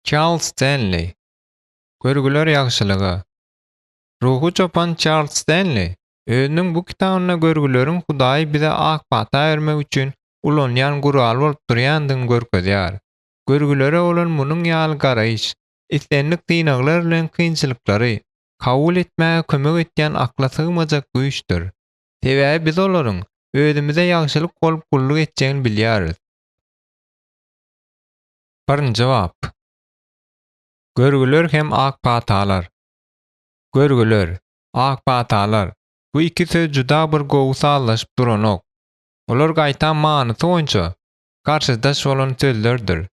Çarlz Stenli. Görgüler ýagşylyga. Ruhy çopan Çarlz Stenli özüniň bu kitabynda görgüleriň Hudaýy bize ak pata bermek üçin ulanýan guraly bolup durýandygyny görkezýär. Görgülere bolan munuň ýaly garaýyş, islendik synaglar bilen kynçylyklary kabul etmäge kömek etýän akla sygmajak güýçdür. Sebäbi biz olaryň özümize ýagşylyk bolup gulluk etjegini bilýäris. Birinji bap. Görgüler hem ak patalar. Görgüler, ak patalar, bu iki söz juda bir gowy sazlaşyp duranok. Olar gaýtam manysy boýunça garşydaş bolan sözlerdir.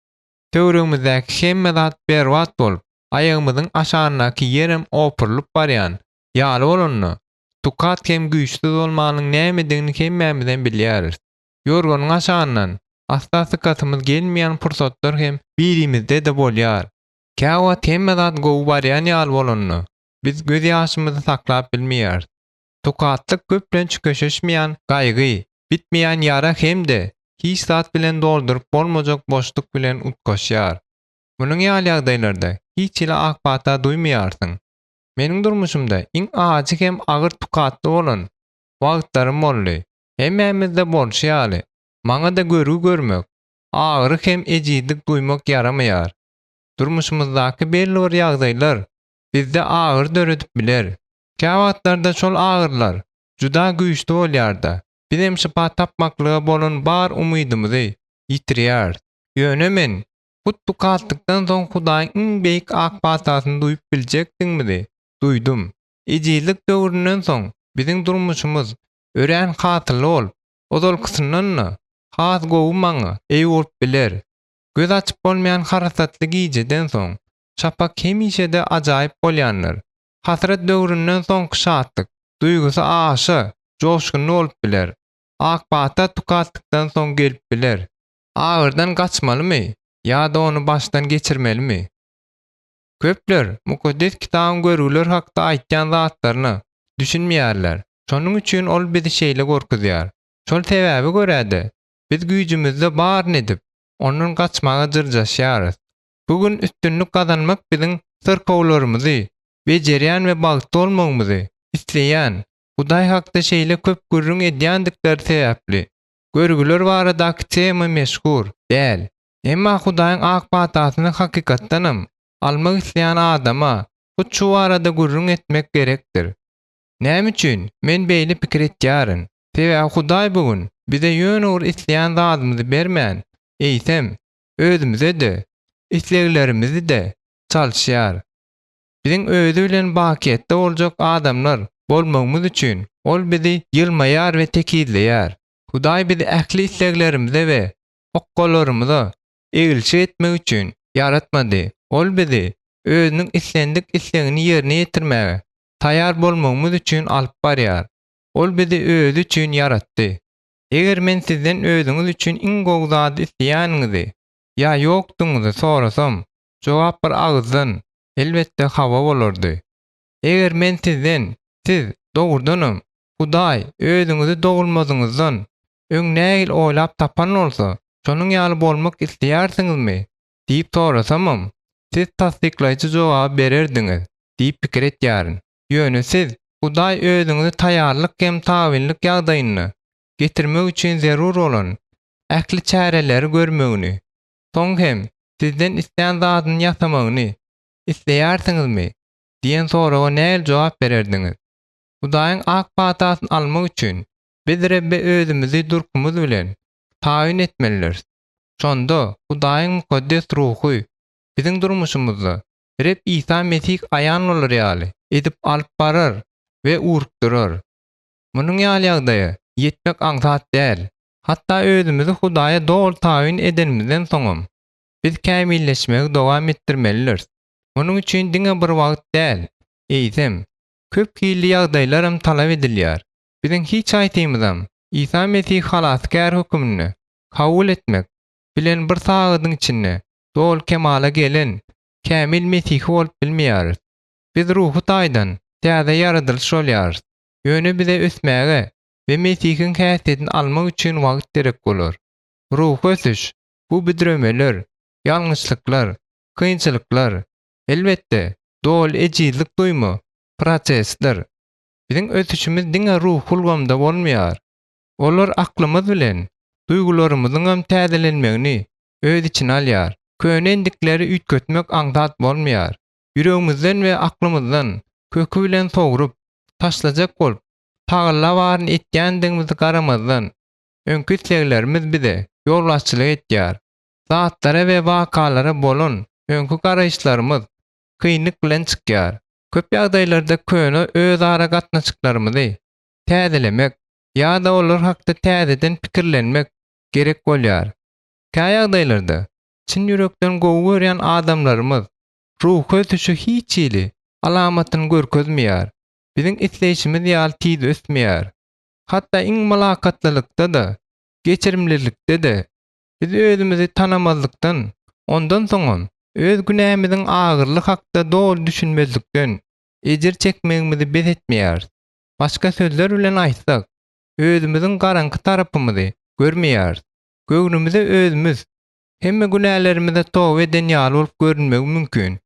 Töweregimizdäki hemme zat berbat bolup, aýagymyzyň aşagyndaky ýerem opurylyp barýan ýaly bolanda, tukat hem güýçsüz bolmanyň nämedigini hemmämizem bilýäris. Ýorganyň aşagyndan asla sykasymyz gelmeýän pursatlar hem birimizde-de bolýar. Käwagt hemme zat gowy barýan ýaly bolanda, biz gözýaşymyzy saklap bilmeýäris. Tukatlyk köplenç köşeşmeýän gaýgy, bitmeýän ýara hem-de hiç zat bilen dolduryp bolmajak boşluk bilen utgaşýar. Munuň ýaly ýagdaýlarda hiç hili ak pata duýmaýarsyň. Meniň durmuşymda iň ajy hem agyr tukatly bolan wagtlarym boldy. Hemmämizde bolşy ýaly, maňa-da görgi görmek, agyry hem ejizlik duýmak ýaramaýar. Durmuşymyzdaky belli bir ýagdaýlar bizde agyry döredip biler. Käwagtlarda şol agyrylar juda güýçli bolýar-da, bizem şypa tapmaklyga bolan bar umydymyzy ýitirýäris. Ýöne men hut tukatlykdan soň Hudaýyň iň beýik ak patasyny duýup biljekdigimizi duýdum. Ejizlik döwründen soň biziň durmuşymyz örän hasylly bolup, ozalkysyndan-da has gowy maňa eý bolup biler. Göz açyp bolmaýan harasatly gijeden soň, şapak hemişe-de ajaýyp bolýandyr. Hasrat döwründen soňky şatlyk duýgusy aşa joşgunly bolup biler. Ak pata tukatlykdan soň gelip biler. Agyrdan gaçmalymy ýa-da ony başdan geçirmelimi? Köpler Mukaddes Kitabyň görgüler hakda aýtýan zatlaryna düşünmeýärler. Şonuň üçin ol bizi şeýle gorkuzýar. Şol sebäbe görä-de, biz güýjümizde baryny edip, ondan gaçmaga dyrjaşýarys. Bu gün üstünlik gazanmak biziň syrkawlarymyzy bejerýän we bagtly bolmagymyzy isleýän Hudaý hakda şeýle köp gürrüň edýändikleri sebäpli, görgüler baradaky tema meşhur däl. Emma Hudaýyň ak patasyny hakykatdanam almak isleýän adama hut şu barada gürrüň etmek gerekdir. Näme üçin men beýle pikir etýärin? Sebäbi Hudaý bu gün bize ýöne bir isleýän zadymyzy bermän, eýsem, özümize-de, isleglerimizi-de çalyşýar. Biziň Özi bilen bakyýetde boljak adamlar bolmagymyz üçin Ol bizi ýylmaýar we tekizleýär. Hudaý bizi ähli isleglerimize we hokgalarymyza egilşik etmek üçin ýaratmady. Ol bizi Özüniň islendik islegini ýerine ýetirmäge taýýar bolmagymyz üçin alyp barýar. Ol bizi Özi üçin ýaratdy. Eger men sizden özüňiz üçin iň gowy zady isleýäniňizi ýa ýokdugyňyzy sorasam, jogap bir agyzdan, elbetde, hawa bolardy. Eger men sizden, Siz, dogrudanam, Hudaý özüňizi dogulmazyňyzdan öň nähili oýlap tapan bolsa, şonuň ýaly bolmak isleýärsiňizmi? diýip sorasamam, siz tassyklaýjy jogaby bererdiňiz diýip pikir etýärin. Ýöne siz Hudaý özüňizi taýýarlyk hem tabynlyk ýagdaýynda getirmek üçin zerur bolan ähli çäreleri görmegini, soň hem sizden islän zadyny ýasamagyny isleýärsiňizmi diýen soraga nähili jogap bererdiňiz? Hudaýyň ak patasyny almak üçin biz Rebbe özümizi durkumyz bilen tabyn etmelidiris. Şonda Hudaýyň Mukaddes Ruhy biziň durmuşymyzda Reb Isa Mesih aýan bolar ýaly edip alyp barar we urukdyrar. Munuň ýaly ýagdaýa ýetmek aňsat däl. Hatda özümizi Hudaýa doly tabyn edenimizden soňam, biz kämilleşmegi dowam etdirmelidiris. Munuň üçin diňe bir wagt däl, eýsem, köp hilli ýagdaýlaram talap edilýär. Biziň hiç haýsymyzam Isa Mesihi Halasgär höküminde kabul etmek bilen bir sagadyň içinde doly kemala gelen kämil mesihi bolup bilmeýäris. Biz ruhy taýdan täze ýaradylyş bolýarys. Ýöne bize ösmäge we Mesihiň häsiýetini almak üçin wagt gerek bolar. Ruhy ösüş, bu büdremeler, ýalňyşlyklar. Kynçylyklar, elbetde, doly ejizlik duýma prosesdir. Biziň ösüşimiz diňe ruhy ulgamda bolmaýar. Olar aklymyz bilen duýgularymyzyňam täzelenmegini öz içine alýar. Köne endikleri üýtgetmek aňsat bolmaýar. Ýüregimizden we aklymyzdan köki bilen sogrup, taşlajak bolup, tagalla baryny etýändigimize garamazdan, öňki isleglerimiz bize ýolbaşçylyk etýär. Zatlara we wakalara bolan öňki garaýyşlarymyz kynlyk bilen çykýar. Köp ýagdaýlarda köne özara gatnaşyklarymyzy täzelemek ýa-da olar hakda täzeden pikirlenmek gerek bolýar. Kä ýagdaýlarda çyn ýürekden gowy görýän adamlarymyz ruhy ösüşi hiç hili alamatyny görkezmeýär, biziň isleýşimiz ýaly tiz ösmeýär. Hatda iň mylakatlylykda-da, geçirimlilikde-de biz özümizi tanamazlykdan, ondan soňam öz günämiziň agyrlygy hakda doly düşünmezlikden ejir çekmegimizi bes etmeýäris. Başga sözler bilen aýtsak, özümiziň garaňky tarapymyzy görmeýäris. Göwnümize özümiz hemme günälerimize toba eden ýaly bolup görünmegi mümkin.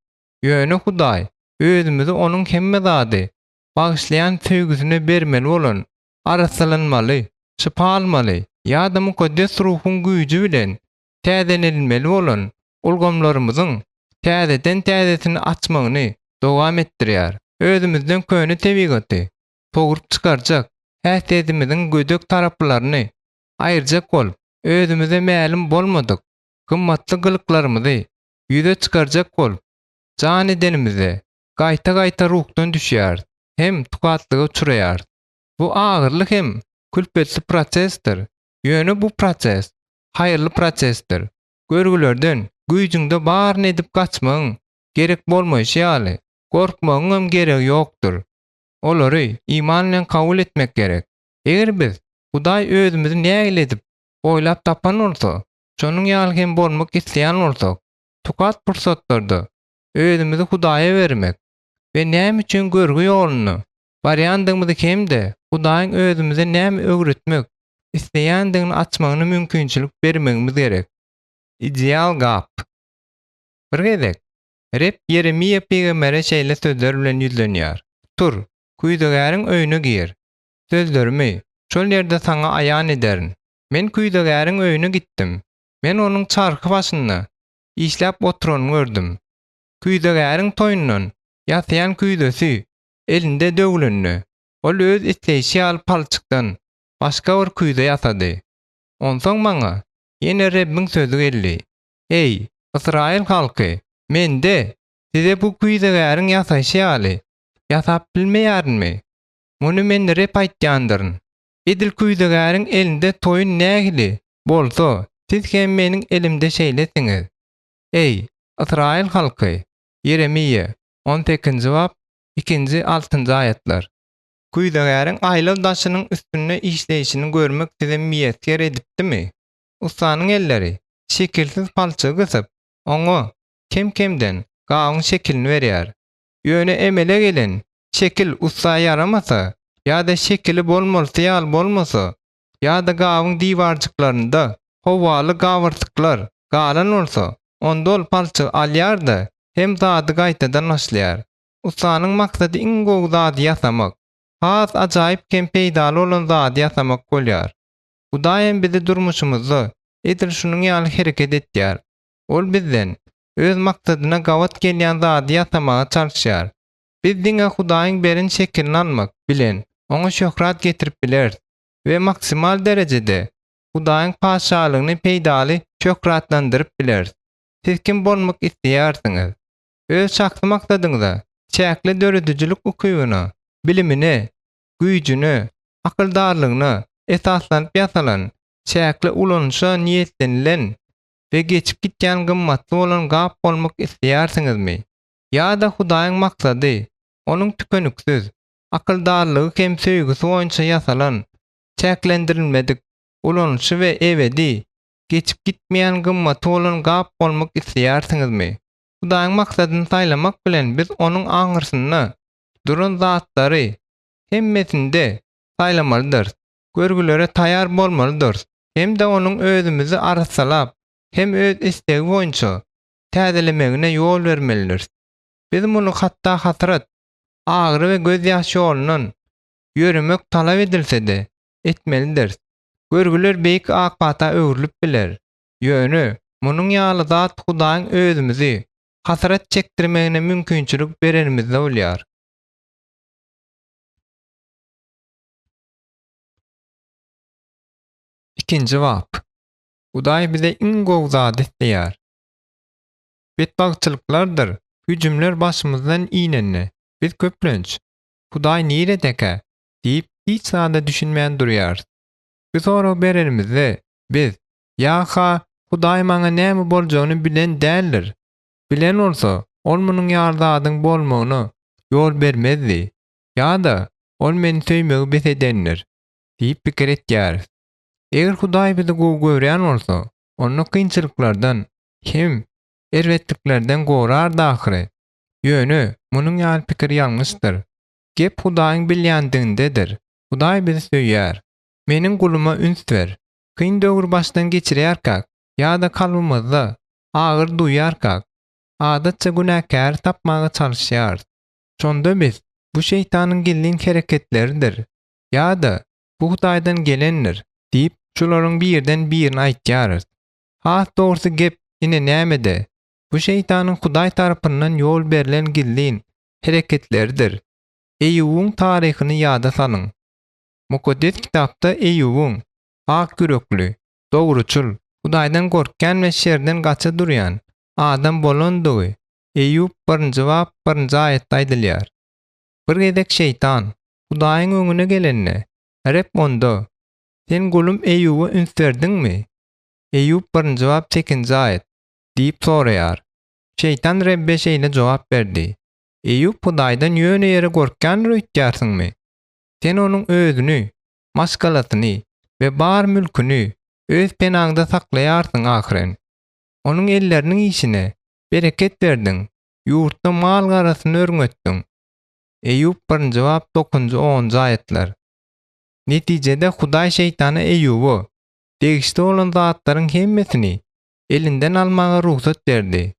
Ýöne Hudaý özümizi Onuň hemme zady bagyşlaýan söýgüsine bermeli bolan, arassalanmaly, şypa almaly ýa-da Mukaddes Ruhuň güýji bilen täzelenilmeli bolan ulgamlarymyzyň täzeden-täzesini açmagyny dowam etdirýär. Özümizden köne tebigaty sogrup çykarjak häsiýetimiziň gödek taraplaryny aýyrjak bolup, özümize mälim bolmadyk gymmatly gylyklarymyzy ýüze çykarjak bolup jan edenimizde, gaýta-gaýta ruhdan düşýäris hem tukatlyga uçraýarys. Bu agyrly hem külpetli prosesdir, ýöne bu proses haýyrly prosesdir. Görgülerden güýjüňde baryny edip gaçmagyň gerek bolmaýşy ýaly, gorkmagyňam geregi ýokdur. Olary iman bilen kabul etmek gerek. Eger biz Hudaý özümizi nägile edip oýlap tapan bolsa, şonuň ýaly hem bolmak isleýän bolsak, tukat pursatlarda özümizi Hudaýa bermek we näme üçin görgi ýolunda barýandygymyzy hem-de Hudaýyň özümize näme öwretmek isleýändigini açmagyna mümkinçilik bermegimiz gerek. Ideal gap. Bir gezek Reb Ýeremiýa pygambere şeýle sözler bilen ýüzlenýär, Tur, küýzegäriň öýüne gir. Sözlerimi şol ýerde saňa aýan ederin. Men küýzegäriň öýüne gitdim. Men onuň çarhy başynda işläp oturanyny gördüm. Küýzegäriň toýundan ýasaýan küýzesi elinde döwlende, ol öz isleýşi ýaly palçykdan başga bir küýze ýasady. Onsoň maňa ýene Rebbiň sözi geldi, Eý, ysraýyl halky, Men-de size bu küýzegäriň ýasaýşy ýaly ýasap bilmeýärinmi? Muny Men Reb aýtýandyryn. Edil küýzegäriň elinde toýun nähili bolsa, siz hem Meniň elimde şeýlesiňiz. Eý, ysraýyl halky! Ýeremiýa, on sekizinji bap, ikinji, altynjy aýatlar. Küýzegäriň aýlaw daşynyň üstünde işleýşini görmek size miýesger edipdimi? Ussanyň elleri şekilsiz palçygy gysyp, oňa kem-kemden gabyň şekilini berýär. Ýöne emele gelen şekil ussa ýaramasa ýa-da şekili bolmalysy ýaly bolmasa, ýa-da gabyň diwarjyklarynda howaly gabyrsyklar galan bolsa, onda ol palçygy alýar-da, hem zady gaýtadan başlaýar. Ussanyň maksady iň gowy zady ýasamak, has ajaýyp hem peýdaly bolan zady ýasamak bolýar. Hudaý hem bizi durmuşymyzda edil şunuň ýaly hereket etýär. Ol bizden Öz maksadyna gabat gelýän zady ýasamaga çalyşýar. Biz diňe Hudaýyň beren şekilini almak bilen Oňa şöhrat getirip bileris we maksimal derejede Hudaýyň Patyşalygyny peýdaly şöhratlandyryp bileris. Siz kim bolmak isleýärsiňiz? Öz şahsy maksadyňyza, çäkli döredijilik ukybyna, bilimine, güýjüne, akyldarlygyna esaslanyp ýasalan, çäkli ulanyşa niýetlenilen we geçip gitýän gymmatly bolan gap bolmak isleýärsiňizmi? Ýa-da Hudaýyň maksady, Onuň tükeniksiz akyldarlygy hem söýgüsi boýunça ýasalan, çäklendirilmedik, ulanyşy we ebedi, geçip gitmeýän gymmaty bolan gap bolmak isleýärsiňizmi? Hudaýyň maksadyny saýlamak bilen biz Onuň aňyrsynda duran zatlary hemmesini-de saýlamalydyrys, görgülere taýýar bolmalydyrys hem-de Onuň özümizi arassalap hem öz islegi boýunça. täzelemegine ýol bermelidiris. Biz muny hatda hasrat, agyry we gözýaş ýolundan ýöremek talap edilse-de, etmelidiris. Görgüler beýik ak pata öwrülip biler. Ýöne, munuň ýaly zat Hudaýyň özümizi hasrat çekdirmegine mümkinçilik berenimizde bolýar. Ikinji bap. Hudaý bize iň gowy zady isleýär. Betbagtçylyklardyr hüjümler başymyzdan inende, biz köplenç, Hudaý niredekä? diýip, hiç zada düşünmän durýarys. Bu soragy berenimizde, biz, Ýa-ha Hudaý maňa näme boljagyny bilen däldir. Bilen bolsa, Ol munuň ýaly zadyň bolmagyna ýol bermezdi. Ýa-da Ol meni söýmegi bes edendir diýip pikir etýäris. Eger Hudaý bizi gowy görýän bolsa, onda kynçylyklardan hem erbetliklerden gorardy ahyry. Ýöne munuň ýaly pikir ýalňyşdyr. Gep Hudaýyň bilýändigindedir. Hudaý bizi söýýär. Meniň guluma üns ber. Kyn döwür başdan geçirýärkäk ýa-da kalbymyzda agyry duýýarkak, adatça günäkäri tapmaga çalyşýarys. Şonda biz, Bu şeýtanyň gizlin hereketleridir ýa-da Bu Hudaýdan gelendir diýip, şularyň birden birini aýtýarys. Has dogrusy gep ine nämede, bu şeýtanyň Hudaý tarapyndan ýol berlen gizlin hereketleridir. Eýýubyň taryhyny ýada salyň. Mukaddes Kitapda Eýýubyň ak ýürekli, dogruçyl, Hudaýdan gorkýan we şerden gaça durýan adam bolandygy Eýýup birinji bap birinji aýatda aýdylýar. Bir gezek Şeýtan Hudaýyň öňüne gelende, Reb onda, Sen gulum Eýýuba üns berdiňmi? Eýýup birinji bap sekizinji aýat, diýip soraýar. Şeýtan Rebbe şeýle jogap berdi, Eýýup Hudaýdan ýöne ýere gorkýandyr öýtýärsiňmi? Sen onuň özüni, maşgalasyny we bar mülküni öz penaňda saklaýarsyň ahyryn. Onuň elleriniň işine bereket berdiň, ýurtda mal-garasyny örňetdiň. Eýýup birinji bap dokuzynjy onunjy aýatlar. Netijede Hudaý şeýtana Eýýuba degişli bolan zatlaryň hemmesini elinden almaga rugsat berdi.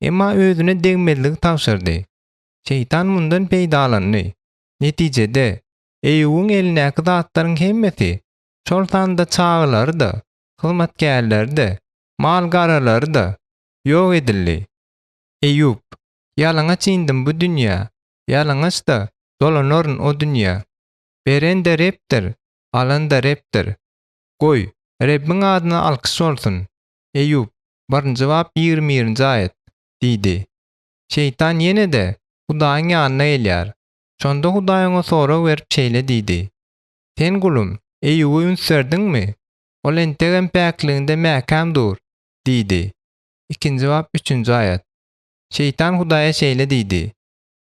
Emma özüne degmezligi tabşyrdy. Şeýtan mundan peýdalandy. Netijede, Eýýubyň elindäki zatlaryň hemmesi, şol sanda çagalary-da, hyzmatkärleri-de, mal-garalary-da ýok edildi. Eýýup, Ýalaňaç indim bu dünýä, ýalaňaç-da dolanaryn o dünýä. Beren-de Rebdir, alan-da Rebdir. Goý, Rebbiň adyna alkyş bolsun! Eýýup, birinji bap 21 birinji aýat, diýdi. Şeýtan ýene-de Hudaýyň ýanyna gelýär. Şonda Hudaý oňa sorag berip şeýle diýdi, Sen gulum, Eýýuba üns berdiňmi? Ol entegem päkliginde mäkäm dur diýdi. Ikinji bap üçünji aýat. Şeýtan Hudaýa şeýle diýdi,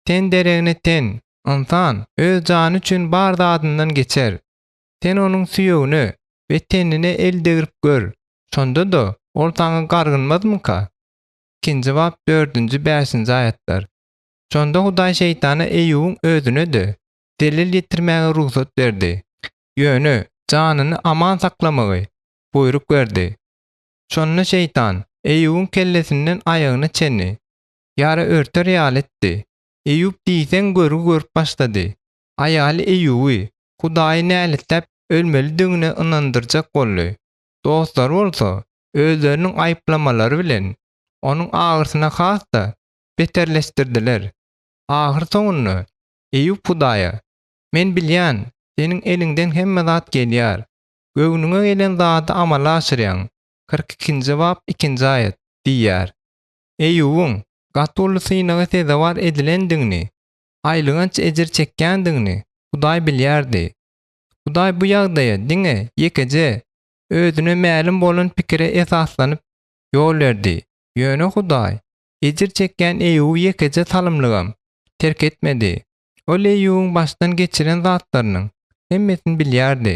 Ten deregine ten, ynsan öz jany üçin bar zadyndan geçer. Sen onuň süýegine we tenine el degrip gör, şonda-da ol saňa gargynmazmyka? Ikinji bap dördünji, bäşinji aýatlar. Şonda Hudaý şeýtana Eýýubyň özüne-de zelel ýetirmäge rugsat berdi. Ýöne janyny aman saklamagy buýruk berdi. Şonda şeýtan Eýýubyň kellesinden aýagyna çenli ýara örter ýaly etdi. Eýýup diýseň görgi görüp başlady. Aýaly Eýýuby Hudaýy näletläp ölmelidigine ynandyrjak boldy. Dostlary bolsa özleriniň aýyplamalary bilen onuň agyrysyny has-da beterleşdirdiler. Ahyrsoňunda Eýýup Hudaýa, Men bilýän, seniň eliňden hemme zat gelýär. Göwnüňe gelen zady amala aşyrýaň, 42-nji bap, ikinji aýat, diýýär. Eýýubyň gaty uly synaga sezewar edilendigini, aýylganç ejir çekýändigini Hudaý bilýärdi. Hudaý bu ýagdaýa diňe ýekeje, özüne mälim bolan pikire esaslanyp ýol berdi. Ýöne Hudaý ejir çekýän Eýýuby ýekeje salymlygam terk etmedi. Ol Eýýubyň başdan geçiren zatlarynyň hemmesini bilýärdi.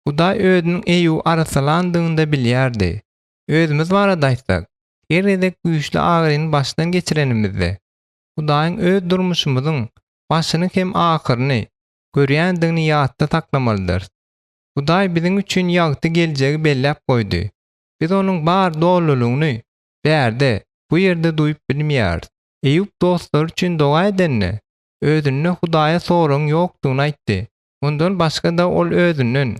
Hudaý özüniň Eýýuby arassalandygyny-da bilýärdi. Özümiz barada aýtsak, her gezek güýçli agyryny başdan geçirenimizde, Hudaýyň öz durmuşymyzyň başyny hem ahyryny görýändigini ýatda saklamalydyrys. Hudaý biziň üçin ýagty geljegi belläp goýdy. Biz onuň bar dolulygyny bärde. bu ýerde duýup bilmeýäris. Eýýup dostlary üçin doga edende, özünde Hudaýa soragyň ýokdugyny aýtdy. Mundan başga-da ol özünden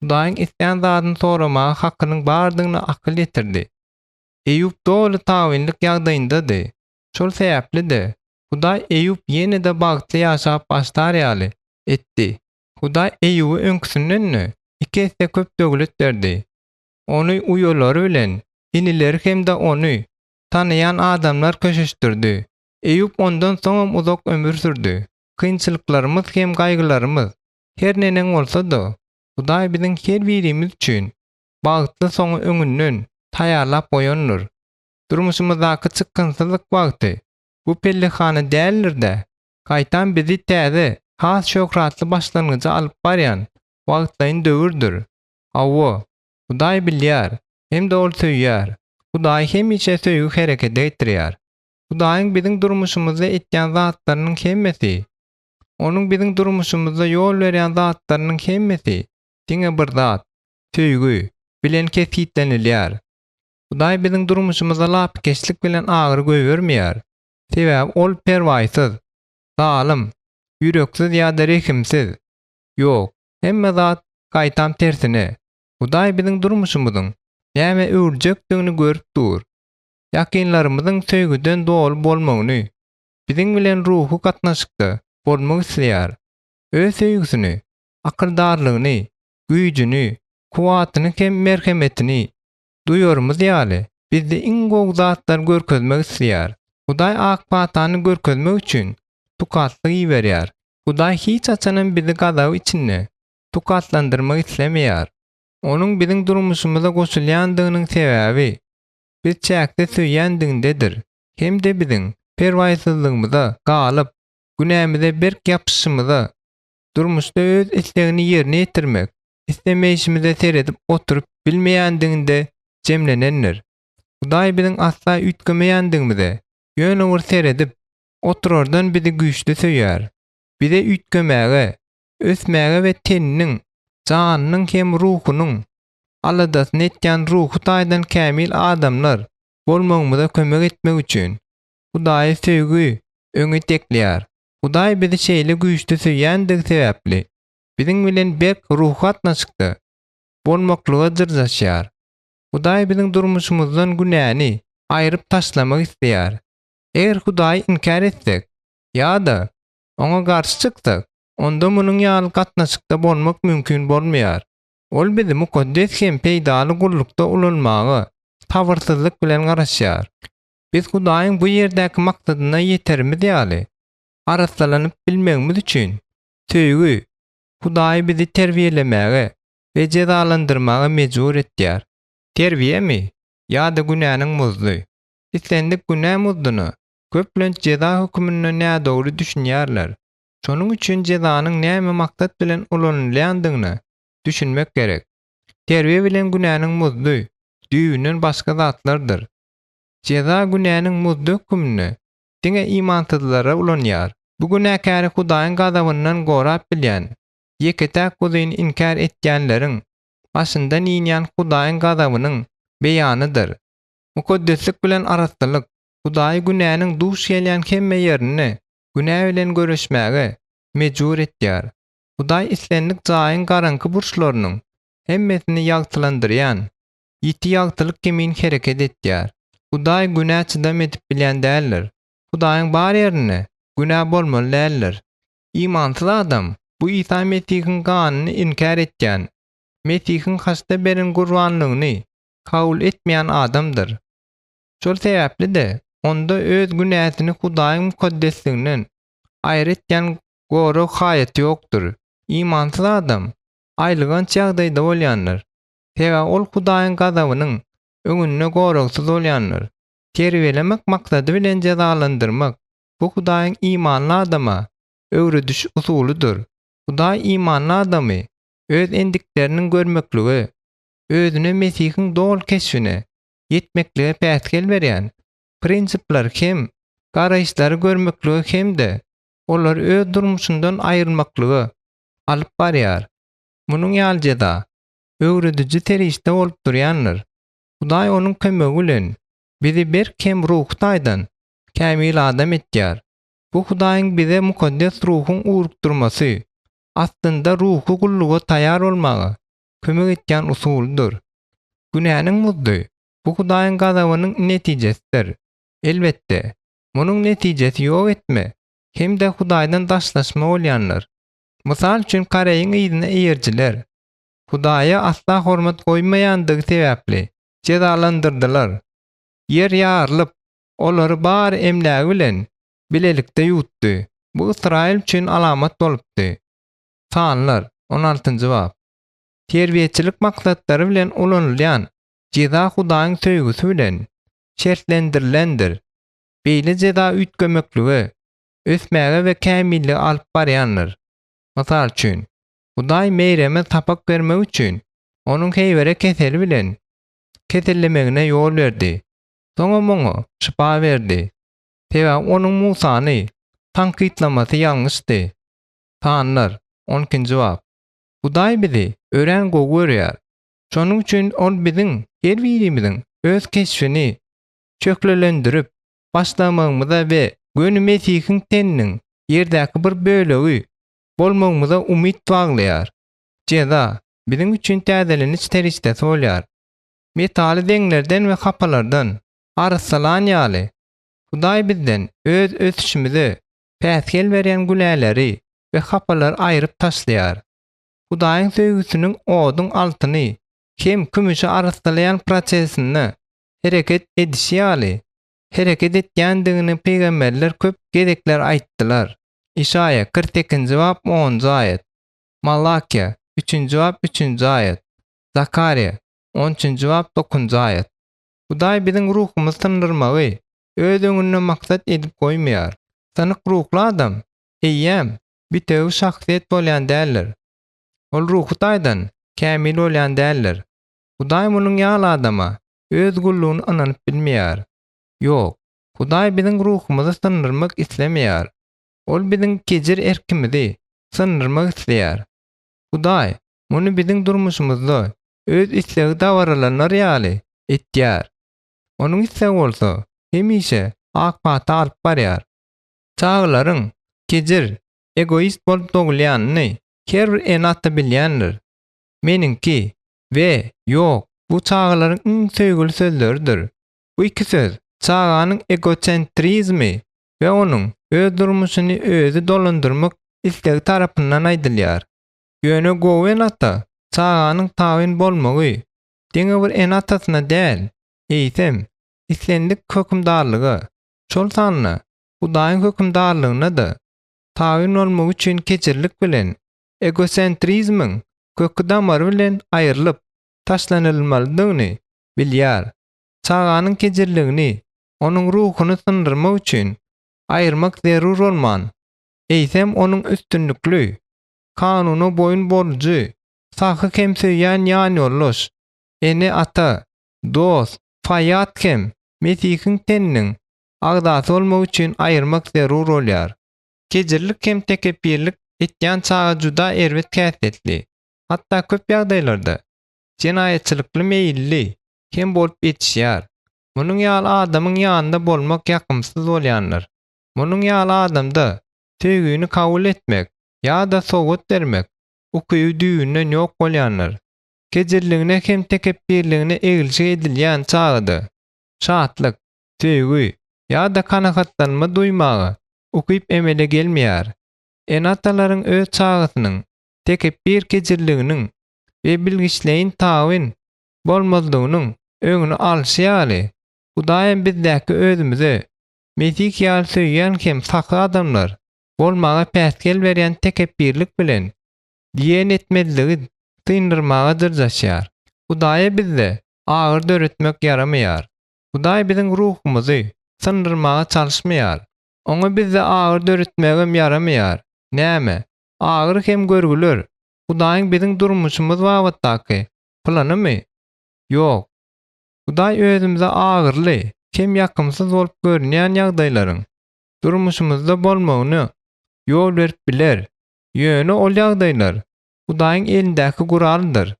Hudaýyň islän zadyny soramaga hakynyň bardygyna akyl ýetirdi. Eýýup doly tabynlyk ýagdaýyndady. Şol sebäpli-de, Hudaý Eýýup ýene-de bagtly ýaşap başlar ýaly etdi. Hudaý Eýýuba öňküsinden-de iki esse köp döwlet berdi. Ony uýalary bilen inileri hem-de ony tanaýan adamlar köşeşdirdi. Eýýup ondan soňam uzak ömür sürdi. Kynçylyklarymyz hem gaýgylarymyz her neneň bolsa-da, Hudaý biziň her birimiz üçin bagtly soňy öňünden taýýarlap goýandyr. Durmuşymyzdaky çykgynsyzlyk wagty bu pellehana däldir-de, gaýtam bizi täze, has şöhratly başlangyja alyp barýan wagtlaýyn döwürdir. Hawa, Hudaý bilýär hem-de Ol söýýär. Hudaý hemişe söýgi herekete getirýär. Hudaýyň biziň durmuşymyzda etýän zatlarynyň hemmesi, Onuň biziň durmuşymyzda ýol berýän zatlarynyň hemmesi diňe bir zat, söýgi, bilen kesgitlenilýär. Hudaý biziň durmuşymyzda lapykeçlik bilen agyry goýbermeýär, sebäbi Ol perwaýsyz, zalym, ýüreksiz ýa-da rehimsiz. Ýok, hemme zat gaýtam tersine, Hudaý biziň durmuşymyzyň nämä öwrüljekdigini görüp dur. Ýakynlarymyzyň söýgüden doly bolmagyny, biziň bilen ruhy gatnaşykda bolmak isleýär. Öz söýgüsini, akyldarlygyny, güýjüni, kuwwatyny hem merhemetini duýarymyz ýaly, bizde iň gowy zatlary görkezmek isleýär. Hudaý ak patany görkezmek üçin tukatlyk iberýär. Hudaý hiç haçanam bizi gazaby içinde tukatlandyrmak islemeýär. Onuň biziň durmuşymyza goşulýandygynyň sebäbi, biz çäksiz söýýändigindedir hem-de biziň perwaýsyzlygymyza galyp, günämize berk ýapyşymyza, durmuşda öz islegini ýerine ýetirmek islemeýşimize seredip oturyp bilmeýändiginde jemlenendir. Hudaý biziň asla üýtgemeýändigimize ýöne bir seredip oturardan bizi güýçli söýýär. Bize üýtgemäge, ösmäge we teniniň, janynyň hem ruhunyň aladasyny etýän ruhy taýdan kämil adamlar bolmagymyza kömek etmek üçin Hudaýy söýgi öňe itekleýär. Hudaý bizi şeýle güýçli söýýändigi sebäpli, biziň bilen berk ruhy gatnaşykda bolmaklyga dyrjaşýar. Hudaý biziň durmuşymyzdan günäni aýryp taşlamak isleýär. Eger Hudaýy inkär etsek ýa-da Oňa garşy çyksak, onda munuň ýaly gatnaşykda bolmak mümkin bolmaýar. Ol bizi mukaddes hem peýdaly gullukda ulanmaga sabyrsyzlyk bilen garaşýar. Biz Hudaýyň bu ýerdäki maksadyna ýeterimiz ýaly, arassalanyp bilmegimiz üçin, söýgi Hudaýy bizi terbiýelemäge we jezalandyrmaga mejbur etýär. Terbiýemi ýa-da günäniň muzdy? Islendik günä muzduna köplenç jeza höküminde nädogry düşünýärler. Şonuň üçin jezanyň näme maksat bilen ulanylýandygyna düşünmek gerek. Terbiýe bilen günäniň muzdy düýbünden başga zatlardyr. Jeza günäniň muzdy höküminde diňe imansyzlara ulanýar. Bu günäkäri Hudaýyň gazabyndan gorap bilýän ýeke-täk Guzyny inkär etýänleriň başyndan inýän Hudaýyň gazabynyň beýanydyr. Mukaddeslik bilen arassalyk Hudaýy günäniň duş gelýän hemme ýerinde günä bilen göreşmäge mejbur etýär. Hudaý islendik jaýyň garaňky burçlarynyň hemmesini ýagtylandyrýan ýiti ýagtylyk kimin hereket etýär. Hudaý günä çydam edip bilýän däldir. Hudaýyň bar ýerinde günä bolmaly däldir. Imansyz adam, bu Isa Mesihiň ganyny inkär etýän, Mesihiň haçda beren gurbanlygyny kabul etmeýän adamdyr. Şol sebäpli-de, onda öz günäsini Hudaýyň mukaddesliginden aýry etýän gorag haýaty ýokdur. Imansyz adam aýylganç ýagdaýda bolýandyr. Sebäbi ol Hudaýyň gazabynyň öňünde goragsyz bolýandyr. Terbiýelemek maksady bilen jezalandyrmak, bu Hudaýyň imanly adama öwrediş usulydyr. Hudaý imanly adamy öz endikleriniň görmeklige, özüne Mesihiň doly keşbine ýetmeklige päsgel berýän prinsipleri hem garaýyşlary görmeklige hem-de olary öz durmuşyndan aýyrmaklyga alyp barýar. Munuň ýaly jeza öwrediji serişde bolup durýandyr. Hudaý onuň kömegi bilen. bizi berk hem ruhy taýdan kämil adam etýär. Bu Hudaýyň bize Mukaddes Ruhuň ugrukdyrmasy astynda ruhy gulluga taýýar bolmaga kömek etýän usulydyr. Günäniň muzdy, bu Hudaýyň gazabynyň netijesidir. Elbetde, munuň netijesi ýok etme hem-de Hudaýdan daşlaşma bolýandyr. Mysal üçin, Kareýiň yzyna eýerijiler, Hudaýa asla hormat goýmaýandygy sebäpli jezalandyrdylar. Ýer ýarylyp, olary bar emlägi bilen bilelikde ýuwutdy. Bu Ysraýyl üçin alamat bolupdy. Sanlar, on altynjy bap. Terbiýeçilik maksatlary bilen ulanylýan jeza Hudaýyň söýgüsi bilen şertlendirilendir. Beýle jeza üýtgemeklige, ösmäge we kämillige alyp barýandyr. Mysal üçin, Hudaý Meýreme sapak bermek üçin onuň heýwere keseli bilen kesellemegine ýol berdi. Soňam oňa şypa berdi. Sebäbi onuň Musany tankytlamasy ýalňyşdy. Sanlar, on ikinji bap. Hudaý bizi örän gowy görýär. Şonuň üçin Ol biziň her birimiziň öz keşbini şöhlelendirip başlamagymyza we göni Mesihiň teniniň ýerdäki bir bölegi bolmagymyza umyt baglaýar. Jeza, biziň üçin täzeleniş serişdesi bolýar. Metaly zeňlerden we hapalardan arassalan ýaly, Hudaý bizden öz ösüşimize päsgel berýän günäleri we hapalary aýryp taşlaýar. Hudaýyň söýgüsiniň oduň altyny hem kümüşi arassalaýan prosesinde hereket edişi ýaly, hereket etýändigini pygamberler köp gezekler aýtdylar. Işaýa, 48-nji bap, onunjy aýat. Malakiýa, üçünji bap, üçünji aýat. Zakarýa, on üçünji bap, dokuzynjy aýat. Hudaý biziň ruhumyzy syndyrmagy Öz öňünde maksat edip goýmaýar. Synyk ruhly adam eýýäm bitewi şahsyýet bolýan däldir. Ol ruhy taýdan kämil bolýan däldir. Hudaý munuň ýaly adama Öz gullugyny ynanyp bilmeýär. Ýok, Hudaý biziň ruhumyzy syndyrmak islemeýär. Ol biziň kejir erkimizi syndyrmak isleýär. Hudaý muny biziň durmuşymyzda Öz islegi dabaralanar ýaly etýär. Onuň islegi bolsa hemişe ak pata alyp barýar. Çagalaryň kejir, egoist bolup dogulýanyny her bir ene-ata bilýändir. Meniňki we ýok bu çagalaryň iň söýgüli sözleridir. Bu iki söz çaganyň egosentrizmi we onuň öz durmuşyny özi dolandyrmak islegi tarapyndan aýdylýar. Ýöne gowy ene-ata çaganyň tabyn bolmagy diňe bir ene-atasyna däl, eýsem, islendik hökümdarlyga, şol sanda Hudaýyň hökümdarlygyna-da tabyn bolmagy üçin kejirlik bilen, egosentrizmiň köki-damary bilen aýrylyp taşlanylmalydygyny bilýär. Çaganyň kejirligini onuň ruhuny syndyrmak üçin aýyrmak zerur bolman, eýsem onuň üstünlikli, kanuna boýun bolujy, sahy hem söýýän ýanýoldaş, ene-ata, dost, faýat hem Mesihiň teniniň agzasy bolmagy üçin aýyrmak zerur bolýar. Kejirlik hem tekepbirlik etýän çaga juda erbet häsiýetli, hatda köp ýagdaýlarda jenaýatçylykly meýilli hem bolup ýetişýär. Munuň ýaly adamyň ýanynda bolmak ýakymsyz bolýandyr. Munuň ýaly adamda söýgini kabul etmek ýa-da sowgat bermek ukyby düýbünden ýok bolýandyr. Kejirligine hem tekepbirligine eglişik edilýän çagada şatlyk, söýgi ýa-da kanagatlanma duýmaga ukyp emele gelmeýär. Ene-atalaryň öz çagasynyň tekepbir kejirliginiň we bilgiçleýin tabyn bolmazlygynyň öňüni alşy ýaly, Hudaýam bizdäki özümize Mesih ýaly söýýän hem sahy adamlar bolmaga päsgel berýän tekepbirlik bilen diýen etmezligi syndyrmaga dyrjaşýar. Hudaýa bizde agyry döretmek ýaramaýar. Hudaý biziň ruhumyzy syndyrmaga çalyşmaýar. Oňa bizde agyry döretmegem ýaramaýar. Näme, agyry hem görgüler Hudaýyň biziň durmuşymyz babatdaky planymy? Ýok. Hudaý özümize agyryly hem ýakymsyz bolup görünýän ýagdaýlaryň durmuşymyzda bolmagyna ýol berip biler. Ýöne ol ýagdaýlar Hudaýyň elindäki guraldyr.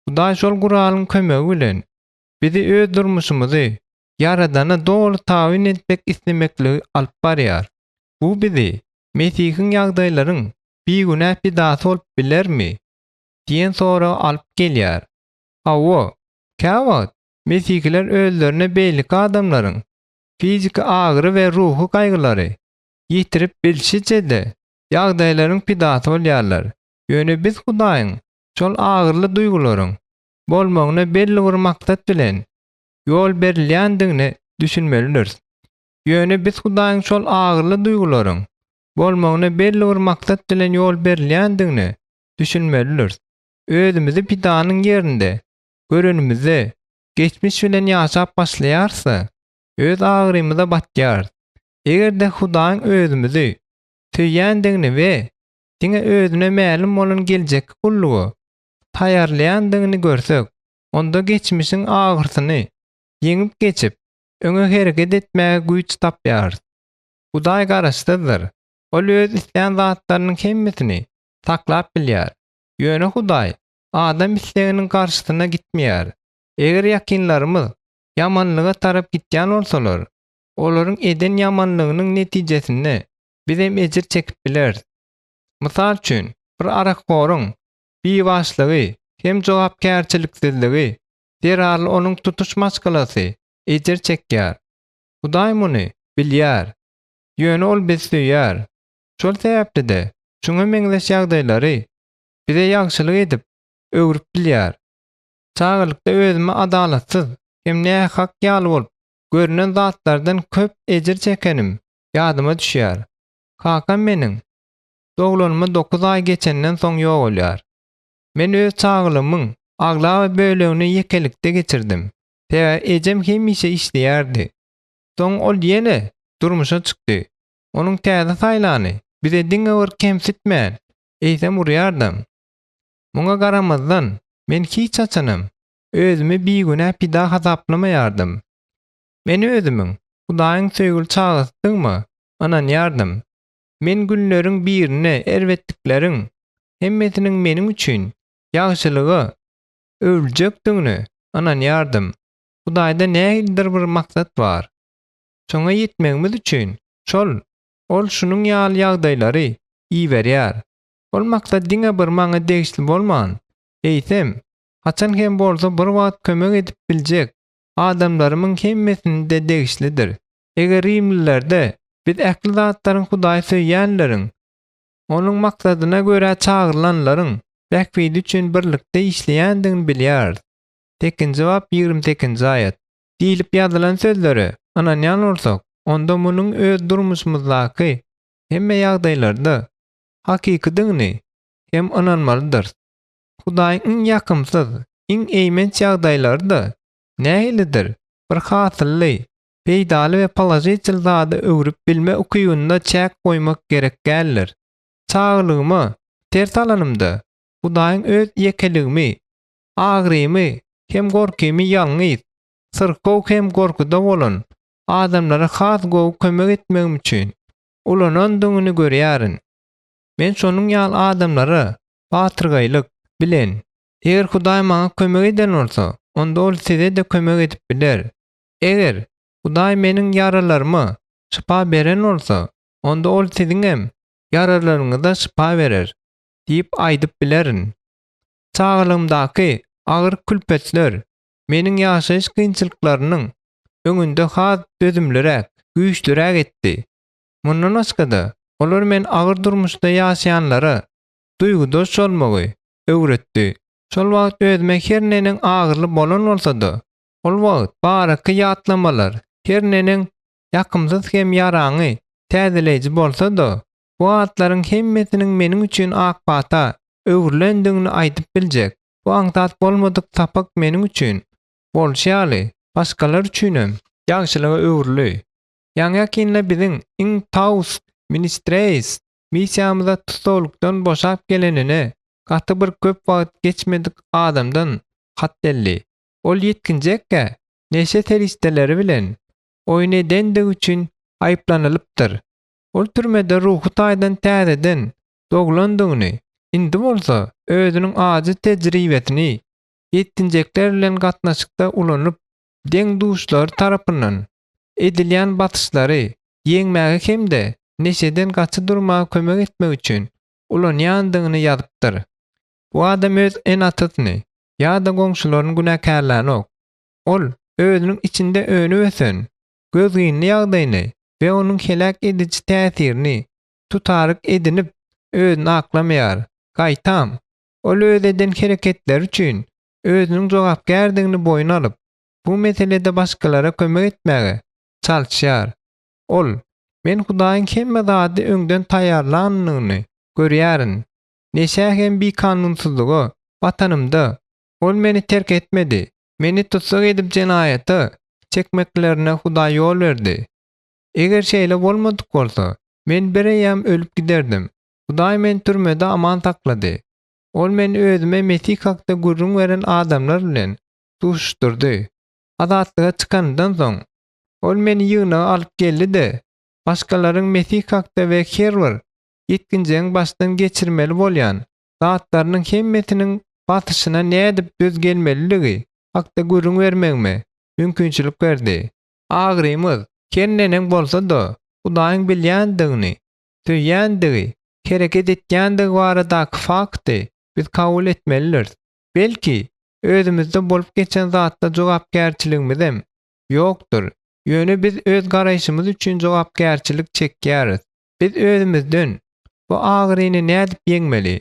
Hudaý şol guralyň kömegi bilen bizi öz durmuşymyzy. Ýaradana doly tabyn etmek islemekligi alyp barýar. Bu bizi Mesihiň ýagdaýlaryň bigünä pidasy bolup bilermi? diýen soraga alyp gelýär. Hawa, käwagt mesihiler özlerine beýleki adamlaryň fiziki agyry we ruhy gaýgylary ýetirip bilşiçe-de ýagdaýlaryň pidasy bolýarlar. Ýöne biz Hudaýyň şol agyryly duýgularyň bolmagyna belli bir maksat bilen ýol berilýändigine düşünmelidiris. Ýöne biz Hudaýyň şol agyryly duýgularyň bolmagyna belli bir maksat bilen ýol berilýändigine düşünmelidiris. Özümizi pidanyň ýerinde görenimizde, geçmiş bilen ýaşap başlaýarys-da, öz agyrymyza batýarys. Eger-de Hudaýyň özümizi söýýändigini we diňe özüne mälim bolan geljekki gulluga taýýarlaýandygyny görsek, onda geçmişiň agyrsyny ýeňip geçip, öňe hereket etmäge güýç tapýarys. Hudaý garaşsyzdyr. Ol öz islän zatlarynyň hemmesini saklap bilýär. Ýöne Hudaý adam isleginiň garşysyna gitmeýär. Eger ýakynlarymyz ýamanlyga tarap gitýän bolsalar, olaryň eden ýamanlygynyň netijesinde bizem ejir çekip bileris. Mysal üçin, bir arakhoryň bibaşlygy hem jogapkärçiliksizligi zerarly onuň tutuş maşgalasy ejir çekýär. Hudaý muny bilýär. Ýöne ol bizi söýýär. Şol sebäpli-de, şuňa meňzeş ýagdaýlary bize ýagşylyk edip öwrüp bilýär. Çagalykda özüme adalatsyz hem nähak ýaly bolup görnen zatlardan köp ejir çekenim ýadyma düşýär. Kakam meniň doglanyma dokuz aý geçenden soň ýogalýar. Men öz çagalygymyň aglaba bölegini ýekelikde geçirdim. Sebäbi ejem hemişe işleýärdi. Soň ol ýene durmuşa çykdy. Onuň täze saýlany bize diňe bir kemsitmän, eýsem urýardam. Muňa garamazdan, men hiç haçanam özümi bigünä pida hasaplamaýardym. Men özümiň Hudaýyň söýgüli çagasydygyma ynanýardym. Men günleriň birinde erbetlikleriň hemmesiniň meniň üçin ýagşylyga öwrüljekdigine ynanýardym. Hudaýda nähilidir bir maksat bar. Şoňa ýetmegimiz üçin şol Ol şunuň ýaly ýagdaýlary iberýär. Ol maksat diňe bir maňa degişli bolman, eýsem, haçan hem bolsa bir wagt kömek edip biljek adamlarymyň hemmesine-de degişlidir. Eger rimlilerde biz ähli zatlaryň Hudaýy söýýänleriň, Onuň maksadyna görä çagyrylanlaryň bähbidi üçin birlikde işleýändigini bilýäris. Sekizinji bap 28-nji aýat. Diýlip ýazylan sözlere ynanýan bolsak, onda munuň öz durmuşymyzdaky hemme ýagdaýlarda hakykydygyny hem ynanmalydyrys. Hudaýyň iň ýakymsyz, iň eýmenç ýagdaýlary-da nähilidir bir hasylly, peýdaly we položitel zada öwrüp bilme ukybynda çäk goýmak gerek däldir. Çagalygyma ser salanymda, Hudaýyň öz ýekeligimi, agyrymy hem gorkymy ýalňyz, syrkaw hem gorkuda bolan adamlara has gowy kömek etmegim üçin ulanandygyny görýärin. Men şonuň ýaly adamlara batyrgaýlyk bilen, Eger Hudaý maňa kömek eden bolsa, onda Ol size-de kömek edip biler. Eger Hudaý meniň ýaralaryma şypa beren bolsa, onda Ol siziňem ýaralaryňyza şypa berer diýip aýdyp bilerin. Çagalygymdaky agyr külpetler meniň ýaşaýyş kynçylyklarynyň öňünde has dözümliräk, güýçlüräk etdi. Mundan başga-da, olar men agyr durmuşda ýaşaýanlara duýgudaş bolmagy öwretdi. Şol wagt özüme her neneň agyryly bolan bolsa-da, ol wagt baraky ýatlamalar her neneň ýakymsyz hem ýaraňy täzeleýji bolsa-da, bu zatlaryň hemmesiniň meniň üçin ak pata öwrülendigini aýdyp biljek. Bu aňsat bolmadyk sapak meniň üçin bolşy ýaly, başgalar üçinem ýagşylyga öwrüldi. Ýaňy-ýakynda biziň iň Taust Ministreýs missiýamyza tussaglykdan boşap gelenine gaty bir köp wagt geçmedik adamdan hat geldi. Ol ýetginjekkä neşe serişdeleri bilen oýun edendigi üçin aýyplanylypdyr. Ol türmede ruhy taýdan täzeden doglandygyny, indi bolsa özüniň ajy tejribesini ýetginjekler bilen gatnaşykda ulanyp. deň-duşlary tarapyndan edilýän basyşlary ýeňmäge hem-de neşeden gaça durmaga kömek etmek üçin ulanýandygyny ýazypdyr. Bu adam öz ene-atasyny ýa-da goňşularyny günäkärlänok. Ol özüniň içinde önüp-ösen gözgynyly ýagdaýyny we onuň heläk ediji täsirini tutaryk edinip, özüni aklamaýar. Gaýtam, ol öz eden hereketleri üçin özüniň jogapkärdigini boýun alyp, bu meselede başgalara kömek etmäge çalyşýar. Ol, Men Hudaýyň hemme zady öňden taýýarlanyny görýärin. Neşä hem bikanunsyzlyga batanymda, Ol meni terk etmedi. Meni tussag edip jenaýata çekmeklerine Hudaý ýol berdi. Eger şeýle bolmadyk bolsa, men bireýýäm ölüp giderdim. Hudaý meni türmede aman saklady. Ol meni özüme Mesih hakda gürrüň beren adamlar bilen duşuşdyrdy. Azatlyga çykanymdan soň, ol meni ýygnaga alyp geldi-de, başgalaryň Mesih hakda we her bir ýetginjegiň başdan geçirmeli bolýan zatlarynyň hemmesiniň basyşyna nädip döz gelmelidigi hakda gürrüň bermegime mümkinçilik berdi. Agyrymyz her neneň bolsa-da, Hudaýyň bilýändigini, söýýändigi, hereket etýändigi baradaky fakty biz kabul etmelidiris. Belki, özümizde bolup geçen zatda jogapkärçiligimizem ýokdur, ýöne biz öz garaýşymyz üçin jogapkärçilik çekýäris. Biz özümizden, Bu agyryny nädip ýeňmeli?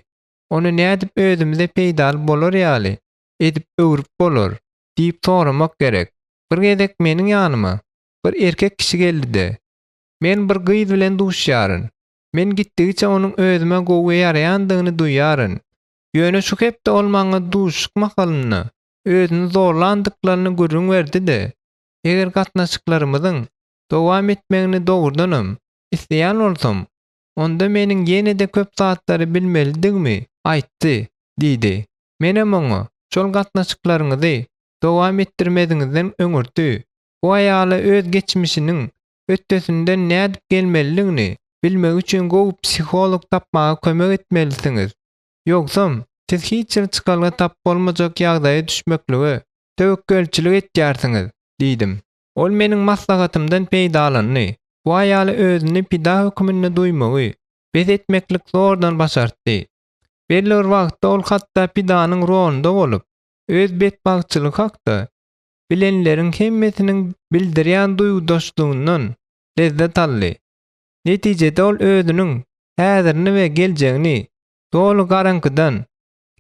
Ony nädip özümize peýdaly bolar ýaly edip öwrüp bolar? diýip soramak gerek. Bir gezek meniň ýanyma bir erkek kişi geldi-de, Men bir gyz bilen duşýaryn. Men gitdigiçe onuň özüme gowy ýaraýandygyny duýýaryn. Ýöne şu hepde ol maňa duşuşyk mahalynda özüni zorlandyklaryny gürrüň berdi-de, eger gatnaşyklarymyzyň dowam etmegini dogrudanam isleýän bolsam, onda meniň ýene-de köp zatlary bilmelidigimi aýtdy diýdi. Menem oňa, Şol gatnaşyklaryňyzy dowam etdirmeziňizden öňürti, bu aýala öz geçmişiniň hötdesinden nädip gelmelidigini bilmegi üçin gowy psiholog tapmaga kömek etmelisiňiz. Ýogsam, siz hiç hili çykalga tapyp bolmajak ýagdaýa düşmeklige töwekgelçilik etýärsiňiz, diýdim. Ol meniň maslahatymdan peýdalandy. Bu aýala özüni pida höküminde duýmagy bes etmeklik zordan başartdy. Belli bir wagtda ol hatda pidanyň rolunda bolup, öz betbagtçylygy hakda bilenleriň hemmesiniň bildirýän duýgudaşlygyndan lezzet aldy. Netijede ol özüniň häzirini we geljegini doly garaňkydan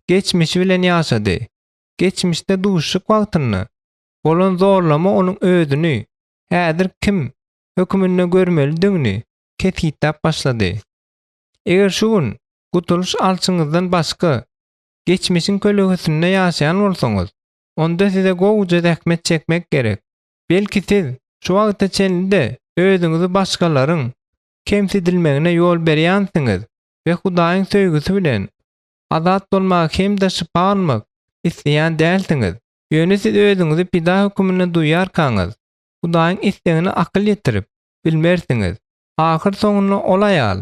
geçmişi bilen ýaşady. Geçmişde duşuşyk wagtynda bolan zorlama onuň özüni häzir kim höküminde görmelidigini kesgitläp başlady. Eger şu gün gutulyş alçyňyzdan başga geçmişiň kölegesinde ýaşaýan bolsaňyz, onda size gowuja zähmet çekmek gerek. Belki siz şu wagta çenli-de özüňizi başgalaryň kemsidilmegine ýol berýänsiňiz we Hudaýyň söýgüsi bilen azat bolmagy hem-de şypa almak isleýän dälsiňiz. Ýöne siz özüňizi pida höküminde duýýarkaňyz, Hudaýyň islegine akyl ýetirip bilmersiňiz. Ahyrsoňunda ol aýal,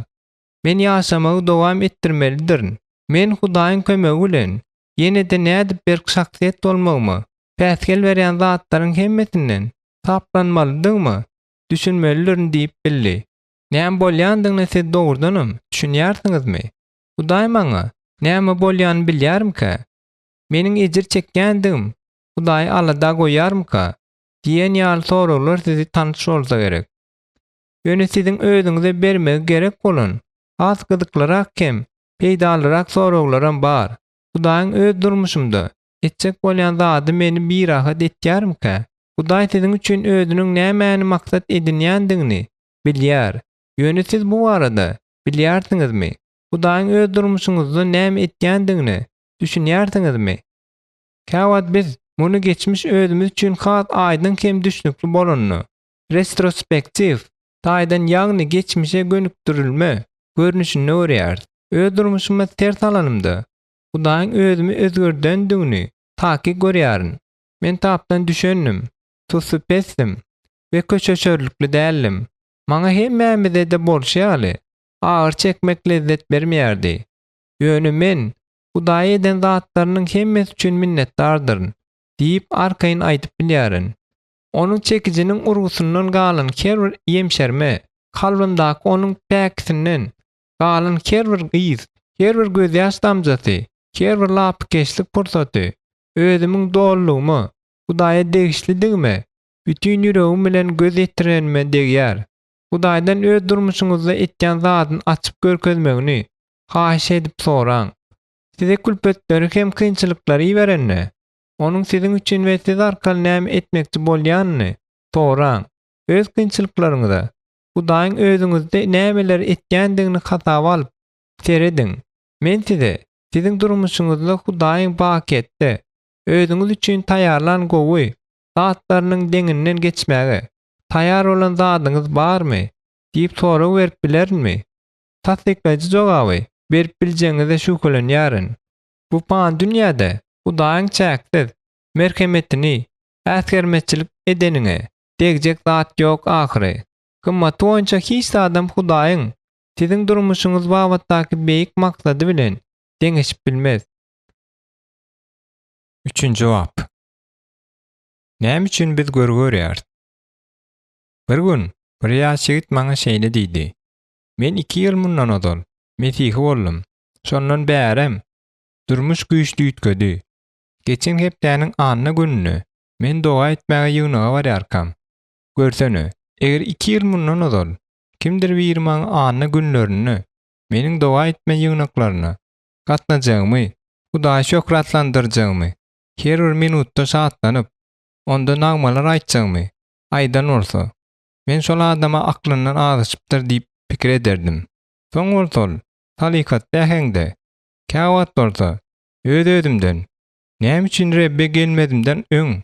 Men ýaşamagy dowam etdirmelidirin. Men Hudaýyň kömegi bilen ýene-de nädip berk şahsyýet bolmagyma päsgel berýän zatlaryň hemmesinden saplanmalydygyma düşünmelidirin diýip bildi. Näme bolýandygyna siz dogrudanam düşünýärsiňizmi? Hudaý maňa näme bolýanyny bilýärmikä? Meniň ejir çekýändigim Hudaýy alada goýýarmyka? diýen ýaly soraglar sizi tanyş bolsa gerek. Ýöne siziň özüňize bermegi gerek bolan has gyzyklyrak hem peýdalyrak soraglaram bar. Hudaýyň öz durmuşymda etjek bolýan zady meni birahat etýärmikä? Hudaý siziň üçin özüniň nämäni maksat edinýändigini bilýär. Ýöne siz bu barada bilýärsiňizmi? Hudaýyň öz durmuşyňyzda näme etýändigine düşünýärsiňizmi? Käwagt biz muny geçmiş özümiz üçin has aýdyň hem düşnükli bolanda, retrospektiw, taýdan ýagny geçmişe gönükdirilme görnüşinde görýäris. Öz durmuşyma ser salanymda, Hudaýyň özümi özgerdendigini takyk görýärin. Men tapdan düşendim, sussupesdim we köçeçörlükli däldim. Maňa hemmämize-de bolşy ýaly, agyry çekmek lezzet bermeýärdi. Ýöne men Hudaýa eden zatlarynyň hemmesi üçin minnetdardyryn diýip arkaýyn aýdyp bilýärin. Onuň çekijiniň urgusyndan galan her bir ýemşerme, kalbymdaky onuň päkisinden galan her bir yz, her bir gözýaş damjasy, her bir lapykeçlik pursaty özümiň dolulygyma, Hudaýa degişlidigime bütin ýüregim bilen göz ýetirenime degýär. Hudaýdan öz durmuşyňyzda etýän zadyny açyp görkezmegini haýyş edip soraň. Size külpetleri hem kynçylyklary iberende, Onuň siziň üçin we siz arkaly näme etmekçi bolýanyny soraň. Öz kynçylyklaryňyza Hudaýyň özüňizde nämeleri etýändigini hasaba alyp, serediň. Men size siziň durmuşyňyzda Hudaýyň bakyýetde özüňiz üçin taýýarlan gowy zatlarynyň deňinden geçmäge taýýar bolan zadyňyz barmy diýip sorag berip bilerinmi? Tassyklaýjy jogaby berip biljegiňize şübhelenýärin. Bu pany dünýäde Hudaýyň çäksiz merhemetini äsgermezçilik edeniňe degjek zat ýok ahyry. Gymmaty boýunça hiç zadam Hudaýyň siziň durmuşyňyz babatdaky beýik maksady bilen deňeşip bilmez. Üçünji bap. Näme üçin biz görgi görýäris? Bir gün bir ýaş ýigit maňa şeýle diýdi, Men iki ýyl mundan ozal mesihi boldum. Şondan bärem durmuş güýçli üýtgedi. Geçen hepdäniň anna gününde men doga etmäge ýygnaga barýarkam, görsene, eger iki ýyl mundan ozal kimdir biri maňa anna günlerinde meniň doga etme ýygnaklaryna gatnajagymy, Hudaýy şöhratlandyrjagymy, her bir minutda şatlanyp, onda nagmalar aýtjagymy aýdan bolsa, men şol adama aklyndan azaşypdyr diýip pikir ederdim. Soň bolsa ol salykatly äheňde, käwagt bolsa öz-özümden, Näme üçin Rebbe gelmezimden öň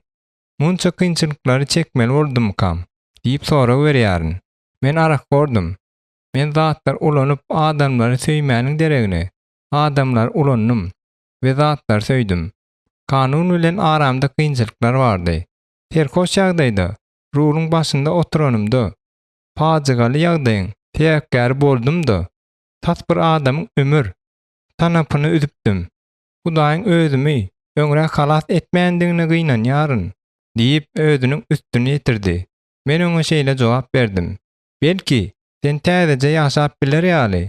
munça kynçylyklary çekmeli boldumkam? diýip sorag berýärin. Men arakhordum. Men zatlary ulanyp adamlary söýmäniň deregine, adamlary ulandym we zatlary söýdüm. Kanun bilen aramda kynçylyklar bardy. Serhoş ýagdaýda ruluň başynda oturanymda, pajygaly ýagdaýyň sebäpkäri boldum-da, tas bir adamyň ömür tanapyny üzüpdim. Hudaýyň özümi öňräk halas etmändigine gynanýaryn, diýip, özüniň üstüni ýetirdi. Men oňa şeýle jogap berdim, Belki, sen täzeje ýaşap biler ýaly,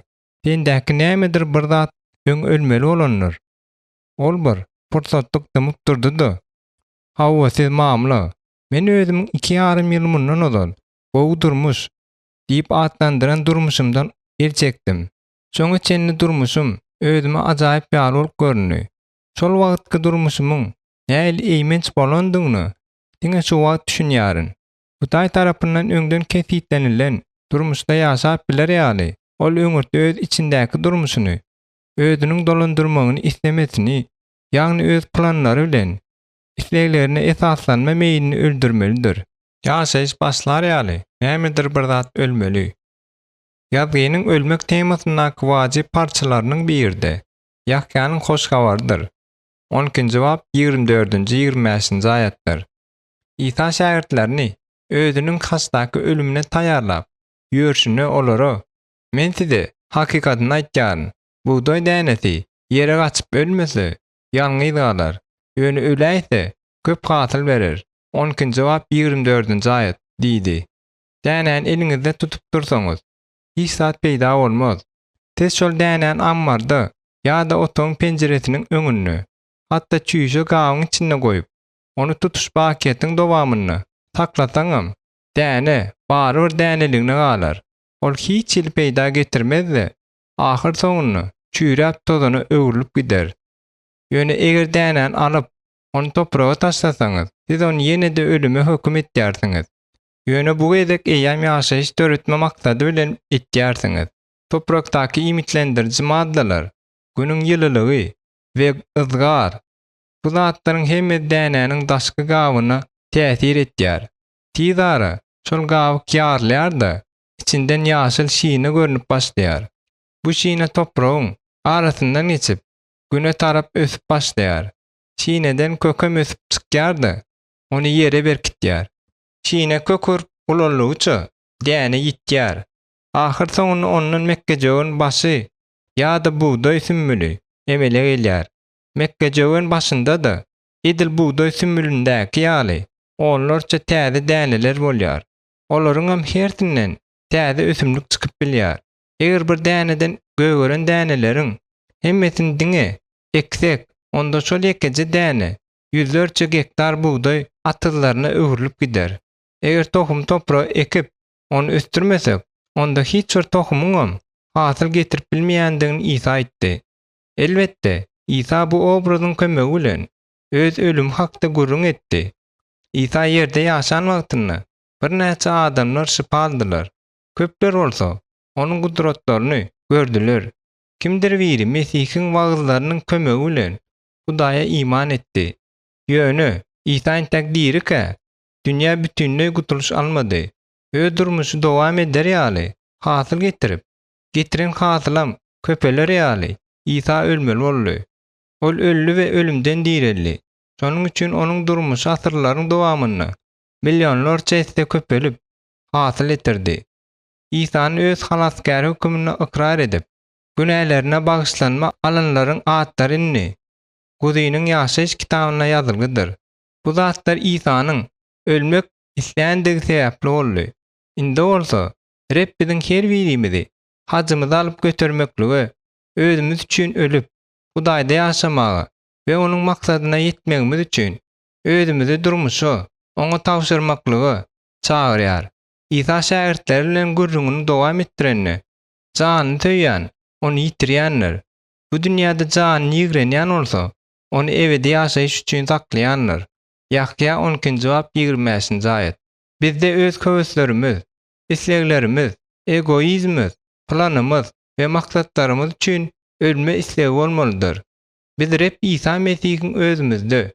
sendäki nämedir bir zat öň ölmeli bolandyr. Ol bir pursatlyk dymyp durdy-da, Hawa, siz mamla. Men özümiň iki ýarym ýyl mundan ozal gowy durmuş diýip atlandyran durmuşymdan el çekdim. Şoňa çenli durmuşym özüme ajaýyp ýaly bolup göründi. Şol wagtky durmuşymyň nähili eýmenç bolandygyna diňe şu wagt düşünýärin. Hudaý tarapyndan öňden kesgitlenilen durmuşda ýaşap biler ýaly, ol öňürti öz içindäki durmuşyny özüniň dolandyrmagyny islemesini, ýagny öz planlary bilen isleglerine esaslanma meýlini öldürmelidir. Ýaşaýyş başlar ýaly, nämedir bir zat ölmeli. Ýazgynyň ölmek temasyndaky wajyp parçalarynyň biri-de Ýahýanyň Hoş Habarydyr. On ikinji bap, ýigrimi dördünji, ýigrimi bäşinji aýatlar. Isa şägirtlerini Özüniň haçdaky ölümine taýýarlap ýörşüne olara, Men size hakykatyny aýtýaryn, bugdaý dänesi ýere gaçyp ölmese, ýalňyz galar, ýöne öläýse, köp hasyl berer. On ikinji bap, ýigrimi dördünji aýat, diýdi. Dänäni eliňizde tutup dursaňyz, hiç zat peýda bolmaz. Siz şol dänäni ammarda ýa-da otagyň penjiresiniň öňünde, hatda çüýşe gabyň içinde goýup, ony tutuş bakyýetiň dowamynda saklasaňam, däne barybir däneligine galar. Ol hiç hili peýda getirmez-de, ahyrsoňunda çüýräp tozana öwrülip gider. Ýöne eger dänäni alyp, ony topraga taşlasaňyz, siz ony ýene-de ölüme höküm etýärsiňiz. Ýöne bu gezek eýýäm ýaşaýyş döretme maksady bilen etýärsiňiz. Toprakdaky iýmitlendiriji maddalar, Günüň ýylylygy we yzgar, bu zatlaryň hemmesi dänäniň daşky gabyna täsir etýär. Tiz ara şol gabyk ýarylýar-da, içinden ýaşyl şine görnüp başlaýar. Bu şine topragyň arasyndan geçip, Güne tarap ösüp başlaýar. Şineden kökem ösüp çykýar-da, ony ýere berkitýär. Şine kök urup ulaldygyça, däne ýitýär. Ahyrsoňunda ondan mekgejöwen başy ýa-da bugdaý sümmüli emele gelýär. Mekgejöwen başynda-da, edil bugdaý sümmülindäki ýaly, onlarça täze däneler bolýar. Olaryňam hersinden täze ösümlik çykyp bilýär. Eger bir däneden gögeren däneleriň hemmesini diňe eksek, onda şol ýekeje däne ýüzlerçe gektar bugdaý atyzlaryna öwrülip gider. Eger tohumy topraga ekip, ony ösdürmesek, onda hiç bir tohumyňam hasyl getirip bilmeýändigini Isa aýtdy. Elbetde, Isa bu obrazyň kömegi bilen öz ölümi hakda gürrüň etdi. Isa ýerde ýaşan wagtynda birnäçe adamlar şypa aldylar. Köpler bolsa Onuň gudratlaryny gördüler. Kimdir biri Mesihiň wagyzlarynyň kömegi bilen Hudaýa iman etdi. Ýöne, Isa entek dirikä, dünýä bütinleý gutulyş almady. Öz durmuşy dowam eder ýaly, hasyl getirip, getiren hasylam köpeler ýaly, Isa ölmeli boldy. Ol öldi we ölümden direldi. Şonuň üçin Onuň durmuşy asyrlaryň dowamynda millionlarça esse köpelip, hasyl getirdi. Isany öz Halasgäri höküminde ykrar edip, günälerine bagyşlanma alanlaryň atlary indi Guzynyň ýaşaýyş kitabynda ýazylgydyr. Bu zatlar Isanyň ölmek isländigi sebäpli boldy. Indi bolsa, Reb biziň her birimizi hajymyzy alyp götermeklige, özümiz üçin ölüp, Hudaýda ýaşamaga we Onuň maksadyna ýetmegimiz üçin özümizi durmuşa Oňa tabşyrmaklyga çagyrýar. Isa şägirtleri bilen gürrüňini dowam etdirende, Janyny söýýän, ony ýitirýändir. Bu dünýäde janyny ýigrenýän bolsa, ony ebedi ýaşaýyş üçin saklaýandyr. Ýahýa on ikinji bap 25-nji aýat. Bizde öz höweslerimiz, isleglerimiz, egoizmimiz, planymyz we maksatlarymyz üçin ölme islegi bolmalydyr. Biz Reb Isa Mesihiň özümizde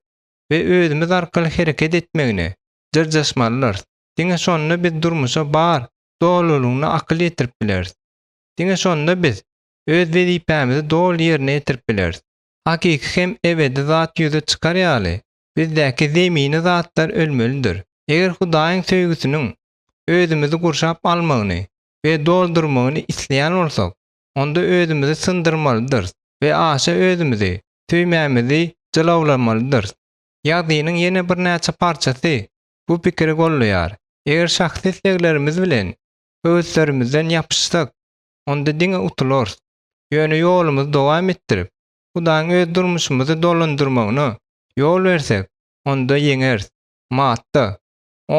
we özümiz arkaly hereket etmegine dyrjaşmalydyrys. Diňe şonda biz durmuşa bar dolulygyna akyl ýetirip bileris. Diňe şonda biz öz wezipämizi doly ýerine ýetirip bileris. Hakyky hem ebedi zat ýüze çykar ýaly, bizdäki zemini zatlar ölmelidir. Eger Hudaýyň söýgüsiniň özümizi gurşap almagyny we doldurmagyny isleýän bolsak, onda özümizi syndyrmalydyrys we aşa özümizi söýmämizi jylawlamalydyrys. Ýazgynyň ýene birnäçe parçasy bu pikiri goldaýar. Eger şahsy isleglerimiz bilen höweslerimizden ýapyşsak, onda diňe utularys. Ýöne ýolumyzy dowam etdirip, Hudaýyň öz durmuşymyzy dolandyrmagyna ýol bersek, onda ýeňeris. Matta,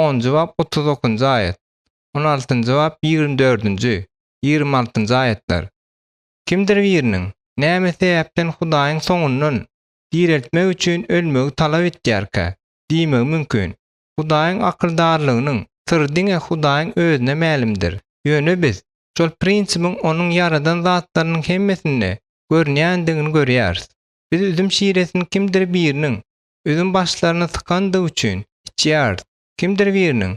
onunjy bap 39-njy aýat, on altynjy bap 24-nji, 26-njy aýatlar. Kimdir biriniň näme sebäpden Hudaýyň soňundan direltmek üçin ölmegi talap etýärkä diýmegi mümkin. Hudaýyň akyldarlygynyň syry diňe Hudaýyň özüne mälimdir. Ýöne biz şol prinsipiň Onuň ýaradan zatlarynyň hemmesinde görünýändigini görýäris. Biz üzüm şiresini kimdir biriniň üzüm başlaryna sykandygy üçin içýäris. Kimdir biriniň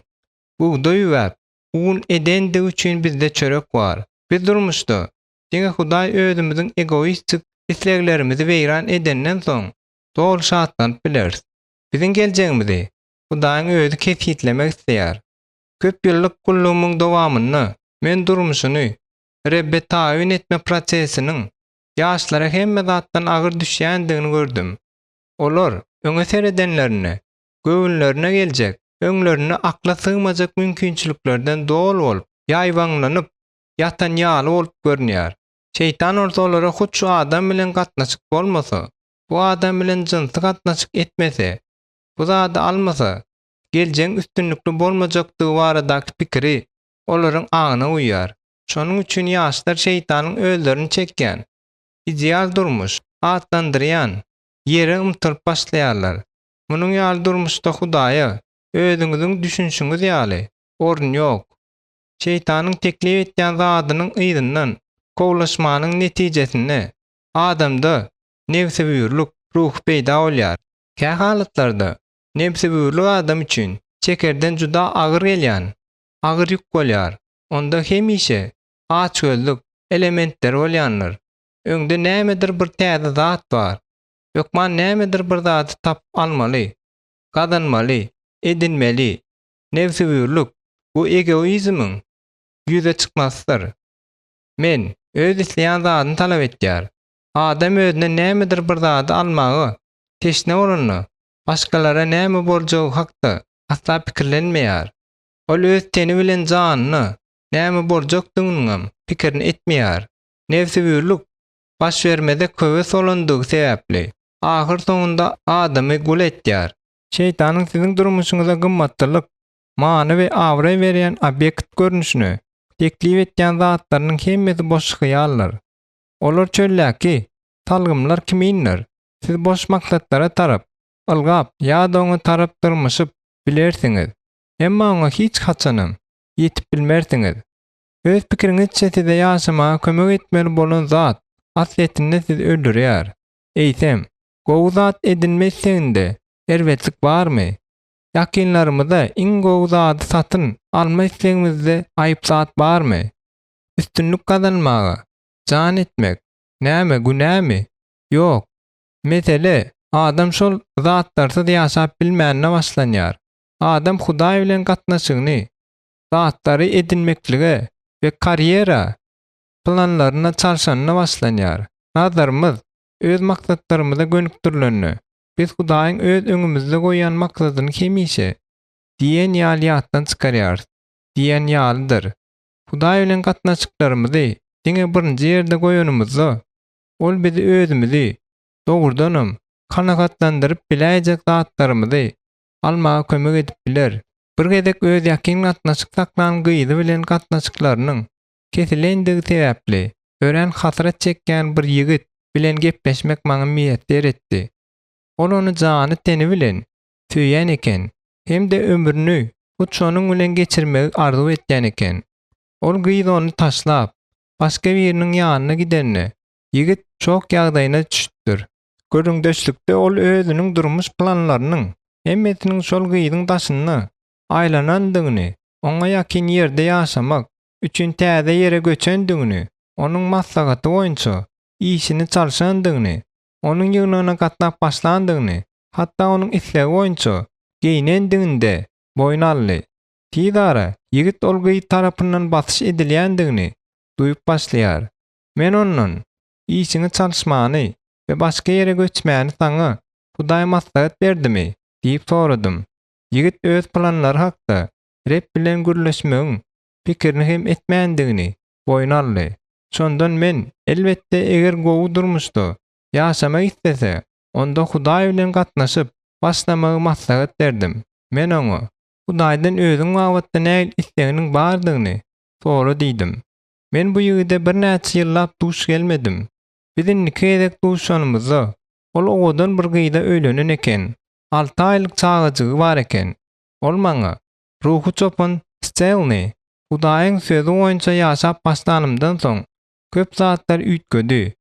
bugdaý üwäp, un edendigi üçin bizde çörek bar. Biz durmuşda diňe Hudaý özümiziň egoistik isleglerimizi weýran edenden soň doly şatlanyp bileris. Biziň geljegimizi Hudaýyň özi kesgitlemek isleýär. Köp ýyllyk gullugymyň dowamynda men durmuşyny Rebbe tabyn etme prosesiniň ýaşlara hemme zatdan agyr düşýändigini gördüm. Olar öňe seredenlerinde, göwünlerine geljek, öňlerinde akla sygmajak mümkinçiliklerden doly bolup, ýaýbaňlanyp ýatan ýaly bolup görünýär. Şeýtan bolsa olara hut şu adam bilen gatnaşyk bolmasa, bu adam bilen jynsy gatnaşyk etmese, bu zady almasa, geljegiň üstünlikli bolmajakdygy baradaky pikiri olaryň aňyna guýýar. Şonuň üçin ýaşlar şeýtanyň özlerini çekýän, ideal durmuş atlandyrýan ýere ymtylyp başlaýarlar. Munuň ýaly durmuşda Hudaýa, özüňiziň düşünişiňiz ýaly, orun ýok. Şeýtanyň teklip etýän zadynyň yzyndan kowlaşmanyň netijesinde adamda nebsewürlik ruhy peýda bolýar. Kähalatlarda nebsewürlik adam üçin çekerden juda agyr gelýän agyr ýük bolýar. Onda hemişe açgözlük elementleri bolýandyr. Öňde nämedir bir täze zat bar. Hökman nämedir bir zady tapyp almaly, gazanmaly, edinmeli. Nebsewürlik, bu egoizmiň ýüze çykmasydyr. Men, öz isleýän zadyny talap etýär. Adam özüne nämedir bir zady almaga teşne bolanda, başgalara näme boljagy hakda. asla pikirlenmeýär. Ol öz teni bilen janyna näme boljakdygynyňam pikirini etmeýär. Nebsewürlik başbermezek höwes bolandygy sebäpli, ahyrsoňunda adamy gul etýär. Şeýtanyň siziň durmuşyňyza gymmatlylyk, many we abraý berýän obýekt görnüşine teklip etýän zatlarynyň hemmesi boş hyýaldyr. Olar çöldäki salgymlar kimindir. Siz boş maksatlara tarap ylgap ýa-da oňa tarap dyrmyşyp bilersiňiz, emma oňa hiç haçanam ýetip bilmersiňiz. Öz pikiriňizçe size ýaşamaga kömek etmeli bolan zat aslyýetinde sizi öldürýär. Eýsem, gowy zat edinme isleginde erbetlik barmy? Ýakynlarymyza iň gowy zady satyn alma islegimizde aýyp zat barmy? Üstünlik gazanmaga jan etmek, näme, günämi? Ýok. Mesele, adam şol zatlarsyz ýaşap bilmänine başlanýar. Adam Hudaý bilen gatnaşygyny zatlary edinmeklige we karýera planlaryna çalşanyna başlanýar. Nazarymyz öz maksatlarymyza gönükdirilende, biz Hudaýyň öz öňümizde goýan maksadyny hemişe diýen ýaly ýatdan çykarýarys diýen ýalydyr. Hudaý bilen gatnaşyklarymyzy diňe birinji ýerde goýanymyzda, Ol bizi özümizi, dogrudanam, kanagatlandyryp biläýjek zatlarymyzy almaga kömek edip biler. Bir gezek öz ýakyn gatnaşyk saklan gyzy bilen gatnaşyklarynyň kesilendigi sebäpli örän hasrat çekýän bir ýigit bilen gepleşmek maňa miýesser etdi. Ol ony jany-teni bilen söýýän eken hem-de ömrüni hut şonuň bilen geçirmegi arzuw etýän eken. Ol gyz ony taşlap, başga biriniň ýanyna gidende, ýigit şok ýagdaýyna düşüpdir. Gürrüňdeşlikde ol özüniň durmuş planlarynyň hemmesiniň şol gyzyň daşynda aýlanandygyny, oňa ýakyn ýerde ýaşamak üçin täze ýere göçendigini, onuň maslahaty boýunça işini çalşandygyny, onuň ýygnagyna gatnap başlandygyny, hatda onuň islegi boýunça geýnendigini-de boýun aldy. Tizara ýigit ol gyz tarapyndan basyş edilýändigini duýup başlaýar. Men ondan, Işiňi çalyşmany we başga ýere göçmäni saňa Hudaý maslahat berdimi? diýip soradym. Ýigit öz planlary hakda Reb bilen gürleşmegiň pikirini hem etmändigini boýun aldy. Şondan men, elbetde, eger gowy durmuşda ýaşamak islese, onda Hudaý bilen gatnaşyp başlamagy maslahat berdim. Men oňa, Hudaýdan özüň babatda nähili isleginiň bardygyny sora diýdim. Men bu ýigide birnäçe ýyllap duş gelmedim. Biz indiki gezek duşanymyzda, ol owadan bir gyza öýlenen eken. Alty aýlyk çagajygy bar eken. Ol maňa, Ruhy çopan Stelni, Hudaýyň Sözi boýunça ýaşap başlanymdan soň, köp zatlar üýtgedi.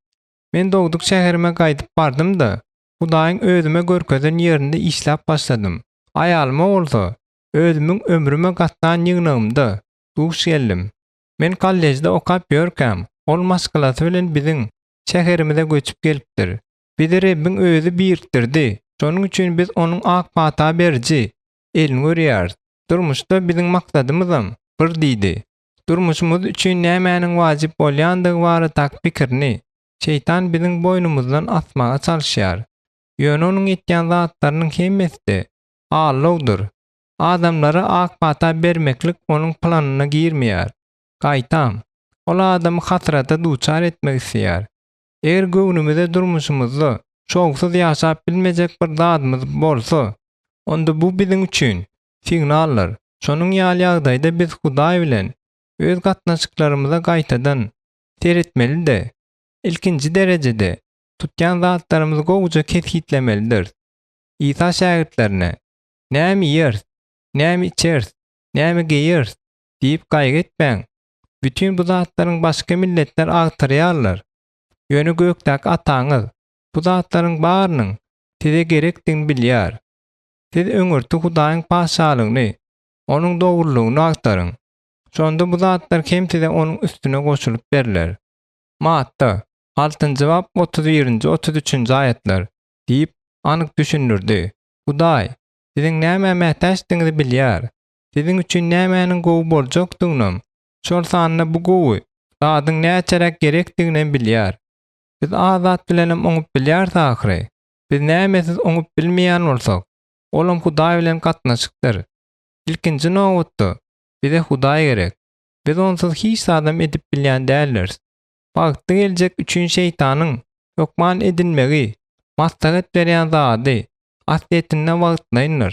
Men dogduk şäherime gaýdyp bardym-da, Hudaýyň özüme görkezen ýerinde işläp başladym. Aýalyma bolsa, özümiň ömrüme gatnan ýygnagymda duş geldim. Men kollejde okap ýörkäm, ol maşgalasy bilen biziň şäherimize göçüp gelipdir. Bizi Rebbiň özi birikdirdi, şonuň üçin biz Onuň ak pata beriji elini görýäris. Durmuşda biziň maksadymyzam bir diýdi. Durmuşymyz üçin nämäniň wajyp bolýandygy baradaky pikirini şeýtan biziň boýnumyzdan asmaga çalyşýar. Ýöne onuň etýän zatlarynyň hemmesi-de allawdyr. Adamlara ak pata bermeklik onuň planyna girmeýär. Gaýtam, ol adamy hasrata duçar etmek isleýär. Eger göwnümize durmuşymyzda şowsuz ýaşap bilmejek bir zadymyz bolsa, onda bu biziň üçin signaldyr. Şonuň ýaly ýagdaýda biz Hudaý bilen öz gatnaşyklarymyza gaýtadan seretmeli-de, ilkinji derejede tutýan zatlarymyzy gowuja kesgitlemelidiris. Isa şägirtlerine, Näme iýeris, näme içeris, näme geýeris diýip gaýgy etmäň. Bütin bu zatlaryň başga milletler agtarýarlar. Ýöne gökdäki Ataňyz bu zatlaryň barynyň size gerekdigini bilýär. Siz öňürti Hudaýyň Patyşalygyny, Onuň dogrulygyny agtaryň. Şonda bu zatlar hem size onuň üstüne goşulyp berler. Matta, altynjy bap 31-nji, 33-nji aýatlar, diýip, anyk düşündirdi. Hudaý, siziň nämä mätäçdigiňizi bilýär. Siziň üçin nämäniň gowy boljakdygynam, şol sanda bu gowy zadyň näçeräk gerekdiginem bilýär. Biz az zat bilenem oňup bilýäris ahyry. Biz nämesiz oňup bilmeýän bolsak, olam Hudaý bilen gatnaşykdyr. Ilkinji nobatda, bize Hudaý gerek. Biz onsuz hiç zadam edip bilýän däldiris. Bagtly geljek üçin şeýtanyň hökman edinmegi maslahat berýän zady aslyýetinde wagtlaýyndyr,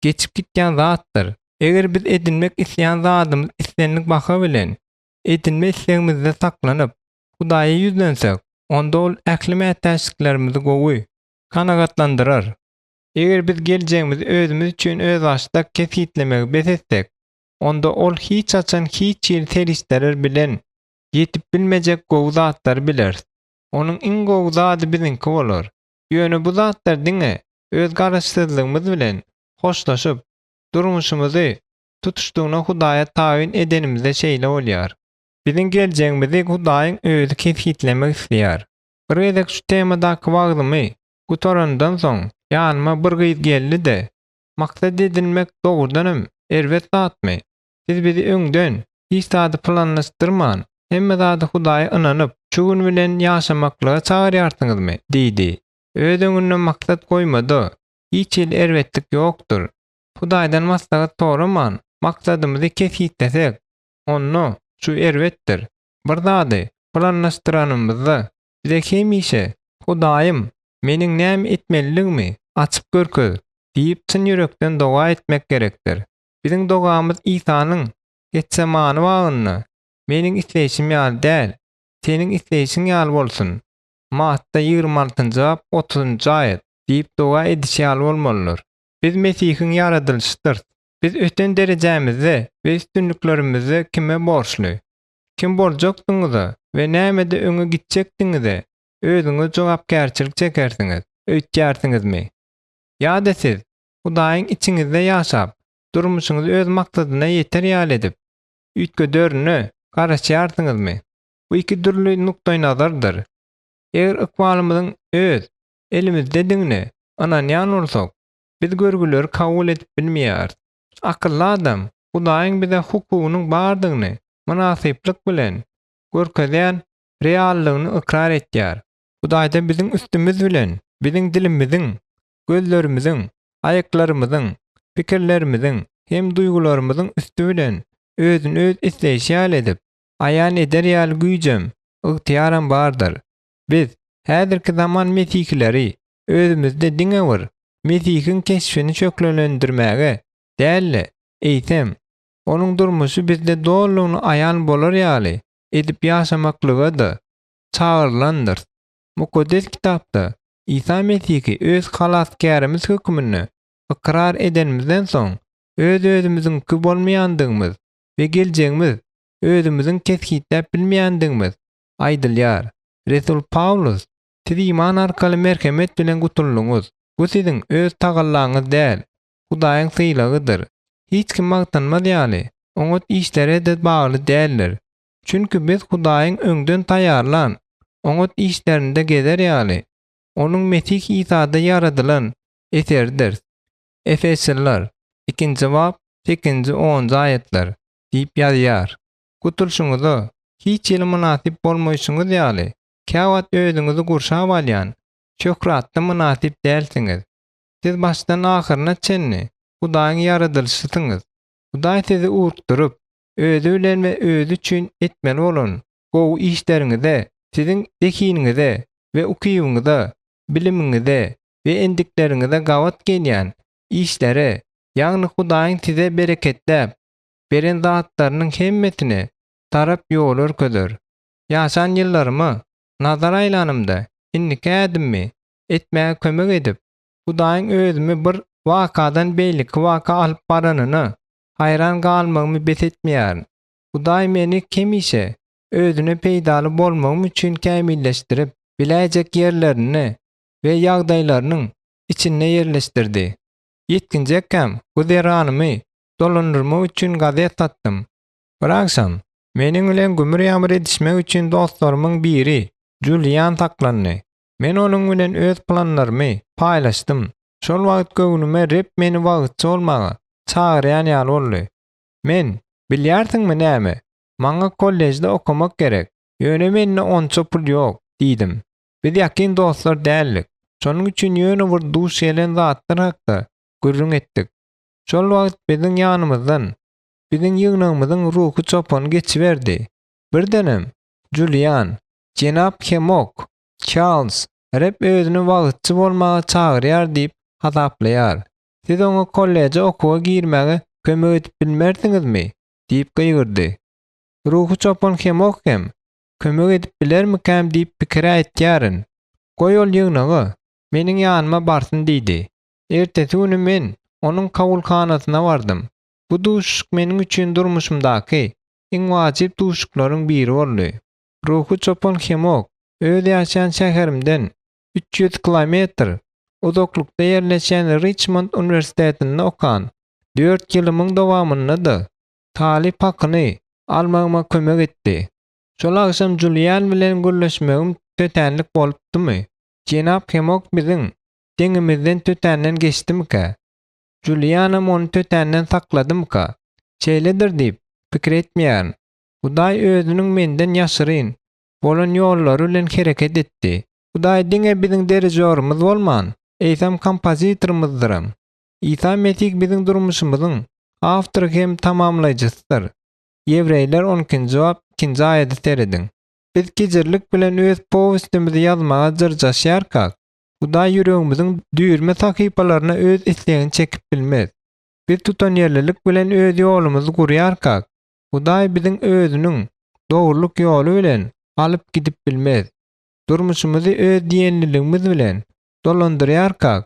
geçip gitýän zatdyr. Eger biz edinmek isleýän zadymyz islendik baha bilen edinme islegimizde saklanyp, Hudaýa ýüzlensek, onda ol ähli mätäçliklerimizi gowy kanagatlandyrar. Eger biz geljegimizi özümiz üçin özbaşdak kesgitlemegi bes etsek, onda ol hiç haçan hiç hili serişdeler bilen ýetip bilmejek gowy zatlary bileris. Onuň iň gowy zady biziňki bolar. Ýöne bu zatlar diňe öz garaşsyzlygymyz bilen hoşlaşyp, durmuşymyzy tutuşlygyna Hudaýa tabyn edenimizde şeýle bolýar. Biziň geljegimizi Hudaýyň özi kesgitlemek isleýär. Bir gezek şu temadaky wagzymy gutarandan soň, ýanyma bir gyz geldi-de, Maksat edinmek dogrudanam erbet zatmy? Siz bizi öňden, hiç zady planlaşdyrman, hemme zady Hudaýa ynanyp, şu gün bilen ýaşamaklyga çagyrýarsyňyzmy? diýdi. Öz öňünde maksat goýmada hiç hili erbetlik ýokdur. Hudaýdan maslahat soraman, maksadymyzy kesgitlesek, onda şu erbetdir. Bir zady planlaşdyranymyzda, bize hemişe, Hudaýym, meniň näme etmelidigimi açyp görkez diýip çyn ýürekden doga etmek gerekdir. Biziň dogamyz Isanyň Getsemany bagynda, Meniň isleýşim ýaly däl, Seniň isleýşiň ýaly bolsun, Matta 26-njy bap 30-njy aýat, diýip doga edişi ýaly bolmalydyr. Biz Mesihiň ýaradylyşydyrys. Biz öten derejämizde we üstünliklerimizde kime borçly? Kim boljakdygyňyza we nämede öňe gitjekdigiňize özüňiz jogapkärçilik çekersiňiz öýtýärsiňizmi? Ýa-da siz Hudaýyň içiňizde ýaşap, durmuşyňyzy öz maksadyna ýeter ýaly edip, üýtgederine garaşýarsyňyzmy? Bu iki dürli nukdaýnazardyr. Eger ykbalymyzyň öz elimizdedigine ynanýan bolsak, biz görgüleri kabul edip bilmeýäris. Akylly adam Hudaýyň bize hukugynyň bardygyny mynasyplyk bilen görkezýän reallygyny ykrar etýär. Hudaýda biziň üstümiz bilen biziň dilimiziň, gözlerimiziň, aýaklarymyzyň, pikirlerimiziň hem duýgularymyzyň üsti bilen özüni öz isleýşi ýaly edip, aýan eder ýaly güýjem, ygtyýaram bardyr. Biz, häzirki zaman mesihileri, özümizde diňe bir Mesihiň keşbini şöhlelendirmäge däl-de, eýsem, Onuň durmuşy bizde dolulygyna aýan bolar ýaly edip ýaşamaklyga-da çagyrylandyrys. Mukaddes Kitapda Isa Mesihi öz Halasgärimiz hökmünde ykrar edenimizden soň, öz-özümiziňki bolmaýandygymyz we geljegimiz özümiziň kesgitläp bilmeýändigimiz aýdylýar. Resul Pawlus, Siz iman arkaly merhemet bilen gutuldyňyz. Bu siziň öz tagallaňyz däl, Hudaýyň sylagydyr. Hiç kim magtanmaz ýaly, oňat işlere-de bagly däldir. Çünki biz Hudaýyň öňden taýýarlan oňat işlerinde gezer ýaly, Onuň Mesih Isada ýaradylan eseridiris. Efesliler, ikinji bap, sekizinji, onunjy aýatlar, diýip ýazýar. Gutulyşyňyza hiç hili mynasyp bolmaýşyňyz ýaly, käwagt özüňizi gurşap alýan şöhratda mynasyp dälsiňiz. Siz başdan ahyryna çenli Hudaýyň ýaradylyşysyňyz. Hudaý sizi ugrukdyryp, Özi bilen we Özi üçin etmeli bolan gowy işleriňize, siziň zehiniňize we ukybyňyza, bilimiňize we endikleriňize gabat gelýän işlere, ýagny Hudaýyň size bereketläp beren zatlarynyň hemmesine tarap ýol görkezer. Ýaşan ýyllaryma nazar aýlanymda, indiki ädimimi etmäge kömek edip, Hudaýyň özümi bir wakadan beýleki waka alyp baranyna haýran galmagymy bes etmeýärin. Hudaý meni hemişe Özüne peýdaly bolmagym üçin kämilleşdirip biläýjek ýerlerinde we ýagdaýlarynyň içinde ýerleşdirdi. Ýetginjekkäm güzeranymy dolandyrmak üçin gazet satdym. Bir agşam meniň bilen gümür-ýamyr edişmek üçin dostlarymyň biri Julian saklandy. Men onuň bilen öz planlarymy paýlaşdym. Şol wagt göwnüme Reb meni wagyzçy bolmaga çagyrýan ýaly boldy. Men, Bilýärsiňmi näme, maňa kolležde okamak gerek, ýöne mende onça pul ýok diýdim. Biz ýakyn dostlar däldik, şonuň üçin ýöne bir duş gelen zatlar hakda gürrüň etdik. Şol wagt biziň ýanymyzdan biziň ýygnagymyzyň ruhy çopany geçiberdi. Birdenem, Julian, Jenap Hemok, Çarlz, Reb özüni wagyzçy bolmaga çagyrýar diýip hasaplaýar. Siz oňa kolleje okuwa girmäge kömek edip bilmersiňizmi? diýip gygyrdy. Ruhy çopan Hemok hem, Kömek edip bilermikäm diýip pikir-ä etýärin. Goý ol ýygnaga, meniň ýanyma barsyn diýdi. Ertesi güni men onuň kabulhanasyna bardym. Bu duşuşyk meniň üçin durmuşymdaky iň wajyp duşuşyklaryň biri boldy. Ruhy çopan Hemok öz ýaşaýan şäherimden 300 kilometr uzaklykda ýerleşýän Riçmond uniwersitetinde okan dört ýylymyň dowamynda-da talyp hakyny almagyma kömek etdi. Şol agşam Julian bilen gürleşmegim tötänlik bolupdymy? Jenap Hemok biziň deňimizden tötänden geçdimikä? Julianam ony tötänden sakladymyka? Şeýledir diýip, pikir etmeýärin. Hudaý özüniň menden ýaşyryn bolan ýollary bilen hereket etdi. Hudaý diňe biziň dirižýorymyz bolman, eýsem kompozitorymyzdyram. Isa Mesih biziň durmuşymyzyň awtory hem tamamlaýjysydyr. Ýewreýler on ikinji bap ikinji aýada serediň. Biz kejirlik bilen öz powestimizi ýazmaga jyrjaşýarkak, Hudaý ýüregimiziň düýrme sahypalaryna öz islegini çekip bilmez. Biz tutanýerlilik bilen öz ýolumyzy gurýarkak, Hudaý biziň özüniň dogrulyk ýoly bilen alyp gidip bilmez. Durmuşymyzy öz diýenliligimiz bilen dolandyrýarkak,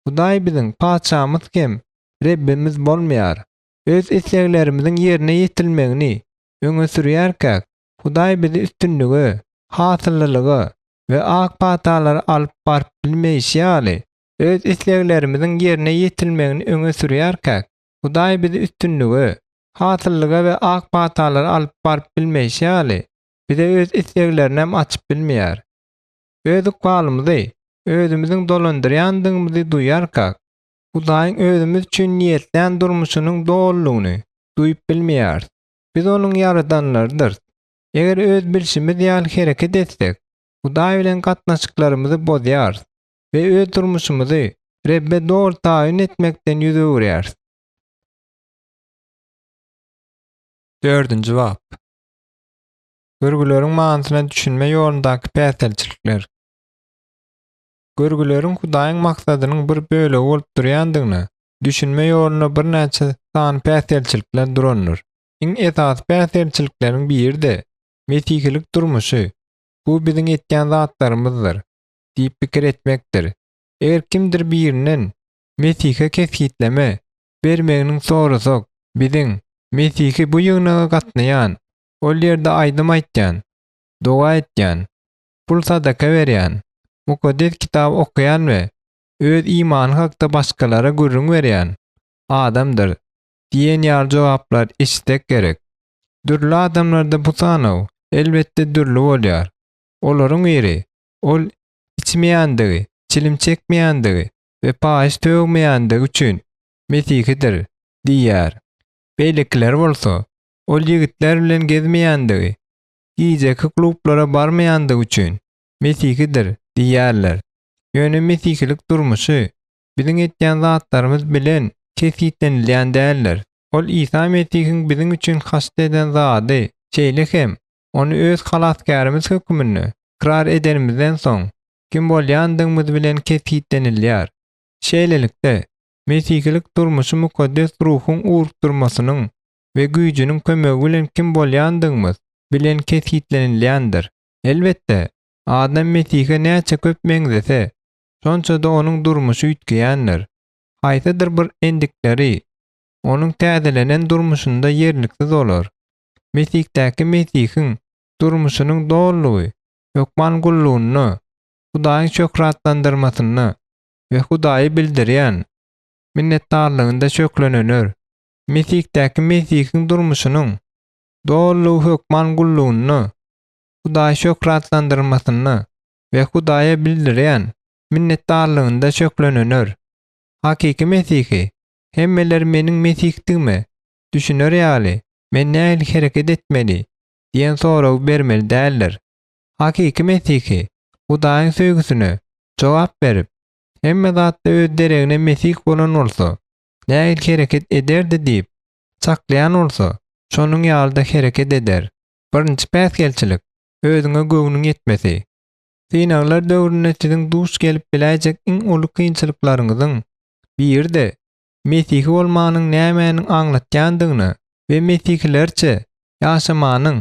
Hudaý biziň Patyşamyz hem Rebbimiz bolmaýar. Öz isleglerimiziň ýerine ýetirilmegini öňe sürýärkäk, Hudaý bizi üstünlige, hasyllylyga we ak patalara alyp baryp bilmeýşi ýaly, öz isleglerimiziň ýerine ýetirilmegini öňe sürýärkäk, Hudaý bizi üstünlige, hasyllyga we ak patalara alyp baryp bilmeýşi ýaly, bize öz isleglerinem açyp bilmeýär. Öz ykbalymyzy özümiziň dolandyrýandygymyzy duýarkak, Hudaýyň özümiz üçin niýetlän durmuşynyň dolulygyny duýup bilmeýäris. Biz Onuň ýaradanlarydyrys. Eger öz bilşimiz ýaly hereket etsek, Hudaý bilen gatnaşyklarymyzy bozýarys we öz durmuşymyzy Rebbe doly taýyn etmekden ýüz öwürýäris. Dördünji bap. Görgüleriň manysyna düşünme ýolundaky päsgelçilikler. Görgüleriň Hudaýyň maksadynyň bir bölegi bolup durýandygyna düşünme ýolunda birnäçe sany päsgelçilikler durandyr. Iň esasy päsgelçilikleriň biri-de mesihilik durmuşy, bu biziň etýän zatlarymyzdyr diýip pikir etmekdir. Eger kimdir birinden Mesihe kesgitleme bermeginiň sorasak, biziň, Mesihi bu ýygnaga gatnaýan, ol ýerde aýdym aýtýan, doga etýän, pul sadaka berýän, Mukaddes Kitaby okaýan we öz imany hakda başgalara gürrüň berýän adamdyr diýen ýaly jogaplar eşitsek gerek. Dürli adamlarda bu sanaw, elbetde, dürli bolýar. Olaryň biri, ol içmeýändigi, çilim çekmeýändigi we paýyş tögmeýändigi üçin mesihidir diýýär. Beýlekileri bolsa, ol ýigitler bilen gezmeýändigi, gijeki klublara barmaýandygy üçin mesihidir diýýärler. Ýöne mesihilik durmuşy biziň etýän zatlarymyz bilen kesgitlenilýän däldir. Ol Isa Mesihiň biziň üçin haçda eden zady, şeýle hem Ony öz Halasgärimiz hökmünde ykrar edenimizden soň, kim bolýandygymyz bilen kesgitlenilýär. Şeýlelikde, mesihilik durmuşy Mukaddes Ruhuň ugrukdyrmasynyň we güýjüniň kömegi bilen kim bolýandygymyz bilen kesgitlenilýändir. Elbetde, adam Mesihe näçe köp meňzese, şonça-da onuň durmuşy üýtgeýändir. Haýsydyr bir endikleri onuň täzelenen durmuşynda ýerliksiz bolar. Mesihdäki Mesihiň durmuşynyň dolulygy hökman gullugynda, Hudaýyň şöhratlandyrmasynda we Hudaýy bildirýän minnetdarlygynda şöhlenener. Mesihdäki Mesihiň durmuşynyň dolulygy hökman gullugynda, Hudaýy şöhratlandyrmasynda we Hudaýa bildirýän minnetdarlygynda şöhlenener. Hakyky mesihi, hemmeler meniň mesihdigime düşüner ýaly, men nähili hereket etmeli diýen soragy bermeli däldir. Hakyky mesihi Hudaýyň söýgüsine jogap berip, hemme zatda öz deregine Mesih bolan bolsa, nähili hereket ederdi diýip çaklaýan bolsa, şonuň ýaly-da hereket eder. Birinji päsgelçilik, özüňe göwnüň ýetmesi. Synaglar döwründe siziň duş gelip biläýjek iň uly kynçylyklaryňyzyň biri-de mesihi bolmanyň nämäniň aňlatýandygyna we mesihilerçe ýaşamanyň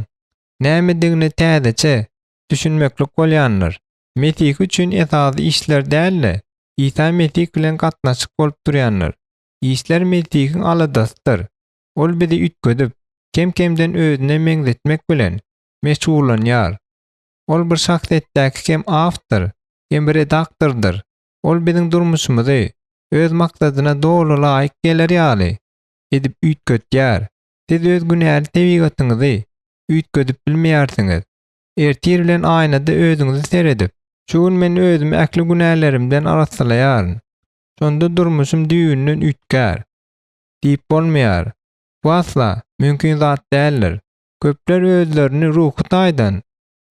nämedigine täzeçe düşünmeklik bolýandyr. Mesihi üçin esasy işler däl-de, Isa Mesih bilen gatnaşyk bolup durýandyr. Işler Mesihiň aladasydyr. Ol bizi üýtgedip, kem-kemden özüne meňzetmek bilen meşgullanýar. Ol bir şahsyýetdäki hem awtor, hem redaktordyr. Ol biziň durmuşymyzy öz maksadyna doly laýyk geler ýaly edip üýtgetýär. Siz öz günäli tebigatyňyzy üýtgedip bilmeýärsiňiz. Ertir bilen aýnada özüňize seredip, Şu gün men özümi ähli günälerimden arassalaýaryn. Şonda durmuşym düýbünden üýtgär. Diýip bolmaýar. Bu asla mümkin zat däldir. Köpler özlerini ruhy taýdan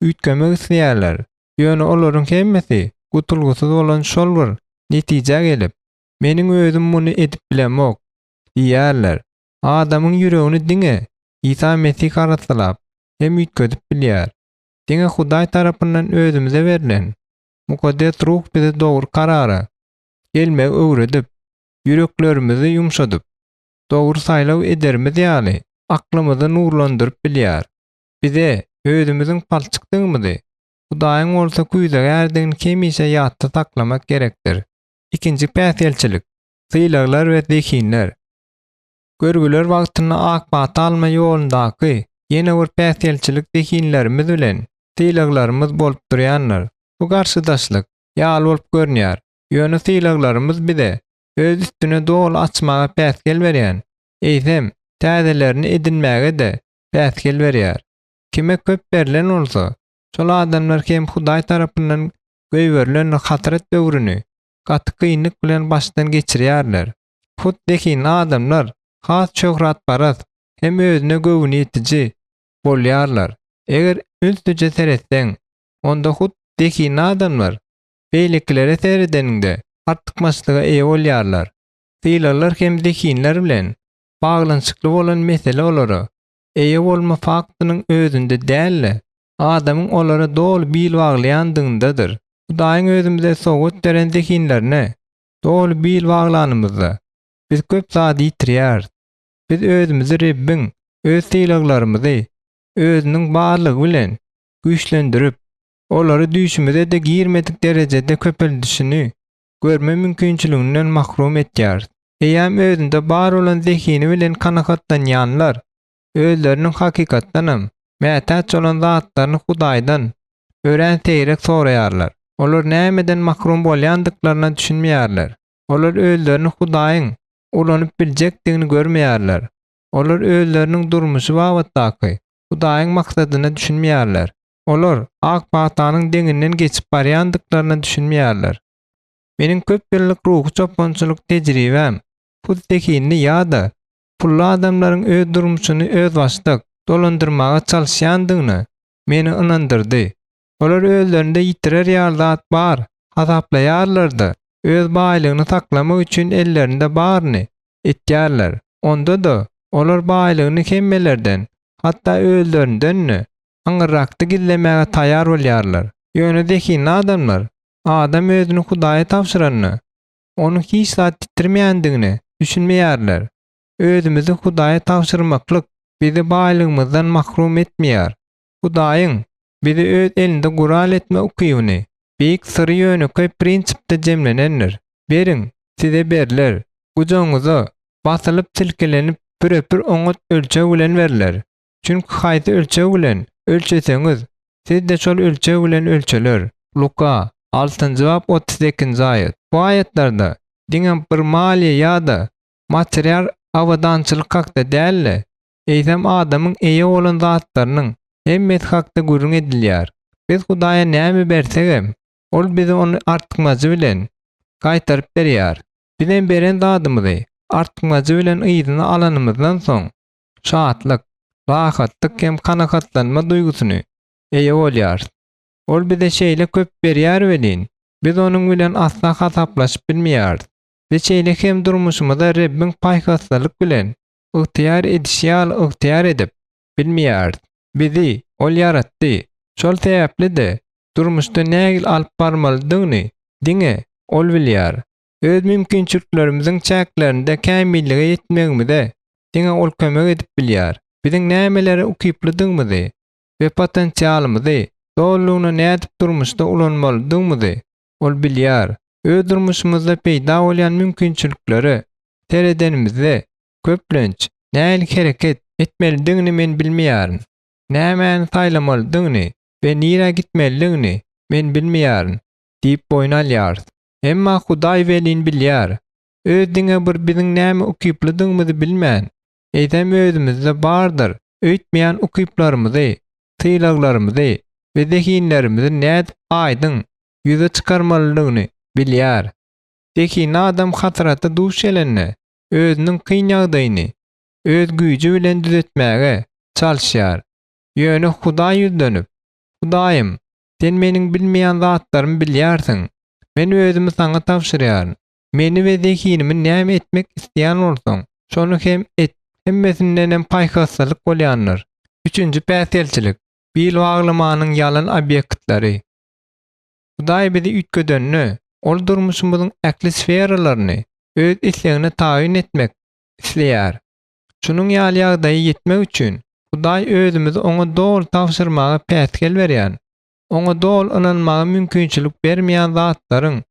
üýtgemek isleýärler, ýöne olaryň hemmesi gutulgysyz bolan şol bir netijä gelip, Meniň özüm muny edip bilemok diýýärler. Adamyň ýüregini diňe Isa Mesih arassalap hem üýtgedip bilýär. Diňe Hudaý tarapyndan özümize berlen Mukaddes Ruh bize dogry karara gelmegi öwredip, ýüreklerimizi ýumşadyp, dogry saýlaw ederimiz ýaly aklymyzy nurlandyryp bilýär. Bize özümiziň palçykdygymyzy, Hudaýyň bolsa küýzegärdigini hemişe ýatda saklamak gerekdir. Ikinji päsgelçilik, sylaglar we zehinler. Görgüler wagtynda ak pata alma ýolundaky ýene bir päsgelçilik zehinlerimiz bilen sylaglarymyz bolup durýandyr. Bu garşydaşlyk ýaly bolup görünýär, ýöne sylaglarymyz bize öz üstüne doly açmaga päsgel berýän, eýsem, täzelerini edinmäge-de päsgel berýär. Kime köp berlen bolsa, şol adamlar hem Hudaý tarapyndan goýberilen hasrat döwrüni gaty kynlyk bilen başdan geçirýärler. Hut zehinli adamlar has şöhratparaz hem özüne göwniýetiji bolýarlar. Eger ünslice seretseň, onda hut zehinli adamlar beýlekilere seredeniňde artykmaçlyga eýe bolýarlar. Sylaglar hem zehinler bilen baglanyşykly bolan mesele olara eýe bolma faktynyň özünde däl-de, adamyň olara doly bil baglaýandygyndadyr. Hudaýyň özümize sowgat beren zehinlerine doly bil baglanymyzda, biz köp zady ýitirýäris. Biz özümizi Rebbiň öz sylaglarymyzy Özüniň barlygy bilen güýçlendirip, olary düýşümize-de girmedik derejede köpeldişini görme mümkinçiliginden mahrum etýäris. Eýýäm özünde bar bolan zehini bilen kanagatlanýanlar özleriniň hakykatdanam mätäç bolan zatlaryny Hudaýdan örän seýrek soraýarlar. Olar nämeden mahrum bolýandyklaryna düşünmeýärler. Olar özlerini Hudaýyň ulanyp biljekdigini görmeýärler. Olar özleriniň durmuşy babatdaky Hudaýyň maksadyna düşünmeýärler. Olar ak patanyň deňinden geçip barýandyklaryna düşünmeýärler. Meniň köp ýyllyk ruhy çopançylyk tejribäm hut zehinli ýa-da pully adamlaryň öz durmuşyny özbaşdak dolandyrmaga çalyşýandygyna meni ynandyrdy. Olar özlerinde ýitirer ýaly zat bar hasaplaýarlar-da, öz baýlygyny saklamak üçin ellerinde baryny etýärler. Onda-da, olar baýlygyny hemmelerden, hatda özlerinden-de aňyrrakda gizlemäge taýýar bolýarlar. Ýöne zehinli adamlar, adam özüni Hudaýa tabşyranda, onuň hiç zat ýitirmeýändigine düşünmeýärler. Özümizi Hudaýa tabşyrmaklyk bizi baýlygymyzdan mahrum etmeýär. Hudaýyň bizi öz elinde gural etme ukybyny, beýik syry ýönekeý prinsipde jemlenendir, Beriň, size berler, gujagyňyza basylyp silkelenip pürepür oňat ölçeg bilen berler. Çünki haýsy ölçeg bilen ölçeseňiz, siz-de şol ölçeg bilen ölçeler. Luka, altynjy bap 38-nji aýat. Bu aýatlarda diňe bir maliýe ýa-da material abadançylyk hakda däl-de, eýsem adamyň eýe bolan zatlarynyň hemmesi hakda gürrüň edilýär. Biz Hudaýa näme bersegem, Ol bize ony artykmajy bilen gaýtaryp berýär. Bizem beren zadymyzy artykmajy bilen yzyna alanymyzdan soň, şatlyk, rahatlyk hem kanagatlanma duýgusyny eýe bolýarys. Ol bize şeýle köp berýär welin, biz onuň bilen asla hasaplaşyp bilmeýäris. We şeýle hem durmuşymyza Rebbiň paýhaslylyk bilen ygtyýar edişi ýaly ygtyýar edip bilmeýäris. Bizi Ol ýaratdy, şol sebäpli-de durmuşda nähili alyp barmalydygyny diňe Ol bilýär. Öz mümkinçiliklerimiziň çäklerinde kämillige ýetmegimize diňe Ol kömek edip bilýär. Biziň nämelere ukyplydygymyzy we potensialymyzy dolulygyna nädip durmuşda ulanmalydygymyzy Ol bilýär. Öz durmuşymyzda peýda bolýan mümkinçiliklere seredenimizde, köplenç, nähili hereket etmelidigini men bilmeýärin. Nämäni saýlamalydygyny we nirä gitmelidigini men bilmeýärin diýip boýun alýarys. Emma Hudaý welin bilýär. Öz diňe bir biziň näme ukyplydygymyzy bilmän, eýsem özümizde bardyr öýtmeýän ukyplarymyzy, sylaglarymyzy we zehinlerimizi nädip aýdyň ýüze çykarmalydygyny bilýär. Zehinli adam hasrata duş gelende, özüniň kyn ýagdaýyny öz güýji bilen düzetmäge çalyşýar. Ýöne Hudaý ýüzlenip, Hudaýym, Sen meniň bilmeýän zatlarymy bilýärsiň. Men özümi Saňa tabşyrýaryn. Meni we zehinimi näme etmek isleýän bolsaň, şony hem et. Hemmesindenem paýhaslylyk bolýandyr. Üçünji päsgelçilik, bil baglamanyň ýalan obýektleri. Hudaý bizi üýtgedende, Ol durmuşymyzyň ähli sferalaryny Öz islegine tabyn etmek isleýär. Şunuň ýaly ýagdaýa ýetmek üçin, Hudaý özümizi Oňa doly tabşyrmaga päsgel berýän, Oňa doly ynanmaga mümkinçilik bermeýän zatlaryň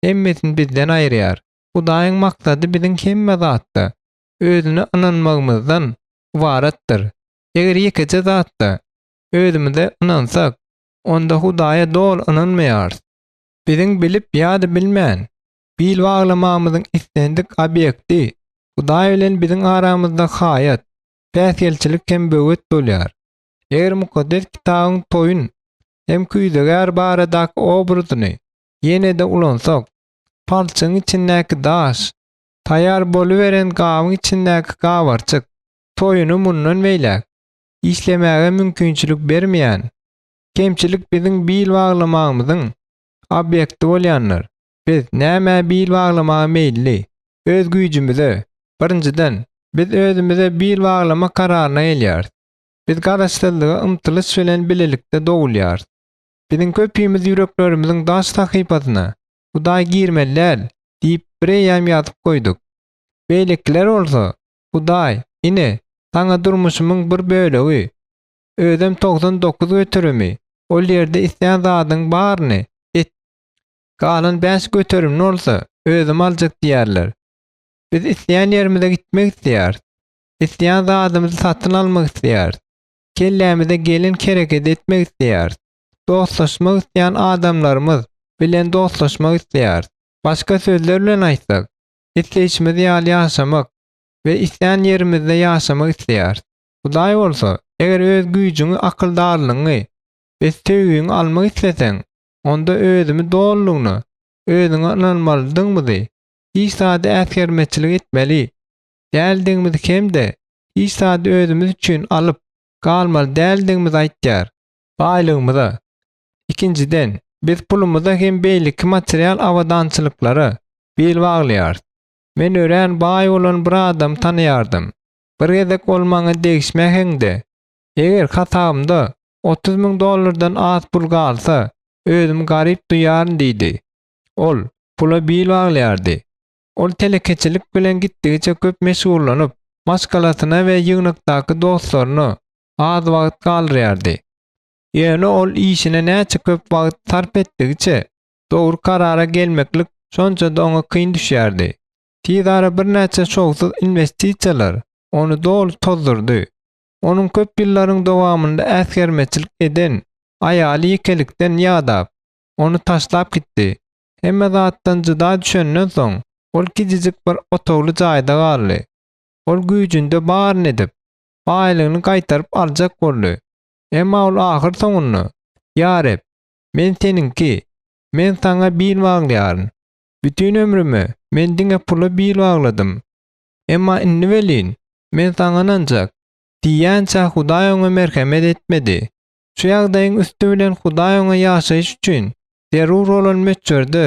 hemmesini bizden aýyrýar. Hudaýyň maksady biziň hemme zatda Özüne ynanmagymyzdan ybaratdyr. Eger ýekeje zatda özümize ynansak, onda Hudaýa doly ynanmaýarys. Biziň bilip ýa-da bilmän, bil baglamagymyzyň islendik obýekti Hudaý bilen biziň aramyzda haýat, päsgelçilik hem böwet bolýar. Eger Mukaddes Kitabyň toýun hem küýzegär baradaky obrazyny ýene-de ulansak, palçygyň içindäki daş, taýýar boluberen gabyň içindäki gabarçyk toýuny mundan beýläk işlemäge mümkinçilik bermeýän kemçilik biziň bil baglamagymyzyň obýekti bolýandyr. Biz nämä bil baglamaga meýilli? Öz güýjümize. Birinjiden, biz özümize bil baglamak kararyna gelýäris. Biz garaşsyzlyga ymtylyş bilen bilelikde dogulýarys. Biziň köpimiz ýüreklerimiziň daş sahypasyna Hudaý girmeli däl diýip bireýýäm ýazyp goýduk. Beýlekiler bolsa, Hudaý, ine, saňa durmuşymyň bir bölegi, özem 99 göterimi, ol ýerde islän zadyň baryny et. Galan bäş göterimini bolsa özüm aljak diýýärler. Biz isleýän ýerimize gitmek isleýäris. Isleýän zadymyzy satyn almak isleýäris. Kellämize gelen hereketi etmek isleýäris. Dostlaşmak isleýän adamlarymyz bilen dostlaşmak isleýäris. Başga sözler bilen aýtsak, isleýşimiz ýaly ýaşamak we islän ýerimizde ýaşamak isleýäris. Hudaý bolsa, eger öz güýjüňi, akyldarlygyňy we söýgiňi almak isleseň, onda özümi dolulygyna özüňe ynanmalydygymyzy, hiç zady äsgermezçilik etmeli däldigimizi hem-de hiç zady özümiz üçin alyp galmaly däldigimizi aýtýar. Baýlygymyza. Ikinjiden, biz pulumyza hem beýleki material abadançylyklara bil baglaýarys. Men örän baý bolan bir adamy tanaýardym. Bir gezek ol maňa degişme äheňde, Eger hasabymda 30 müň dollardan az pul galsa, özümi garyp duýaryn diýdi. Ol pula bil baglaýardy. Ol telekeçilik bilen gitdigiçe köp meşgullanyp, maşgalasyna we ýygnakdaky dostlaryna az wagt galdyrýardy. Ýöne ol işine näçe köp wagt sarp etdigiçe, dogry karara gelmeklik şonça-da oňa kyn düşýärdi. Tizara birnäçe şowsuz inwestisiýalar ony doly tozdurdy. Onuň köp ýyllaryň dowamynda äsgermezçilik eden aýaly ýekelikden ýadap, ony taşlap gitdi. Hemme zatdan jyda düşenden soň, ol kiçijik bir otagly jaýda galdy. Ol güýjünde baryny edip, baýlygyny gaýtaryp aljak boldy. Emma ol ahyrsoňunda, Ýa Reb, men Seniňki, men Saňa bil baglaýaryn. Bütin ömrüme men diňe pula bil bagladym. Emma indi welin, men Saňa ynanjak diýýänçä Hudaý oňa merhemet etmedi. Şu ýagdaýyň üsti bilen Hudaý oňa ýaşaýyş üçin zerur bolan möçberde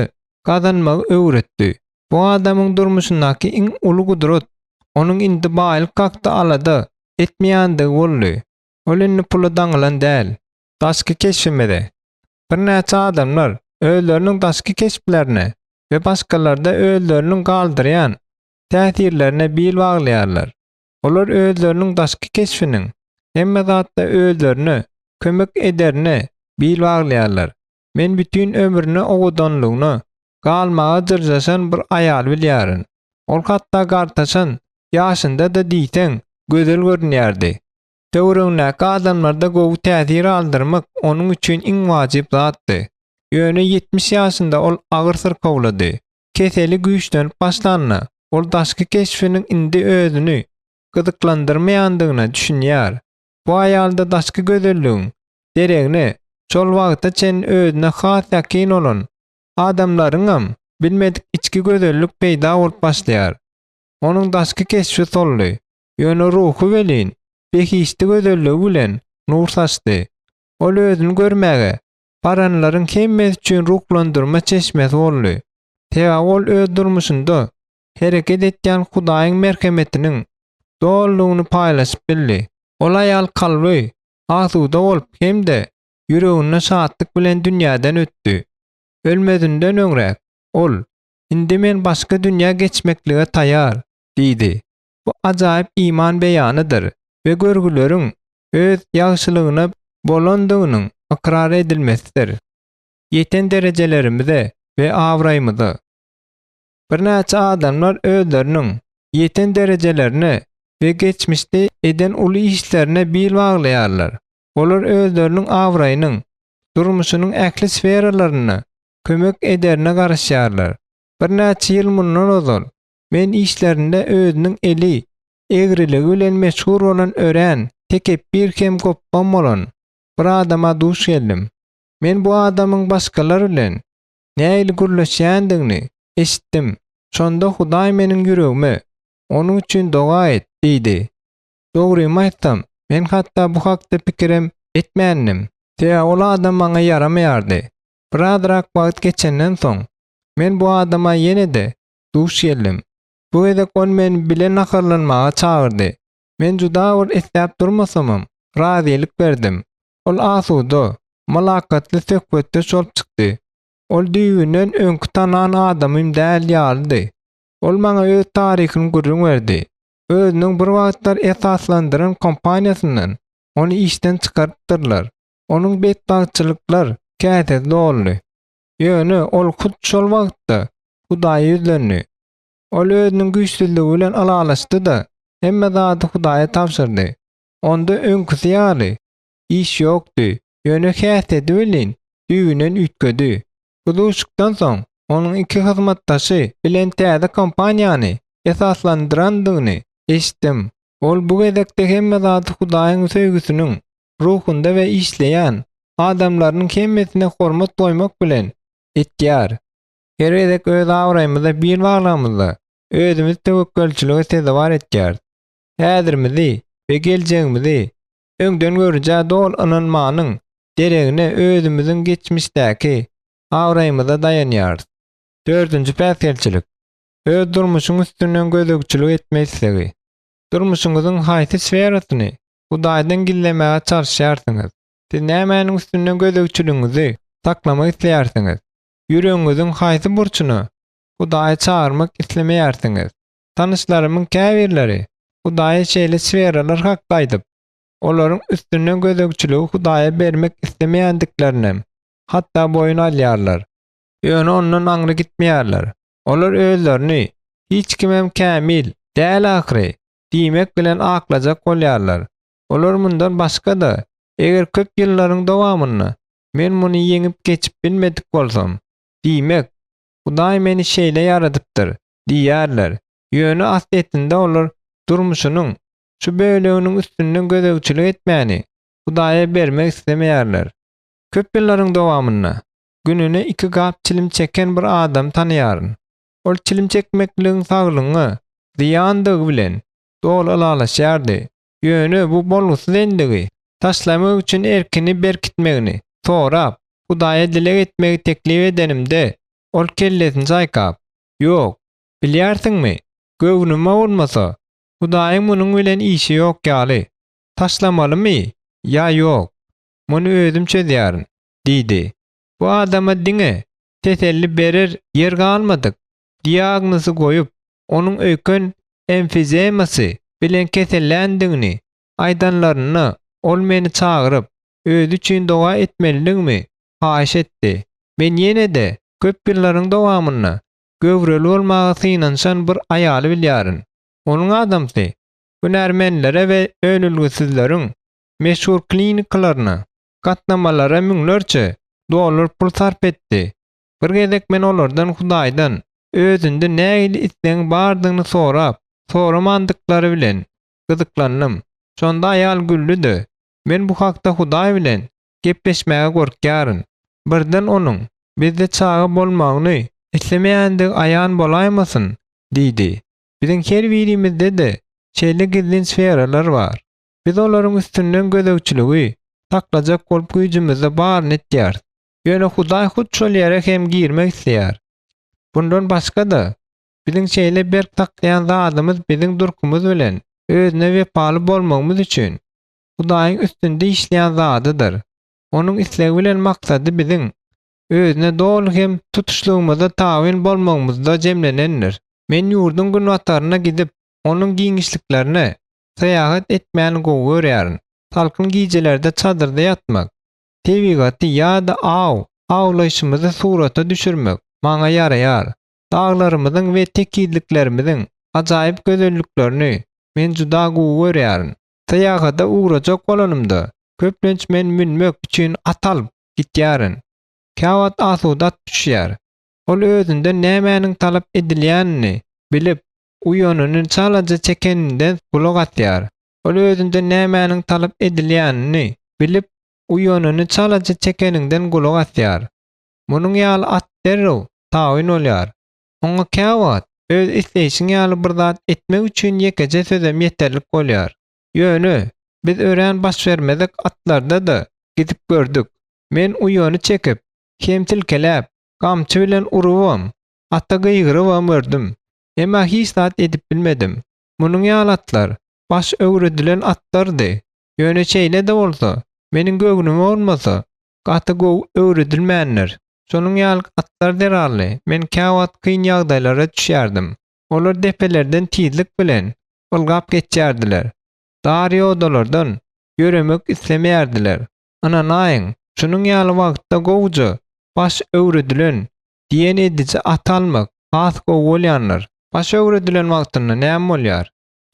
gazanmagy öwretdi. Bu adamyň durmuşyndaky iň uly gudrat, onuň indi baýlyk hakda alada etmeýändigi boldy. Ol indi pula daňylan däl. Daşky keşbimize. Birnäçe adamlar özleriniň daşky keşplerine we başgalarda özleriniň galdyrýan täsirlerine bil baglaýarlar. Olar özleriniň daşky keşbiniň hemme zatda özlerine kömek ederine bil baglaýarlar. Men bütin ömrüne owadanlygyna galmaga dyrjaşan bir aýaly bilýärin. Ol hatda gartaşan ýaşynda-da diýseň gözel görünýärdi. Töweregindäki adamlarda gowy täsir galdyrmak onuň üçin iň wajyp zatdy. Ýöne 70 ýaşynda ol agyr syrkawlady. Keseli güýçlenip başlanda, ol daşky keşbiniň indi özüni gyzyklandyrmaýandygyna düşünýär. Bu aýalda daşky gözelligiň deregine şol wagta çenli özüne has ýakyn bolan adamlaryňam bilmedik içki gözellik peýda bolup başlaýar. Onuň daşky keşbi soldy, ýöne ruhy welin behişdi gözelligi bilen nur saçdy. Ol özüni görmäge baranlaryň hemmesi üçin ruhlandyrma çeşmesi boldy. Sebäbi ol öz durmuşynda hereket etýän Hudaýyň merhemetiniň dolulygyny paýlaşyp bildi. Ol aýal kalby asuda bolup hem-de ýüreginde şatlyk bilen dünýäden ötdi. Ölmezinden öňräk, ol, Indi men başga dünýä geçmeklige taýar diýdi. Bu ajaýyp iman beýanydyr we görgüleriň öz ýagşylygyna bolandygynyň ykrar edilmesidir. Ýeten derejelerimize we abraýymyza. Birnäçe adamlar özleriniň ýeten derejelerine we geçmişde eden uly işlerine bil baglaýarlar. Olar özleriniň abraýynyň durmuşynyň ähli sferalarynda kömek ederine garaşýarlar. Birnäçe ýyl mundan ozal men işlerinde özüniň eli egriligi bilen meşhur bolan örän tekepbir hem gopbam bolan bir adama duş geldim. Men bu adamyň başgalar bilen nähili gürleşýändigini eşitdim. Şonda Hudaý meniň ýüregime, Onuň üçin doga et diýdi. Dogrymy aýtsam, men hatda bu hakda pikirem etmändim. Sebäbi ol adam maňa ýaramaýardy. Birazrak wagt geçenden soň, men bu adama ýene-de duş geldim. Bu gezek ol meni bile naharlanmaga çagyrdy. Men juda bir isläp durmasamam, razylyk berdim. Ol asuda, mylakatly söhbetdeş bolup çykdy. Ol düýbünden öňki tanan adamym däl ýalydy. Ol maňa öz taryhyny gürrüň berdi. Özüniň bir wagtlar esaslandyran kompaniýasyndan ony işden çykarypdyrlar. Onuň betbagtçylyklar käsesi doldy. Ýöne ol hut şol wagtda Hudaýa ýüzlendi. Ol özüniň güýçsüzligi bilen ylalaşdy-da, hemme zady Hudaýa tabşyrdy. Onda öňküsi ýaly iş ýokdy, ýöne häsiýeti welin düýbünden üýtgedi. Bu duşuşykdan soň onuň iki hyzmatdaşy bilen täze kompaniýany esaslandyrandygyny eşitdim. Ol bu gezekde hemme zady Hudaýyň söýgüsiniň ruhunda we işleýän adamlarynyň hemmesine hormat goýmak bilen etýär. Her gezek öz abraýymyza bil baglamyzda, özümizi töwekgelçilige sezewar etýäris. Häzirimizi we geljegimizi öňdengörüjä doly ynanmanyň deregine özümiziň geçmişdäki abraýymyza daýanýarys. Dördünji päsgelçilik, öz durmuşyň üstünden gözegçilik etme islegi. Durmuşyňyzyň haýsy sferasyny Hudaýdan gizlemäge çalyşýarsyňyz? Siz nämäniň üstünden gözegçiligiňizi saklamak isleýärsiňiz? Ýüregiňiziň haýsy burçuna Hudaýy çagyrmak islemeýärsiňiz? Tanyşlarymyň käbirleri Hudaýa şeýle sferalar hakda aýdyp, olaryň üstünden gözegçiligi Hudaýa bermek islemeýändiklerinem hatda boýun alýarlar. Ýöne ondan aňry gitmeýärler. Olar özlerini, Hiç kimem kämil däl ahyry diýmek bilen aklajak bolýarlar. Olar mundan başga-da, eger köp ýyllaryň dowamynda men muny ýeňip geçip bilmedik bolsam, diýmek, Hudaý meni şeýle ýaradypdyr diýýärler. Ýöne aslyýetinde olar durmuşynyň şu böleginiň üstünden gözegçilik etmäni Hudaýa bermek islemeýärler. Köp ýyllaryň dowamynda gününe iki gap çilim çeken bir adamy tanaýaryn. Ol çilim çekmekligiň saglygyňa zyýandygy bilen doly ylalaşýardy. Ýöne bu bolgusyz endigi taşlamak üçin erkini berkitmegini sorap, Hudaýa dileg etmegi teklip edenimde, ol kellesini çaýkap, Ýok. Bilýärsiňmi, göwnüme bolmasa, Hudaýyň munuň bilen işi ýok ýaly. Taşlamalymy ýa ýok, muny özüm çözýärin, diýdi. Bu adama diňe teselli berer ýer galmadyk diagnozy goýup, onuň öýken emfizemasy bilen keselländigini aýdanlarynda ol meni çagyryp, özi üçin doga etmelidigimi haýyş etdi. Men ýene-de köp ýyllaryň dowamynda göwreli bolmaga synanyşan bir aýaly bilýärin. Onuň adamsy hünärmenlere we önelgesizleriň meşhur klinikalaryna gatnamalara müňlerçe dollar pul sarp etdi. Bir gezek men olardan Hudaýdan özünde nähili islegiň bardygyny sorap, soramandyklary bilen gyzyklandym. Şonda aýal güldi-de, Men bu hakda Hudaý bilen gepleşmäge gorkýaryn. Birden onuň bizde çaga bolmagyny islemeýändigi aýan bolaýmasyn? diýdi. Biziň her birimizde-de şeýle gizlin sferalar bar. Biz olaryň üstünden gözegçiligi saklajak bolup güýjümizde baryny etýäris. Ýöne Hudaý hut şol ýere hem girmek isleýär. Bundan başga-da, biziň şeýle berk saklaýan zadymyz biziň durkumyz bilen özüne wepaly bolmagymyz üçin Hudaýyň üstünde işleýän zadydyr. Onuň islegi bilen maksady biziň Özüne doly hem tutuşlygymyzda tabyn bolmagymyzda jemlenendir. Men ýurduň günbataryna gidip, onuň giňişliklerine syýahat etmäni gowy görýärin. Salkyn gijelerde çadyrda ýatmak, tebigaty ýa-da aw awlaýşymyzy surata düşürmek maňa ýaraýar. Daglarymyzyň we tekizliklerimiziň ajaýyp gözelliklerini men juda gowy görýärin. Syýahata ugrajak bolanymda, köplenç men münmek üçin at alyp gitýärin. Käwagt asuda at düşýär. Ol özünden nämäniň talap edilýänini bilip, uýanyny çalaja çekeninden gulak asýar. Ol özünden nämäniň talap edilýänini bilip, uýanyny çalaja çekeninden gulak asýar. Munuň ýaly at derrew tabyn bolýar. Oňa käwagt öz isleýşiň ýaly bir zat etmek üçin ýekeje sözem ýeterlik bolýar. Ýöne, biz örän başbermezek atlarda-da gidip gördük. Men uýany çekip, hem silkeläp, gamçy bilen urubam, ata gygyrybam gördüm. Emma hiç zat edip bilmedim. Munuň ýaly atlar baş öwredilen atlardy. Ýöne şeýle-de bolsa, meniň göwnüme bolmasa, gaty gowy öwredilmändir. Şonuň ýaly atlar zerarly men käwagt kyn ýagdaýlara düşýärdim. Olar depelerden tizlik bilen ylgap geçýärdiler. Dar ýodalardan ýöremek islemeýärdiler. Ynanaýyň, şunuň ýaly wagtda gowuja baş öwredilen, diýen ediji at almak has gowy bolýandyr. Baş öwredilen wagtynda näme bolýar?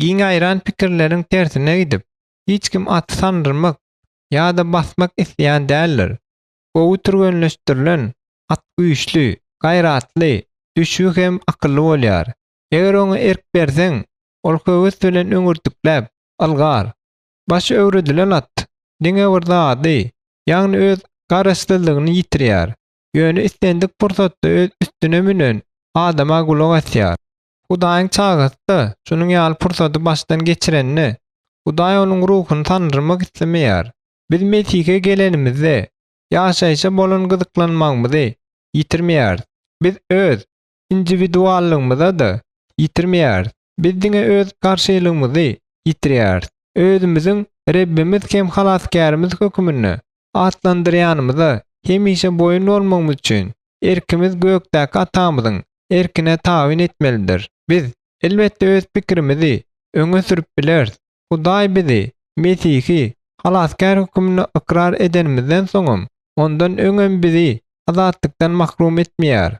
Giň ýaýran pikirleriň tersine gidip, hiç kim aty sandyrmak ýa-da basmak isleýän däldir. Gowy türgenleşdirilen at güýçli, gaýratly, düşbi hem akylly bolýar. Eger oňa erk berseň, ol höwes bilen öňürtikläp, ylgar. Baş öwredilen at diňe bir zady, ýagny öz garaşsyzlygyny ýitirýär. Ýöne islendik pursatda öz üstüne münen adama gulak asýar. Hudaýyň çagasy-da şunuň ýaly pursady başdan geçirende, Hudaý onuň ruhuny sandyrmak islemeýär. Biz Mesihe gelenimizde, ýaşaýşa bolan gyzyklanmagymyzy ýitirmeýäris. Biz öz indiwiduallygymyza-da ýitirmeýäris. Biz diňe öz garşylygymyzy ýitirýäris. Özümiziň Rebbimiz hem Halasgärimiz höküminde atlandyrýanymyza hemişe boýun bolmagymyz üçin, erkimiz gökdäki Atamyzyň erkine tabyn etmelidir. Biz, elbetde, öz pikirimizi öňe sürüp bileris. Hudaý bizi Mesihi Halasgär hökmünde ykrar edenimizden soňam, ondan öňem bizi azatlykdan mahrum etmeýär.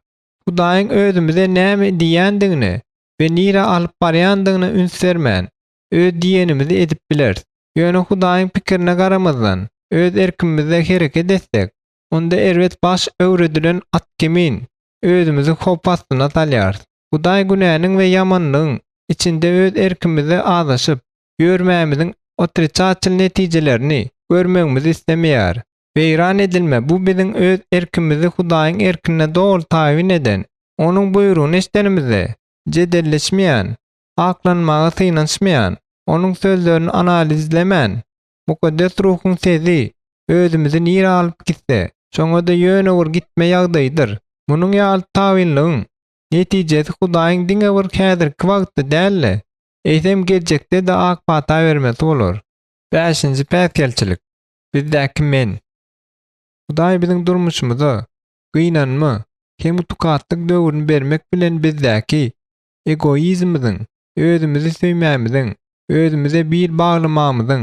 Hudaýyň özümize näme diýýändigine we nirä alyp barýandygyna üns bermän, öz diýenimizi edip bileris. Ýöne Hudaýyň pikirine garamazdan, öz erkimizde hereket etsek, onda erbet baş öwredilen at kimin özümizi howp astyna salýarys. Hudaý günäniň we ýamanlygyň içinde öz erkimizde azaşyp ýörmämiziň otrisatel netijelerini görmegimizi islemeýär. Weýran edilme bu biziň öz erkimizi Hudaýyň erkine doly tabyn eden, Onuň buýrugyny eşidenimizde jedelleşmeýän, aklanmaga synanyşmaýan, Onuň sözlerini analizlemän, Mukaddes Ruhuň sesi özümizi nirä alyp gitse, şoňa-da ýöne bir gitme ýagdaýydyr. Munuň ýaly tabynlygyň. Netijesi Hudaýyň diňe bir häzirki wagtda däl-de, eýsem geljekde-de ak pata bermesi bolar. Bäşinji päsgelçilik, bizdäki men. Hudaý biziň durmuşymyza gynanma hem tukatlyk döwrüni bermek bilen bizdäki egoizmimiziň, özümizi söýmämiziň, özümize bil baglamamyzyň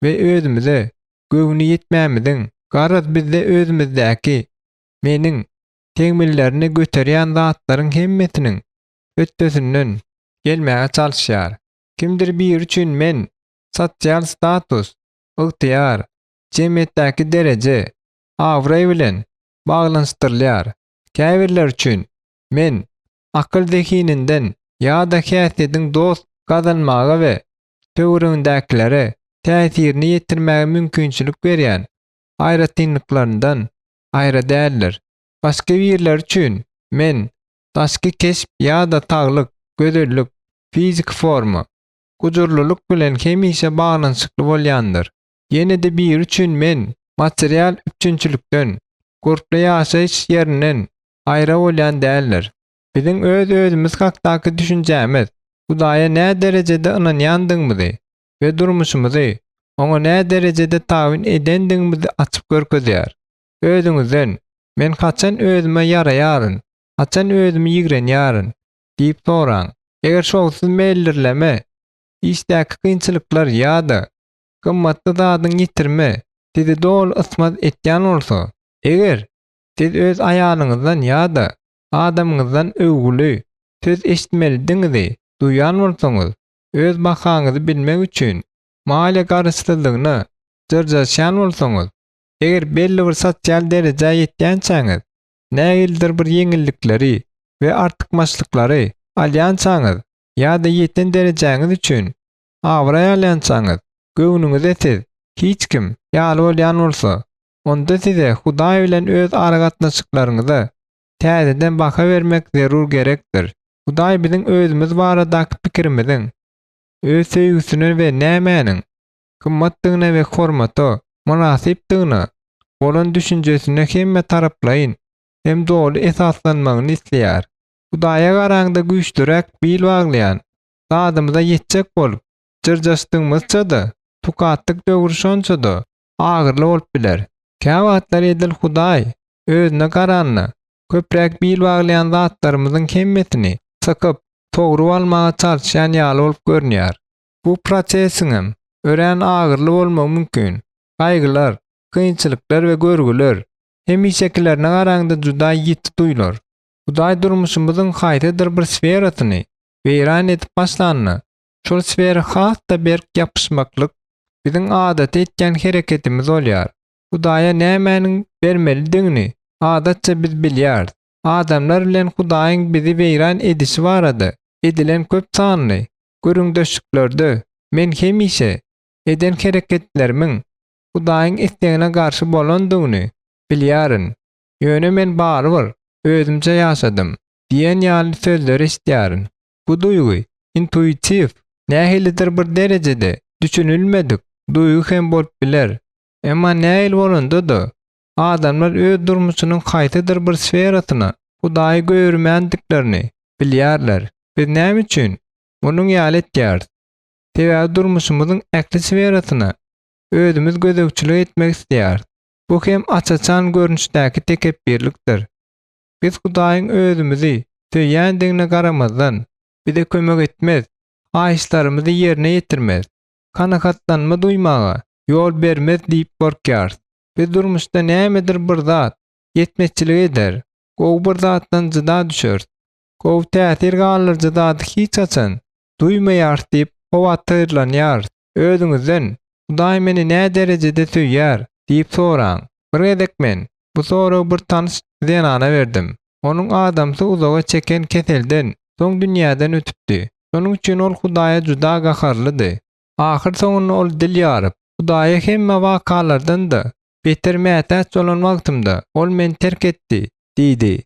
we özümize göwni ýetmämiziň, garaz bizde özümizdäki meniň tegmillerini göterýän zatlaryň hemmesiniň hötdesinden gelmäge çalyşýar. Kimdir biri üçin men, sosial status, ygtyýar, jemgyýetdäki dereje, abraý bilen baglanyşdyrylýar. Käbirleri üçin men, akyl-zehininden ýa-da häsiýetiň dost gazanmaga we töweregindäkilere täsirini ýetirmäge mümkinçilik berýän aýratynlyklaryndan aýra däldir. Başga birleri üçin men, daşky keşp ýa-da saglyk, gözellik, fiziki forma, gujurlylyk bilen hemişe baglanyşykly bolýandyr. Ýene-de biri üçin men, material üpjünçilikden, gurply ýaşaýyş ýerinden aýra bolýan däldir. Biziň öz-özümiz hakdaky düşünjämiz Hudaýa näderejede ynanýandygymyzy we durmuşymyzy Oňa näderejede tabyn edendigimizi açyp görkezýär. Özüňizden, Men haçan özüme ýaraýaryn, haçan özümi ýigrenýärin? diýip soraň. Eger şowsuz meldirleme, işdäki kynçylyklar ýa-da gymmatly zadyň ýitirme sizi doly ysmaz etýän bolsa, eger siz öz aýalyňyzdan ýa-da adamyňyzdan öwgüli söz eşitmelidigiňizi duýýan bolsaňyz, öz bahaňyzy bilmek üçin maliýe garaşsyzlygyna jyrjaşýan bolsaňyz, eger belli bir sosial derejä ýetýänçäňiz, nähilidir bir ýeňillikleri we artykmaçlyklary alýançaňyz ýa-da ýeten derejäňiz üçin abraý alýançaňyz, göwnüňize siz hiç kim ýaly bolýan bolsa, onda size Hudaý bilen öz aragatnaşyklaryňyza täzeden baha bermek zerur gerekdir. Hudaý biziň özümiz baradaky pikirimiziň, Öz söýgüsine we nämäniň gymmatdygyna we hormata mynasypdygyna bolan düşünjesine hemme taraplaýyn hem doly esaslanmagyny isleýär. Hudaýa garaňda güýçlüräk bil baglaýan zadymyza ýetjek bolup jyrjaşdygymyzça-da, tukatlyk döwri şonça-da agyryly bolup biler. Käwagtlar edil Hudaý özüne garanda köpräk bil baglaýan zatlarymyzyň hemmesini sykyp, sogrup almaga çalyşýan ýaly bolup görünýär. Bu prosesiňem örän agyryly bolmagy mümkin. Gaýgylar, kynçylyklar we görgüler hemişekilerine garaňda juda ýiti duýlar. Hudaý durmuşymyzyň haýsydyr bir sferasyny weýran edip başlanda, şol sfera has-da berk ýapyşmaklyk biziň adaty etýän hereketimiz bolýar. Hudaýa nämäniň bermelidigini adatça biz bilýäris. Adamlar bilen Hudaýyň bizi weýran edişi barada edilen köp sanly gürrüňdeşliklerde men hemişe eden hereketlerimiň Hudaýyň islegine garşy bolandygyny bilýärin, ýöne men barybir özümçe ýaşadym diýen ýaly sözleri eşidýärin. Bu duýgy intuitiw, nähilidir bir derejede düşünilmedik duýgy hem bolup biler. Emma nähili bolanda-da, adamlar öz durmuşynyň haýsydyr bir sferasyna Hudaýy goýbermändiklerini bilýärler. Biz näme üçin munuň ýaly etýäris? Sebäbi durmuşymyzyň ähli sferasyna özümiz gözegçilik etmek isleýäris. Bu hem aç-açan görnüşdäki tekepbirlikdir. Biz Hudaýyň özümizi söýýändigine garamazdan, bize kömek etmez, haýyşlarymyzy ýerine ýetirmez, kanagatlanma duýmaga ýol bermez diýip gorkýarys. Biz durmuşda nämedir bir zat ýetmezçilik eder, gowy bir zatdan jyda düşeris, gowy täsir galdyryjy zady hiç haçan duýmaýarys diýip howatyrlanýarys. Özüňizden, Hudaý meni näderejede söýýär? diýip soraň. Bir gezek men bu soragy bir tanyş zenana berdim. Onuň adamsy uzaga çeken keselden soň dünýäden ötüpdi. Şonuň üçin ol Hudaýa juda gaharlydy. Ahyrsoňunda ol dil ýaryp, Hudaýa hemme wakalardan-da beter mätäç bolan wagtymda Ol meni terk etdi diýdi.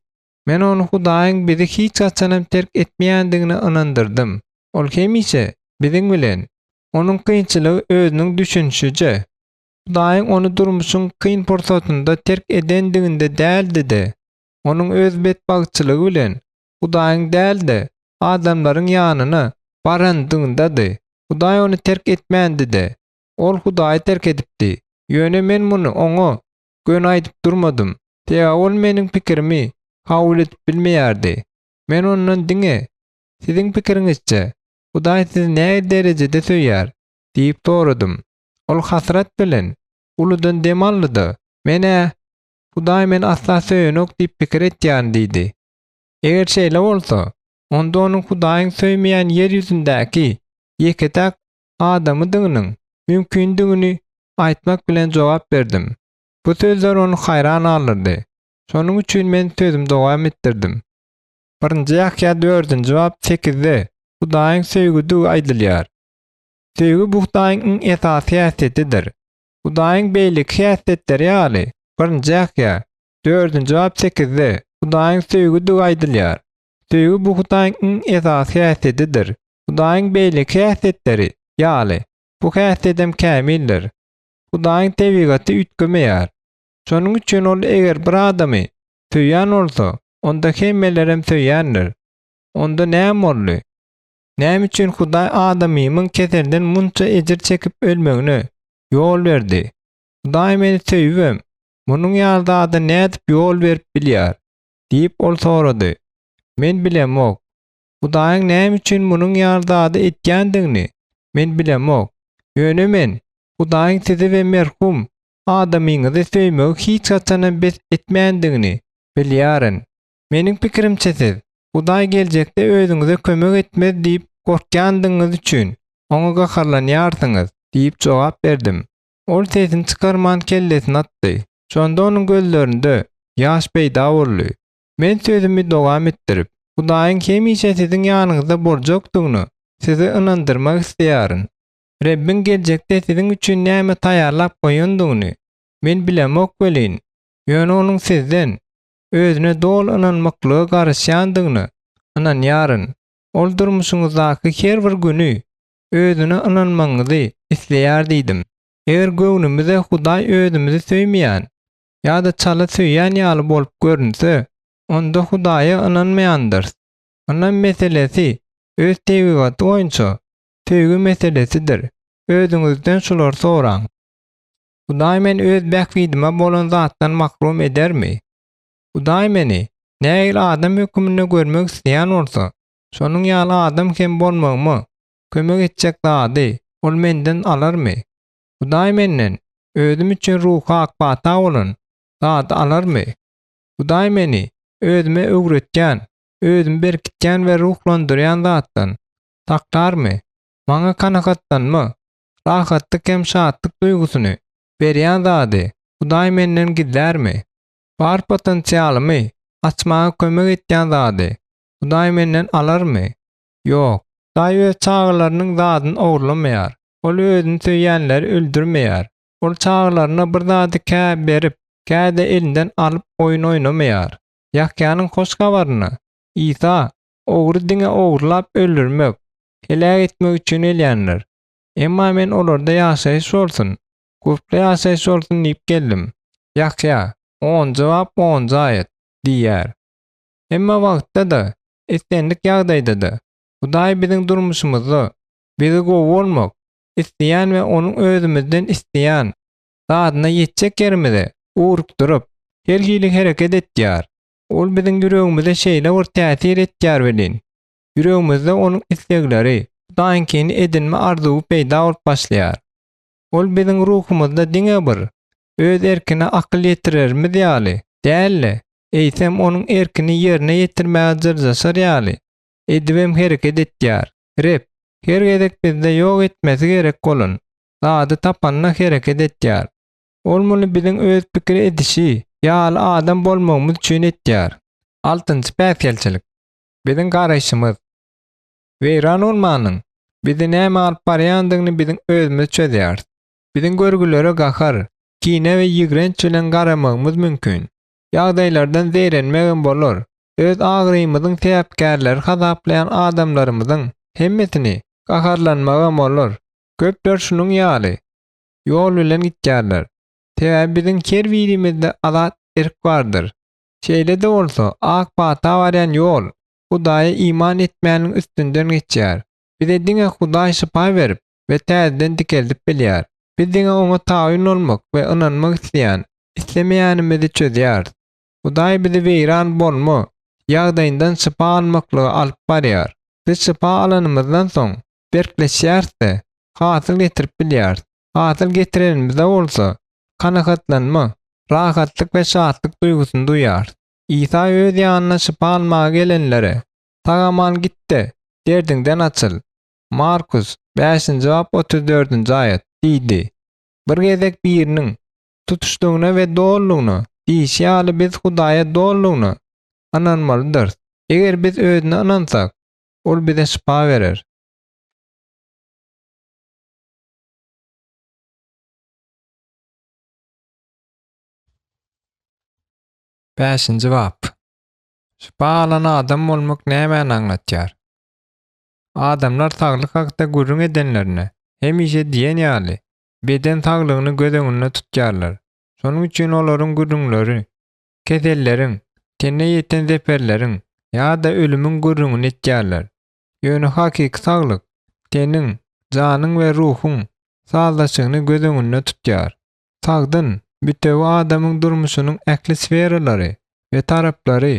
Men ony Hudaýyň bizi hiç haçanam terk etmeýändigine ynandyrdym. Ol hemişe biziň bilen. Onuň kynçylygy özüniň düşünişiçe, Hudaýyň ony durmuşyň kyn pursatynda terk edendiginde däldi-de, onuň öz betbagtçylygy bilen. Hudaýyň däl-de, adamlaryň ýanyna barandygyndady. Hudaý ony terk etmändi-de, ol Hudaýy terk edipdi. Ýöne men muny oňa göni aýdyp durmadym. Sebäbi ol meniň pikirimi kabul edip bilmeýärdi. Men ondan diňe, Siziň pikiriňizçe, Hudaý sizi nähili derejede söýýär? diýip soradym. Ol hasrat bilen uludan dem aldy-da, Men-ä, Hudaý meni asla söýenok diýip pikir etýärin diýdi. Eger şeýle bolsa, onda onuň Hudaýyň söýmeýän ýer ýüzündäki ýeke-täk adamydygynyň mümkindigini aýtmak bilen jogap berdim. Bu sözler ony haýran galdyrdy. Şonuň üçin men sözümi dowam etdirdim. Birinji Ýahýa dördünji bap sekizde Hudaýyň söýgüdigi aýdylýar. Söýgi bu Hudaýyň iň esasy häsiýetidir. Hudaýyň beýleki häsiýetleri ýaly, Birinji Ýahýa dördünji bap sekizde Hudaýyň söýgüdigi aýdylýar. Söýgi bu Hudaýyň iň esasy häsiýetidir. Hudaýyň beýleki häsiýetleri ýaly, bu häsiýetem kämildir. Hudaýyň tebigaty üýtgemeýär. Şonuň üçin ol eger bir adamy söýýän bolsa, onda hemmelerem söýýändir. Onda näme boldy? Näme üçin Hudaý adamymyň keselden munça ejir çekip ölmegine ýol berdi? Hudaý meni söýübem, munuň ýaly zada nädip ýol berip bilýär? diýip, ol sorady. Men bilemok. Hudaýyň näme üçin munuň ýaly zady etýändigini men bilemok. Ýöne men Hudaýyň sizi we merhum adamyňyzy söýmegi hiç haçanam bes etmändigini bilýärin. Meniň pikirimçe siz, Hudaý geljekde özüňize kömek etmez diýip gorkýandygyňyz üçin, oňa gaharlanýarsyňyz, diýip jogap berdim. Ol sesini çykarman kellesini atdy. Şonda onuň gözlerinde ýaş peýda boldy. Men sözümi dowam etdirip, Hudaýyň hemişe siziň ýanyňyzda boljakdygyna sizi ynandyrmak isleýärin. Rebbiň geljekde siziň üçin näme taýýarlap goýandygyny men bilemok welin, ýöne Onuň sizden Özüne doly ynanmaklyga garaşýandygyna ynanýaryn. Ol durmuşyňyzdaky her bir güni Özüne ynanmagyňyzy isleýär diýdim. Eger göwnümize Hudaý özümizi söýmeýän ýa-da çala söýýän ýaly bolup görünse, onda Hudaýa ynanmaýandyrys. Ynam meselesi öz tebigaty boýunça söýgi meselesidir. Özüňizden şulary soraň. Hudaý meni öz bähbidime bolan zatdan mahrum edermi? Hudaý meni nähili adam höküminde görmek isleýän bolsa, şonuň ýaly adam hem bolmagyma kömek etjek zady Ol menden alarmy? Hudaý menden özüm üçin ruhy ak pata bolan zady alarmy? Hudaý meni özüme öwretýän, özümi berkitýän we ruhlandyrýan zatdan saklarmy? Maňa kanagatlanma, rahatlyk hem şatlyk duýgusyny berýän zady Hudaý menden gizlärmi? Bar potensialymy açmaga kömek etýän zady Hudaý menden alarmy? Ýok. Hudaý öz çagalarynyň zadyny ogurlamaýar. Ol özüni söýýänleri öldürmeýär. Ol çagalaryna bir zady kä berip, kä-de elinden alyp oýun oýnamaýar. Ýahýanyň hoş habarynda Isa, Ogry diňe ogurlap öldürmek, heläk etmek üçin gelýändir. Emma men olarda ýaşaýyş bolsun, gurply ýaşaýyş bolsun diýip geldim. Ýahýa, onunjy bap, onunjy aýat, diýýär. Hemme wagtda-da, islendik ýagdaýda-da, Hudaý biziň durmuşymyzda bizi gowy bolmak isleýän we Onuň özümizden isleýän zadyna ýetjek ýerimize ugrukdyryp, her hili hereket etýär. Ol biziň ýüregimize şeýle bir täsir etýär welin, ýüregimizde Onuň islegleri, Hudaýyňkyny edinme arzuwy peýda bolup başlaýar. Ol biziň ruhumyzda diňe bir Öz erkine akyl ýetirerimiz ýaly däl-de, eýsem Onuň erkini ýerine ýetirmäge jyrjaşar ýaly edibem hereket etýär. Reb her gezek bizde ýok etmesi gerek bolan zady tapanda hereket etýär. Ol muny biziň öz pikir edişi ýaly adam bolmagymyz üçin etýär. Altynjy päsgelçilik, biziň garaýşymyz. Weýran bolmanyň bizi nämä alyp barýandygyny biziň özümiz çözýäris. Biziň görgülere gahar, kine we ýigrenç bilen garamagymyz mümkin. Ýagdaýlardan zeýrenmegem bolar. Öz agyrymyzyň sebäpkärleri hasaplaýan adamlarymyzyň hemmesini gaharlanmagam bolar. Köpler şunuň ýaly ýol bilen gitýärler. Sebäbi biziň her birimizde azat erk bardyr. Şeýle-de bolsa, ak pata barýan ýol. Hudaýa iman etmäniň üstünden geçýär. Bize diňe Hudaý şypa berip we täzeden dikeldip bilýär. Biz diňe Oňa tabyn bolmak we ynanmak isleýän, islemeýänimizi çözýäris. Hudaý bizi weýran bolma ýagdaýyndan şypa almaklyga alyp barýar. Biz şypa alanymyzdan soň, berkleşýäris-de, hasyl getirip bilýäris. Hasyl getirenimizde bolsa, kanagatlanma, rahatlyk we şatlyk duýgusyny duýýarys. Isa öz ýanyna şypa almaga gelenlere, Sag-aman git-de, derdiňden açyl. Markus, bäşinji bap, 34-nji aýat, diýdi. Bir gezek biriniň, Tutuşlygyna we dolulygyna diýşi ýaly biz Hudaýa dolulygyna ynanmalydyrys. Eger biz Özüne ynansak, Ol bize şypa berer. Bäşinji bap. Şypa alan adam bolmak nämäni aňlatýar? Adamlar saglyk hakda gürrüň edenlerinde, hemişe diýen ýaly, beden saglygyny göz öňünde tutýarlar. Şonuň üçin olaryň gürrüňleri keselleriň, tene ýeten zeperleriň ýa-da ölümiň gürrüňini etýärler. Ýöne hakyky saglyk teniň, janyň we ruhuň sazlaşygyny göz öňünde tutýar. Sagdyn, bitewi adamyň durmuşynyň ähli sferalary we taraplary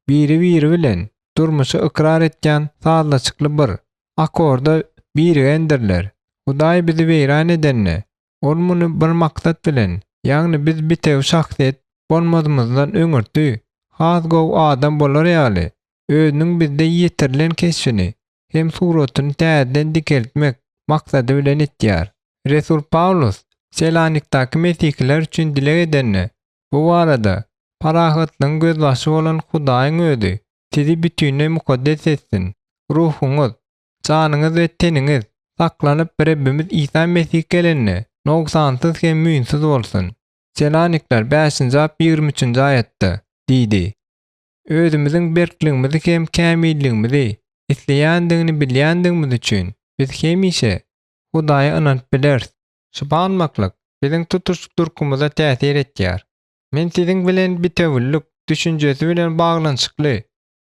biri-biri bilen durmuşy ykrar etýän sazlaşykly bir akorda birigendirler. Hudaý bizi weýran edende, Ol muny bir maksat bilen, ýagny biz bitewi şahsyýet bolmazymyzdan öňürti has gowy adam bolar ýaly, Özüniň bizde ýetirilen keşbini hem suratyny täzeden dikeltmek maksady bilen etýär. Resul Pawlus Selanikdäki mesihiler üçin dileg edende, bu barada, Parahatlygyň gözbaşy bolan Hudaýyň Özi sizi bütinleý mukaddes etsin, ruhuňyz, janyňyz we teniňiz saklanyp Rebbimiz Isa Mesih gelende nogsansyz hem müýnsüz bolsun. Selanikler bäşinji bap 23-nji aýatda, diýdi. Özümiziň berkligimizi hem kämilligimizi isleýändigini bilýändigimiz üçin, biz hemişe Hudaýa ynanyp bileris. Şypa almaklyk biziň tutuş durkumyza täsir etýär. Men siziň bilen bitewülik düşünjesi bilen baglanyşykly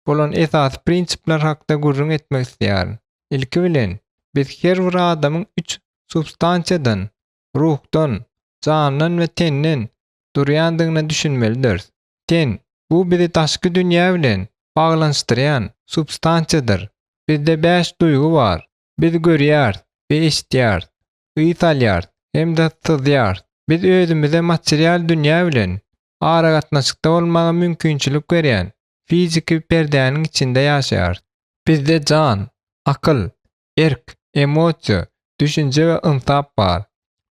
bolan esasy prinsipler hakda gürrüň etmek isleýärin. Ilki bilen, biz her bir adamyň üç substansiýadan, ruhdan, jandan we tenden durýandygyna düşünmelidiris. Ten, bu bizi daşky dünýä bilen baglanyşdyrýan substansiýadyr. Bizde bäş duýgy bar. Biz görýäris we eşidýäris, ys alýarys hem-de syzýarys. Biz özümize material dünýä bilen aragatnaşykda bolmaga mümkinçilik berýän fiziki perdäniň içinde ýaşaýarys. Bizde jan, akyl, erk, emosiýa, düşünje we ynsap bar.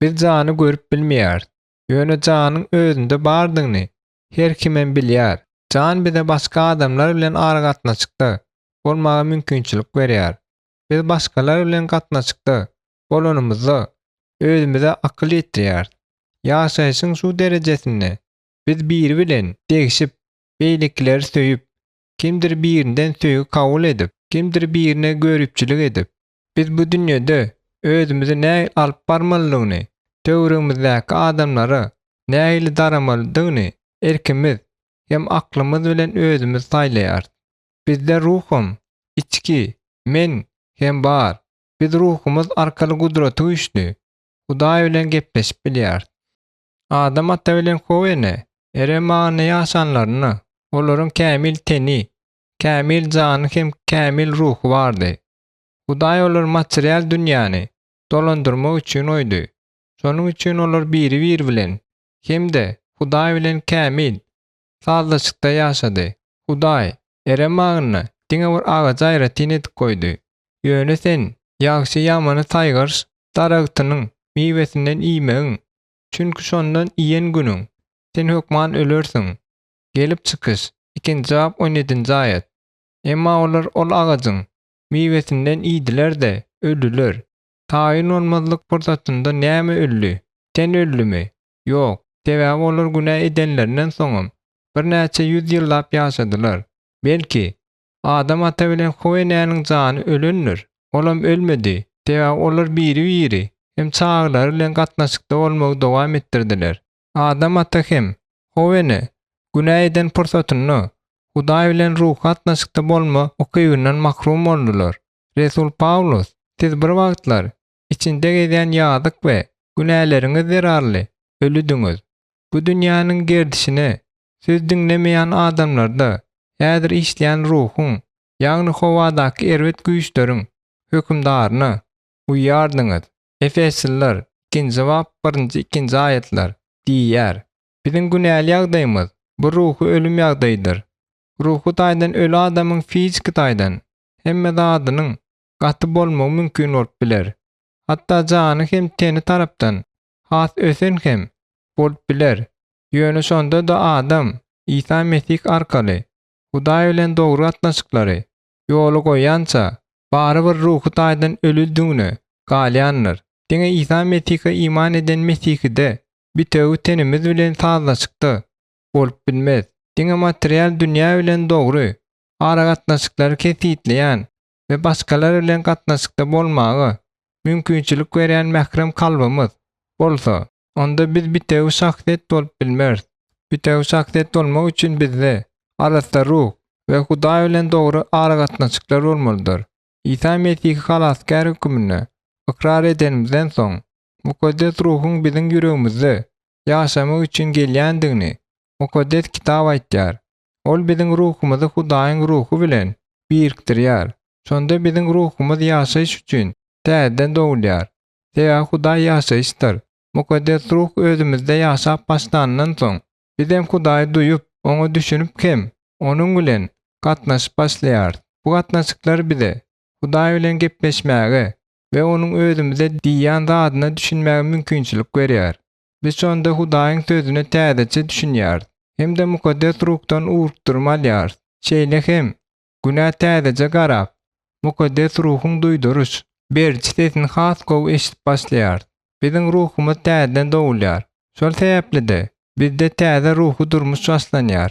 Biz jany görüp bilmeýäris. Ýöne janyň özünde bardygyny her kimem bilýär. Jan bize başga adamlar bilen aragatnaşykda bolmaga mümkinçilik berýär. Biz başgalar bilen gatnaşykda bolanymyzda özümize akyl ýetirýäris. Ýaşaýşyň şu derejesinde biz biri bilen degşip, beýlekileri söýüp, kimdir birinden söýgi kabul edip, kimdir birine göripçilik edip, Biz bu dünýede özümizi nähili alyp barmalydygyny, töweregimizdäki adamlara nähili daramalydygyny erkimiz hem aklymyz bilen özümiz saýlaýarys. Bizde ruham, içki Men hem bar. Biz ruhumyz arkaly gudraty güýçli Hudaý bilen gepleşip bilýäris. Adam ata bilen How ene Erem bagynda ýaşanlarynda olaryň kämil teni, kämil jany hem kämil ruhy bardy. Hudaý olary material dünýäni dolandyrmak üçin goýdy. Şonuň üçin olar biri-biri bilen hem-de Hudaý bilen kämil sazlaşykda ýaşady. Hudaý Erem bagynda diňe bir agajy aýratyn edip goýdy. Ýöne sen ýagşy-ýamany saýgaryş daragtynyň miwesinden iýmegin, çünki şondan iýen günüň sen hökman ölersiň. Gelip çykyş, ikinji bap on ýedinji aýat. Emma olar ol agajyň miwesinden iýdiler-de, öldüler. Taýyn bolmazlyk pursatynda näme öldi? Ten öldümi? Ýok, sebäbi olar günä edenlerinden soňam birnäçe ýüz ýyllap ýaşadylar. Belki, Adam ata bilen How enäniň jany ölendir? Olam ölmedi, sebäbi olar biri-biri hem çagalary bilen gatnaşykda bolmagy dowam etdirdiler. Adam ata hem How ene günä eden pursatynda. Hudaý bilen ruhy gatnaşykda bolma ukybyndan mahrum boldular. Resul Pawlus, Siz bir wagtlar içinde gezýän ýazyk we günäleriňiz zerarly ölüdiňiz. Bu dünýäniň gerdişine söz diňlemeýän adamlarda häzir işleýän ruhuň, ýagny howadaky erbet güýçleriň hökümdaryna uýýardyňyz. Efesliler, ikinji bap, birinji, ikinji aýatlar, diýýär. Biziň günäli ýagdaýymyz, bu ruhy ölüm ýagdaýydyr. Ruhy taýdan öli adamyň fiziki taýdan hemme zadynyň gaty bolmagy mümkin bolup biler. Hatda jany hem teni tarapdan has ösen hem bolup biler. Ýöne şonda-da adam Isa Mesih arkaly Hudaý bilen dogry gatnaşyklary ýola goýýança, barybir ruhy taýdan ölüdigine galýandyr. Diňe Isa Mesihe iman eden mesihide bitewi tenimiz bilen sazlaşykda bolup bilmez. Diňe material dünýä bilen dogry aragatnaşyklary kesgitleýän we başgalar bilen gatnaşykda bolmaga mümkinçilik berýän mährem kalbymyz bolsa, onda biz bitewi şahsyýet bolup bilmeris. Bitewi şahsyýet bolmak üçin bizde arassa ruh we Hudaý bilen dogry aragatnaşyklar bolmalydyr. Isa Mesihi Halasgär höküminde ykrar edenimizden soň, Mukaddes Ruhuň biziň ýüregimizde ýaşamak üçin gelýändigini Mukaddes Kitap aýtýar. Ol biziň ruhumyzy Hudaýyň Ruhy bilen birikdirýär. Şonda biziň ruhumyz ýaşaýyş üçin täzeden dogulýar. Sebäbi Hudaý ýaşaýyşdyr. Mukaddes Ruh özümizde ýaşap başlanyndan soň, bizem Hudaýy duýup, Oňa düşünip hem Onuň bilen gatnaşyp başlaýarys. Bu gatnaşyklar bize Hudaý bilen gepleşmäge we Onuň özümize diýýän zadyna düşünmäge mümkinçilik berýär. Biz şonda Hudaýyň Sözüne täzeçe düşünýäris hem-de Mukaddes Ruhdan ugrukdyrma alýarys. Şeýle hem, günä täzeçe garap, Mukaddes Ruhuň duýduryş beriji sesini has gowy eşidip başlaýarys. Biziň ruhumyz täzeden dogulýar. Şol sebäpli-de, bizde täze ruhy durmuş başlanýar.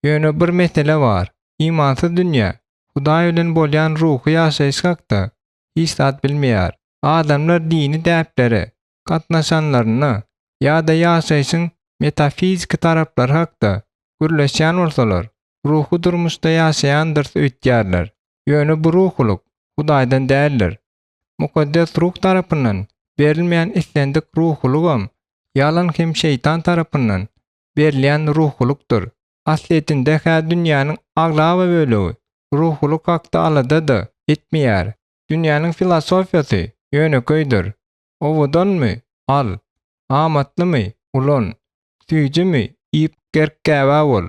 Ýöne bir mesele bar, imansyz dünýä Hudaý bilen bolýan ruhy ýaşaýyş hakda hiç zat bilmeýär. Adamlar dini däplere gatnaşanlarynda ýa-da ýaşaýşyň metafiziki taraplary hakda gürleşýän bolsalar, ruhy durmuşda ýaşaýandyrys öýtýärler. Ýöne bu ruhulyk Hudaýdan däldir. Mukaddes Ruh tarapyndan berilmeýän islendik ruhulygam ýalan hem şeýtan tarapyndan berilýän ruhulykdyr. Aslyýetinde-hä dünýäniň aglaba bölegi ruhulyk hakda alada-da etmeýär. Dünýäniň filosofiýasy ýönekeýdir. Owadanmy? Al. Amatlymy? Ulan. Süýjümi? Iýip gerk-gäbä bol.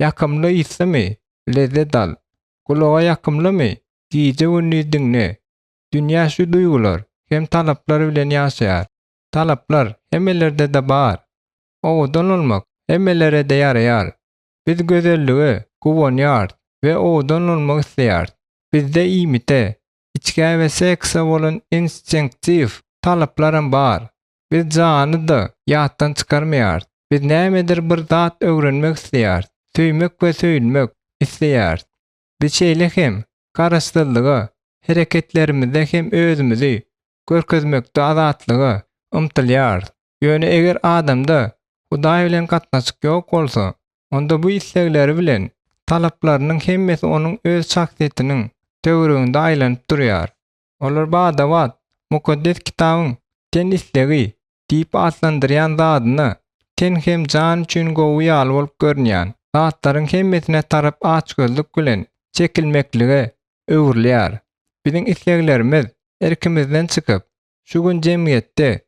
Ýakymly yslymy? Lezzet al. Gulaga ýakymlymy? Gije-gündiz diňle. Dünýä şu duýgular hem talaplar bilen ýaşaýar. Talaplar hemmelerde-de bar. Owadan bolmak hemmelere-de ýaraýar. Biz gözellige guwanýarys we owadan bolmak isleýäris. Bizde iýmite, içgä we sekse bolan instinktiw talaplaram bar. Biz jany-da ýatdan çykarmaýarys. Biz nämedir bir zat öwrenmek isleýäris, söýmek we söýülmek isleýäris. Biz şeýle hem garaşsyzlyga, hereketlerimizde hem özümizi görkezmekde azatlyga ymtylýarys. Ýöne eger adamda Hudaý bilen gatnaşyk ýok bolsa, onda bu islegleri bilen talaplarynyň hemmesi onuň öz şahsyýetiniň töwereginde aýlanyp durýar. Olar bada-bat Mukaddes Kitabyň ten islegi diýip atlandyrýan zadyna, ten hem jan üçin gowy ýaly bolup görünýän zatlaryň hemmesine tarap açgözlük bilen çekilmeklige öwrülýär. Biziň isleglerimiz erkimizden çykyp, Şu gün jemgyýetde,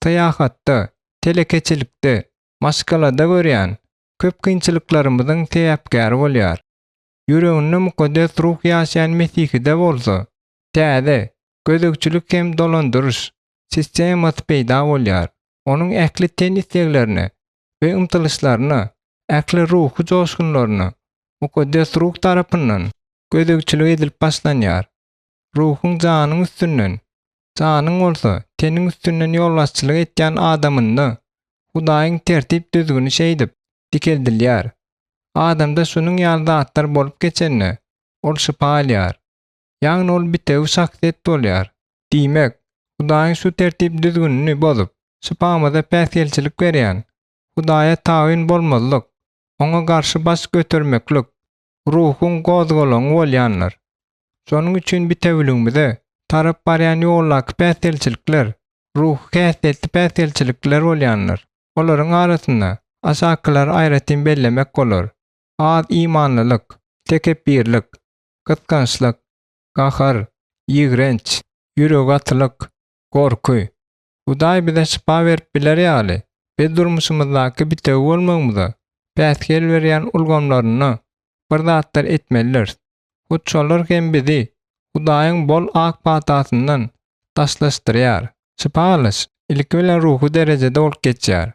syýahatda, telekeçilikde, maşgalada görýän köp kynçylyklarymyzyň sebäpkäri bolýar. Ýüreginde Mukaddes Ruh ýaşaýan mesihide bolsa, täze gözegçilik hem dolandyryş sistemasy peýda bolýar. Onuň ähli ten isleglerine we ymtylyşlaryna, ähli ruhy joşgunlaryna Mukaddes Ruh tarapyndan gözegçilik edilip başlanýar. Ruhuň janyň üstünden, janyň bolsa teniň üstünden ýolbaşçylyk etýän adamynda Hudaýyň tertip-düzgüni şeýdip dikeldilýär. Adamda şunuň ýaly zatlar bolup geçende, ol şypa alýar. Ýagny ol bitewi şahsyýet bolýar. Diýmek, Hudaýyň şu tertip-düzgünini bozup, şypamyza päsgelçilik berýän, Hudaýa tabyn bolmazlyk, Oňa garşy baş götermeklik. Ruhuň gozgalaňy bolýandyr. Şonuň üçin bitewüligimize tarap barýan ýoldaky päsgelçilikler ruhy häsiýetli päsgelçilikler bolýandyr. Olaryň arasynda aşakylary aýratyn bellemek bolar, az imanlylyk, tekepbirlik, gysgançlyk, gahar, ýigrenç, ýüregigatylyk, gorky. Hudaý bize şypa berip biler ýaly, biz durmuşymyzdaky bitewi bolmagymyza päsgel berýän ulgamlarynda bir zatlar etmelidiris. Hut şolar hem bizi Hudaýyň bol ak patasyndan daşlaşdyrýar. Şypa alyş, ilki bilen ruhy derejede bolup geçýär.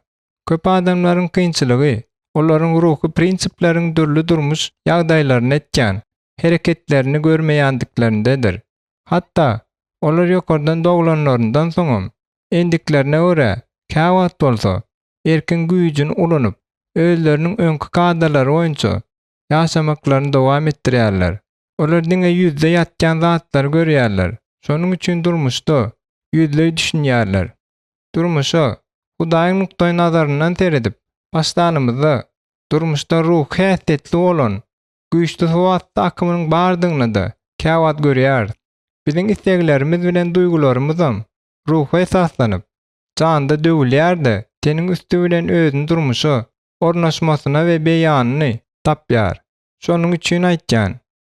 Köp adamlaryň kynçylygy, olaryň ruhy prinsipleriň dürli durmuş ýagdaýlarynda etýän hereketlerini görmeýändiklerindedir. Hatda, olar ýokardan doglanlaryndan soňam, endiklerine görä, käwagt bolsa, erkiň güýjüni ulanyp, özleriniň öňki kadalary boýunça ýaşamaklaryny dowam etdirýärler. Olar diňe ýüzde ýatýan zatlary görýärler, şonuň üçin durmuşda ýüzleý düşünýärler. Durmuşa Hudaýyň nukdaýnazaryndan seredip başlanymyzda, durmuşda ruhy häsiýetli bolan güýçli suwasty akymynyň bardygyny-da käwagt görýäris. Biziň isleglerimiz bilen duýgularymyzam ruha esaslanyp, janda döwülýär-de, teniň üsti bilen özüni durmuşa ornaşmasyna we beýanyny tapýar. Şonuň üçin aýtýan,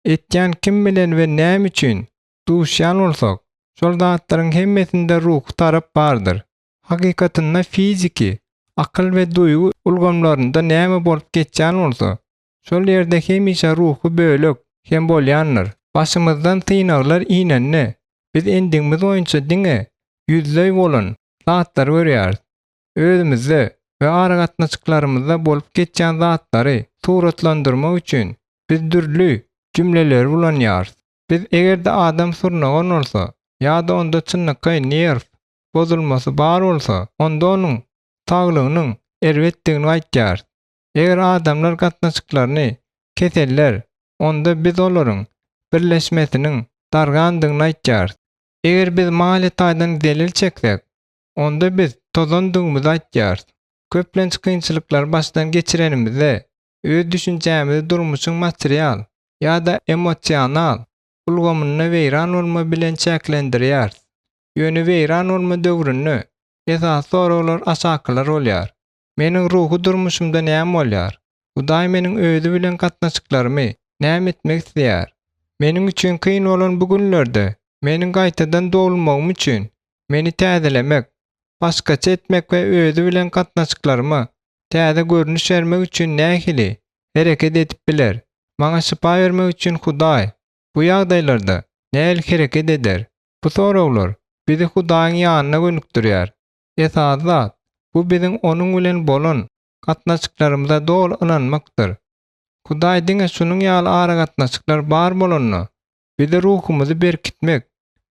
etýän kim bilen we näme üçin duşýan bolsak, şol zatlaryň hemmesinde ruhy tarap bardyr. Hakykatynda fiziki, akyl we duýgy ulgamlarynda näme bolup geçýän bolsa, şol ýerde hemişe ruhy bölek hem bolýandyr. Başymyzdan synaglar inende, biz endigimiz boýunça diňe ýüzleý bolan zatlary görýäris. Özümizde we aragatnaşyklarymyzda bolup geçýän zatlary suratlandyrmak üçin biz dürli jümleleri ulanýarys. Biz eger-de adam surnagan bolsa ýa-da onda çynlakaý nerw bozulmasy bar bolsa, onda onuň saglygynyň erbetdigini aýtýarys. Eger adamlar gatnaşyklaryny keseller, onda biz olaryň birleşmesiniň dargandygyny aýtýarys. Eger biz maliýe taýdan zelel çeksek, onda biz tozandygymyzy aýtýarys. Köplenç kynçylyklary başdan geçirenimizde, öz düşünjämizi durmuşyň material ýa-da emosional ulgamynda weýran bolma bilen çäklendirýäris. Ýöne weýran bolma döwründe esasy soraglar aşakylar bolýar, Meniň ruhy durmuşymda näme bolýar? Hudaý meniň Özi bilen gatnaşyklarymy näme etmek isleýär? Meniň üçin kyn bolan bu günlerde meniň gaýtadan dogulmagym üçin meni täzelemek, başgaça etmek we Özi bilen gatnaşyklaryma täze görnüş bermek üçin nähili hereket edip biler? Maňa şypa bermek üçin Hudaý bu ýagdaýlarda nähili hereket eder? Bu soraglar bizi Hudaýyň ýanyna gönükdirýär. Esasy zat, bu biziň Onuň bilen bolan gatnaşyklarymyza doly ynanmakdyr. Hudaý diňe şunuň ýaly aragatnaşyklar bar bolanda, bizi ruhumyzy berkitmek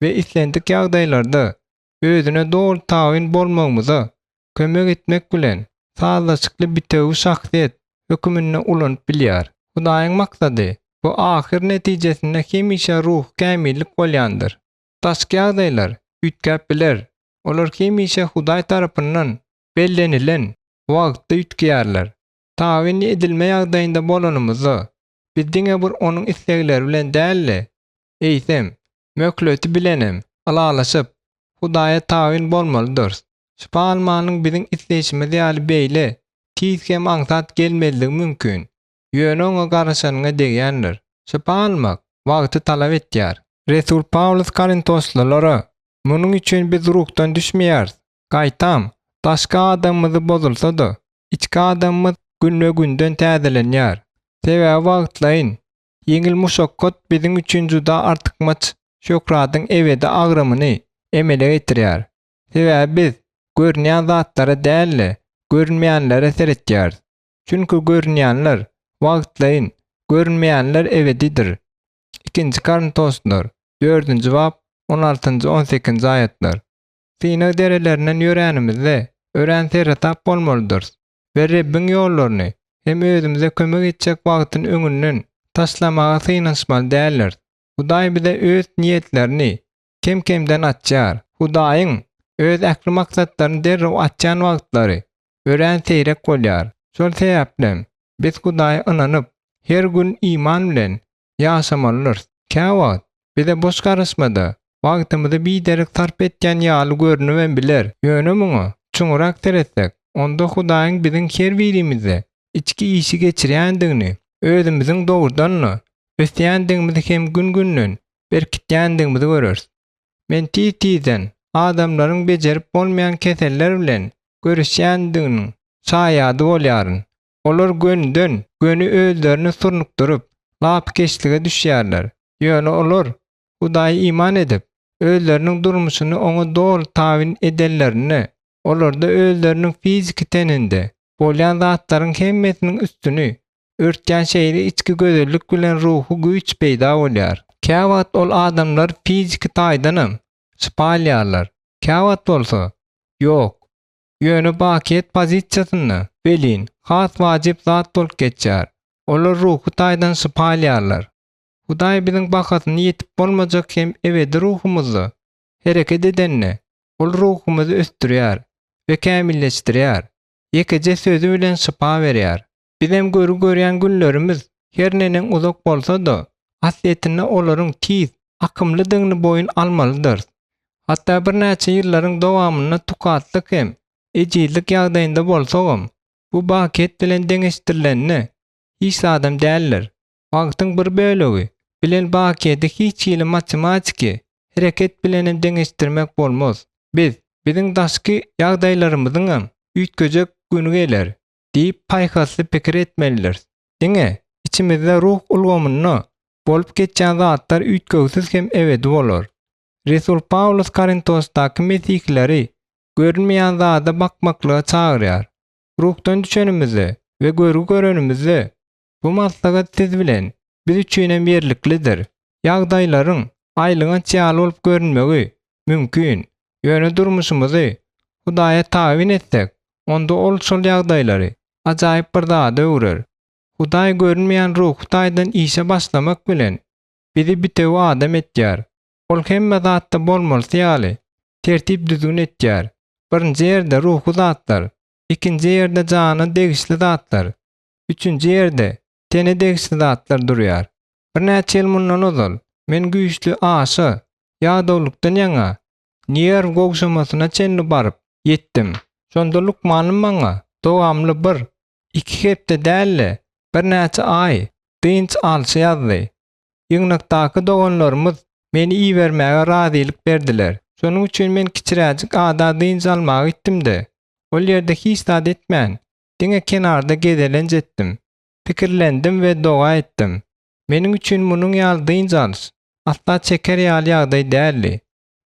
we islendik ýagdaýlarda Özüne doly tabyn bolmagymyza kömek etmek bilen, sazlaşykly bitewi şahsyýet höküminde ulanyp bilýär. Hudaýyň maksady, bu ahyr netijesinde hemişe ruhy kämillik bolýandyr. Daşky ýagdaýlar üýtgäp biler, olar hemişe Hudaý tarapyndan bellenilen wagtda üýtgeýärler. Tabyn edilme ýagdaýynda bolanymyzda, biz diňe bir Onuň islegleri bilen däl-de, eýsem, möhleti bilenem ylalaşyp, Hudaýa tabyn bolmalydyrys. Şypa almanyň biziň isleýşimiz ýaly beýle tiz hem aňsat gelmezligi mümkin. Ýöne oňa garaşanyňa degýändir. Şypa almak wagty talap etýär. Resul Pawlus korintoslylara, Munuň üçin biz ruhdan düşmeýäris. Gaýtam, daşky adamymyzy bozulsa-da, içki adamymyz günbe-günden täzelenýär. Sebäbi wagtlaýyn, ýeňil muşakgat biziň üçin juda artykmaç şöhratyň ebedi agramyny emele getirýär. Sebäbi biz görünýän zatlara däl-de, görünmeýänlere seretýäris. Çünki görünýänler wagtlaýyn, görünmeýänler ebedidir. Ikinji Korintoslar, dördünji bap, on altynjy, on sekizinji aýatlar. Synag derelerinden ýöränimizde, örän seresap bolmalydyrys we Rebbiň ýollaryny hem özümize kömek etjek wagtyny öňünden taşlamaga synanyşmaly däldiris. Hudaý bize Öz niýetlerini kem-kemden açýar. Hudaýyň Öz ähli maksatlaryny derrew açýan wagtlary örän seýrek bolýar. Şol sebäplem biz Hudaýa ynanyp, Her gün iman bilen ýaşamalydyrys. Käwagt bize boş garaşmada wagtymyzy biderek sarp etýän ýaly görnübem biler. Ýöne muňa çuňrak seretsek, onda Hudaýyň biziň her birimizde içki işi geçirýändigini, özümiziň dogrudan-da ösýändigimizi hem gün-günden berkitýändigimizi göreris. Men tiz-tizden adamlaryň bejerip bolmaýan keseller bilen göreşýändiginiň şaýady bolýaryn. Olar gönüden, göni özlerini surnukdyryp, lapykeçlige düşýärler. Ýöne olar Hudaýa iman edip, özleriniň durmuşyny Oňa doly tabyn edenlerinde, olarda özleriniň fiziki teninde bolýan zatlaryň hemmesiniň üstüni örtýän şeýle içki gözellik bilen ruhy güýç peýda bolýar. Käwagt ol adamlar fiziki taýdanam şypa alýarlar, käwagt bolsa, ýok. Ýöne bakyýet pozisiýasynda welin has wajyp zat bolup geçýär, olar ruhy taýdan şypa alýarlar. Hudaý biziň bahasyny ýetip bolmajak hem ebedi ruhumyzda hereket edende, ol ruhumyzy ösdürýär we kämilleşdirýär, ýekeje sözi bilen şypa berýär. Bizem görgi görýän günlerimiz her neneň uzak bolsa-da, aslyýetinde olaryň tiz, akymlydygyny boýun almalydyrys. Hatda birnäçe ýyllaryň dowamynda tukatlyk hem ejizlik ýagdaýynda bolsagam, bu bakyýet bilen deňeşdirilende hiç zadam däldir. Wagtyň bir bölegi bilen bakyýeti hiç hili matematiki hereket bilenem deňeşdirmek bolmaz. Biz, biziň daşky ýagdaýlarymyzyňam üýtgejek güni geler. Diýip paýhasly pikir etmelidiris. Diňe içimizde ruh ulgamynda bolup geçýän zatlar üýtgewsiz hem ebedi bolar. Resul Pawlus Korintosdaky mesihileri görünmeýän zada bakmaklyga çagyrýar. Ruhdan düşenimizde we görgi görenimizde bu maslahat siz bilen biz üçinem ýerliklidir. Ýagdaýlaryň aýylganç ýaly bolup görünmegi mümkin, ýöne durmuşymyzy Hudaýa tabyn etsek, onda ol şol ýagdaýlary ajaýyp bir zada öwrer. Hudaý görünmeýän ruhy taýdan işe başlamak bilen, bizi bitewi adam etýär. Ol hemme zatda bolmalysy ýaly, tertip-düzgün etýär. Birinji ýerde ruhy zatlar, ikinji ýerde jana degişli zatlar, üçünji ýerde tene degişli zatlar durýar. Birnäçe ýyl mundan ozal men güýçli aşa ýadawlykdan ýaňa nerw gowşamasyna çenli baryp ýetdim. Şonda lukmanym maňa dowamly bir, iki hepde däl-de, birnäçe aý dynç alşy ýazdy. Ýygnakdaky doganlarymyz meni ibermäge razylyk berdiler. Şonuň üçin men kiçiräjik ada dynç almaga gitdim-de, ol ýerde hiç zat etmän, diňe kenarda gezelenç etdim. Pikirlendim we doga etdim. Meniň üçin munuň ýaly dynç alyş, asla çeker ýaly ýagdaý däldi.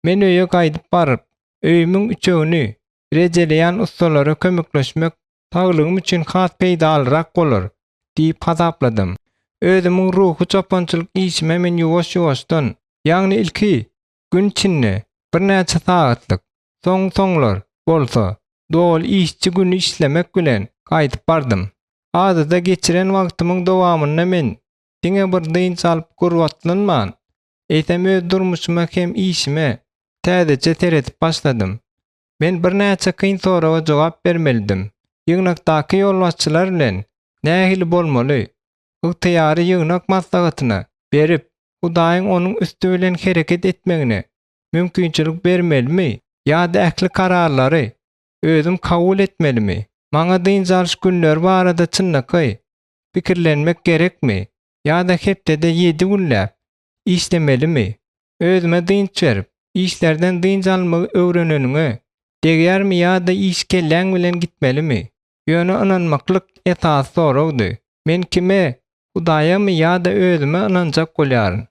Men öýe gaýdyp baryp, öýümiň üçegini rejeleýän ussalara kömekleşmek saglygym üçin has peýdalyrak bolar diýip hasapladym. Özümiň ruhy çopançylyk işime men ýuwaş-ýuwaşdan, ýagny ilki gün içinde birnäçe sagatlyk, soň-soňlar bolsa doly işçi güni işlemek bilen gaýdyp bardym. Adada geçiren wagtymyň dowamynda men diňe bir dynç alyp gurbatlanman, eýsem öz durmuşyma hem işime täzeçe seredip başladym. Men birnäçe kyn soraga jogap bermelidim. Ýygnakdaky ýolbaşçylar bilen nähili bolmaly? Ygtyýary ýygnak maslahatyna berip, Hudaýyň onuň üsti bilen hereket etmegine mümkinçilik bermelimi ýa-da ähli kararlary özüm kabul etmelimi? Maňa dynç alyş günleri barada çynlakaý pikirlenmek gerekmi ýa-da hepdede ýedi günläp işlemelimi? Özüme dynç berip, işlerden dynç almagy öwreneniňe degýärmi ýa-da iş kelläň bilen gitmelimi? Ýöne ynanmaklyk esasy soragdy. Men kime, Hudaýamy ýa-da özüme ynanjak bolýaryn?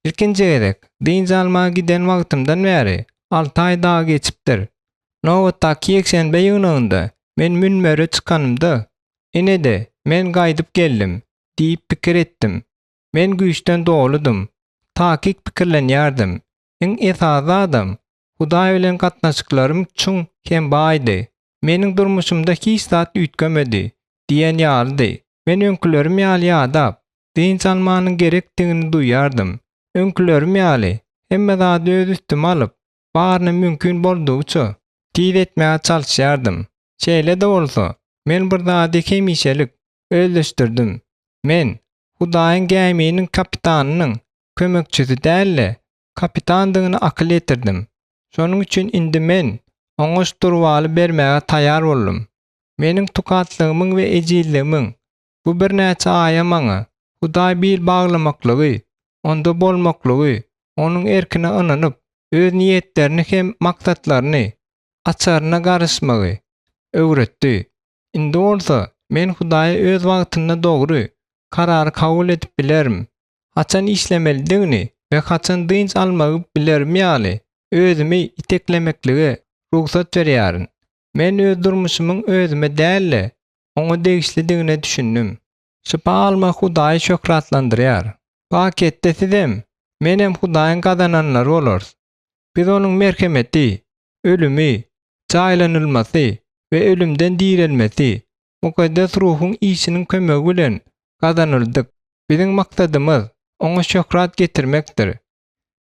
Ilkinji gezek dynç almaga giden wagtymdan bäri alty aý dagy geçipdir. Nobatdaky ýekşenbe ýygnagynda men münbere çykanymda, Ine-de, men gaýdyp geldim diýip pikir etdim. Men güýçden doludym, takyk pikirlenýärdim. Iň esasy zadam, Hudaý bilen gatnaşyklarym çuň hem baýdy. Meniň durmuşymda hiç zat üýtgemedi diýen ýalydy. Men öňkülerim ýaly ýadap, dynç almanyň gerekdigini duýýardym. Öňkülerim ýaly, hemme zady öz üstüme alyp, baryny mümkin boldugyça tiz etmäge çalyşýardym. Şeýle-de bolsa, men bir zady hemişelik özleşdirdim. Men. Hudaýyň gäminiň kapitanynyň kömekçisi däl-de, kapitandygyna akyl ýetirdim. Şonuň üçin indi men oňa şturwaly bermäge taýýar boldum. Meniň tukatlygymyň we ejizligimiň bu birnäçe aýa maňa Hudaý bil baglamaklygy, Onda bolmaklygy, Onuň erkine ynanyp, öz niýetlerini hem maksatlaryny açaryna garyşmagy öwretdi. Indi bolsa men Hudaýa öz wagtynda dogry karary kabul edip bilerim. Haçan işlemelidigini we haçan dynç almagy bilerim ýaly, özümi iteklemeklige rugsat berýärin. Men öz durmuşymyň özüme däl-de, Oňa degişlidigine düşündim. Şypa almak Hudaýy şöhratlandyrýar. Paketde sizem, menem Hudaýyň gazananlary bolarys. Biz Onuň merhemeti, ölümi, jaýlanylmasy we ölümden direlmesi, Mukaddes Ruhuň işiniň kömegi bilen gazanyldyk. Biziň maksadymyz, Oňa şöhrat getirmekdir.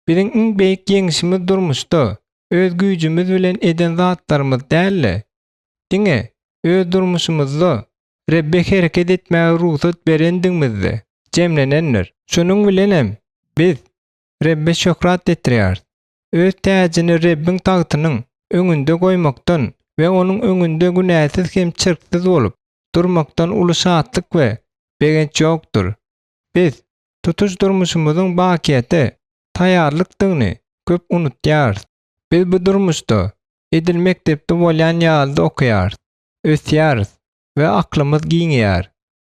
Biziň iň beýik ýeňşimiz durmuşda öz güýjümiz bilen eden zatlarymyz däl-de, diňe öz durmuşymyzda Rebbe hereket etmäge rugsat berendigimizde jemlenendir. Şunuň bilenem biz Rebbe şöhrat getirýäris. Öz täjini Rebbiň tagtynyň öňünde goýmakdan we Onuň öňünde günäsiz hem çirksiz bolup durmakdan uly şatlyk we begenç ýokdur. Biz tutuş durmuşymyzyň bakyýete taýýarlykdygyny köp unutýarys. Biz bu durmuşda edil mekdepde bolýan ýaly-da okaýarys, ösýäris we aklymyz giňeýär.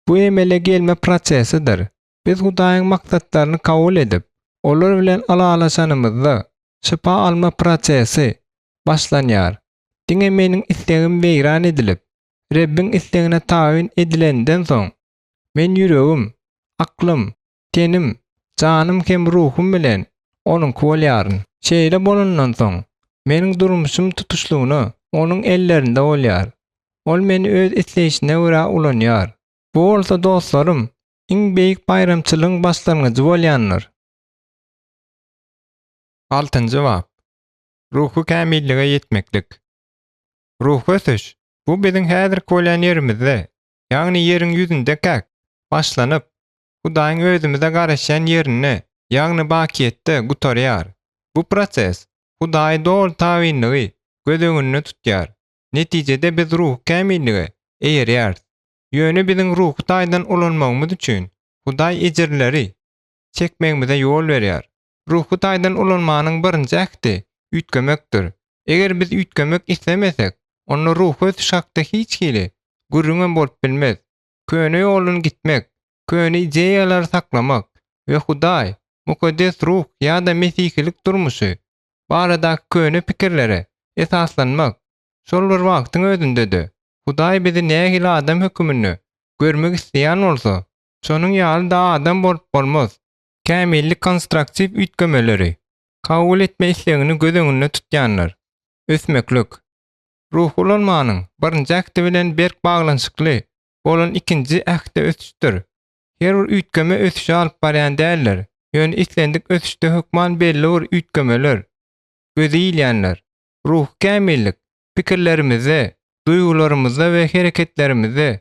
Bu emele gelme prosesidir. Biz Hudaýyň maksatlaryny kabul edip, olar bilen ylalaşanymyzda, şypa alma prosesi başlanýar. Diňe meniň islegim weýran edilip, Rebbiň islegine tabyn edilenden soň, men ýüregim, aklym, tenim, janym hem ruhum bilen Onuňky bolýaryn. Şeýle bolandan soň, meniň durmuşym tutuşlygyna Onuň ellerinde bolýar. Ol meni öz isleýşine görä ulanýar. Bu bolsa dostlarym, iň beýik baýramçylygyň başlangyjy bolýandyr. Altynjy bap. Ruhy kämillige ýetmeklik. Ruhy ösüş, bu biziň häzirki bolýan ýerimizde, ýagny ýeriň ýüzündekäk, başlanyp, Hudaýyň özümize garaşýan ýerinde, ýagny bakyýetde gutarýar. Bu proses Hudaýa doly tabynlygy göz öňünde tutýar. Netijede biz ruhy kämillige eýerýäris. Ýöne biziň ruhy taýdan ulanmagymyz üçin Hudaý ejirleri çekmegimize ýol berýär. Ruhy taýdan ulanmanyň birinji ähti üýtgemekdir. Eger biz üýtgemek islemesek, onda ruhy ösüş hakda hiç hili gürrüňem bolup bilmez. Köne ýoldan gitmek, köne ideýalary saklamak we Hudaý, Mukaddes Ruh ýa-da mesihilik durmuşy baradaky köne pikirlere esaslanmak, şol bir wagtyň özünde-de, Hudaý bizi nähili adam höküminde görmek isleýän bolsa, şonuň ýaly-da adam bolup bolmaz. Kämillik konstruktiw üýtgemeleri kabul etme islegini göz öňünde tutýandyr. Ösmeklik. Ruhy ulanmanyň birinji ähti bilen berk baglanyşykly bolan ikinji ähti ösüşdir. Her bir üýtgeme ösüşe alyp barýan däldir, ýöne islendik ösüşde hökman belli bir üýtgemeler göze ilýändir. Ruhy kämillik pikirlerimizde, duýgularymyzda we hereketlerimizde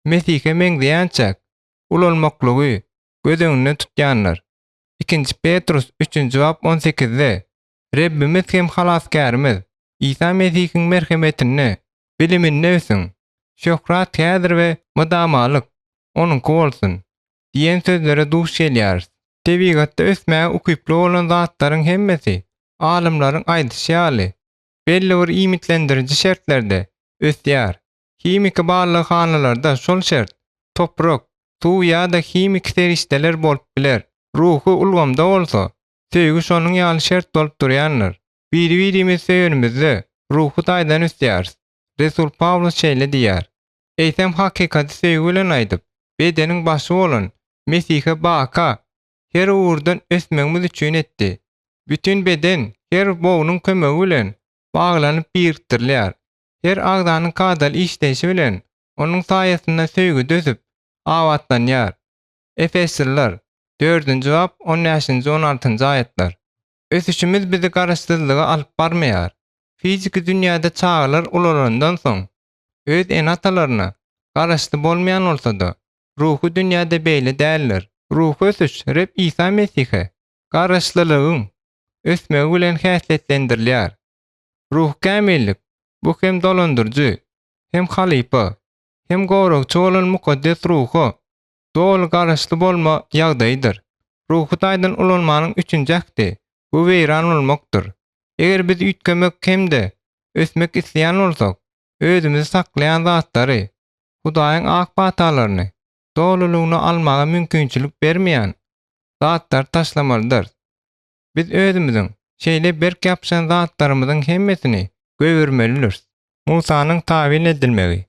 Mesihe meňzeýänçäk ulalmaklygy göz öňünde tutýandyr. Ikinji Petrus üçünji bap on sekizde, Rebbimiz hem Halasgärimiz Isa Mesihiň merhemetinde, biliminde ösüň. Şöhrat häzir we mydamalyk Onuňky bolsun! diýen sözlere duş gelýäris. Tebigatda ösmäge ukyply bolan zatlaryň hemmesi, alymlaryň aýdyşy ýaly, belli bir iýmitlendiriji şertlerde ösýär. Himiki barlaghanalarda şol şert toprak, suw ýa-da himiki serişdeler bolup biler. Ruhy ulgamda bolsa, söýgi şonuň ýaly şert bolup durýandyr. Biri-birimizi söýenimizde, ruhy taýdan ösýäris. Resul Pawlus şeýle diýýär, Eýsem hakykaty söýgi bilen aýdyp, bedeniň başy bolan Mesihe baka her ugurdan ösmegimiz üçin etdi. Bütin beden her bognuň kömegi bilen baglanyp birikdirilýär. Her agzanyň kadaly işleýşi bilen onuň saýasynda söýgüde ösüp, abatlanýar. Efesliler, dördünji bap, on bäşinji, on altynjy aýatlar. Ösüşimiz bizi garaşsyzlyga alyp barmaýar. Fiziki dünýäde çagalar ulalandan soň, öz ene-atalaryna garaşly bolmaýan bolsa-da, ruhy dünýäde beýle däldir. Ruhy ösüş Reb Isa Mesihe garaşlylygyň ösmegi bilen häsiýetlendirilýär. Ruhy kämillik, bu hem dolandyryjy, hem halypa, hem goragçy bolan Mukaddes Ruha doly garaşly bolma ýagdaýydyr. Ruhy taýdan ulalmanyň üçünji ähti, bu weýran bolmakdyr. Eger biz üýtgemek hem-de ösmek isleýän bolsak, özümizi saklaýan zatlary, Hudaýyň ak patalaryny dolulygyna almaga mümkinçilik bermeýän zatlary taşlamalydyrys. Biz özümiziň şeýle berk ýapyşan zatlarymyzyň hemmesini goýbermelidiris. Musanyň tabyn edilmegi.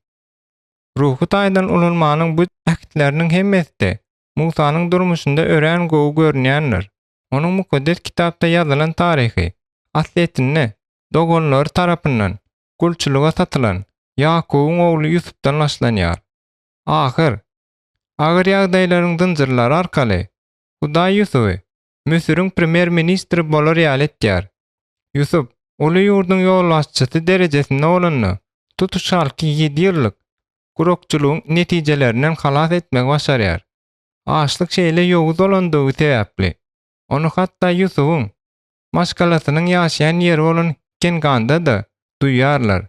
Ruhy taýdan ulalmanyň bu ähtleriniň hemmesi-de Musanyň durmuşynda örän gowy görünýändir. Onuň Mukaddes Kitapda ýazylan taryhy, aslyýetinde, doganlary tarapyndan gulçulyga satylan Ýakubyň ogly Ýusupdan başlanýar. Ahyr, agyr ýagdaýlaryň zynjyrlary arkaly Hudaý Ýusuby Müsüriň premýer-ministri bolar ýaly etýär. Ýusup uly ýurduň ýolbaşçysy derejesinde bolanda, tutuş halky ýedi ýyllyk gurakçylygyň netijelerinden halas etmegi başarýar. Açlyk şeýle ýowuz bolandygy sebäpli, ony hatda Ýusubyň maşgalasynyň ýaşaýan ýeri bolan Kenganda-da duýýarlar.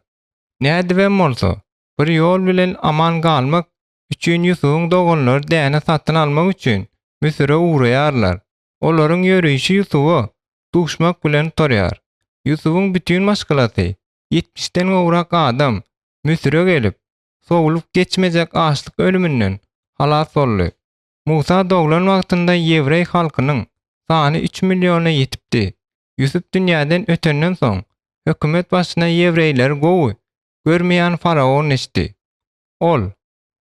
Nädibem bolsa, bir ýol bilen aman galmak üçin Ýusubyň doganlary däne satyn almak üçin Müsüre ugraýarlar. Olaryň ýörişi Ýusuba duşmak bilen gutarýar. Ýusubyň bütin maşgalasy, ýetmişden gowrak adam, Müsüre gelip, sowlup geçmejek açlyk ölüminden halas boldy. Musa doglan wagtynda ýewreý halkynyň sany üç milliona ýetipdi. Ýusup dünýäden ötenden soň, hökümet başyna ýewreýleri gowy görmeýän faraon geçdi. Ol,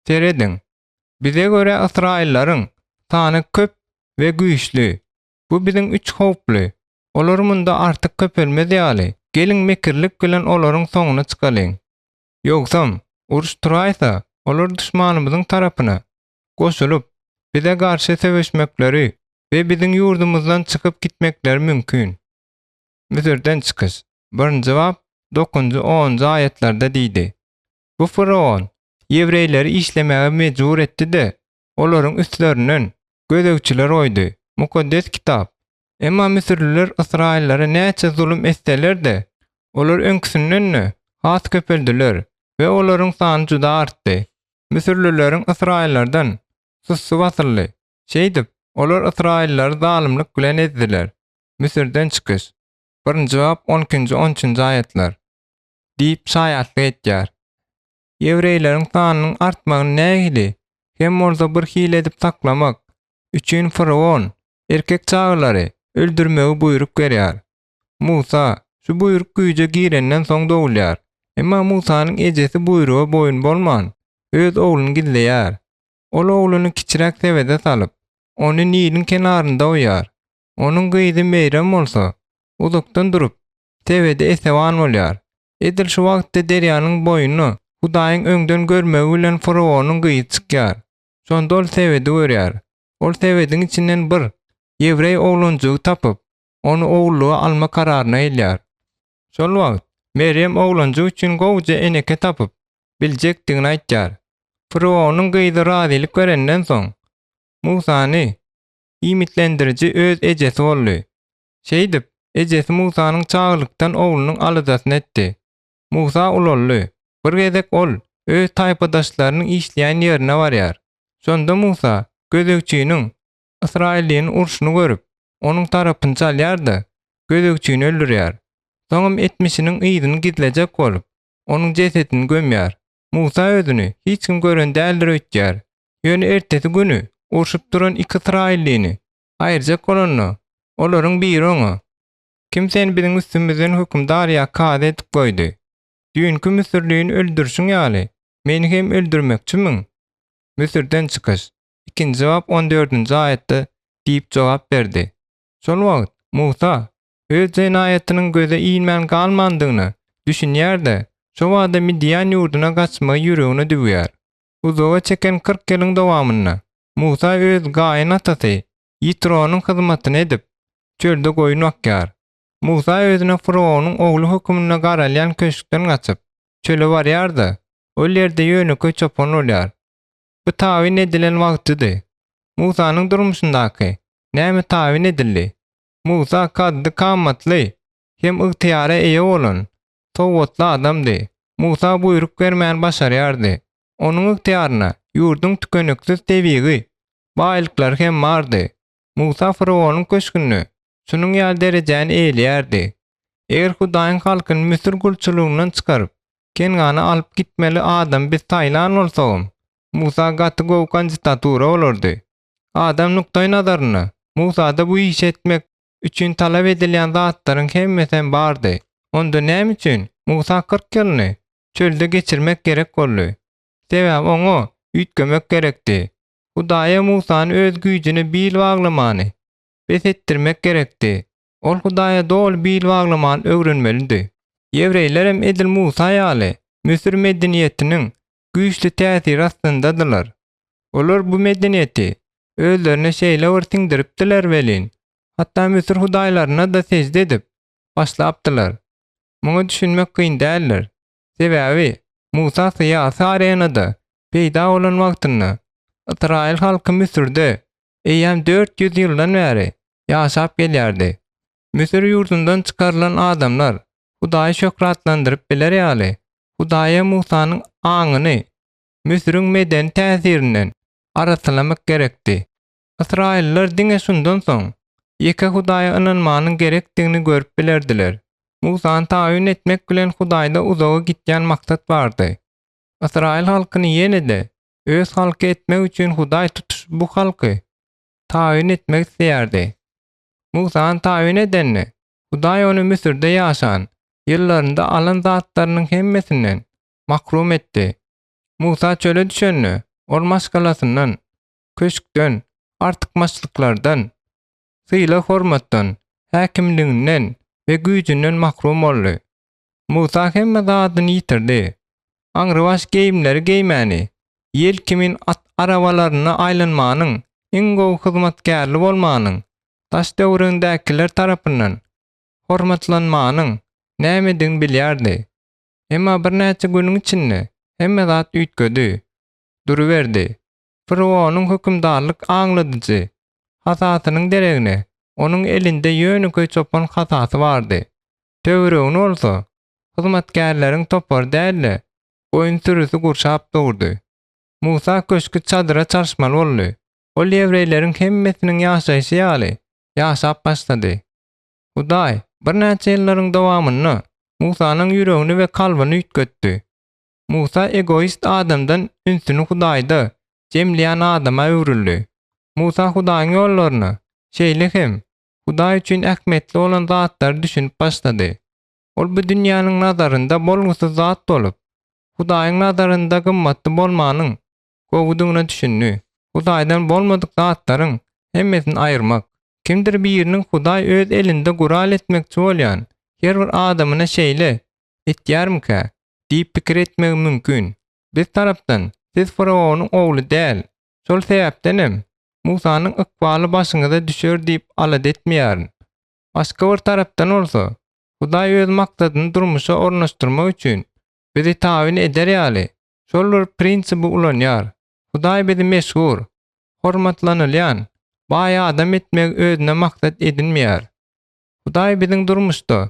Serediň, bize görä ysraýyllaryň sany köp we güýçli. Bu biziň üç howply. Olar munda artyk köpelmez ýaly, geliň mekirlik bilen olaryň soňuna çykalyň. Ýogsam, uruş turaýsa, olar duşmanymyzyň tarapyna goşulyp, bize garşy söweşmekleri we biziň ýurdumyzdan çykyp gitmekleri mümkin. Müsürden çykyş, birinji bap, dokuzynjy, onunjy aýatlarda diýdi. Bu fyrown ýewreýleri işlemäge mejbur etdi-de, olaryň üstlerinden gözegçiler goýdy. Mukaddes Kitap, Emma müsürliler ysraýyllara näçe zulum etseler-de, olar öňküsinden-de has köpeldiler we olaryň sany juda artdy. Müsürlileriň ysraýyllardan sussy basyldy. Şeýdip, olar ysraýyllary zalymlyk bilen ezdiler. Müsürden çykyş, birinji bap, on ikinji, on üçünji aýatlar. Diýip şaýatlyk etýär. Ýewreýleriň sanynyň artmagyny nähili hem bolsa bir hili edip saklamak üçin faraon erkek çagalary öldürmegi buýruk berýär. Musa şu buýruk güýje girenden soň dogulýar. Emma Musanyň ejesi buýruga boýun bolman, öz ogluny gizleýär. Ol ogluny kiçiräk sebede salyp, ony Niliň kenarynda goýýar. Onuň gyzy Meýrem bolsa, uzakdan durup, sebede esewan bolýar. Edil şu wagtda derýanyň boýuna Hudaýyň öňden görmegi bilen faraonyň gyzy çykýar. Şonda ol sebedi görýär. Ol sebediň içinden bir ýewreý oglanjygy tapyp, ony ogullyga alma kararyna gelýär. Şol wagt Merýem oglanjyk üçin gowuja eneke tapyp biljekdigini aýtýar. Faraonyň gyzy razylyk berenden soň, Musany iýmitlendiriji öz ejesi boldy. Şeýdip, ejesi Musanyň çagalykdan oglunyň aladasyny etdi. Musa ulaldy. Bir gezek ol öz taýpadaşlarynyň işleýän ýerine barýar. Şonda Musa gözegçiniň ysraýyllyny urşuny görüp, onuň tarapyny çalýar-da, gözegçini öldürýär. Soňam etmişiniň yzyny gizlejek bolup, onuň jesedini gömýär. Musa özüni hiç kim gören däldir öýtýär. Ýöne ertesi güni urşup duran iki ysraýyllyny aýyrjak bolanda, olaryň biri oňa, Kim seni biziň üstümizden hökümdar ýa kazy edip goýdy? Düýnki müsürlini öldürişiň ýaly, meni hem öldürmekçimiň? Müsürden çykyş, ikinji bap on dördünji aýatda diýip jogap berdi. Şol wagt Musa öz jenaýatynyň göze ilmän galmandygyna düşünýär-de, şobada Midýan ýurduna gaçmagy ýüregine düwýär. Uzaga çeken 40 ýylyň dowamynda Musa öz gaýyn atasy Ýitronyň hyzmatyny edip, çölde goýun bakýar. Musa özüne fyrownyň ogly höküminde garalýan köşkden gaçyp, çöle barýar-da, ol ýerde ýönekeý çopan bolýar. Bu tabyn edilen wagtydy. Musanyň durmuşyndaky näme tabyn edildi? Musa kaddy-kamatly hem ygtyýara eýe bolan, sowatly adamdy. Musa buýruk bermäni başarýardy. Onuň ygtyýarynda ýurduň tükeniksiz tebigy baýlyklary hem bardy. Musa fyrownyň köşgünde şunuň ýaly derejäni eýeleýärdi. Eger Hudaýyň halkyny Müsür gulçulygyndan çykaryp, Kengana alyp gitmeli adamy biz saýlan bolsagam, Musa gaty gowy kandidatura bolardy. Adam nukdaýnazarynda, Musada bu işi etmek üçin talap edilýän zatlaryň hemmesem bardy. Onda näme üçin Musa 40 ýylyny çölde geçirmek gerek boldy? Sebäbi oňa üýtgemek gerekdi. Hudaýa Musany öz güýjüne bil baglamany bes etdirmek gerekdi. Ol Hudaýa doly bil baglamany öwrenmelidi. Ýewreýlerem edil Musa ýaly Müsür medeniýetiniň güýçli täsiri astyndadylar. Olar bu medeniýeti özlerine şeýle bir siňdiripdiler welin, hatda Müsür hudaýlaryna-da sežde edip başlapdylar. Muňa düşünmek kyn däldir. Sebäbi Musa syýasy arenada peýda bolan wagtynda ysraýyl halky Müsürde eýýäm 400 ýyldan bäri ýaşap gelýärdi. Müsür ýurdundan çykarylan adamlar Hudaýy şöhratlandyryp biler ýaly, Hudaýa Musanyň aňyny Müsüriň medeni täsirinden arassalamak gerekdi. Ysraýyllylar diňe şundan soň, ýeke Hudaýa ynanmanyň gerekdigini görüp bilerdiler. Musany taýyn etmek bilen Hudaýda uzaga gitýän maksat bardy. Ysraýyl halkyny ýene-de öz halky etmek üçin Hudaý tutuş bu halky taýyn etmek isleýärdi. Musany taýyn edende, Hudaý ony Müsürde ýaşan ýyllarynda alan zatlarynyň hemmesinden mahrum etdi. Musa çöle düşende, ol maşgalasyndan, köşkden, artykmaçlyklardan, sylag-hormatdan, häkimliginden we güýjünden mahrum boldy. Musa hemme zadyny ýitirdi. Aňrybaş geýimleri geýmäni, ýel kimin at arabalarynda aýlanmanyň, iň gowy hyzmatkärli bolmanyň, daş-töweregindäkiler tarapyndan hormatlanmanyň nämedigini bilýärdi. Emma birnäçe günüň içinde hemme zat üýtgedi duruberdi. Fyrownyň hökümdarlyk aňladyjy hasasynyň deregine onuň elinde ýönekeý çopan hasasy bardy. Töweregini bolsa hyzmatkärleriň topary däl-de, goýun sürüsi gurşap durdy. Musa köşki çadyra çalyşmaly boldy. Ol ýewreýleriň hemmesiniň ýaşaýşy ýaly ýaşap başlady. Hudaý birnäçe ýyllaryň dowamynda Musanyň ýüregini we kalbyny üýtgetdi. Musa egoist adamdan ünsüni Hudaýda jemleýän adama öwrüldi. Musa Hudaýyň ýollaryna, şeýle hem Hudaý üçin ähmiýetli bolan zatlara düşünip başlady. Ol bu dünýäniň nazarynda bolgusyz zat bolup, Hudaýyň nazarynda gymmatly bolmanyň gowudygyna düşündi. Hudaýdan bolmadyk zatlaryň hemmesini aýyrmak. Kimdir biriniň Hudaý öz elinde gural etmekçi bolýan her bir adamyna şeýle etýärmikä diýip pikir etmegi mümkin. Biz tarapdan siz faraonyň ogly däl, şol sebäpdenem Musanyň ykbaly başyňyza düşer diýip alada etmeýärin. Başga bir tarapdan bolsa, Hudaý öz maksadyny durmuşa ornaşdyrmak üçin bizi tabyn eder ýaly, şol bir prinsipi ulanýar. Hudaý bizi meşhur, hormatlanylýan, baý adam etmegi özüne maksat edinmeýär. Hudaý biziň durmuşda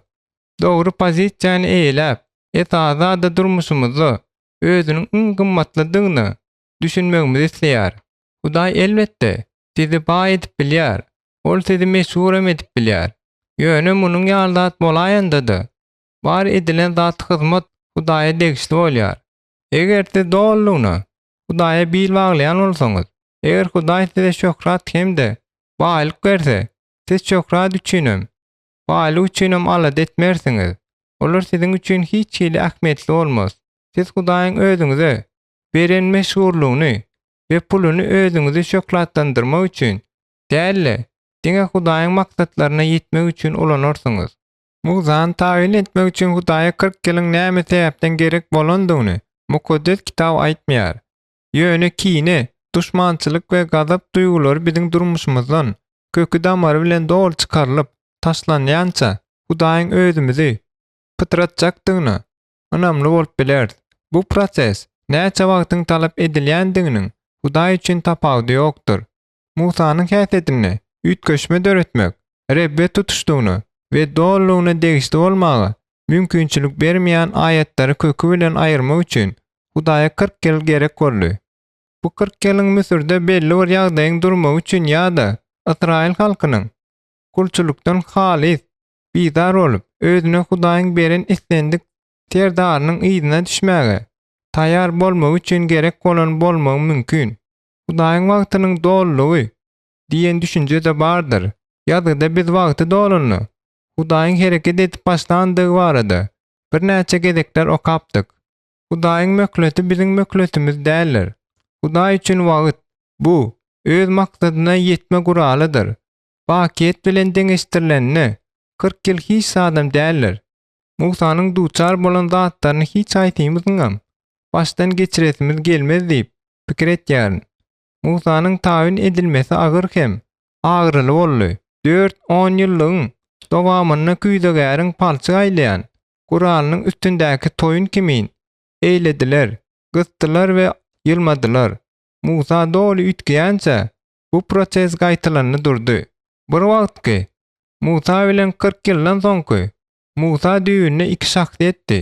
dogry pozisiýany eýeläp, esasy-da durmuşymyzda özüniň iň gymmatlydygyna düşünmegimizi isleýär. Hudaý elbetde, sizi baý edip bilýär, Ol sizi meşhur hem edip bilýär. Ýöne munuň ýaly zat bolaýanda-da, bar edilen zat hyzmat Hudaýa degişli bolýar. Eger siz dolulygyna Hudaýa bil baglaýan bolsaňyz, eger Hudaý size şöhrat hem-de baýlyk berse, siz şöhrat üçinem, baýlyk üçinem alada etmersiňiz. Olar siziň üçin hiç hili ähmiýetli bolmaz. Siz Hudaýyň özüňize beren meşhurlygyny we puluny özüňizi şöhratlandyrmak üçin däl-de, diňe Hudaýyň maksatlaryna ýetmek üçin ulanarsyňyz. Musany taýyn etmek üçin Hudaýa 40 ýylyň näme sebäpden gerek bolandygyny Mukaddes Kitap aýtmaýar. Ýöne kine, duşmançylyk we gazap duýgulary biziň durmuşymyzdan köki-damary bilen doly çykarylyp taşlanýança Hudaýyň özümizi pytratjakdygyna ynamly bolup bileris. Bu proses näçe wagtyň talap edilýändiginiň Hudaý üçin tapawudy ýokdur. Musanyň häsiýetinde üýtgeşme döretmek Rebbe tutuşlygyna we dolulygyna degişli bolmaga mümkinçilik bermeýän aýatlary köki bilen aýyrmak üçin Hudaýa 40 ýyl gerek boldy. Bu 40 ýylyň Müsürde belli bir ýagdaýyň durmagy üçin ýa-da ysraýyl halkynyň gulçulykdan halys bizar bolup, özüne Hudaýyň beren islendik serdarynyň yzyna düşmäge taýýar bolmagy üçin gerek bolan bolmagy mümkin. Hudaýyň wagtynyň dolulygy diýen düşünje-de bardyr. Ýazgyda biz wagty dolanda Hudaýyň hereket edip başlandygy barada birnäçe gezekler okapdyk. Hudaýyň möhleti biziň möhletimiz däldir. Hudaý üçin wagt, bu, öz maksadyna ýetme guralydyr. Bakyýet bilen deňeşdirilende, 40 ýyl hiç zadam däldir. Musanyň duçar bolan zatlaryny hiç haýsymyzyňam başdan geçiresimiz gelmez diýip pikir etýärin. Musanyň tabyn edilmesi agyr hem agyryly boldy. Dört onýyllygyň dowamynda küýzegäriň palçyk aýlaýan guralynyň üstündäki toýun kimin eýlediler, gysdylar we ýylmadylar. Musa doly üýtgeýänçä, bu proses gaýtalandy durdy. Bir wagtky Musa bilen 40 ýyldan soňky Musa düýbünde iki şahsyýetdi.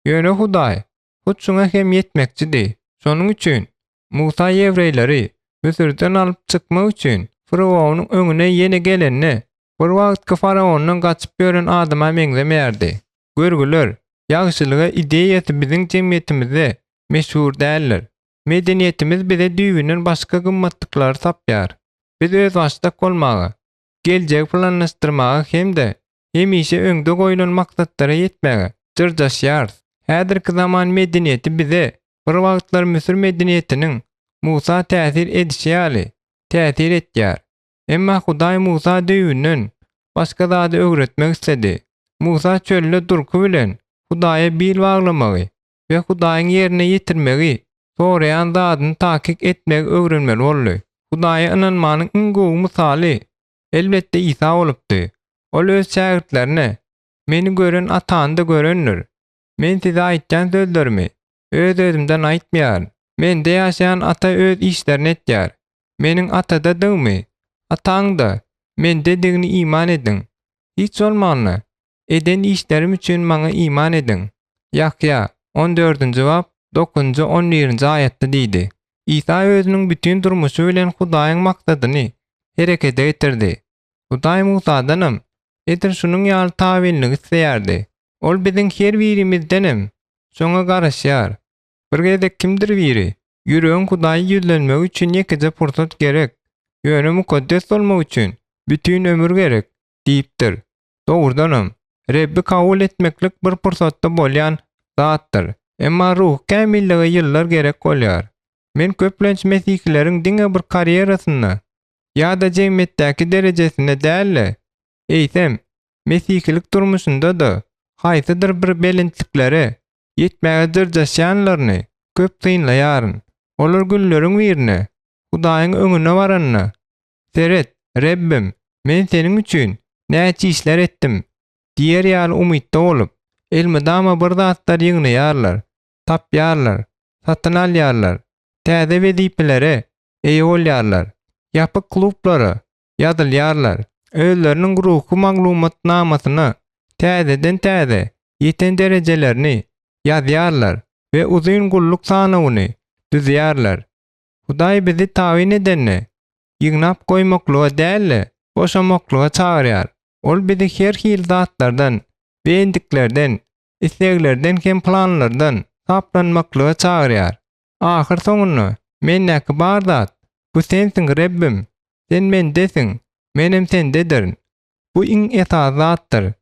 Ýöne Hudaý hut şuňa hem ýetmekçidi. Şonuň üçin Musa ýewreýleri Müsürden alyp çykmak üçin fyrownyň öňüne ýene gelende, bir wagtky faraondan gaçyp ýören adama meňzemeýärdi. Görgüler, ýagşylyga ideýasy biziň jemgyýetimizde meşhur däldir. Medeniýetimiz bize düýbünden başga gymmatlyklary sapýar. Biz özbaşdak bolmaga, geljegi planlaşdyrmaga hem-de hemişe öňde goýlan maksatlara ýetmäge dyrjaşýarys. Häzirki zaman medeniýeti bize bir wagtlar müsür medeniýetiniň Musa täsir edişi ýaly täsir etýär. Emma Hudaý Musa düýbünden başga zady öwretmek isledi. Musa çölde durky bilen Hudaýa bil baglamagy we Hudaýyň ýerine ýetirmegi soraýan zadyny takyk etmegi öwrenmeli boldy. Hudaýa ynanmanyň iň gowy mysaly, elbetde, Isa bolupdy. Ol öz şägirtlerine, Meni gören Atany-da görendir. Men size aýtýan sözlerimi öz-özümden aýtmaýaryn. Mende ýaşaýan Ata öz işlerini etýär. Meniň Atadadygymy, Ataň-da Mendedigini iman ediň. Hiç bolmanda, eden işlerim üçin Maňa iman ediň. Ýahýa, on dördünji bap, dokuzynjy, on birinji aýatda diýdi. Isa özüniň bütin durmuşy bilen Hudaýyň maksadyny herekete getirdi. Hudaý Musadanam edil şunuň ýaly tabynlygy isleýärdi. Ol biziň her birimizdenem şoňa garaşýar. Bir gezek kimdir biri, Ýüregiň Hudaýa ýüzlenmegi üçin ýekeje pursat gerek, ýöne mukaddes bolmak üçin bütin ömür gerek diýipdir. Dogrudanam, Rebbi kabul etmeklik bir pursatda bolýan zatdyr, emma ruhy kämillige ýyllar gerek bolýar. Men köplenç mesihileriň diňe bir karýerasynda ýa-da jemgyýetdäki derejesinde däl-de, eýsem, mesihilik durmuşynda-da haýsydyr bir belentliklere ýetmäge dyrjaşýanlaryny köp synlaýaryn. Olar günleriň birinde Hudaýyň öňüne baranda, Seret, Rebbim, men Seniň üçin näçe işler etdim diýer ýaly umytda bolup, elmydama bir zatlar ýygnaýarlar, tapýarlar, satyn alýarlar, täze wezipelere eýe bolýarlar, ýapyk klublara ýazylýarlar, özleriniň ruhy maglumatnamasyna täzeden-täze ýeten derejelerini ýazýarlar we uzyn gulluk sanawyny düzýärler. Hudaý bizi tabyn edende, ýygnap goýmaklyga däl-de, boşamaklyga çagyrýar. Ol bizi her hili zatlardan we endiklerden, isleglerden hem planlardan saplanmaklyga çagyrýar. Ahyr soňunda, mendäki bar zat, bu Sensiň, Rebbim! Sen mendesiň, menem Sendedirin. Bu iň esasy zatdyr.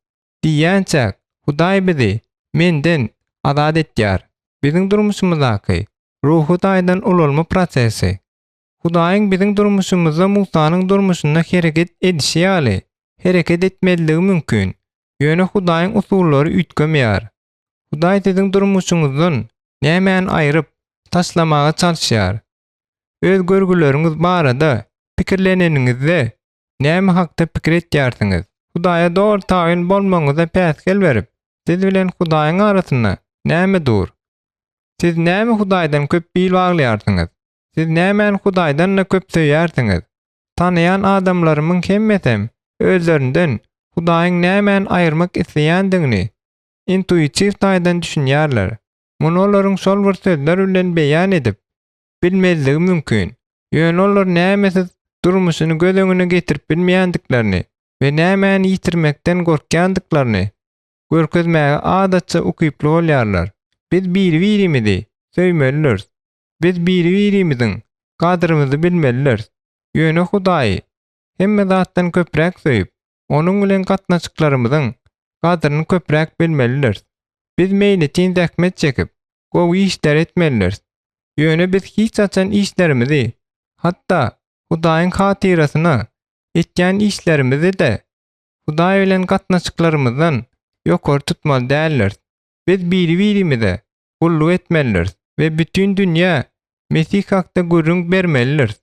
Diýýänçäk, Hudaý bizi menden azat etýär. Biziň durmuşymyzdaky ruhy taýdan ulalma prosesi. Hudaýyň biziň durmuşymyzda Musanyň durmuşynda hereket edişi ýaly hereket etmezligi mümkin, ýöne Hudaýyň usullary üýtgemeýär. Hudaý siziň durmuşyňyzdan nämäni aýryp, taşlamaga çalyşýar? Öz görgüleriňiz barada pikirleneniňizde näme hakda pikir etýärsiňiz? Hudaýa doly tabyn bolmagyňyza päsgel berip, siz bilen Hudaýyň arasynda näme dur? Siz näme Hudaýdan köp bil baglaýarsyňyz? Siz nämäni Hudaýdan-da köp söýýärsiňiz? Tanaýan adamlarymyň hemmesem özlerinden Hudaýyň nämäni aýyrmak isleýändigini intuitiw taýdan düşünýärler. Muny olaryň şol bir sözler bilen beýan edip bilmezligi mümkin. Ýöne olar nämesiz durmuşyny göz öňüne getirip bilmeýändiklerini we nämäni ýitirmekden gorkýandyklaryny görkezmäge adatça ukyply bolýarlar. Biz biri-birimizi söýmelidiris. Biz biri-birimiziň gadyrymyzy bilmelidiris. Ýöne Hudaýy hemme zatdan köpräk söýüp, Onuň bilen gatnaşyklarymyzyň gadyryny köpräk bilmelidiris. Biz meýletin zähmet çekip, gowy işler etmelidiris. Ýöne biz hiç haçan işlerimizi, hatda Hudaýyň hatyrasyna etýän işlerimizi-de Hudaý bilen gatnaşyklarymyzdan ýokary tutmaly däldiris. Biz biri-birimize gulluk etmelidiris we bütin dünýä Mesih hakda gürrüň bermelidiris.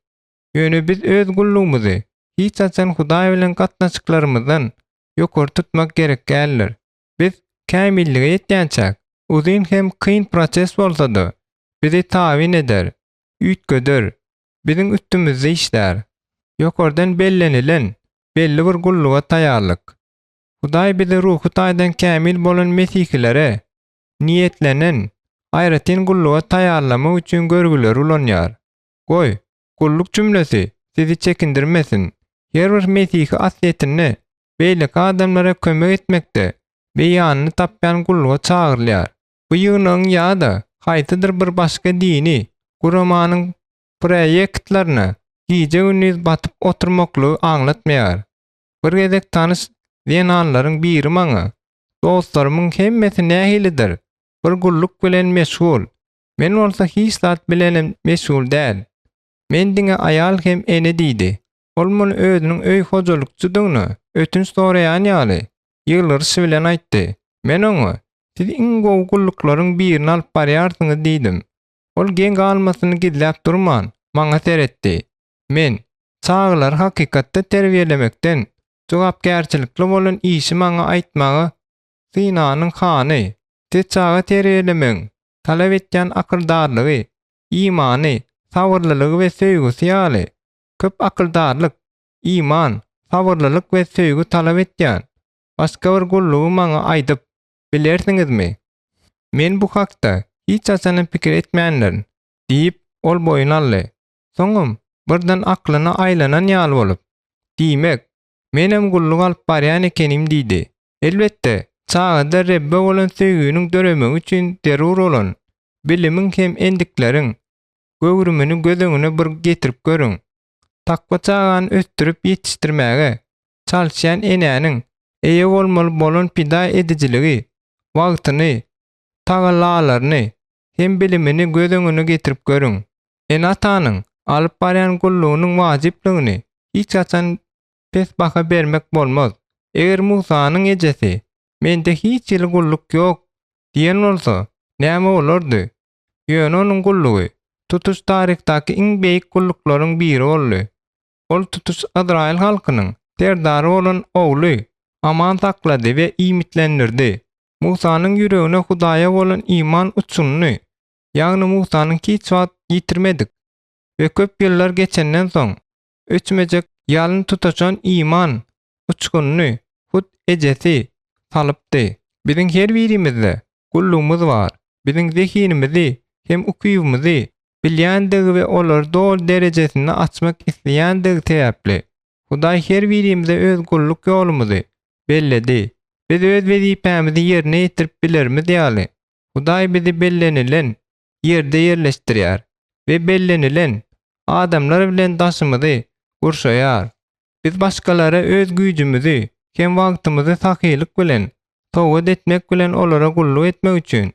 Ýöne biz öz gullugymyzy hiç haçan Hudaý bilen gatnaşyklarymyzdan ýokary tutmak gerek däldir. Biz kämillige ýetýänçäk, uzyn hem kyn proses bolsa-da, bizi tabyn eder, üýtgeder, biziň üstümizde işlär. Ýokardan bellenilen belli bir gulluga taýýarlyk. Hudaý bizi ruhy taýdan kämil bolan mesihilere niýetlenen aýratyn gulluga taýýarlamak üçin görgüleri ulanýar. Goý, gulluk jümlesi sizi çekindirmesin. Her bir mesihi aslyýetinde beýleki adamlara kömek etmekde beýanyny tapýan gulluga çagyrylýar. Bu ýygnagyň ýa-da haýsydyr bir başga dini guramanyň proýektlerine gije-gündiz batyp oturmaklygy aňlatmaýar. Bir gezek tanyş zenanlaryň biri maňa, Dostlarymyň hemmesi nähilidir bir gulluk bilen meşgul, men bolsa hiç zat bilenem meşgul däl. Men diňe aýal hem ene diýdi. Ol muny özüniň öý hojalykçydygyna ötünç soraýan ýaly, ýylgyryş bilen aýtdy. Men oňa, Siz iň gowy gulluklaryň birini alyp barýarsyňyz diýdim. Ol geň galmasyny gizläp durman, maňa seretdi. Men, Çagalary hakykatda terbiýelemekden jogapkärçilikli bolan işi maňa aýtmaga synanyň hany? Siz çaga terbiýelemegiň talap etýän akyldarlygy, imany, sabyrlylygy we söýgüsi ýaly köp akyldarlyk, iman, sabyrlylyk we söýgi talap etýän başga bir gullugy maňa aýdyp bilersiňizmi? Men bu hakda hiç haçanam pikir etmändirin, diýip, ol boýun aldy. Soňam birden aklyna aýlanan ýaly bolup, Diýmek, menem gulluk alyp barýan ekenim diýdi. Elbetde, çagada Rebbe bolan söýginiň döremegi üçin zerur bolan bilimiň hem endikleriň göwrümini göz öňüne bir getirip görüň. Takwa çagany ösdürip ýetişdirmäge çalyşýan enäniň eýe bolmaly bolan pida edijiligi, wagtyny, tagallalaryny hem bilimini göz öňüne getirip görüň. Ene-atanyň alyp barýan gullugynyň wajyplygyny hiç haçan pes baha bermek bolmaz. Eger Musanyň ejesi, Mende hiç hili gulluk ýok diýen bolsa, näme bolardy? Ýöne onuň gullugy tutuş taryhdaky iň beýik gulluklaryň biri boldy. Ol tutuş ysraýyl halkynyň serdary bolan ogly aman saklady we iýmitlendirdi. Musanyň ýüregine Hudaýa bolan iman uçgunyny, ýagny Musanyň hiç wagt ýitirmedik we köp ýyllar geçenden soň öçmejek ýalyn tutaşan iman uçgunyny hut ejesi salypdy. Biziň her birimizde gullugymyz bar. Biziň zehinimizi hem ukybymyzy bilýändigi we olary doly derejesinde açmak isleýändigi sebäpli, Hudaý her birimize öz gulluk ýolumyzy belledi. Biz öz wezipämizi ýerine ýetirip bilerimiz ýaly, Hudaý bizi bellenilen ýerde ýerleşdirýär we bellenilen adamlar bilen daşymyzy gurşaýar. Biz başgalara öz güýjümizi hem wagtymyzy sahylyk bilen sowgat etmek bilen olara gulluk etmek üçin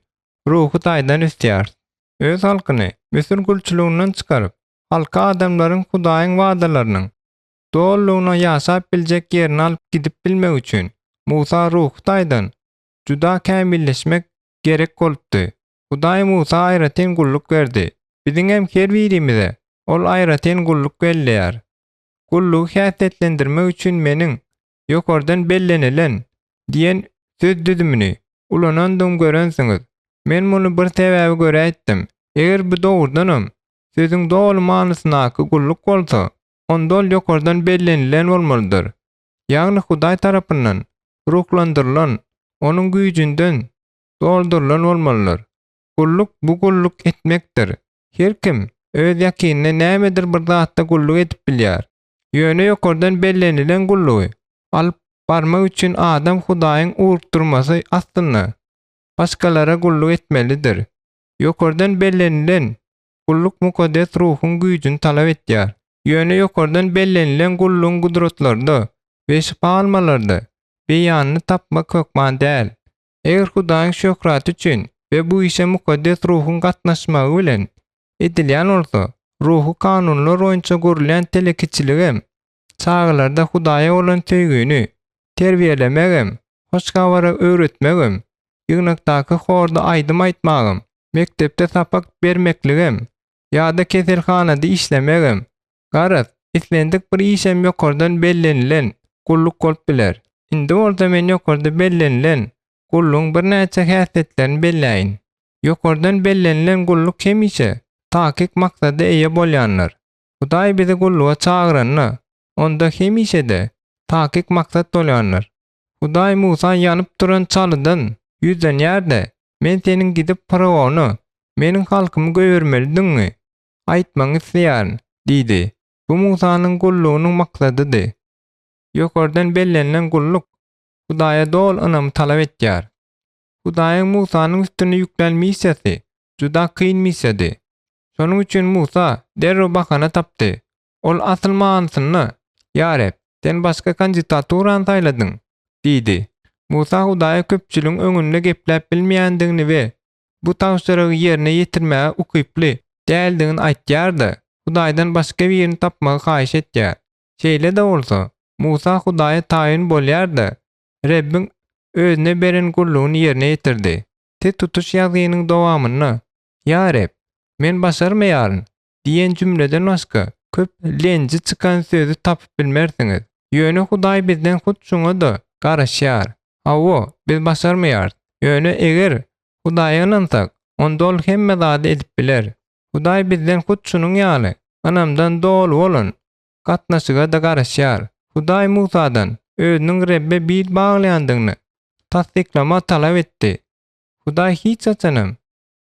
ruhy taýdan ösýäris. Öz halkyny Müsür gulçulygyndan çykaryp, halky adamlaryň Hudaýyň wadalarynyň dolulygyna ýaşap biljek ýerine alyp gidip bilmek üçin Musa ruhy taýdan juda kämilleşmek gerek bolupdy. Hudaý Musa aýratyn gulluk berdi. Biziňem her birimize Ol aýratyn gulluk belleýär. Gullugy häsiýetlendirmek üçin meniň ýokardan bellenilen diýen söz düzümini ulanandygymy görensiňiz. Men muny bir sebäbe görä etdim. Eger bu dogrudanam sözüň doly manysyndaky gulluk bolsa. Onda ol ýokardan bellenilen bolmalydyr. Ýagny Hudaý tarapyndan ruhlandyrylan, onuň güýjünden doldurylan bolmalydyr. Gulluk bu gulluk etmekdir. Her kim öz ýakynyna nämedir bir zatda gulluk edip bilýär. Ýöne ýokardan bellenilen gullugy alyp barmak üçin adam Hudaýyň ugrukdyrmasy astynda başgalara gulluk etmelidir. Ýokardan bellenilen gulluk Mukaddes Ruhuň güýjüni talap etýär. Ýöne ýokardan bellenilen gullugyň gudratlarda we şypa almalarda beýanyny tapmak hökman däl. Eger Hudaýyň şöhraty üçin we bu işe Mukaddes Ruhuň gatnaşmagy bilen edilýän bolsa, ruhy kanunlar boýunça gurulýan telekeçiligem, çagalarda Hudaýa bolan söýgini terbiýelemegem, hoş habary öwretmegem, ýygnakdaky horda aýdym aýtmagam, mekdepde sapak bermekligem ýa-da keselhanada işlemegem, garaz, islendik bir işem ýokardan bellenilen gulluk bolup biler. Indi bolsa men ýokarda bellenilen gullugyň birnäçe häsiýetlerini belläýin. Ýokardan bellenilen gulluk hemişe takyk maksada eýe bolýandyr. Hudaý bizi gulluga çagyranda, onda hemişe-de takyk maksat bolýandyr. Hudaý Musa ýanyp duran çalydan ýüzlenýär-de, Men seniň gidip faraona Meniň halkymy goýbermelidigiňi aýtmagyňy isleýärin diýdi. Bu Musanyň gullugynyň maksadydy. Ýokardan bellenilen gulluk Hudaýa doly ynamy talap etýär. Hudaýyň Musanyň üstüne ýüklän missiýasy juda kyn missiýady. Şonuň üçin Musa derrew bahana tapdy. Ol asyl manysynda, Ýa Reb, Sen başga kandidaturany saýladyň! diýdi. Musa Hudaýa köpçüligiň öňünde gepläp bilmeýändigini we bu tabşyrygy ýerine ýetirmäge ukyply däldigini aýtýar-da, Hudaýdan başga birini tapmagy haýyş etýär. Şeýle-de bolsa, Musa Hudaýa taýyn bolýar-da, Rebbiň özüne beren gullugyny ýerine ýetirdi. Siz tutuş ýazgynyň dowamynda, Ýa Reb, men başarmaýaryn diýen jümleden başga köp lenji çykan sözi tapyp bilmersiňiz. Ýöne Hudaý bizden hut şuňa-da garaşýar. Hawa, biz başarmaýarys. Ýöne eger Hudaýa ynansak, onda Ol hemme zady edip biler. Hudaý bizden hut şunuň ýaly ynamdan doly bolan gatnaşyga-da garaşýar. Hudaý Musadan özüniň Rebbe bil baglaýandygyny tassyklamagy talap etdi. Hudaý hiç haçanam,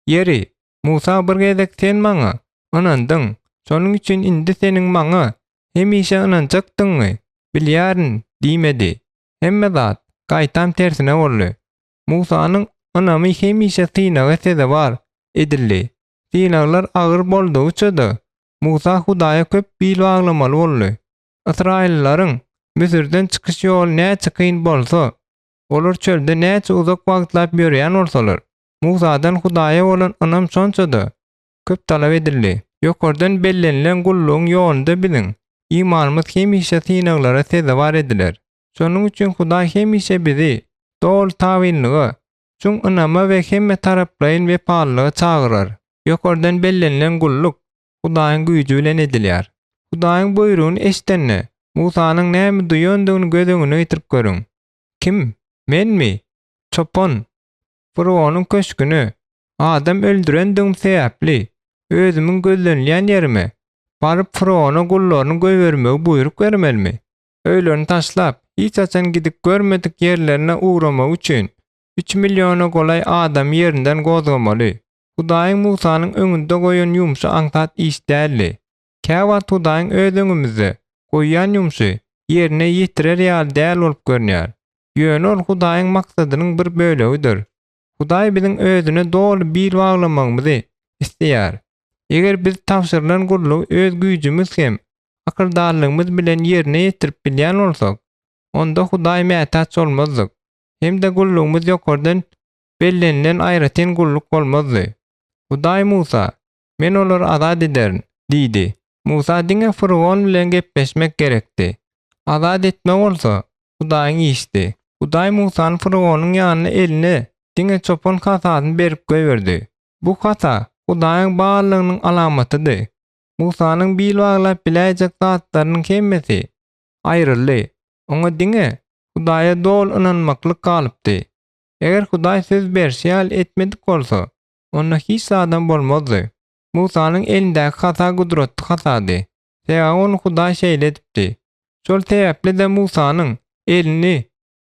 Ýeri, Musa bir gezek sen maňa ynandyň, şonuň üçin indi seniň maňa hemişe ynanjakdygyňy bilýärin diýmedi. Hemme zat gaýtam tersine boldy. Musanyň ynamy hemişe synaga sezewar edildi. Synaglar agyr boldugyça-da, Musa Hudaýa köp bil baglamaly boldy. Ysraýyllaryň Müsürden çykyş ýoly näçe kyn bolsa, olar çölde näçe uzak wagtlap ýöreýän bolsalar, Musadan Hudaýa bolan ynam şonça-da köp talap edildi. Ýokardan bellenilen gullugyň ýolunda biziň imanymyz hemişe synaglara sezewar ediler. Şonuň üçin Hudaý hemişe bizi doly tabynlyga, çuň ynama we hemme taraplaýyn wepalylyga çagyrar. Ýokardan bellenilen gulluk Hudaýyň güýji bilen edilýär. Hudaýyň buýrugyny eşidende, Musanyň näme duýandygyny göz öňüne getirip görüň. Kim? Menmi? Çopan! Fyrgonyň köşgüne, adam öldürendigim sebäpli, özümiň gözlenilýän ýerime baryp fyrgona gullaryny goýbermegi buýruk bermelimi? Öýlerini taşlap, hiç haçan gidip görmedik ýerlerine ugramagy üçin, üç milliona golaý adamy ýerinden gozgamaly. Hudaýyň Musanyň öňünde goýan ýumşy aňsat iş däldi. Käwagt Hudaýyň öz öňümizde goýýan ýumşy ýerine ýetirer ýaly däl bolup görünýär. Ýöne ol Hudaýyň maksadynyň bir bölegidir. Hudaý biziň Özüne doly bil baglamagymyzy isleýär. Eger biz tabşyrylan gullugy öz güýjümiz hem akyldarlygymyz bilen ýerine ýetirip bilýän bolsak, onda Hudaý mätäç bolmazdyk hem-de gullugymyz ýokardan bellenilen aýratyn gulluk bolmazdy. Hudaý Musa, Men olary azat ederin diýdi. Musa diňe fyrgon bilen gepleşmek gerekdi. Azat etme bolsa, Hudaýyň işidi. Hudaý Musany fyrgonyň ýanyna eline diňe çopan hasasyny berip goýberdi. Bu hasa Hudaýyň barlygynyň alamatydy. Musanyň bil baglap biläýjek zatlarynyň hemmesi aýryldy. Oňa diňe Hudaýa doly ynanmaklyk galypdy. Eger Hudaý söz berşi ýaly etmedik bolsa, onda hiç zadam bolmazdy. Musanyň elindäki hasa gudratly hasady. Sebäbi ony Hudaý şeýle edipdi. Şol sebäpli-de Musanyň elini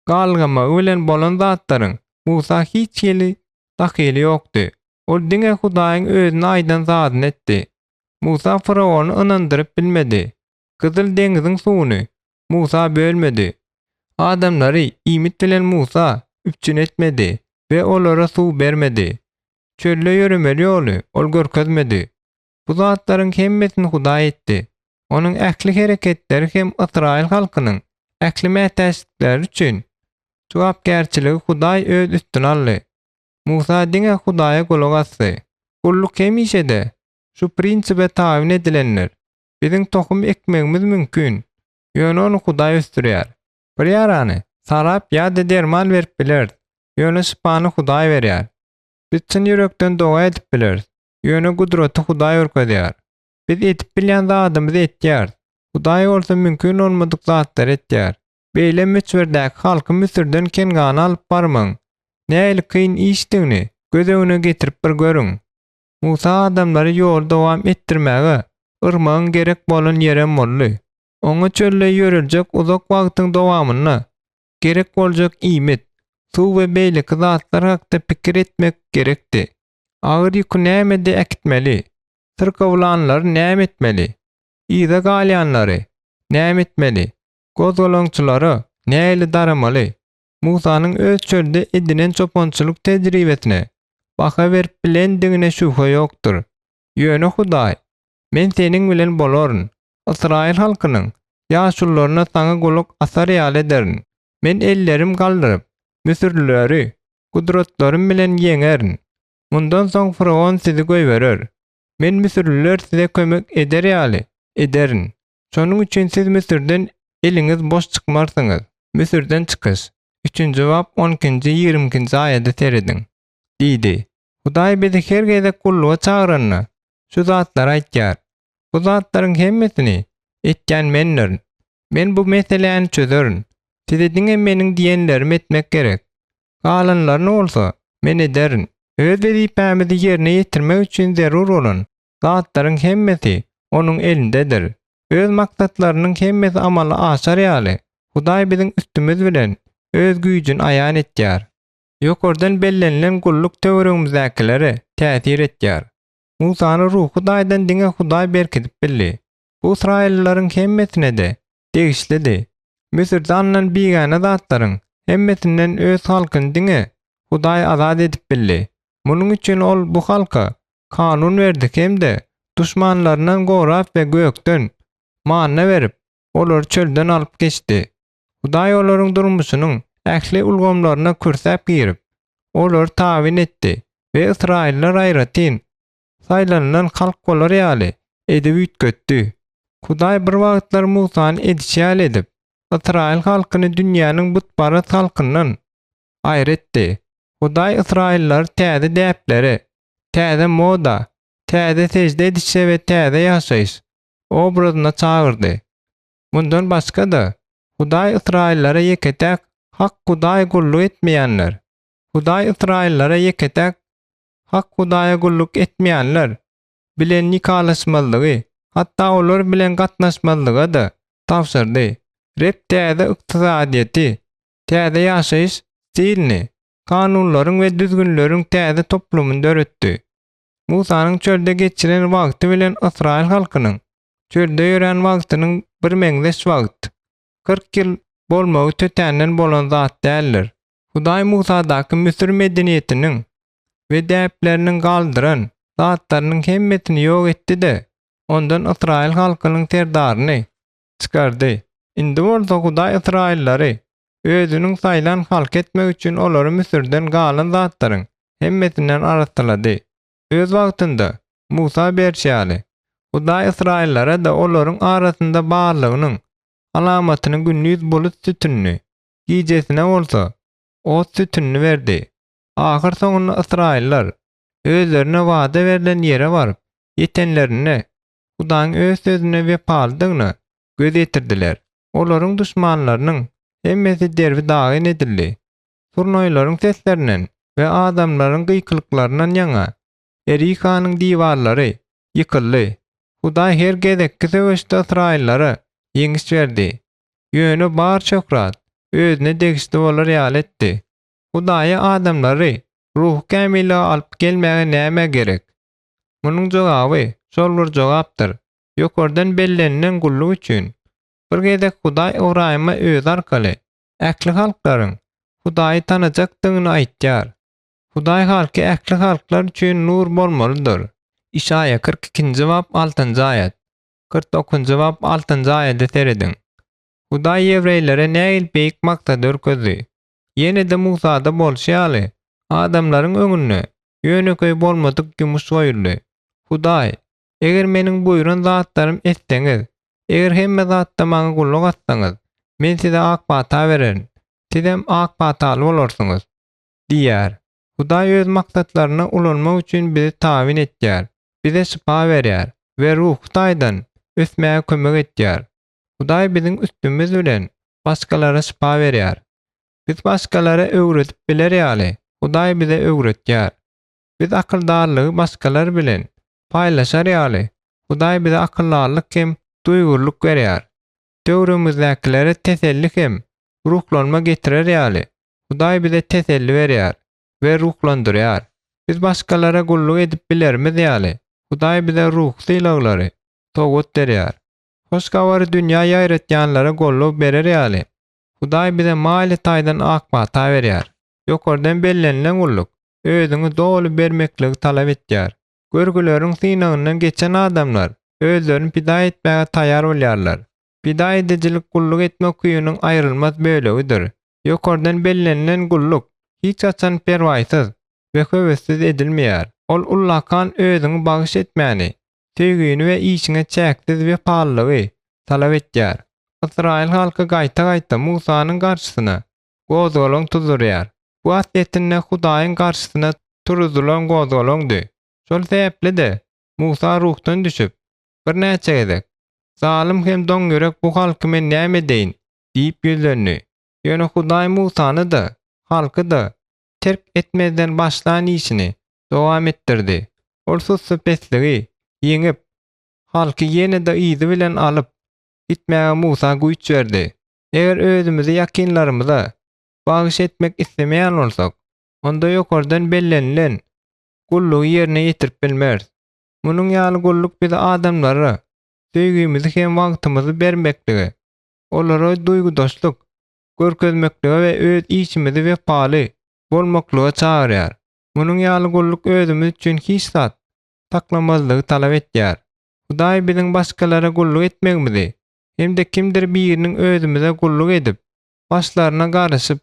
galgamagy bilen bolan zatlaryň Musa hiç hili dahyly ýokdy. Ol diňe Hudaýyň özüne aýdan zadyny etdi. Musa fyrowny ynandyryp bilmedi. Gyzyl deňziň suwuny Musa bölmedi. Adamlary iýmit bilen Musa üpjün etmedi we olara suw bermedi. Çölde ýöremeli ýoly ol görkezmedi. Bu zatlaryň hemmesini Hudaý etdi. Onuň ähli hereketleri hem ysraýyl halkynyň ähli mätäçlikleri üçin jogapkärçiligi Hudaý öz üstüne aldy. Musa diňe Hudaýa gulak asdy. Gulluk hemişe-de şu prinsipe tabyn edilendir. Biziň tohum ekmegimiz mümkin, ýöne ony Hudaý ösdürýär. Bir ýarany sarap ýa-da derman berip bileris, ýöne şypany Hudaý berýär. Biz çyn ýürekden doga edip bileris, ýöne gudraty Hudaý görkezýär. Biz edip bilýän zadymyzy etýäris, Hudaý bolsa mümkin bolmadyk zatlary etýär. Beýle möçberdäki halky Müsürden Kengana alyp barmagyň nähili kyn işdigini göz öňüne getirip bir görüň. Musa adamlary ýoly dowam etdirmäge yrmagyň gerek bolan ýerem boldy. Oňa çölde ýöreljek uzak wagtyň dowamynda gerek boljak iýmit, suw we beýleki zatlar hakda pikir etmek gerekdi. Agyr ýüki nämede äkitmeli? Syrkawlanlary näme etmeli? Yza galýanlary näme etmeli? Gozgalaňçylara nähili daramaly? Musanyň öz çölde edinen çopançylyk tejribesine baha berip bilendigine şübhe ýokdur. Ýöne Hudaý, Men seniň bilen bolaryn, ysraýyl halkynyň ýaşulularyna saňa gulak asar ýaly ederin. Men ellerim galdyryp, müsürlileri gudratlarym bilen ýeňerin. Mundan soň fyrgawn sizi goýberer. Men müsürliler size kömek eder ýaly ederin. Şonuň üçin siz Müsürden eliňiz boş çykmarsyňyz. Müsürden çykyş, üçünji bap on ikinji, 22 ikinji aýada serediň. Diýdi. Hudaý bizi her gezek gulluga çagyranda, şu zatlary aýtýar. Bu zatlaryň hemmesini etýän mendirin. Men bu meseläni çözerin. Size diňe meniň diýenlerimi etmek gerek. Galanlaryny bolsa men ederin. Öz wezipämizi ýerine ýetirmek üçin zerur bolan zatlaryň hemmesi Onuň elindedir. Öz maksatlarynyň hemmesi amala aşar ýaly, Hudaý biziň üstümiz bilen Öz güýjüni aýan etýär. Ýokardan bellenilen gulluk töweregimizdäkilere täsir etýär. Musany ruhy taýdan diňe Hudaý berkidip bildi. Bu ysraýyllylaryň hemmesine-de degişlidi. Müsürde alnan bigäne zatlaryň hemmesinden öz halkyny diňe Hudaý azat edip bildi. Munuň üçin ol bu halka kanun berdi hem-de duşmanlaryndan gorap we gökden manna berip, olary çölden alyp geçdi. Hudaý olaryň durmuşynyň ähli ulgamlaryna kürsäp girip, olary tabyn etdi we ysraýyllar aýratyn saýlanylan halk bolar ýaly edip üýtgetdi. Hudaý bir wagtlar Musany edişi ýaly edip, ysraýyl halkyny dünýäniň butparaz halkyndan aýry etdi. Hudaý ysraýyllary täze däplere, täze moda, täze sežde edişe we täze ýaşaýyş obrazyna çagyrdy. Mundan başga-da, Hudaý ysraýyllara ýeke-täk hak Hudaý gulluk etmeýänler, Hudaý ysraýyllara ýeke-täk hak Hudaýa gulluk etmeýänler bilen nikalaşmazlygy, hatda olar bilen gatnaşmazlyga-da tabşyrdy. Reb täze ykdysadyýeti, täze ýaşaýyş stilini, kanunlaryň we düzgünleriň täze toplumyny döretdi. Musanyň çölde geçiren wagty bilen ysraýyl halkynyň çölde ýörän wagtynyň birmeňzeş wagt, 40 ýyl, bolmagy tötänden bolan zat däldir. Hudaý Musadaky Müsür medeniýetiniň we däpleriniň galdyran zatlarynyň hemmesini ýok etdi-de, ondan ysraýyl halkynyň serdaryny çykardy. Indi bolsa Hudaý ysraýyllary Özüniň saýlan halky etmek üçin olary Müsürden galan zatlaryň hemmesinden arassalady. Öz wagtynda Musa berşi ýaly, Hudaý ysraýyllara-da olaryň arasynda barlygynyň alamatyny gündiz bulut sütünini, gijesine bolsa ot sütünini berdi. Ahyrsoňunda ysraýyllar özlerine wada berlen ýere baryp ýetenlerinde, Hudaýyň öz sözüne wepalydygyna göz ýetirdiler. Olaryň duşmanlarynyň hemmesi derbi-dagyn edildi. Surnaýlaryň seslerinden we adamlaryň gykylyklaryndan ýaňa Erihanyň diwarlary ýykyldy. Hudaý her gezekki söweşde ysraýyllara ýeňiş berdi. Ýöne bar şöhrat Özüne degişli bolar ýaly etdi. Hudaýa adamlary ruhy kämillige alyp gelmäge näme gerek? Munuň jogaby şol bir jogapdyr, ýokardan bellenilen gulluk üçin. Bir gezek Hudaý Ybraýyma özi arkaly ähli halklaryň Hudaýy tanajakdygyny aýtýar. Hudaý halky ähli halklar üçin nur bolmalydyr. Işaýa 42-nji bap altynjy aýat. 49-njy bap altynjy aýada serediň. Hudaý ýewreýlere nähili beýik maksady görkezdi? Ýene-de Musada bolşy ýaly, adamlaryň öňünde ýönekeý bolmadyk ýumuş goýuldy. Hudaý, Eger meniň buýran zatlarymy etseňiz, eger hemme zatda maňa gulak assaňyz, men size ak pata bererin, sizem ak pataly bolarsyňyz diýýär. Hudaý öz maksatlaryna ulanmak üçin bizi tabyn etýär, bize şypa berýär we ruhy taýdan ösmäge kömek etýär. Hudaý biziň üstümiz bilen başgalara şypa berýär. Biz başgalara öwredip biler ýaly, Hudaý bize öwretýär. Biz akyldarlygy başgalar bilen paýlaşar ýaly, Hudaý bize akyldarlyk hem duýgurlyk berýär. Töweregimizdäkilere teselli hem ruhlanma getirer ýaly, Hudaý bize teselli berýär we ruhlandyrýar. Biz başgalara gulluk edip bilerimiz ýaly, Hudaý bize ruhy sylaglary sowgat berýär. Hoş Habary dünýä ýaýratýanlara goldaw berer ýaly, Hudaý bize maliýe taýdan ak pata berýär. Ýokardan bellenilen gulluk, özüňi doly bermekligi talap etýär. Görgüleriň synagyndan geçen adamlar özlerini pida etmäge taýýar bolýarlar. Pida edijilik gulluk etme ukybynyň aýrylmaz bölegidir. Ýokardan bellenilen gulluk hiç haçan perwaýsyz we höwessiz edilmeýär. Ol ullakan özüňi bagyş etmäni, söýgini we işiňe çäksiz wepalylygy talap etýär. Ysraýyl halky gaýta-gaýta Musanyň garşysyna gozgalaň tuzdurýar. Bu aslyýetinde Hudaýyň garşysyna turuzylan gozgalaňdy. Şol sebäpli-de, Musa ruhdan düşüp, birnäçe gezek, Zalym hem doňýürek bu halky men näme edeýin? diýip ýüzlendi. Ýöne Hudaý Musany-da, halky-da terk etmezden başlan işini dowam etdirdi. Ol sussupesligi ýeňip, halky ýene-de yzy bilen alyp gitmäge Musa güýç berdi. Eger özümizi ýakynlarymyza bagyş etmek islemeýän bolsak, onda ýokardan bellenilen gullugy ýerine ýetirip bilmeris. Munuň ýaly gulluk bizi adamlara söýgimizi hem wagtymyzy bermeklige, olara duýgudaşlyk görkezmeklige we öz işimizi wepaly bolmaklyga çagyrýar. Munuň ýaly gulluk özümiz üçin hiç zat saklamazlygy talap etýär. Hudaý biziň başgalara gulluk etmegimizi hem-de kimdir biriniň özümize gulluk edip, başlaryna garyşyp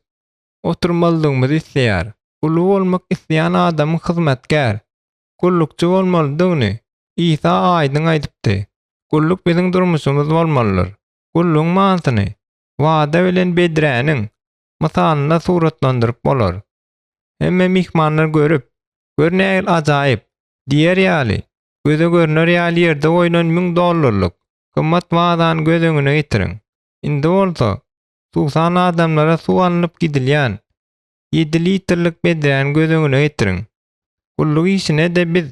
oturmalydygymyzy isleýär. Uly bolmak isleýän adamyň hyzmatkär, gullukçy bolmalydygyny Isa aýdyň aýdypdy. Gulluk biziň durmuşymyz bolmalydyr. Gullugyň manysyny wada bilen bedräniň mysalynda suratlandyryp bolar. Hemme myhmanlar görüp, Gör nähili ajaýyp! diýer ýaly, göze görner ýaly ýerde goýlan müň dollarlyk gymmat wazany göz öňüne getiriň. Indi bolsa, suwsan adamlara suw alnyp gidilýän ýedi litrlik bedräni göz öňüne getiriň. Gulluk işine-de biz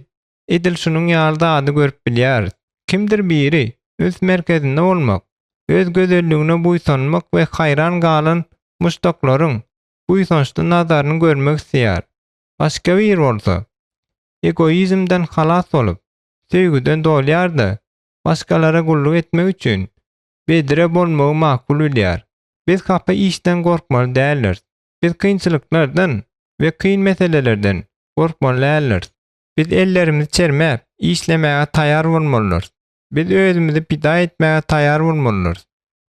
edil şunuň ýaly zady görüp bilýäris. Kimdir biri üns merkezinde bolmak, öz gözelligine buýsanmak we haýran galan muşdaklaryň buýsançly nazaryny görmek isleýär. Başga biri bolsa, egoizmden halas bolup, söýgüden dolýar-da, başgalara gulluk etmek üçin bedre bolmagy makul bilýär. Biz hapa işden gorkmaly däldiris. Biz kynçylyklardan we kyn meselelerden gorkmaly däldiris. Biz ellerimizi çermäp, işlemäge taýýar bolmalydyrys. Biz özümizi pida etmäge taýýar bolmalydyrys.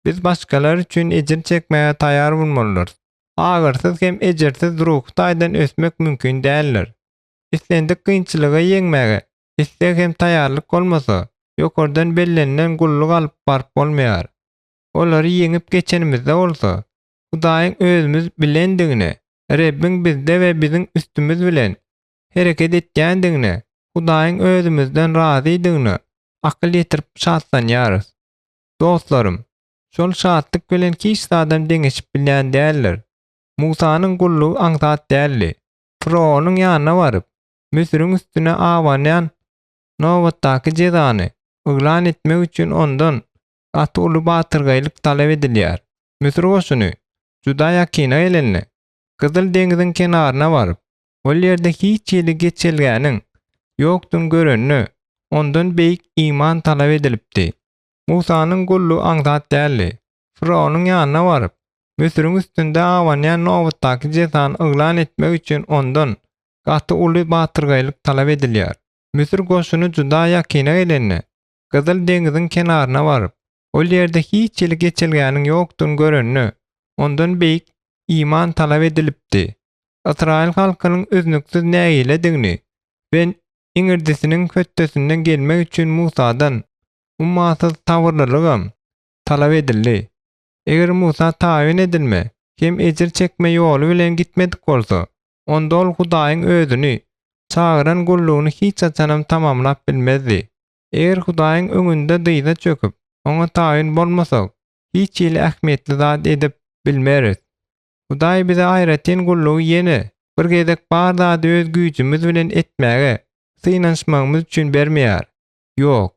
Biz başgalar üçin ejir çekmäge taýýar bolmalydyrys. Agyrsyz hem ejirsiz ruhy taýdan ösmek mümkin däldir. Islendik kynçylygy ýeňmäge isleg hem taýýarlyk bolmasa, ýokardan bellenilen gulluk alyp baryp bolmaýar. Olary ýeňip geçenimizde bolsa, Hudaýyň özümiz bilendigine, Rebbiň bizde we biziň üstümiz bilen hereket etýändigine, Hudaýyň özümizden razydygyna akyl ýetirip şatlanýarys. Dostlarym, şol şatlyk bilen hiç zadam deňeşip bilýän däldir. Musanyň gullugy aňsat däldi. Fyrownyň ýanyna baryp, Müsüriň üstüne abanýan nobatdaky jezany. Yglan etmek üçin ondan gaty uly batyrgaýlyk talap edilýär. Müsür goşuny juda ýakyna gelende, Gyzyl deňziň kenaryna baryp, ol ýerde hiç hili geçelgäniň ýokdugyny görende, ondan beýik iman talap edilipdi. Musanyň gullugy aňsat däldi. Fyrownyň ýanyna baryp, Müsüriň üstünde abanýan nobatdaky jezany yglan etmek üçin ondan gaty uly batyrgaýlyk talap edilýär. Müsür goşuny juda ýakyna gelende, Gyzyl deňziň kenaryna baryp, ol ýerde hiç hili geçelgäniň ýokdugyny görende, ondan beýik iman talap edilipdi. Ysraýyl halkynyň üznüksiz nägiledigini we iňirdisiniň hötdesinden gelmek üçin Musadan ummasyz sabyrlylygam talap edildi. Eger Musa tabyn edilme hem ejir çekme ýoly bilen gitmedik bolsa, onda ol Hudaýyň özüni çagyran gullugyny hiç haçanam tamamlap bilmezdi. Eger Hudaýyň öňünde dyza çöküp, Oňa tabyn bolmasak, hiç hili ähmiýetli zat edip bilmeris. Hudaý bize aýratyn gullugy ýene bir gezek bar zady öz güýjümiz bilen etmäge synanyşmagymyz üçin bermeýär. Ýok,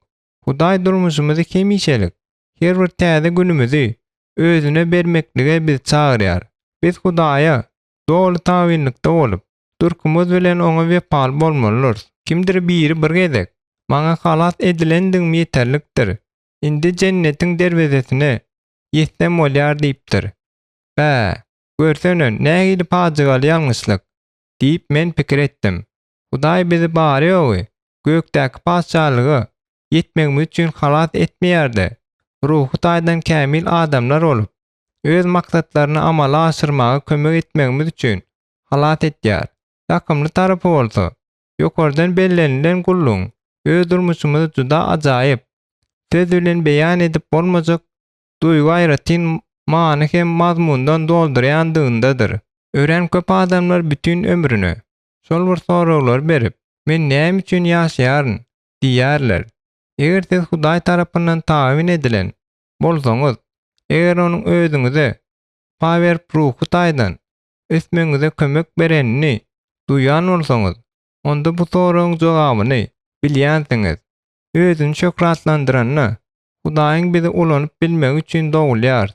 Hudaý durmuşymyzy hemişelik, her bir täze günümizi Özüne bermeklige bizi çagyrýar. Biz Hudaýa doly tabynlykda bolup, durkumyz bilen Oňa wepaly bolmalydyrys. Kimdir biri bir gezek, Maňa halas edilendigim ýeterlikdir, indi jennetiň derwezesine ýetsem bolýar diýipdir. Bä, görsene, nähili pajygaly ýalňyşlyk! diýip, men pikir etdim. Hudaý bizi bary-ýogy gökdäki Patyşalyga ýetmegimiz üçin halas etmeýär-de, ruhy taýdan kämil adamlar bolup, öz maksatlaryny amala aşyrmaga kömek etmegimiz üçin halas etýär. Ýakymly tarapy bolsa, ýokardan bellenilen gullugyň öz durmuşymyzy juda ajaýyp, söz bilen beýan edip bolmajak duýgy aýratyn many hem mazmundan doldurýandygyndadyr. Örän köp adamlar bütin ömrüne şol bir soraglary berip, Men näme üçin ýaşaýaryn? diýýärler. Eger siz Hudaý tarapyndan tabyn edilen bolsaňyz, eger Onuň özüňize pa berip ruhy taýdan ösmegiňize kömek berenini duýan bolsaňyz, onda bu soragyň jogabyny bilýänsiňiz. Özüni şöhratlandyranda, Hudaýyň bizi ulanyp bilmegi üçin dogulýarys.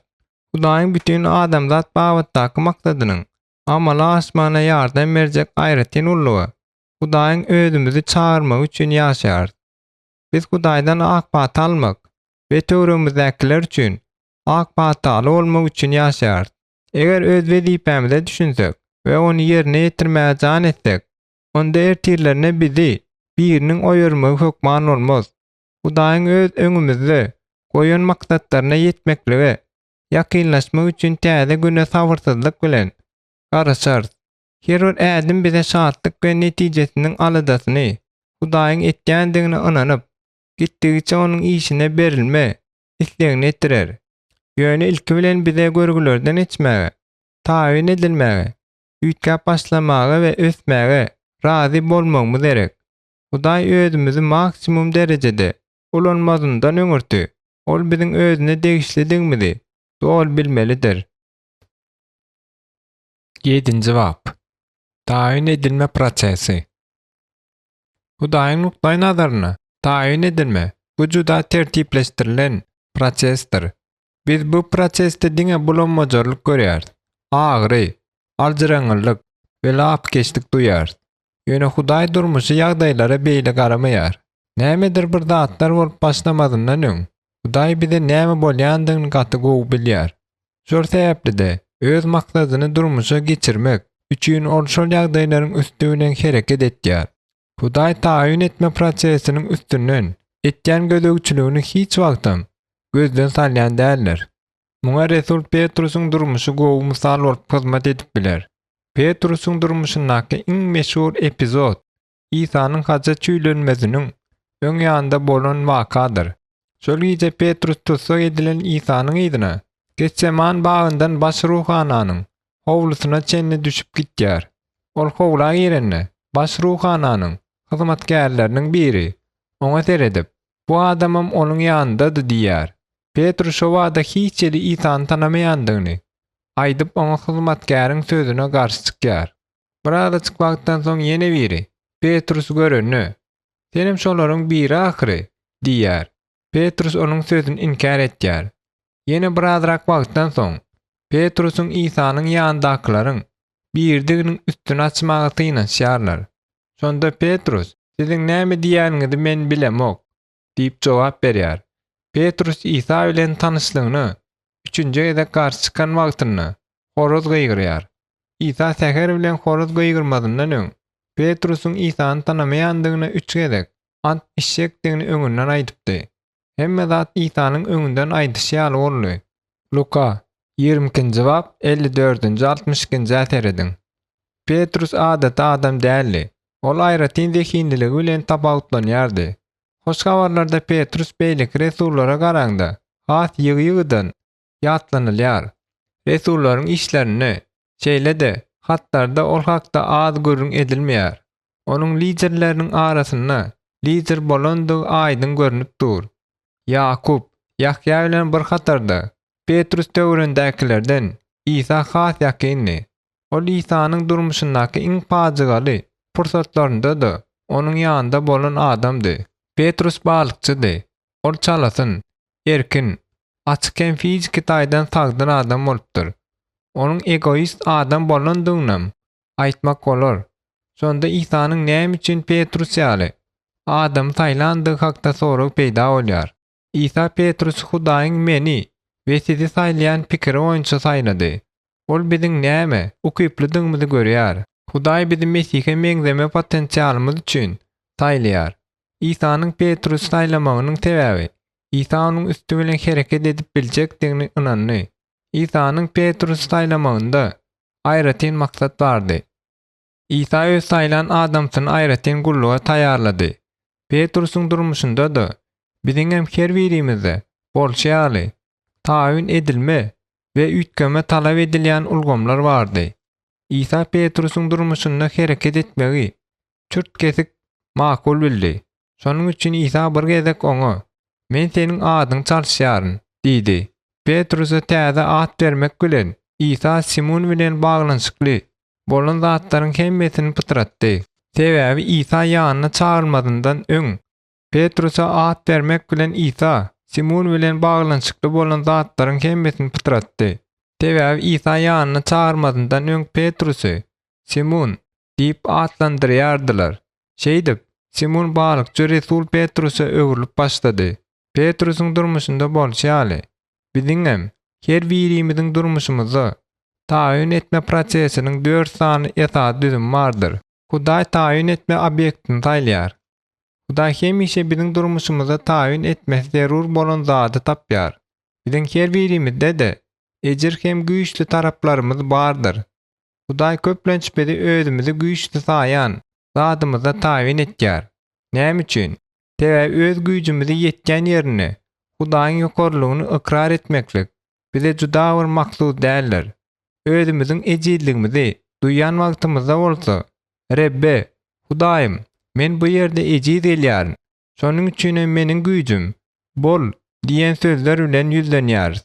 Hudaýyň bütin adamzat babatdaky maksadynyň amala aşmagyna ýardam berjek aýratyn gulluga Hudaýyň özümizi çagyrmagy üçin ýaşaýarys. Biz Hudaýdan ak pata almak we töweregimizdäkiler üçin ak pataly bolmak üçin ýaşaýarys. Eger öz wezipämize düşünsek we ony ýerine ýetirmäge jan etsek, onda ertirlerine bizi biriniň oýarmagy hökman bolmaz. Hudaýyň öz öňümizde goýan maksatlaryna ýetmeklige ýakynlaşmak üçin täze güne sabyrsyzlyk bilen garaşarys. Her bir ädim bize şatlyk we netijesiniň aladasyny Hudaýyň etýändigine ynanyp, gitdigiçe Onuň işine berilme islegini etdirer. Ýöne ilki bilen bize görgülerden geçmäge, tabyn edilmäge, üýtgäp başlamaga we ösmäge razy bolmagymyz gerek. Hudaý özümizi maksimum derejede ulanmazyndan öňürti, Ol biziň Özüne degişlidigimizi doly bilmelidir. Ýedinji bap. Taýyn edilme prosesi. Hudaýyň nukdaýnazarynda taýyn edilme, bu juda tertipleşdirilen prosesdir. Biz bu prosesde diňe bulammajarlyk görýäris, agyry, aljyraňňylyk we lapykeçlik duýýarys. Ýöne Hudaý durmuşy ýagdaýlara beýle garamaýar. Nämedir bir zatlar bolup başlamazyndan öň, Hudaý bize näme bolýandygyny gaty gowy bilýär. Şol sebäpli-de, öz maksadyny durmuşa geçirmek üçin ol şol ýagdaýlaryň üsti bilen hereket etýär. Hudaý taýyn etme prosesiniň üstünden etýän gözegçiligini hiç wagtam gözden salýan däldir. Muňa resul Petrusyň durmuşy gowy mysal bolup hyzmat edip biler. Petrusyň durmuşyndaky iň meşhur epizod Isanyň haja çüýlenmeziniň öň ýanynda bolan wakadyr. Şol gije Petrus tussag edilen Isanyň yzyna, Getseman bagyndan baş ruhananyň howlusyna çenli düşüp gitýär. Ol howla girende, baş ruhananyň hyzmatkärleriniň biri oňa seredip, Bu adamam onuň ýanyndady diýýär. Petrus şo bada hiç ýeri Isany tanamaýandygyny aýdyp, oňa hyzmatkäriň sözüne garşy çykýar. Birazajyk wagtdan soň ýene biri Petrusy görende, Senem şolaryň biri ahyry diýýär. Petrus onuň sözüni inkär etýär. Ýene birazrak wagtdan soň, Petrusyň Isanyň ýanyndakylaryň biridiginiň üstüni açmaga synanyşýarlar. Şonda Petrus, Siziň näme diýýäniňizi men bilemok diýip jogap berýär. Petrus Isa bilen tanyşlygyna üçünji gezek garşy çykan wagtynda horaz gygyrýar. Isa säher bilen horaz gygyrmazyndan öň, Petrusyň Isany tanamaýandygyna üç gezek ant içjekdigini öňünden aýdypdy. Hemme zat Isanyň öňünden aýdyşy ýaly boldy. Luka, 22-nji bap, 54-nji, 62-nji serediň. Petrus adaty adam däldi. Ol aýratyn zehinliligi bilen tapawutlanýardy. Hoş habarlarda Petrus beýleki resullara garaňda has ýygy-ýygydan ýatlanylýar. Resullaryň işlerinde, şeýle-de hatlarda ol hakda az gürrüň edilmeýär. Onuň liderleriniň arasynda lider bolandygy aýdyň görnüp dur. Ýakup, Ýahýa bilen bir hatarda Petrus töweregindäkilerden Isa has ýakyndy. Ol Isanyň durmuşyndaky iň pajygaly pursatlarynda-da onuň ýanynda bolan adamdy. Petrus balykçydy. Ol çalasyn, erkin, açyk hem fiziki taýdan sagdyn adam bolupdyr. Onuň egoist adam bolandygynam aýtmak bolar. Şonda Isanyň näme üçin Petrus ýaly adamy saýlandygy hakda sorag peýda bolýar. Isa Petrusy Hudaýyň meni we sizi saýlaýan pikiri boýunça saýlady. Ol biziň näme ukyplydygymyzy görýär. Hudaý bizi Mesihe meňzeme potensialymyz üçin saýlaýar. Isanyň Petrusy saýlamagynyň sebäbi, Isa onuň üsti bilen hereket edip biljekdigini ynandy. Isanyň Petrusy saýlamagynda aýratyn maksat bardy. Isa öz saýlan adamsyny aýratyn gulluga taýýarlady. Petrusyň durmuşynda-da, biziňem her birimizde bolşy ýaly, taýyn edilme we üýtgeme talap edilýän ulgamlar bardy. Isa Petrusyň durmuşynda hereket etmegi çürt-kesik makul bildi. Şonuň üçin Isa bir gezek oňa, Men seniň adyňy çalyşýaryn diýdi. Petrusa täze at bermek bilen, Isa Simun bilen baglanyşykly bolan zatlaryň hemmesini pytratdy. Sebäbi Isa ýanyna çagyrmazyndan öň, Petrusa at bermek bilen Isa Simun bilen baglanyşykly bolan zatlaryň hemmesini pytratdy. Sebäbi Isa ýanyna çagyrmazyndan öň Petrusy Simun diýip atlandyrýardylar. Şeýdip, Simun balykçy resul Petrusa öwrülip başlady. Petrusyň durmuşynda bolşy ýaly, biziňem her birimiziň durmuşymyzda taýyn etme prosesiniň dört sany esasy düzümi bardyr. Hudaý taýyn etme obýektini saýlaýar. Hudaý hemişe biziň durmuşymyzda taýyn etmesi zerur bolan zady tapýar. Biziň her birimizde-de ejir hem güýçli taraplarymyz bardyr. Hudaý köplenç bizi özümizi güýçli saýan zadymyzda taýyn etýär. Näme üçin? Sebäbi öz güýjümizi ýetýän ýerinde Hudaýyň ýokarylygyny ykrar etmeklik bize juda bir mahsus däldir. Özümiziň ejizligimizi duýan wagtymyzda bolsa, Rebbe, Hudaýym, men bu ýerde ejiz gelýärin, şonuň üçinem meniň güýjüm bol diýen sözler bilen ýüzlenýäris.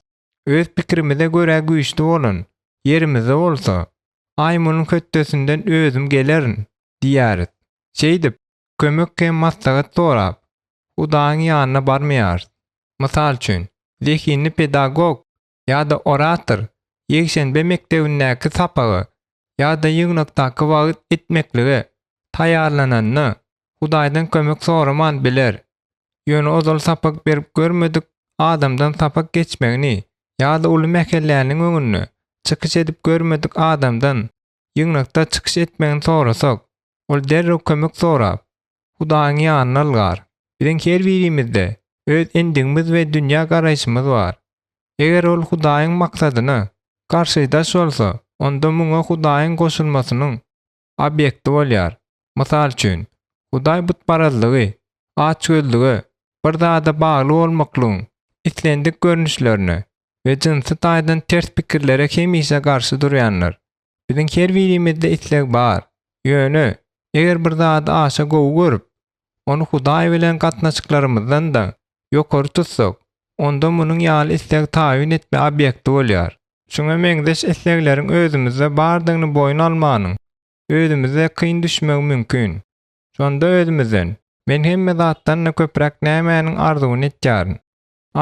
Öz pikirimize görä güýçli bolan ýerimizde bolsa, Aý munuň hötdesinden özüm gelerin diýýäris. Şeýdip, kömek hem maslahat sorap, Hudaýyň ýanyna barmaýarys. Mysal üçin, zehinli pedagog ýa-da orator ýekşenbe mekdebindäki sapaga ýa-da ýygnakdaky wagyz etmeklige taýýarlananda Hudaýdan kömek soraman biler. Ýöne ozal sapak berip görmedik adamdan sapak geçmegini ýa-da uly mähelläniň öňünde çykyş edip görmedik adamdan ýygnakda çykyş etmegini sorasak, ol derrew kömek sorap, Hudaýyň ýanyna ylgar. Biziň her birimizde öz endigimiz we dünýä garaýşymyz bar. Eger ol Hudaýyň maksadyna garşydaş bolsa, onda muňa Hudaýyň goşulmasynyň obýekti bolýar. Mysal üçin, Hudaý butparazlygy, açgözlüge, bir zada bagly bolmaklygyň islendik görnüşlerine we jynsy taýdan ters pikirlere hemişe garşy durýandyr. Biziň her birimizde isleg bar. Ýöne, eger bir zady aşa gowy görüp, ony Hudaý bilen gatnaşyklarymyzdan-da ýokary tutsak, onda munuň ýaly isleg taýyn etme obýekti bolýar. Şuňa meňzeş islegleriň özümizde bardygyny boýun almanyň özümize kyn düşmegi mümkin. Şonda özümizden. Men hemme zatdan-da köpräk nämäniň arzuwyny etýärin?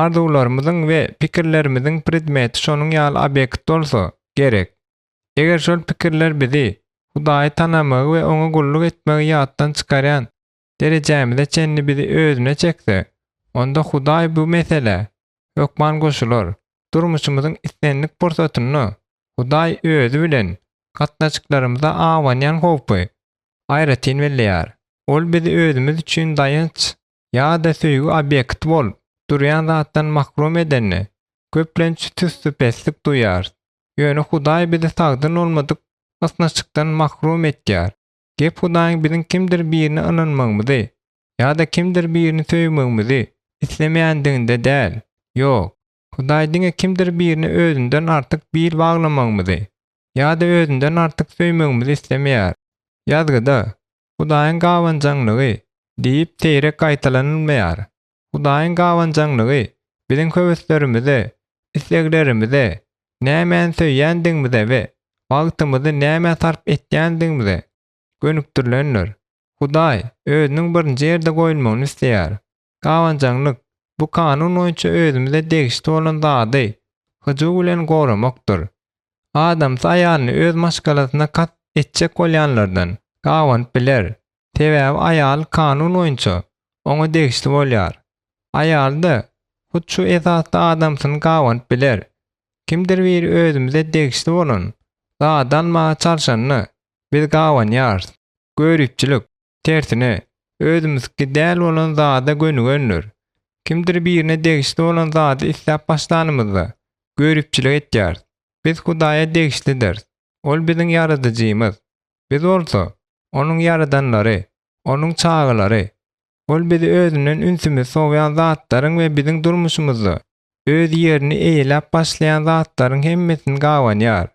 Arzuwlarymyzyň we pikirlerimiziň predmeti şonuň ýaly obýekt bolsa gerek. Eger şol pikirler bizi Hudaýy tanamagy we Oňa gulluk etmegi ýatdan çykarýan derejämize çenli bizi özüne çekse, onda Hudaý bu meselä hökman goşular. Durmuşymyzyň islendik pursatynda Hudaý Özi bilen gatnaşyklarymyza abanýan howpy aýratyn belleýär. Ol bizi özümiz üçin daýanç ýa-da söýgi obýekti bolup durýan zatdan mahrum edende, köplenç sussupeslik duýýarys. Ýöne Hudaý bizi sagdyn bolmadyk ysnyşykdan mahrum etýär. Gep Hudaýyň biziň kimdir birine ynanmagymyzy ýa-da kimdir birini söýmegimizi islemeýändiginde däl. Ýok, Hudaý diňe kimdir birine özünden artyk bil baglamagymyzy ýa-da özünden artyk söýmegimizi islemeýär. Ýazgyda, Hudaýyň gabanjaňlygy diýip seýrek gaýtalanylmaýar. Hudaýyň gabanjaňlygy biziň höweslerimize, isleglerimize, nämäni söýýändigimize we wagtymyzy nämä sarp etýändigimize gönükdirilendir. Hudaý Özüniň birinji ýerde goýulmagyny isleýär. Gabanjaňlyk, bu kanun boýunça özümize degişli bolan zady hyjuw bilen goramakdyr. Adamsy aýalyny öz maşgalasyna kast etjek bolýanlardan gabanyp biler, sebäbi aýaly kanun boýunça oňa degişli bolýar. Aýaly-da hut şu esasda adamsyny gabanyp biler. Kimdir biri özümize degişli bolan zady almaga çalşanda, biz gabanýarys. Göripçilik, tersine, özümiziňki däl bolan zada gönügendir. Kimdir birine degişli bolan zady isläp başlanymyzda, göripçilik etýäris. Biz Hudaýa degişlidiris. Ol biziň Ýaradyjymyz. Biz bolsa, Onuň ýaradanlary, Onuň çagalary. Ol bizi özünden ünsümizi sowýan zatlaryň we biziň durmuşymyzda öz ýerini eýeläp başlaýan zatlaryň hemmesini gabanýar.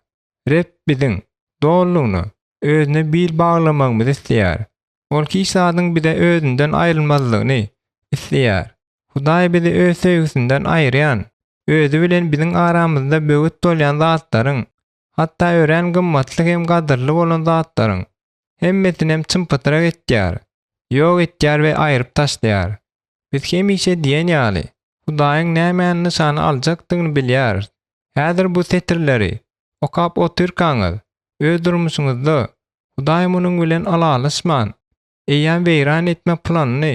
Reb biziň dolulygyna Özüne bil baglamagymyzy isleýär. Ol hiç zadyň bize Özünden aýrylmazlygyny isleýär. Hudaý bizi Öz söýgüsinden aýyrýan, Özi bilen biziň aramyzda böwet bolýan zatlaryň, hatda örän gymmatly hem gadyrly bolan zatlaryň hemmesinem çym-pytrak etýär, ýok etýär we aýryp taşlaýar. Biz hemişe diýen ýaly, Hudaýyň nämäni nyşana aljakdygyny bilýäris. Häzir bu setirleri okap otyrkaňyz, öz durmuşyňyzda Hudaý munuň bilen ylalaşman, eýýäm weýran etme planyny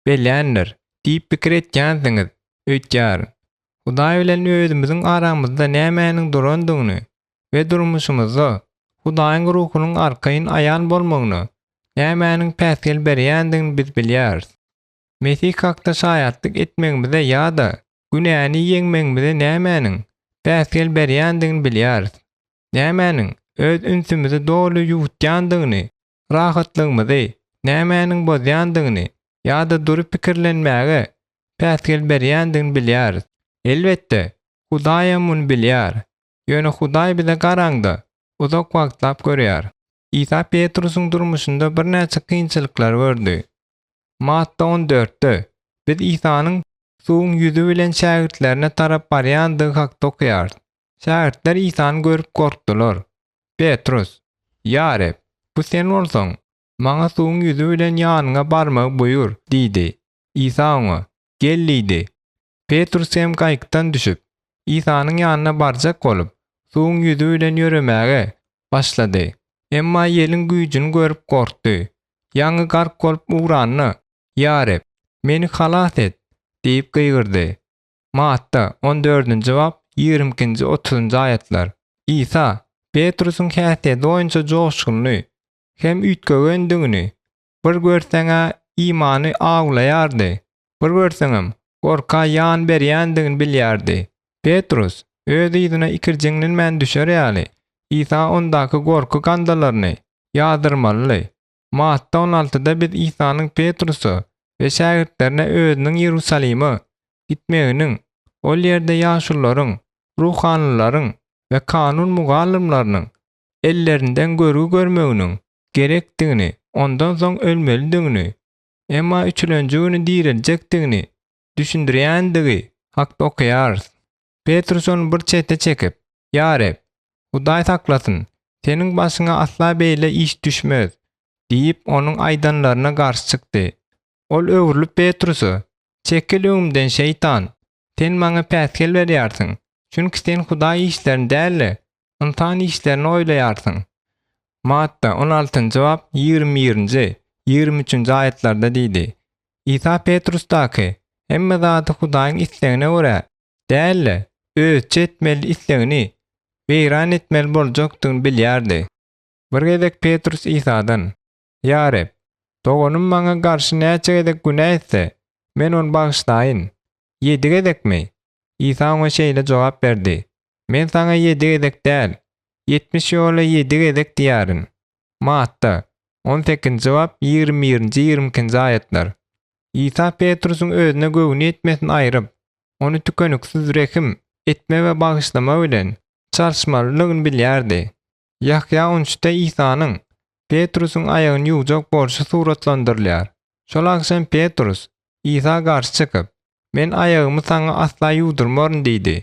belländir diýip pikir etýänsiňiz öýtýärin. Hudaý bilen özümiziň aramyzda nämäniň durandygyny we durmuşymyzda Hudaýyň Ruhunyň arkaýyn aýan bolmagyna nämäniň päsgel berýändigini biz bilýäris. Mesih hakda şaýatlyk etmegimize ýa-da günäni ýeňmegimize nämäniň päsgel berýändigini bilýäris. Nämäniň öz ünsümizi doly ýuwutýandygyny, rahatlygymyzy nämäniň bozýandygyny ýa-da dury pikirlenmäge päsgel berýändigini bilýäris. Elbetde, Hudaýam muny bilýär. Ýöne Hudaý bize garaňda, uzak wagtlap görýär. Isa Petrusyň durmuşynda birnäçe kynçylyklary gördi. Matta on dörtde, biz Isanyň suwuň ýüzi bilen şägirtlerine tarap barýandygy hakda okaýarys. Şägirtler Isany görüp gorkdular. Petrus, Ýa Reb, bu Sen bolsaň, maňa suwuň ýüzi bilen ýanyňa barmagy buýur diýdi. Isa oňa, Gel diýdi. Petrus hem gaýykdan düşüp, Isanyň ýanyna barjak bolup, suwuň ýüzi bilen ýöremäge başlady. Emma ýeliň güýjüni görüp gorkdy. Ýaňy gark bolup ugranda, Ýa Reb, meni halas et! diýip gygyrdy. Matta, on dördünji bap, 22 nji, otuzynjy aýatlar. Isa, Petrusyň häsiýeti boýunça joşgunly hem üýtgegendigini Bir görseň-ä imany awlaýardy, bir görseňem, gorka ýan berýändigini bilýärdi. Petrus öz yzyna ikirjiňlenmän düşer ýaly, Isa ondaky gorky gandalaryny ýazdyrmalydy. Matta on altyda biz Isanyň Petrusa we şägirtlerine özüniň Iýerusalime gitmeginiň, ol ýerde ýaşulularyň, ruhanylaryň we kanun mugallymlarynyň ellerinden görgi görmeginiň gerekdigini, ondan soň ölmelidigini, emma üçülenji güni direljekdigini düşündirýändigi hakda okaýarys. Petrus ony bir çete çekip, Ýa Reb, Hudaý saklasyn, seniň başyňa asla beýle iş düşmez diýip, onuň aýdanlaryna garşy çykdy. Ol öwrülip Petrusa, Çekil öňümden, şeýtan! Sen maňa päsgel berýärsiň, çünki sen Hudaý işlerini däl-de, ynsan işlerini oýlaýarsyň. Matta, on altynjy bap, 21-nji, 23-nji aýatlarda diýdi. Isa Petrusdaky, hemme zady Hudaýyň islegine görä däl-de, özüçe etmeli islegini weýran etmeli boljakdygyny bilýärdi. Bir gezek Petrus Isadan, Ýa Reb, doganym maňa garşy näçe gezek günä etse, men ony bagyşlaýyn? Ýedi gezekmi? Isa oňa şeýle jogap berdi, Men saňa ýedi gezek däl, 70 ýola ýedi gezek diýýärin. Matta, on sekizinji bap, 21-nji, 22-nji aýatlar. Isa Petrusyň özüne göwni ýetmesini aýryp, ony tükeniksiz rehim etme we bagyşlama bilen çalyşmalydygyny bilýärdi. Ýahýa on üçde Isanyň Petrusyň aýagyny ýuwjak bolşy suratlandyrylýar. Şol agşam Petrus Isa garşy çykyp, Men aýagymy saňa asla ýuwdurmaryn diýdi.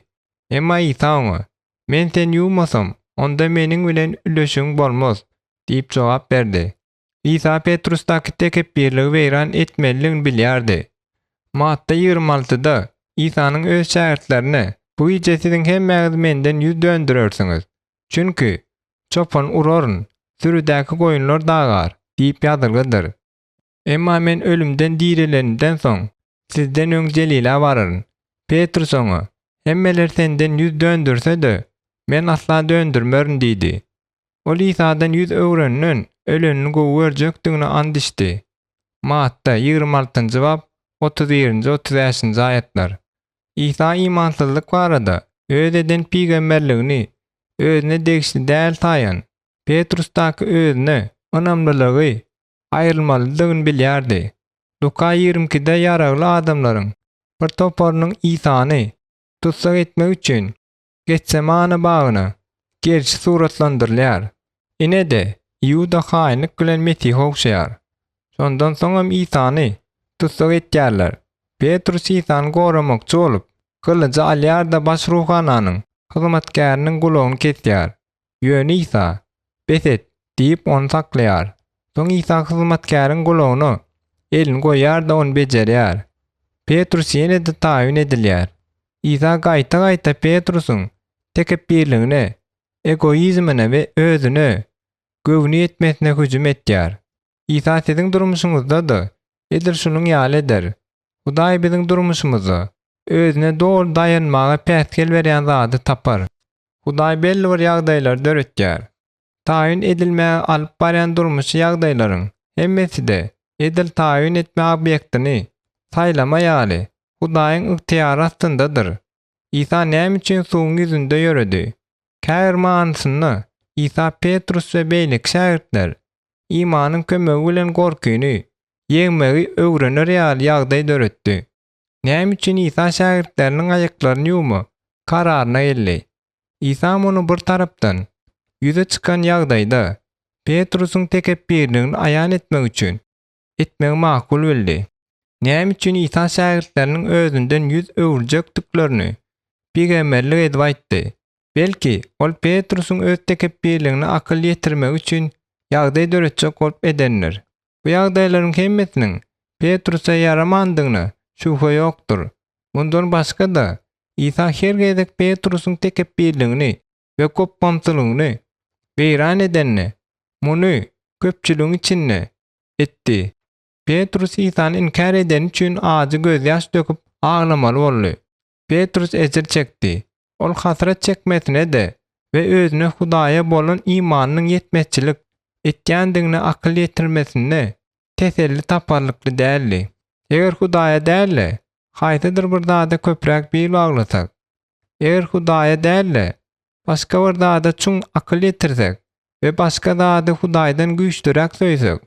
Emma Isa oňa, Men seni ýuwmasam, onda meniň bilen üleşigiň bolmaz diýip jogap berdi. Isa Petrusdaky tekepbirligi weýran etmelidigini bilýärdi. Matta 26-da Isanyň öz şägirtlerine, Bu gije siziň hemmäňiz menden ýüz döndürersiňiz. Çünki, Çopany uraryn, sürüdäki goýunlar dagar diýip ýazylgydyr. Emma men ölümden direlenimden soň, sizden öň Jelilä bararyn. Petrus oňa, Hemmeler senden ýüz döndürse-de, men asla döndürmerin diýdi. Ol Isadan ýüz öwrenden, ölenini gowy görjekdigine ant içdi. Matta, 26-njy bap, 31-nji, 35-nji aýatlar. Isa imansyzlyk barada öz eden pygamberligini özüne degişli däl saýan Petrusdaky özüne ynamlylygy aýrylmalydygyny bilýärdi. Luka 22-de ýaragly adamlaryň bir toparynyň Isany tussag etmek üçin Getsemane bagyna gelşi suratlandyrylýar. Ine-de, Iuda haýynlyk bilen Mesihi ogşaýar. Şondan soňam Isany tussag etýärler. Petrus Isany goramakçy bolup, gylyjy alýar-da baş ruhananyň hyzmatkäriniň gulagyny kesýär. Ýöne Isa, Bes et! diýip, ony saklaýar. Soň Isa hyzmatkäriň gulagyna elini goýýar-da, ony bejerýär. Petrus ýene-de taýyn edilýär. Isa gaýta-gaýta Petrusyň tekepbirligine, egoizmine we özüne göwni ýetmesine hüjüm etýär. Isa siziň durmuşyňyzda-da edil şunuň ýaly eder. Hudaý biziň durmuşymyzda özüne doly daýanmaga päsgel berýän zady tapar. Hudaý belli bir ýagdaýlary döretýär. Taýyn edilmäge alyp barýan durmuşy ýagdaýlaryň hemmesi-de edil taýyn etme obýektini saýlama ýaly Hudaýyň ygtyýary astyndadyr. Isa näme üçin suwuň ýüzünde ýöredi? Käbir manysynda Isa Petrus we beýleki şägirtler imanyň kömegi bilen gorkyny ýeňmegi öwrener ýaly ýagdaý döretdi. Näme üçin Isa şägirtleriniň aýaklaryny ýuwma kararyna geldi? Isa muny bir tarapdan, ýüze çykan ýagdaýda Petrusyň tekepbirligini aýan etmek üçin etmegi makul bildi. Näme üçin Isa şägirtleriniň özünden ýüz öwürjekdiklerini pygamberlik edip aýtdy? Belki, ol Petrusyň öz tekepbirligine akyl ýetirmegi üçin ýagdaý döretjek bolup edendir. Bu ýagdaýlaryň hemmesiniň Petrusa ýaramandygyna şübhe ýokdur. Mundan başga-da, Isa her gezek Petrusyň tekepbirligini we gopbamsylygyny weýran edende, muny köpçüligiň içinde etdi. Petrus Isany inkär edeni üçin ajy gözýaş döküp aglamaly boldy. Petrus ejir çekdi. Ol hasrat çekmesine-de we özüne Hudaýa bolan imanynyň ýetmezçilik etýändigine akyl ýetirmesinde teselli taparlykly däldi. Eger Hudaýa däl-de, haýsydyr bir zada köpräk bil baglasak, eger Hudaýa däl-de, başga bir zada çuň akyl ýetirsek we başga zady Hudaýdan güýçlüräk söýsek,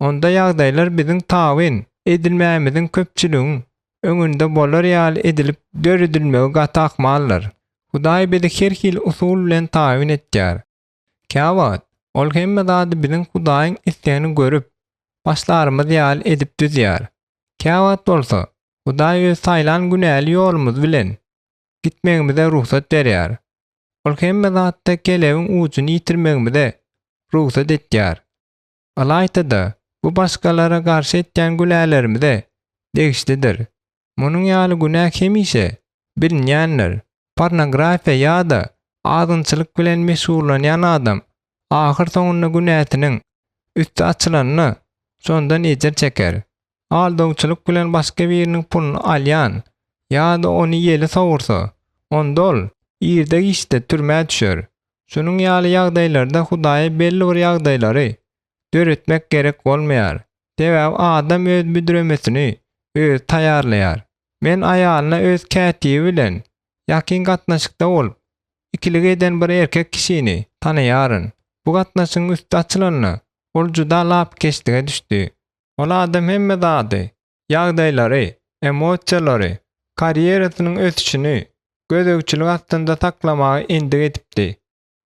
onda ýagdaýlar biziň tabyn edilmämiziň köpçüligiň öňünde bolar ýaly edilip döredilmegi gaty ahmaldyr. Hudaý bizi her hili usul bilen tabyn etýär. Käwagt Ol hemme zady biziň Hudaýyň islegini görüp başlarymyz ýaly edip düzýär. Käwagt bolsa, Hudaý öz saýlan günäli ýolumyz bilen gitmegimize rugsat berýär. Ol hemme zatda kelebiň ujuny ýitirmegimize rugsat etýär. Ylaýta-da, Bu başgalara garşy etýän günälerimize degişlidir. Munuň ýaly günä hemişe bilinýändir. Pornografiýa ýa-da azgynçylyk bilen meşgullanýan adam ahyrsoňunda günäsiniň üsti açylanda şondan ejir çeker. Aldawçylyk bilen başga biriniň puluny alýan ýa-da ony ýele sowursa, onda ol irde-giçde türmä düşer. Şunuň ýaly ýagdaýlarda Hudaýa belli bir ýagdaýlary döretmek gerek bolmaýar. Sebäbi adam öz büdremesini özi taýýarlaýar. Men aýalyna öz kätibi bilen ýakyn gatnaşykda bolup, ikilik eden bir erkek kişini tanaýaryn. Bu gatnaşygyň üsti açylanda, ol juda lapykeçlige düşdi. Ol adam hemme zady, ýagdaýlary, emosiýalary, karýerasynyň ösüşini gözegçilik astynda saklamaga endik edipdi.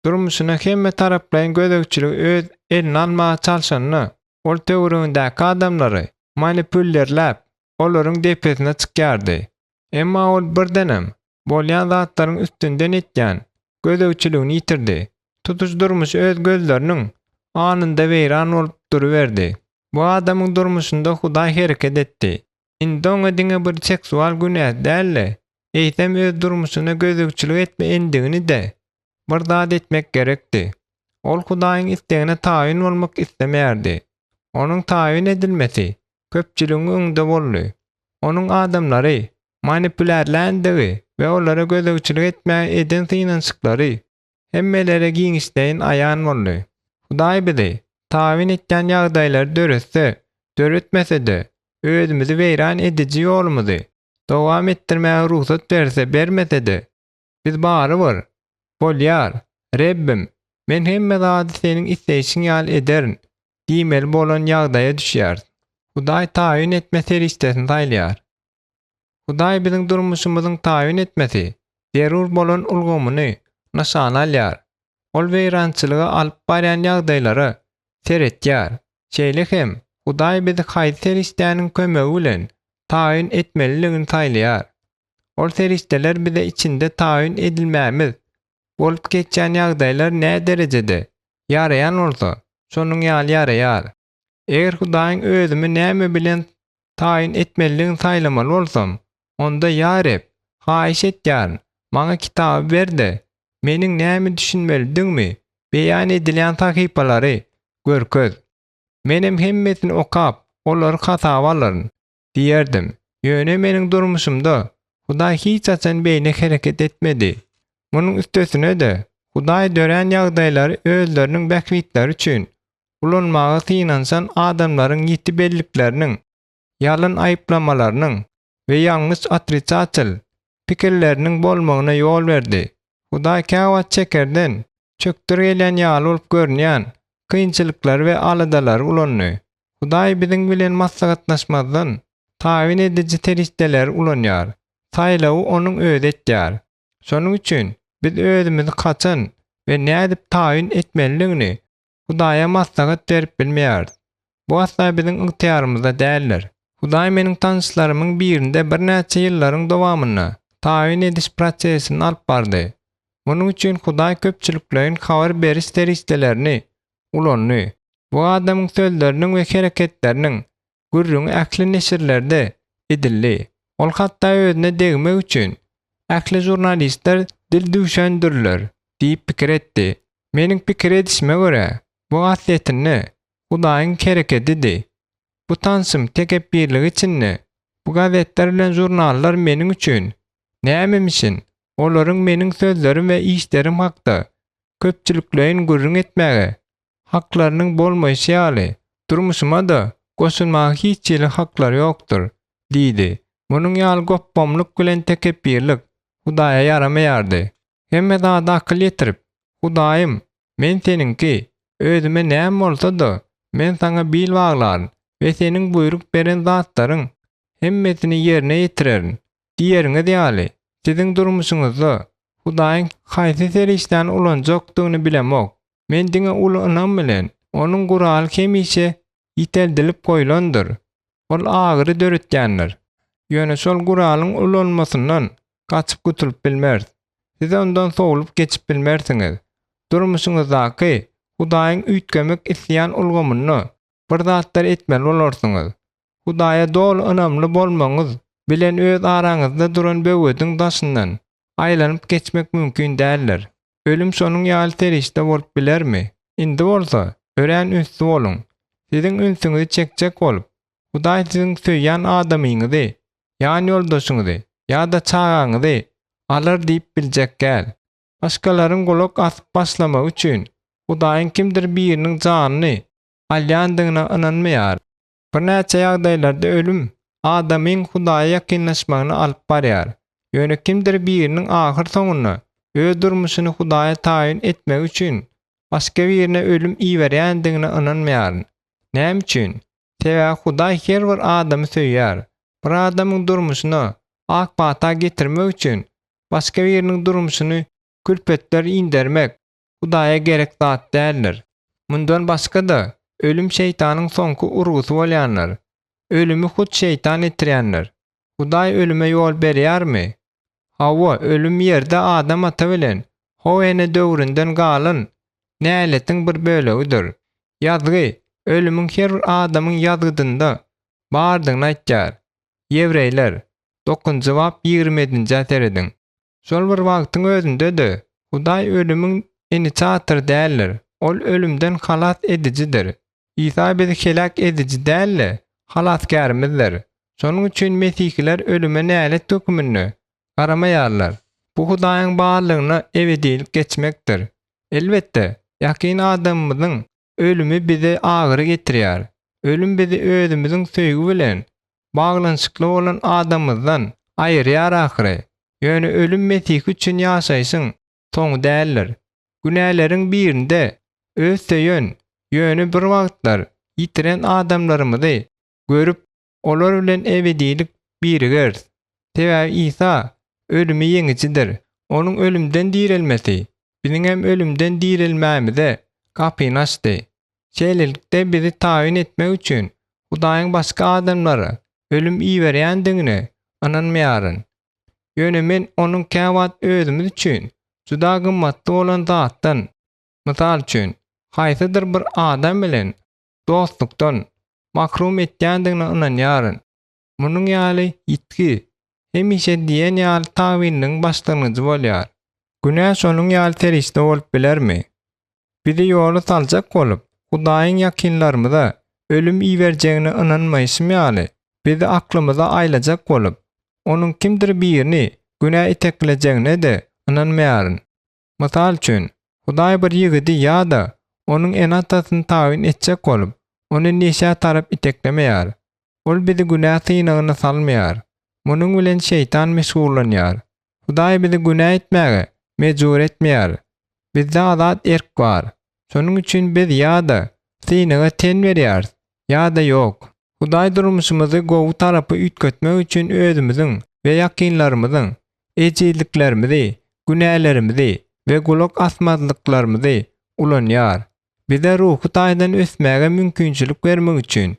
Durmuşyna hemme taraplaýyn gözegçiligi öz eline almaga çalşanda, ol töweregindäki adamlary manipulirläp, olaryň depesine çykýardy. Emma ol birdenem bolýan zatlaryň üstünden etýän gözegçiligini ýitirdi. Tutuş durmuşy öz gözleriniň alnynda weýran bolup duruberdi. Bu adamyň durmuşynda Hudaý hereket etdi. Indi oňa diňe bir seksual günäsi däl-de, eýsem öz durmuşyna gözegçilik etme endigini-de bir zat etmek gerekdi. Ol Hudaýyň islegine tabyn bolmak islemeýärdi. Onuň tabyn edilmesi köpçüligiň öňünde boldy. Onuň adamlary manipulärländigi we olara gözegçilik etmäge eden synanyşyklary hemmelere giňişleýin aýan boldy. Hudaý bizi tabyn etýän ýagdaýlary döretse, döretmese-de, özümizi weýran ediji ýolumyzy dowam etdirmäge rugsat berse, bermese-de, biz barybir, Bolýar, Rebbim, men hemme zady Seniň isleýşiň ýaly ederin diýmeli bolan ýagdaýa düşýäris. Hudaý taýyn etme serişdesini saýlaýar. Hudaý biziň durmuşymyzyň taýyn etmesi zerur bolan ulgamyny nyşana alýar. Ol weýrançylyga alyp barýan ýagdaýlara seretýär. Şeýle hem, Hudaý bizi haýsy serişdäniň kömegi bilen taýyn etmelidigini saýlaýar. Ol serişdeler bize içinde taýyn edilmämiz bolup geçýän ýagdaýlar näderejede ýaraýan bolsa, şonuň ýaly ýaraýar. Eger Hudaýyň özümi näme bilen taýyn etmelidigini saýlamaly bolsam, onda ýa Reb, haýyş etýärin, maňa kitaby ber-de, meniň näme düşünmelidigimi beýan edilýän sahypalary görkez. Menem hemmesini okap, olary hasaba alaryn. Diýerdim. Ýöne meniň durmuşymda Hudaý hiç haçan beýle hereket etmedi. Munuň üstesine-de, Hudaý dörän ýagdaýlary özleriniň bähbitleri üçin ulanmaga synanyşan adamlaryň ýiti bellikleriniň, ýalan aýyplamalarynyň we ýalňyş otrisatel pikirleriniň bolmagyna ýol berdi. Hudaý käwagt çekerden çökder gelýän ýaly bolup görünýän kynçylyklary we aladalary ulandy. Hudaý biziň bilen maslahatlaşmazdan tabyn ediji serişdeleri ulanýar. Saýlawy Onuň özi etýär. Şonuň üçin biz özümizi haçan we nädip taýyn etmelidigini Hudaýa maslahat berip bilmeýäris. Bu asla biziň ygtyýarymyzda däldir. Hudaý meniň tanyşlarymyň birinde birnäçe ýyllaryň dowamynda taýyn ediş prosesini alyp bardy. Munuň üçin Hudaý köpçülikleýin habar beriş serişdelerini ulandy. Bu adamyň sözleriniň we hereketleriniň gürrüňi ähli neşirlerde edildi. Ol hatda özüne degmek üçin ähli žurnalistler dil düwşendirler diýip pikir etdi. Meniň pikir edişime görä, bu aslyýetinde Hudaýyň herekedidi. Bu tanşym tekepbirligi içinde bu gazetler bilen žurnallar meniň üçin nämemişin, olaryň meniň sözlerim we işlerim hakda köpçülikleýin gürrüň etmäge haklarynyň bolmaýşy ýaly, durmuşyma-da goşulmaga hiç hili haklary ýokdur, diýdi. Munuň ýaly gopbamlyk bilen tekepbirlik Hudaýa ýaramaýardy. Hemme zada akyl ýetirip, Hudaýym, men Seniňki, özüme näme bolsa-da, men Saňa bil baglaryn we Seniň buýruk beren zatlaryň hemmesini ýerine ýetirerin diýeriňiz ýaly, siziň durmuşyňyzda Hudaýyň haýsy serişdäni ulanjakdygyny bilemok. Men diňe uly ynam bilen, onuň guraly hemişe ýiteldilip goýlandyr. Ol agyry döretýändir. Ýöne şol guralyň ulanmasyndan gaçyp gutulyp bilmeris. Siz ondan sowlup geçip bilmersiňiz. Durmuşyňyzdaky Hudaýyň üýtgemek isleýän ulgamynda. Bir zatlar etmeli bolarsyňyz. Hudaýa doly ynamly bolmagyňyz bilen öz araňyzda duran böwediň daşyndan aýlanyp geçmek mümkin däldir. Ölüm şonuň ýaly serişde bolup bilermi? Indi bolsa, örän ünsli boluň. Siziň ünsüňizi çekjek bolup, Hudaý siziň söýýän adamyňyzy, ýanýoldaşyňyzy ýa-da çagaňyzy alar diýip biljek däl. Başgalaryň gulak asyp başlamagy üçin Hudaýyň kimdir biriniň janyny alýandygyna ynanmaýar. Birnäçe ýagdaýlarda ölüm adamyň Hudaýa ýakynlaşmagyna alyp barýar. Ýöne kimdir biriniň ahyr soňunda öz durmuşyny Hudaýa taýyn etmegi üçin başga birine ölüm iberýändigine ynanmaýaryn. Näme üçin? Sebäbi Hudaý her bir adamy söýýär. Bir adamyň durmuşyna ak pata getirmek üçin başga biriniň durmuşyny külpetler indermek Hudaýa gerek zat däldir. Mundan başga-da, ölüm şeýtanyň soňky urgusy bolýandyr. Ölümi hut şeýtan getirýändir. Hudaý ölüme ýol berýärmi? Hawa, ölüm ýerde Adam ata bilen How ene döwründen galan näletiň bir bölegidir. Ýazgy ölümiň her bir adamyň ýazgydynda bardygyny aýtýar. Ýewreýler, Dokuzynjy bap 27-njä serediň. Şol bir wagtyň özünde-de, Hudaý ölümiň inisiatory däldir. Ol ölümden halas edijidir. Isa bizi heläk ediji däl-de, halasgärimizdir. Şonuň üçin mesihiler ölüme nälet hökmünde garamaýarlar. Bu Hudaýyň barlygyna ebedilik geçmekdir. Elbetde, ýakyn adamymyzyň ölümi bize agyry getirýär. Ölüm bizi özümiziň söýgi bilen baglanyşykly bolan adamymyzdan aýyrýar ahyry. Ýöne ölüm mesihi üçin ýaşaýşyň soňy däldir. Günäleriň birinde öz söýen, ýöne bir wagtlar ýitiren adamlarymyzy görüp, olar bilen ebedilik birigeris. Sebäbi Isa ölümi ýeňijidir. Onuň ölümden direlmesi biziňem ölümden direlmämize gapyny açdy. Şeýlelikde bizi taýyn etmek üçin Hudaýyň başga adamlara ölüm iberýändigine ynanmaýaryn. Ýöne men onuň käwagt özümiz üçin juda gymmatly bolan zatdan, mysal üçin, haýsydyr bir adam bilen dostlukdan mahrum etýändigine ynanýaryn. Munuň ýaly ýitgi hemişe diýen ýaly tabynlygyň başlangyjy bolýar. Günä şonuň ýaly serişde bolup bilermi? Bizi ýola saljak bolup, Hudaýyň ýakynlarymyza ölüm iberjegine ynanmaýşym ýaly, bizi aklymyza aýlajak bolup, Onuň kimdir birini günä iteklejegine-de ynanmaýaryn. Mysal üçin, Hudaý bir ýigidi ýa-da onuň ene-atasyny tabyn etjek bolup, ony neşä tarap iteklemeýär. Ol bizi günä synagyna salmaýar. Munuň bilen şeýtan meşgullanýar. Hudaý bizi günä etmäge mejbur etmeýär. Bizde azat erk bar. Şonuň üçin biz ýa-da synaga ten berýäris, ýa-da ýok. Hudaý durmuşymyzy gowy tarapa üýtgetmek üçin özümiziň we ýakynlarymyzyň ejizliklerimizi, günälerimizi we gulak asmazlyklarymyzy ulanýar. Bize ruhy taýdan ösmäge mümkinçilik bermek üçin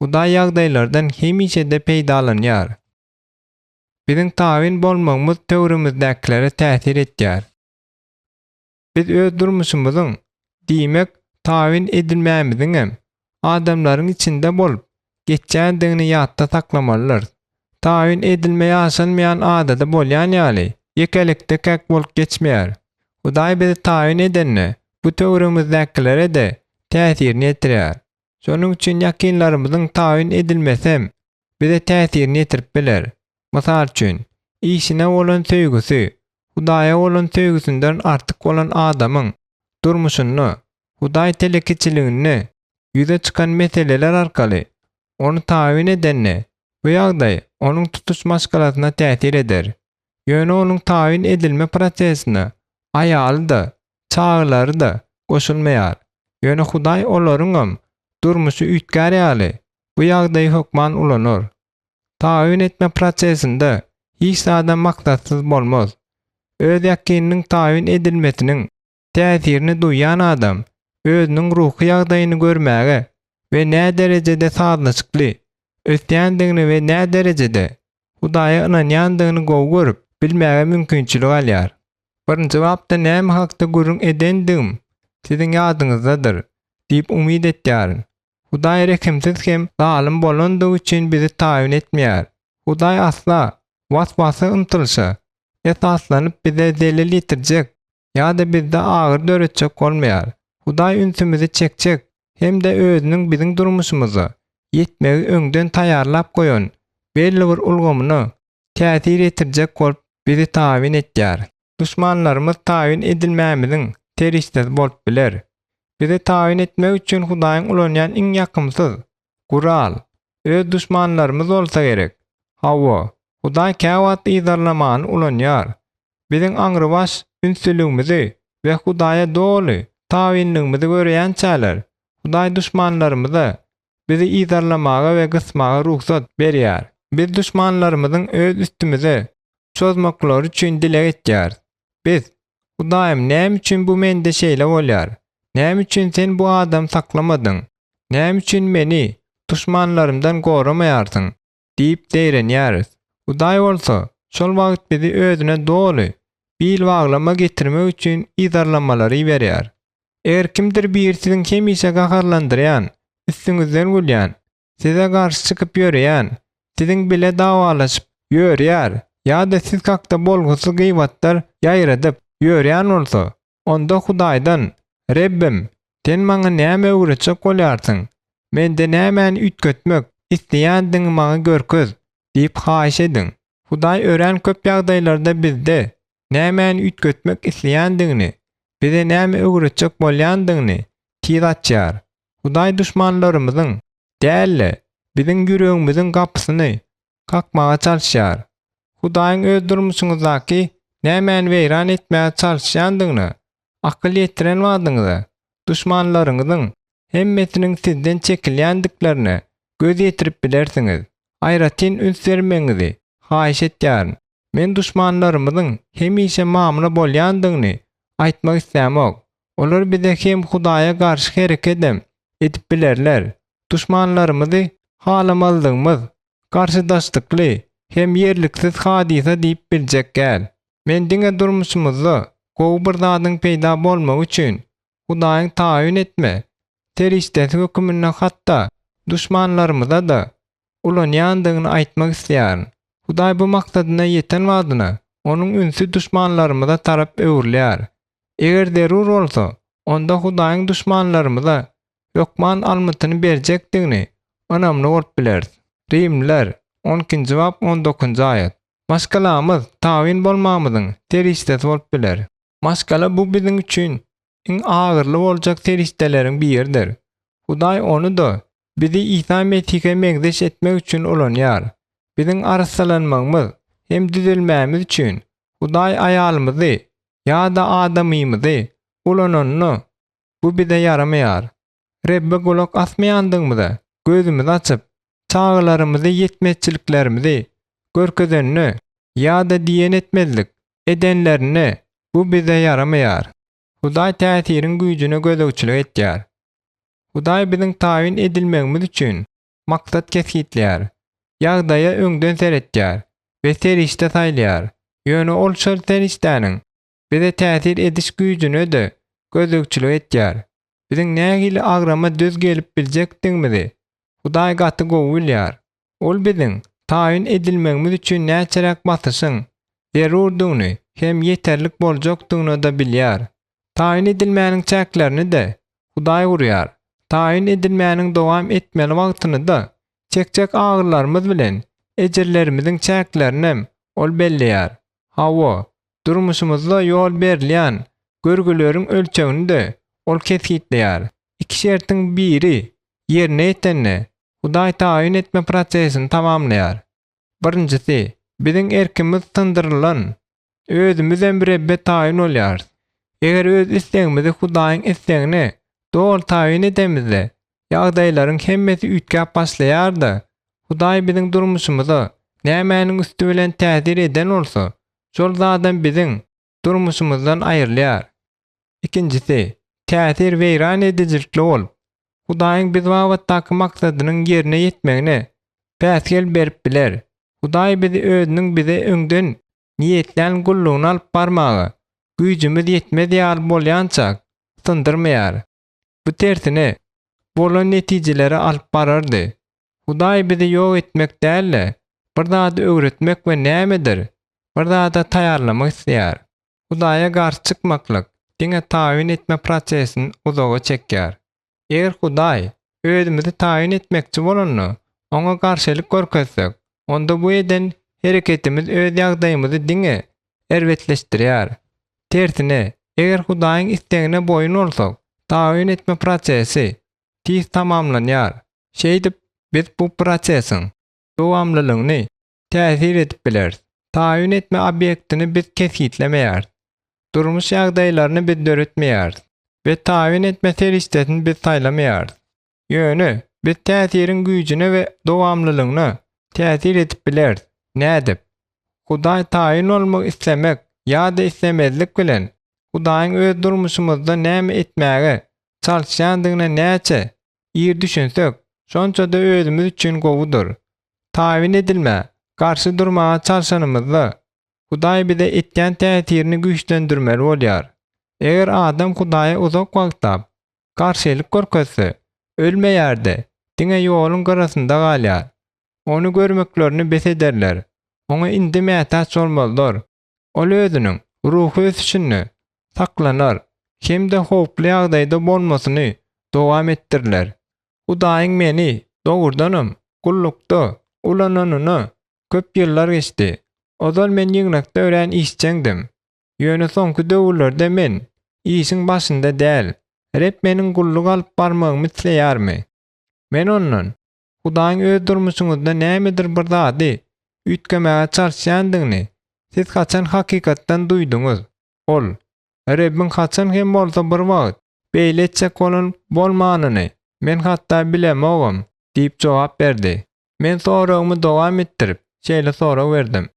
Hudaý ýagdaýlardan hemişe-de peýdalanýar. Biziň tabyn bolmagymyz töweregimizdäkilere täsir etýär. Biz öz durmuşymyzyň, diýmek, tabyn edilmämiziňem adamlaryň içinde bolup geçýändigini ýatda saklamalydyrys. Tabyn edilme ýaşalmaýan adada bolýan ýaly, ýekelikde-käk bolup geçmeýär. Hudaý bizi tabyn edende, bu töweregimizdäkilere-de täsirini ýetirýär. Şonuň üçin ýakynlarymyzyň tabyn edilmesem bize täsirini ýetirip biler. Mysal üçin, işine bolan söýgüsi Hudaýa bolan söýgüsinden artyk bolan adamyň durmuşynda Hudaý telekeçiliginde ýüze çykan meseleler arkaly ony tabyn edende, bu ýagdaý onuň tutuş maşgalasyna täsir eder. Ýöne onuň tabyn edilme prosesine aýaly-da, çagalary-da goşulmaýar. Ýöne Hudaý olaryňam durmuşy üýtgär ýaly, bu ýagdaýy hökman ulanar. Taýyn etme prosesinde hiç zadam maksatsyz bolmaz. Öz ýakynynyň taýyn edilmesiniň täsirini duýýan adam özüniň ruhy ýagdaýyny görmäge we näderejede sazlaşykly ösýändigini we näderejede Hudaýa ynanýandygyny gowy görüp bilmäge mümkinçilik alýar. Birinji bapda näme hakda gürrüň edendigim siziň ýadyňyzdadyr diýip umyt etýärin. Hudaý rehimsiz hem zalym bolandygy üçin bizi taýyn etmeýär. Hudaý asla was-wasa ymtylyşa esaslanyp bize zelel ýetirjek ýa-da bizde agyry döretjek bolmaýar. Hudaý ünsümizi çekjek hem-de özüniň biziň durmuşymyza ýetmegi öňden taýýarlap goýan belli bir ulgamyna täsir ýetirjek bolup bizi tabyn etýär. Duşmanlarymyz tabyn edilmämiziň serişdesi bolup biler. Bizi tabyn etmek üçin Hudaýyň ulanýan iň ýakymsyz gural, öz duşmanlarymyz bolsa gerek. Hawa, Hudaý käwagt yzarlamany ulanýar. Biziň aňrybaş ünsliligimizi we Hudaýa doly tabynlygymyzy görýänçäler, Hudaý duşmanlarymyza bizi yzarlamaga we gysmaga rugsat berýär. Biz duşmanlarymyzyň öz üstümize çozmaklary üçin dileg etýäris. Biz, Hudaýym, näme üçin bu mende şeýle bolýar? Näme üçin Sen bu adamy saklamadyň? Näme üçin meni duşmanlarymdan goramaýarsyň? diýip zeýrenýäris. Hudaý bolsa, şol wagt bizi özüne doly bil baglama getirmek üçin yzarlamalary iberýär. Eger kimdir biri siziň hemişe gaharlandyrýan, üstüňizden gülýän, size garşy çykyp ýöreýän, siziň bile dawalaşyp ýörýär ýa-da siz hakda bolgusyz gybatlar ýaýradyp ýörýän bolsa, onda Hudaýdan, Rebbim, Sen maňa näme öwretjek bolýarsyň? Mende nämäni üýtgetmek isleýändigiňi maňa görkez diýip haýyş ediň. Hudaý örän köp ýagdaýlarda bizde nämäni üýtgetmek isleýändigini, bize näme öwretjek bolýandygyny tiz açýar. Hudaý duşmanlarymyzyň däl-de, biziň ýüregimiziň gapysyny kakmaga çalyşýar. Hudaýyň öz durmuşyňyzdaky nämäni weýran etmäge çalyşýandygyna akyl ýetiren badyňyza, duşmanlaryňyzyň hemmesiniň sizden çekilýändiklerine göz ýetirip bilersiňiz. Aýratyn üns bermegiňizi haýyş etýärin. Men duşmanlarymyzyň hemişe mamla bolýandygyny aýtmak islämok. Olar bize hem Hudaýa garşy herekedem edip bilerler. Duşmanlarymyzy halamazlygymyz garşydaşlykly hem ýerliksiz hadysa diýip biljek däl. Men diňe durmuşymyzda gowy bir zadyň peýda bolmagy üçin Hudaýyň taýyn etme serişdesi höküminde hatda duşmanlarymyza-da ulanýandygyny aýtmak isleýärin. Hudaý bu maksadyna ýeten badyna, onuň ünsi duşmanlarymyza tarap öwrülýär. Eger zerur bolsa, onda Hudaýyň duşmanlarymyza hökman almytyny berjekdigini ynamly bolup bileris. Rimliler, on ikinji bap, on dokuzynjy aýat. Maşgalamyz tabyn bolmagymyzyň serişdesi bolup biler. Maşgala bu biziň üçin iň agyrly boljak serişdeleriň biridir. Hudaý ony-da bizi Isa Mesihe meňzeş etmek üçin ulanýar. Biziň arassalanmagymyz hem düzelmämiz üçin Hudaý aýalymyzy ýa-da adamymyzy ulananda bu bize ýaramaýar. Rebbe gulak asmaýandygymyza gözümizi açyp, çagalarymyzy ýetmezçiliklerimizi görkezende ýa-da diýen etmezlik edenlerinde bu bize ýaramaýar. Hudaý täsiriň güýjüne gözegçilik etýär. Hudaý biziň taýyn edilmegimiz üçin maksat kesgitleýär, ýagdaýa öňden seretýär we serişde saýlaýar. Ýöne ol şol serişdäniň bize täsir ediş güýjüne-de gözegçilik etýär. Biziň nähili agrama döz gelip biljekdigimizi Hudaý gaty gowy bilýär. Ol biziň taýyn edilmegimiz üçin näçeräk basyşyň zerurdygyny hem ýeterlik boljakdygyny-da bilýär. Taýyn edilmäniň çäklerini-de Hudaý gurýar. Taýyn edilmäniň dowam etmeli wagtyny-da, çekjek agyrylarymyz bilen ejirlerimiziň çäklerinem Ol belleýär. Hawa, durmuşymyzda ýol berilýän görgüleriň ölçegini-de Ol kesgitleýär. Iki şertiň biri ýerine ýetende, Hudaý taýyn etme prosesini tamamlaýar. Birinjisi, biziň erkimiz syndyrylan, özümizem Rebbe taýyn bolýarys. Eger öz islegimizi Hudaýyň islegine doly taýyn edemizde, ýagdaýlaryň hemmesi üýtgäp başlaýar-da, Hudaý biziň durmuşymyza nämäniň üsti bilen täsir eden bolsa, şol zadam biziň durmuşymyzdan aýrylýar. Ikinjisi, täsir weýran edijilikli bolup, Hudaýyň biz babatdaky maksadynyň ýerine ýetmegine päsgel berip biler. Hudaý bizi özüniň bize öňden niýetlän gullugyny alyp barmaga güýjümiz ýetmez ýaly bolýança syndyrmaýar. Bu tersine, bolan netijelere alyp barardy. Hudaý bizi ýok etmek däl-de, bir zady öwretmek we nämedir bir zada taýýarlamak isleýär. Hudaýa garşy çykmaklyk diňe taýyn etme prosesini uzaga çekýär. Eger Hudaý özümizi taýyn etmekçi bolanda, Oňa garşylyk görkezsek, onda bu eden hereketimiz öz ýagdaýymyzy diňe erbetleşdirýär. Tersine, eger Hudaýyň islegine boýun bolsak, taýyn etme prosesi tiz tamamlanýar. Şeýdip, biz bu prosesiň dowamlylygyny täsir edip bileris. Taýyn etme obýektini biz kesgitlemeýäris. Durmuş ýagdaýlaryny biz döretmeýäris we taýyn etme serişdesini biz saýlamaýarys. Ýöne biz täsiriň güýjüne we dowamlylygyna täsir edip bileris. Nädip? Hudaý taýyn bolmak islemek ýa-da islemezlik bilen Hudaýyň öz durmuşymyzda näme etmäge çalyşýandygyna näçe ir düşünsek, şonça-da özümiz üçin gowudyr. Taýyn edilmä garşy durmaga çalşanymyzda, Hudaý bize etýän täsirini güýçlendirmeli bolýar. Eger adam Hudaýa uzak wagtlap garşylyk görkezse, ölmeýär-de, diňe ýoluň gyrasynda galýar. Ony görmeklerini bes ederler. Oňa indi mätäç bolmazlar. Ol özüniň ruhy ösüşinde saklanar hem-de howply ýagdaýda bolmasyny dowam etdiriler. Hudaýyň meni, dogrudanam, gullukda ulananyna köp ýyllar geçdi. Ozal men ýygnakda örän işjeňdim. Ýöne soňky döwürlerde men işiň başynda däl. Reb meniň gulluk alyp barmagymy isleýärmi? Men ondan, Hudaýyň öz durmuşyňyzda nämedir bir zady üýtgemäge çalyşýandygyny siz haçan hakykatdan duýduňyz? Ol, Rebbiň haçan hem bolsa bir wagt beýle etjek bolan bolmanyny men hatda bilemogam diýip jogap berdi. Men soragymy dowam etdirip, şeýle sorag berdim,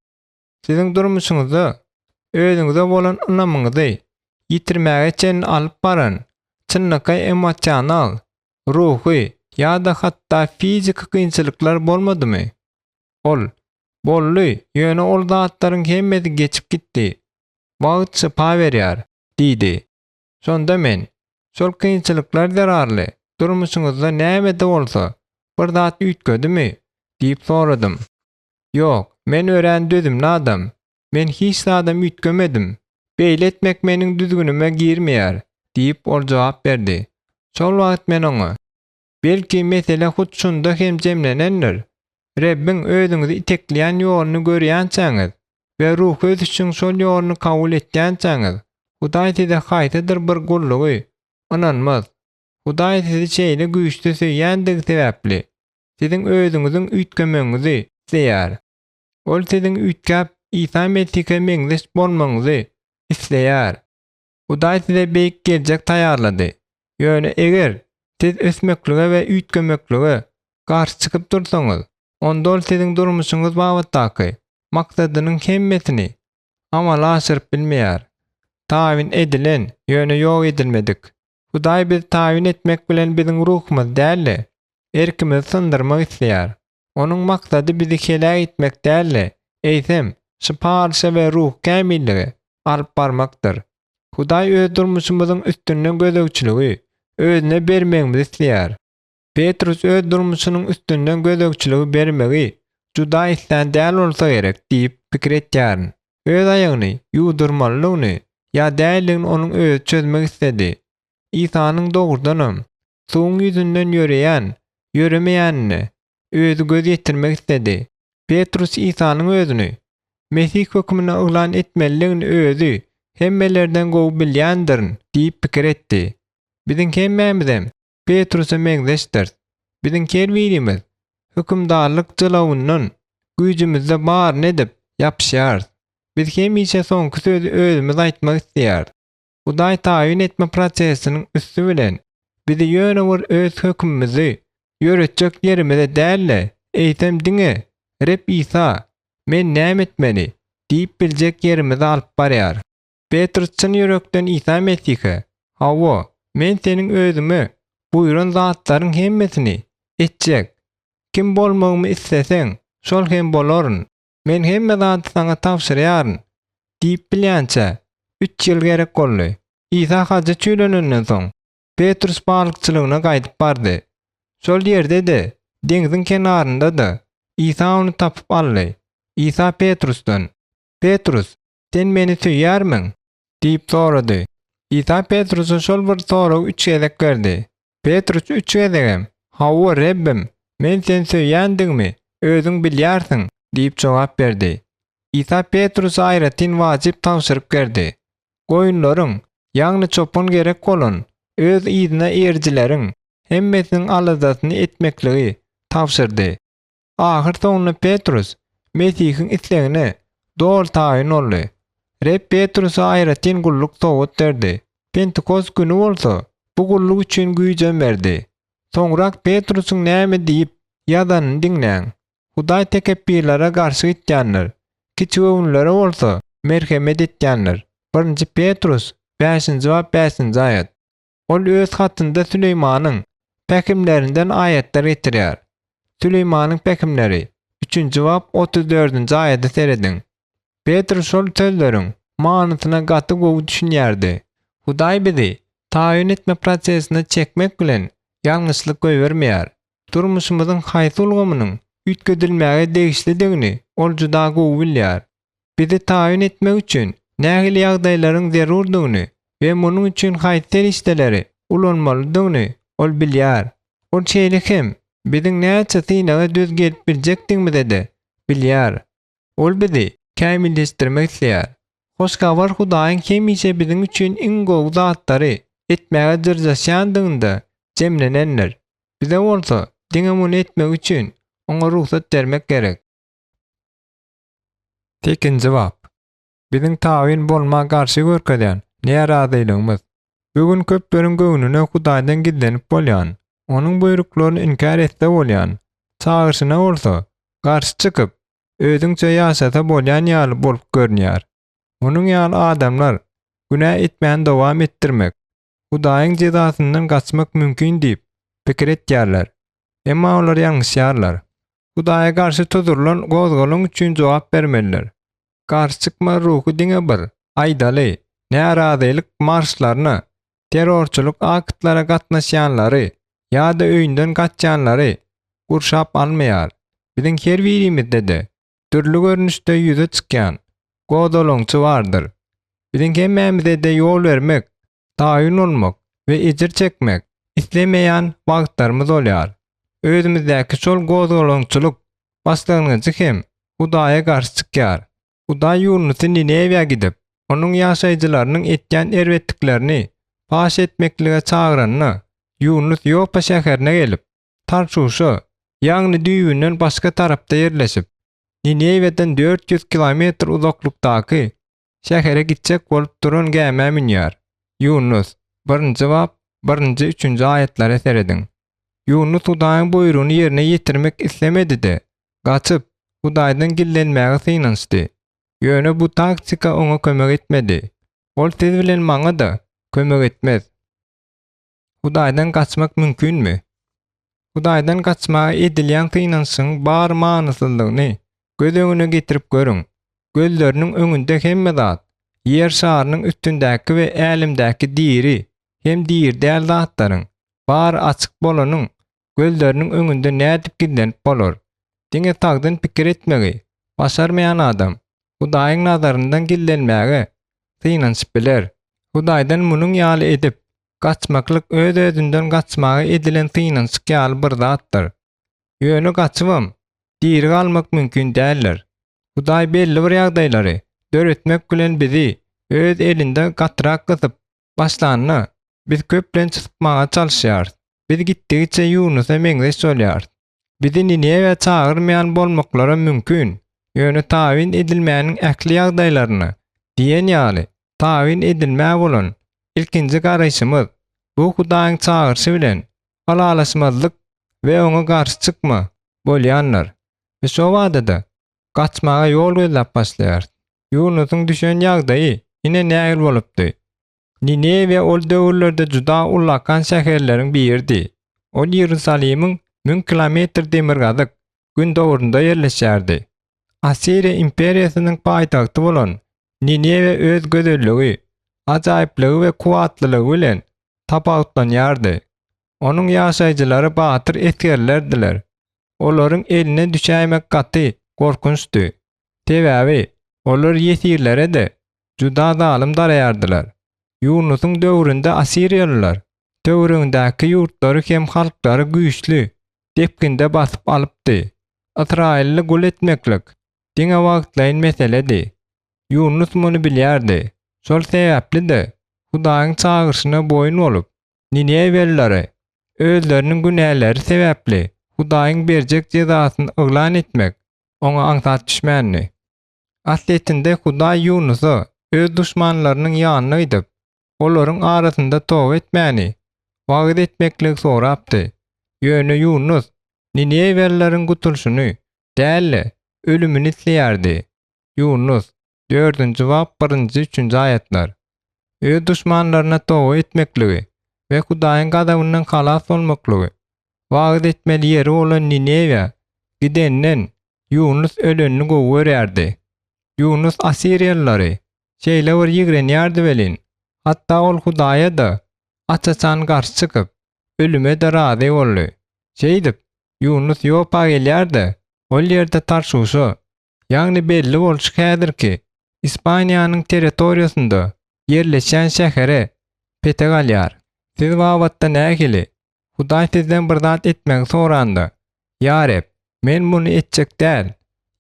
Siziň durmuşyňyzda özüňize bolan ynamyňyzy ýitirmäge çenli alyp baran çynlakaý emosional, ruhy ýa-da hatda fiziki kynçylyklar bolmadymy? Ol, Boldy, ýöne ol zatlaryň hemmesi geçip gitdi. Wagt şypa berýär, diýdi. Şonda men, Şol kynçylyklar zerarly durmuşyňyzda näme-de bolsa bir zat üýtgedimi? diýip soradym. Ýok, men örän dözümli adam. Men hiç zadam üýtgemedim. Beýle etmek meniň düzgünime girmeýär, diýip, ol jogap berdi. Şol wagt men oňa, Belki, mesele hut şunda hem jemlenendir. Rebbiň özüňizi itekleýän ýoluny görýänçäňiz we ruhy ösüşiň şol ýoluny kabul etýänçäňiz, Hudaý size haýsydyr bir gullugy ynanmaz. Hudaý sizi şeýle güýçli söýýändigi sebäpli, siziň özüňiziň üýtgemegiňizi isleýär. Ol siziň üýtgäp, Isa Mesihe meňzeş bolmagyňyzy isleýär. Hudaý size beýik geljek taýýarlady. Ýöne eger siz ösmeklige we üýtgemeklige garşy çykyp dursaňyz, onda ol siziň durmuşyňyz babatdaky maksadynyň hemmesini amala aşyryp bilmeýär. Taýyn edilen, ýöne ýok edilmedik. Hudaý bizi taýyn etmek bilen biziň ruhumyzy däl-de, erkimizi syndyrmak isleýär. Onuň maksady bizi heläk etmek däl-de, eýsem, şypa alşa we ruhy kämillige alyp barmakdyr. Hudaý öz durmuşymyzyň üstünden gözegçiligi özüne bermegimizi isleýär. Petrus öz durmuşynyň üstünden gözegçiligi bermegi juda islän däl bolsa gerek diýip pikir etýärin. Öz aýagyny ýuwdurmalydygyny ýa däldigini onuň özi çözmek isledi. Isanyň dogrudanam, suwuň ýüzünden ýöreýän, ýöremeýänine özi göz ýetirmek isledi. Petrus Isanyň özüni Mesih hökmünde yglan etmelidigini özi hemmelerden gowy bilýändirin diýip pikir etdi. Biziň hemmämizem Petrusa meňzeşdiris. Biziň her birimiz hökümdarlyk jylawyndan güýjümizde baryny edip ýapyşýarys. Biz hemişe soňky sözi özümiz aýtmak isleýäris. Hudaý taýyn etme prosesiniň üsti bilen bizi ýöne bir öz hökümimizi ýöretjek ýerimize däl-de, eýsem diňe Reb Isa, Men näme etmeli? diýip biljek ýerimize alyp barýar. Petrus çyn ýürekden Isa Mesihe, Hawa, men seniň özüme buýran zatlaryň hemmesini etjek. Kim bolmagymy isleseň, şol hem bolaryn. Men hemme zady saňa tabşyrýaryn diýip bilýänçä, üç ýyl gerek boldy. Isa haja çüýlenenden soň, Petrus balykçylygyna gaýdyp bardy. Şol ýerde-de, deňziň kenarynda-da Isa ony tapyp aldy. Isa Petrusdan, Petrus, sen meni söýýärmiň? diýip sorady. Isa Petrusa şol bir soragy üç gezek berdi. Petrus üç gezegem, Hawa, Rebbim, men seni söýýändigimi özüň bilýärsiň diýip jogap berdi. Isa Petrusa aýratyn wajyp tabşyryk berdi. Goýunlaryň, ýagny çopan gerek bolan, öz yzyna erijileriň hemmesiniň aladasyny etmekligi tabşyrdy. Ahyrsoňunda Petrus Mesihiň islegine doly taýyn boldy. Reb Petrusa aýratyn gulluk sowgat berdi. Pentikost güni bolsa bu gulluk üçin güýjem berdi. Soňrak Petrusyň näme diýip ýazanyny diňläň. Hudaý tekepbirlere garşy gitýändir, kiçigöwünlilere bolsa merhemet etýändir. Birinji Petrus, bäşinji bap, bäşinji aýat. Ol öz hatynda Süleýmanyň pähimlerinden aýatlar getirýär. Süleýmanyň pähimleri, üçünji bap, 34-nji aýada serediň. Petrus şol sözleriň manysyna gaty gowy düşünýärdi. Hudaý bizi taýyn etme prosesine çekmek bilen ýalňyşlyk goýbermeýär. Durmuşymyzyň haýsy ulgamynyň üýtgedilmäge degişlidigini ol juda gowy bilýär. Bizi taýyn etmek üçin nähili ýagdaýlaryň zerurdygyny we munuň üçin haýsy serişdeleri ulanmalydygyny ol bilýär. Ol şeýle hem biziň näçe synaga döz gelip biljekdigimizi-de bilýär. Ol bizi kämilleşdirmek isleýär. Hoş Habar Hudaýyň hemişe biziň üçin iň gowy zatlary etmäge dyrjaşýandygynda jemlenendir. Bize bolsa diňe muny etmek üçin Oňa rugsat bermek gerek. Sekizinji bap. Biziň tabyn bolma garşy görkezýän närazylygymyz. Bu gün köpleriň göwnüne Hudaýdan gizlenip bolýan, Onuň buýruklaryny inkär etse bolýan, çagyryşyna bolsa garşy çykyp, özüňçe ýaşasa bolýan ýaly bolup görünýär. Munuň ýaly adamlar günä etmäni dowam etdirmek, Hudaýyň jezasyndan gaçmak mümkin diýip pikir etýärler. Emma olar ýalňyşýarlar. Hudaýa garşy tuzurylan gozgalaň üçin jogap bermelidir. Garşy çykma ruhy diňe bir, aýdaly, närazylyk marşlaryna, terrorçylyk aktlara gatnaşýanlary ýa-da öýünden gaçýanlary gurşap almaýar. Biziň her birimizde-de dürli görnüşde ýüze çykýan gozgalaňçy bardyr. Biziň hemmämize-de ýol bermek, taýyn bolmak we ejir çekmek islemeýän wagtlarymyz bolýar. Özümizdäki şol gozgalaňçylyk başlangyjy hem Hudaýa garşy çykýar. Hudaý Ýunusy Ninewiýa gidip, onuň ýaşaýjylarynyň etýän erbetliklerini paş etmeklige çagyranda, Ýunus Ýopa şäherine gelip, Tarşuşa, ýagny düýbünden başga tarapda ýerleşip, Ninewiýadan 400 kilometr uzaklykdaky şähere gitjek bolup duran gämä münýär. Ýunus, birinji bap, birinji, üçünji aýatlara serediň. Ýunus Hudaýyň buýrugyny ýerine ýetirmek islemedi-de, gaçyp, Hudaýdan gizlenmäge synanyşdy. Ýöne bu taktika oňa kömek etmedi. Ol siz bilen maňa-da kömek etmez. Hudaýdan gaçmak mümkinmi? Hudaýdan gaçmaga edilýän synanyşygyň bar manysyzlygyny göz öňüne getirip görüň. Gözleriniň öňünde hemme zat, Ýer şarynyň üstündäki we älemdäki diri hem diri däl zatlaryň bary açyk bolanyň gözleriniň öňünde nädip gizlenip bolar? Diňe sagdyn pikir etmegi başarmaýan adam Hudaýyň nazaryndan gizlenmäge synanyşyp biler. Hudaýdan munuň ýaly edip gaçmaklyk öz-özünden gaçmaga edilen synanyşyk ýaly bir zatdyr. Ýöne gaçybam, diri galmak mümkin däldir. Hudaý belli bir ýagdaýlary döretmek bilen bizi öz elinde gatyrak gysyp başlanda, biz köplenç sypmaga çalyşýarys. Biz gitdigiçe Ýunusa meňzeş bolýarys. Bizi Ninewä çagyrmaýan bolmaklaram mümkin, ýöne tabyn edilmäniň ähli ýagdaýlaryna diýen ýaly tabyn edilmä bolan ilkinji garaýşymyz, bu Hudaýyň çagyryşy bilen ylalaşmazlyk we oňa garşy çykma bolýandyr. We şobada-da gaçmaga ýol gözläp başlaýarys. Ýunusyň düşen ýagdaýy ine nähili bolupdy. Ninewiýa ol döwürlerde juda ullakan şäherleriň biridi. Ol Iýerusalimiň 1000 kilometr demirgazyk, gündogarynda ýerleşýärdi. Assiriýa imperiýasynyň paýtagty bolan Ninewiýa öz gözelligi, ajaýyplygy we kuwwatlylygy bilen tapawutlanýardy. Onuň ýaşaýjylary batyr esgerlerdiler. Olaryň eline düşäýmek gaty gorkunçdy. Sebäbi olar ýesirlere-de juda zalym daraýardylar. Ýunusyň döwründe assiriýalylar töweregindäki ýurtlary hem halklary güýçli depginde basyp alypdy. Ysraýylly gul etmeklik diňe wagtlaýyn meseledi. Ýunus muny bilýärdi. Şol sebäpli-de, Hudaýyň çagyryşyna boýun bolup, Ninewelilere özleriniň günäleri sebäpli Hudaýyň berjek jezasyny yglan etmek oňa aňsat düşmändi. Aslyýetinde Hudaý Ýunusa öz duşmanlarynyň ýanyna gidip, olaryň arasynda toba etmäni wagyz etmekligi sorapdy. Ýöne Ýunus ninewelileriň gutulyşyny däl-de, ölümini isleýärdi. Ýunus, dördünji bap, birinji, üçünji aýatlar. Öz duşmanlaryna toba etmekligi we Hudaýyň gazabyndan halas bolmaklygy wagyz etmeli ýeri bolan Ninewiýa gidenden Ýunus ölenini gowy görýärdi. Ýunus assiriýalylary şeýle bir ýigrenýärdi welin, hatda ol Hudaýa-da aç-açan garşy çykyp, ölüme-de razy boldy. Şeýdip, Ýunus Ýopa gelýär-de, ol ýerde Tarşuşa, ýagny belli bolşy häzirki Ispaniýanyň territoriýasynda ýerleşýän şähere petek alýar. Siz babatda nähili? Hudaý sizden bir zat etmegi soranda, Ýa Reb, men muny etjek däl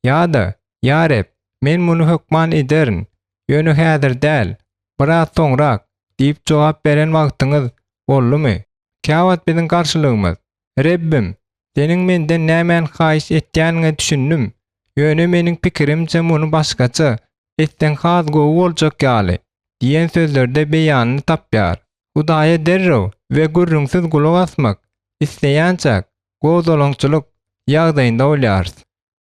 ýa-da Ýa Reb, men muny hökman ederin, ýöne häzir däl, biraz soňrak diýip jogap beren wagtyňyz boldumy? Käwagt biziň garşylygymyz, Rebbim, Seniň menden nämäni haýyş etýäniňe düşündim, ýöne meniň pikirimçe muny başgaça etseň has gowy boljak ýaly diýen sözlerde beýanyny tapýar. Hudaýa derrew we gürrüňsiz gulak asmak isleýänçäk gozgalaňçylyk ýagdaýynda bolýarys.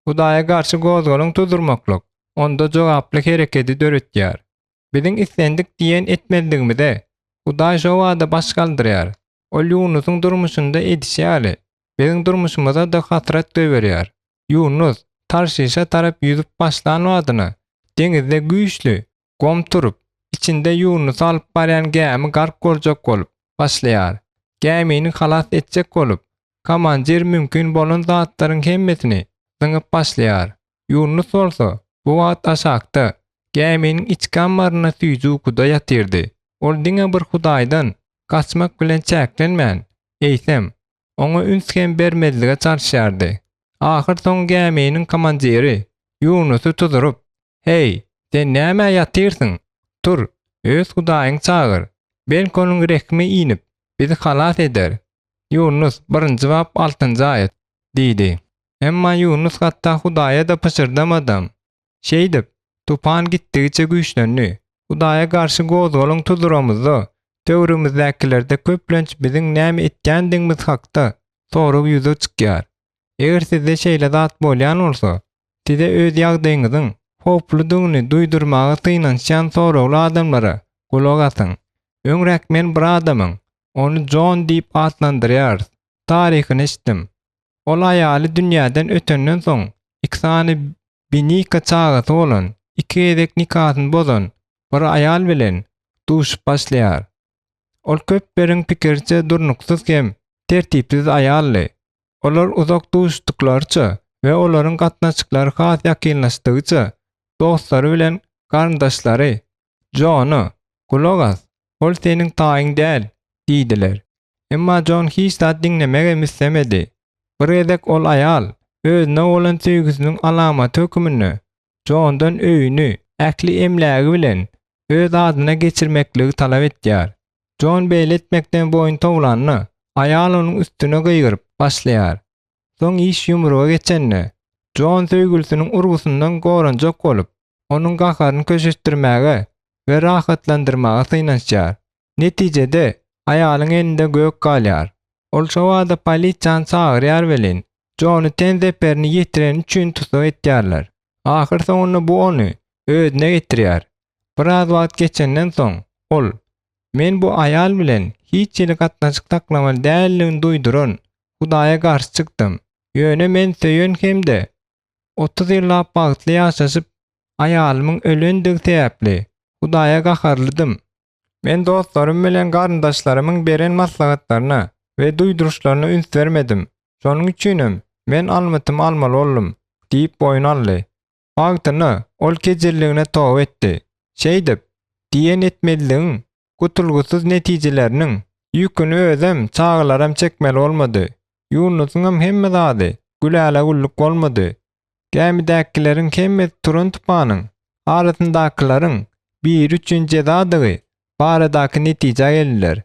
Hudaýa garşy gozgalaň tuzdurmaklyk onda jogaply hereketi döretýär. Biziň islendik diýen etmezligimize Hudaý şobada baş galdyrýar. Ol Ýunusyň durmuşynda edişi ýaly, biziň durmuşymyza-da hasrat goýberýär. Ýunus Tarşişe tarap ýüzüp başlan badyna, deňizde güýçli gom turup, içinde Ýunusy alyp barýan gämi gark boljak bolup başlaýar. Gämini halas etjek bolup, komandir mümkin bolan zatlaryň hemmesini zyňyp başlaýar. Ýunus bolsa bu wagt aşakda, gäminiň içki ammarynda süýji ukuda ýatyrdy. Ol diňe bir Hudaýdan gaçmak bilen çäklenmän, eýsem, Oňa üns hem bermezlige çalyşýardy. Ahyrsoňy gäminiň komandiri Ýunusy tuzuryp, Heý, sen nämä ýatyrsyň? Tur, öz Hudaýyňy çagyr. Belki onuň rehmi inip, bizi halas eder. Ýunus, birinji bap, altynjy aýat, diýdi. Emma Ýunus hatda Hudaýa-da pyşyrdamadam. Şeýdip, tupan gitdigiçe güýçlendi. Hudaýa garşy gozgalaň tuzuramyzda, töweregimizdäkilerde köplenç biziň näme etýändigimiz hakda sorag ýüze çykýar. Eger sizde şeýle zat bolýan bolsa, size öz ýagdaýyňyzyň howpludygyny duýdurmaga synanyşýan soragly adamlara gulak asyň. Öňräk men bir adamyň, ony Jon diýip atlandyrýarys, taryhyny eşitdim. Ol aýaly dünýäden ötenden soň iki sany binika çagasy bolan, iki gezek nikasyny bozan bir aýal bilen duşup başlaýar. Ol köpleriň pikiriçe durnuksyz hem tertipsiz aýaldy. Olar uzak duşuşdyklaryça we olaryň gatnaşyklary has ýakynlaşdygyça dostlary bilen garyndaşlary Jona, Gulak as, ol seniň taýyň däl diýdiler. Emma Jon hiç zat diňlemegem islemedi. Bir gezek ol aýal özüne bolan söýgüsiniň alamaty höküminde Jondan öýüni ähli emlägi bilen öz adyna geçirmekligi talap etýär. Jon beýle etmekden boýun towlanda, aýal onuň üstüne gygyryp başlaýar. Soň iş ýumruga geçende, Jon söýgülisiniň urgusyndan goranjak bolup, onuň gaharyny köşeşdirmäge we rahatlandyrmaga synanyşýar. Netijede, aýalyň elinde gök galýar. Ol şobada polisiýany çagyrýar welin, Jony ten zeperini ýetireni üçin tussag etýärler. Ahyrsoňunda bu ony özüne getirýär. Biraz wagt geçenden soň, ol, Men bu aýal bilen hiç hili gatnaşyk saklamaly däldigini duýduran Hudaýa garşy çykdym. Ýöne men söýen hem-de 30 ýyllap bagtly ýaşaşyp, aýalymyň ölendigi sebäpli, Hudaýa gaharlydym. Men dostlarym bilen garyndaşlarymyň beren maslahatlaryna. we duýduryşlaryna üns bermedim. Şonuň üçinem men almytymy almaly boldum, diýip boýun aldy. Wagtynda ol kejirligine toba etdi. Şeýdip, diýen etmezligiň gutulgysyz netijeleriniň ýüküni özem, çagalaram çekmeli bolmady. Ýunusyňam hemme zady gülälä-güllük bolmady. Gämidäkileriň hemmesi turan tupanyň arasyndakylaryň biri üçin jezadygy baradaky netijä geldiler.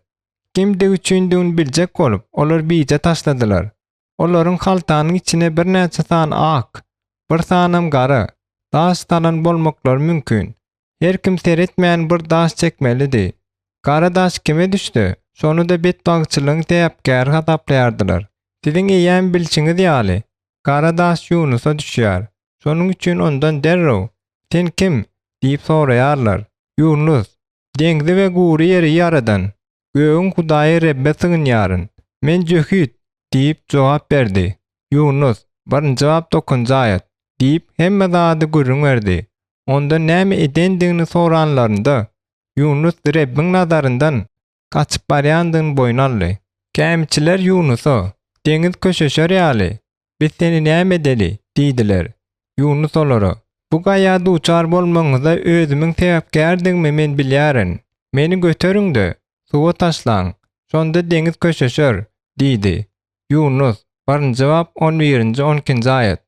Kimdigi üçindigini biljek bolup, olar bije taşladylar. Olaryň haltanyň içine birnäçe sany ak, bir sanam gara daş salan bolmaklary mümkin. Her kim seretmän bir daş çekmelidi. Gara daş kime düşse, şony-da betbagtçylygyň sebäpkäri hasaplaýardylar. Siziň eýýäm bilşiňiz ýaly, gara daş Ýunusa düşýär. Şonuň üçin ondan derrew, Sen kim? diýip soraýarlar. Ýunus, Deňzi we gury ýeri ýaradan, gögüň Hudaýy Rebbe sygynýaryn. Men jöhit! diýip jogap berdi. Ýunus, birinji bap dokuzynjy aýat, diýip, hemme zady gürrüň berdi. Ondan näme edendigini soranlarynda, Ýunus Rebbiň nazaryndan gaçyp barýandygyny boýun aldy. Gämiçiler Ýunusa, Deňiz köşeşer ýaly, biz seni näme edeli? diýdiler. Ýunus olara, Bu gaýa duçar bolmagyňyza özümiň sebäpkärdigimi men bilýärin. Meni göteriň-de, suwa taşlaň, şonda deňiz köşeşer diýdi. Ýunus, birinji bap, on birinji, on ikinji aýat.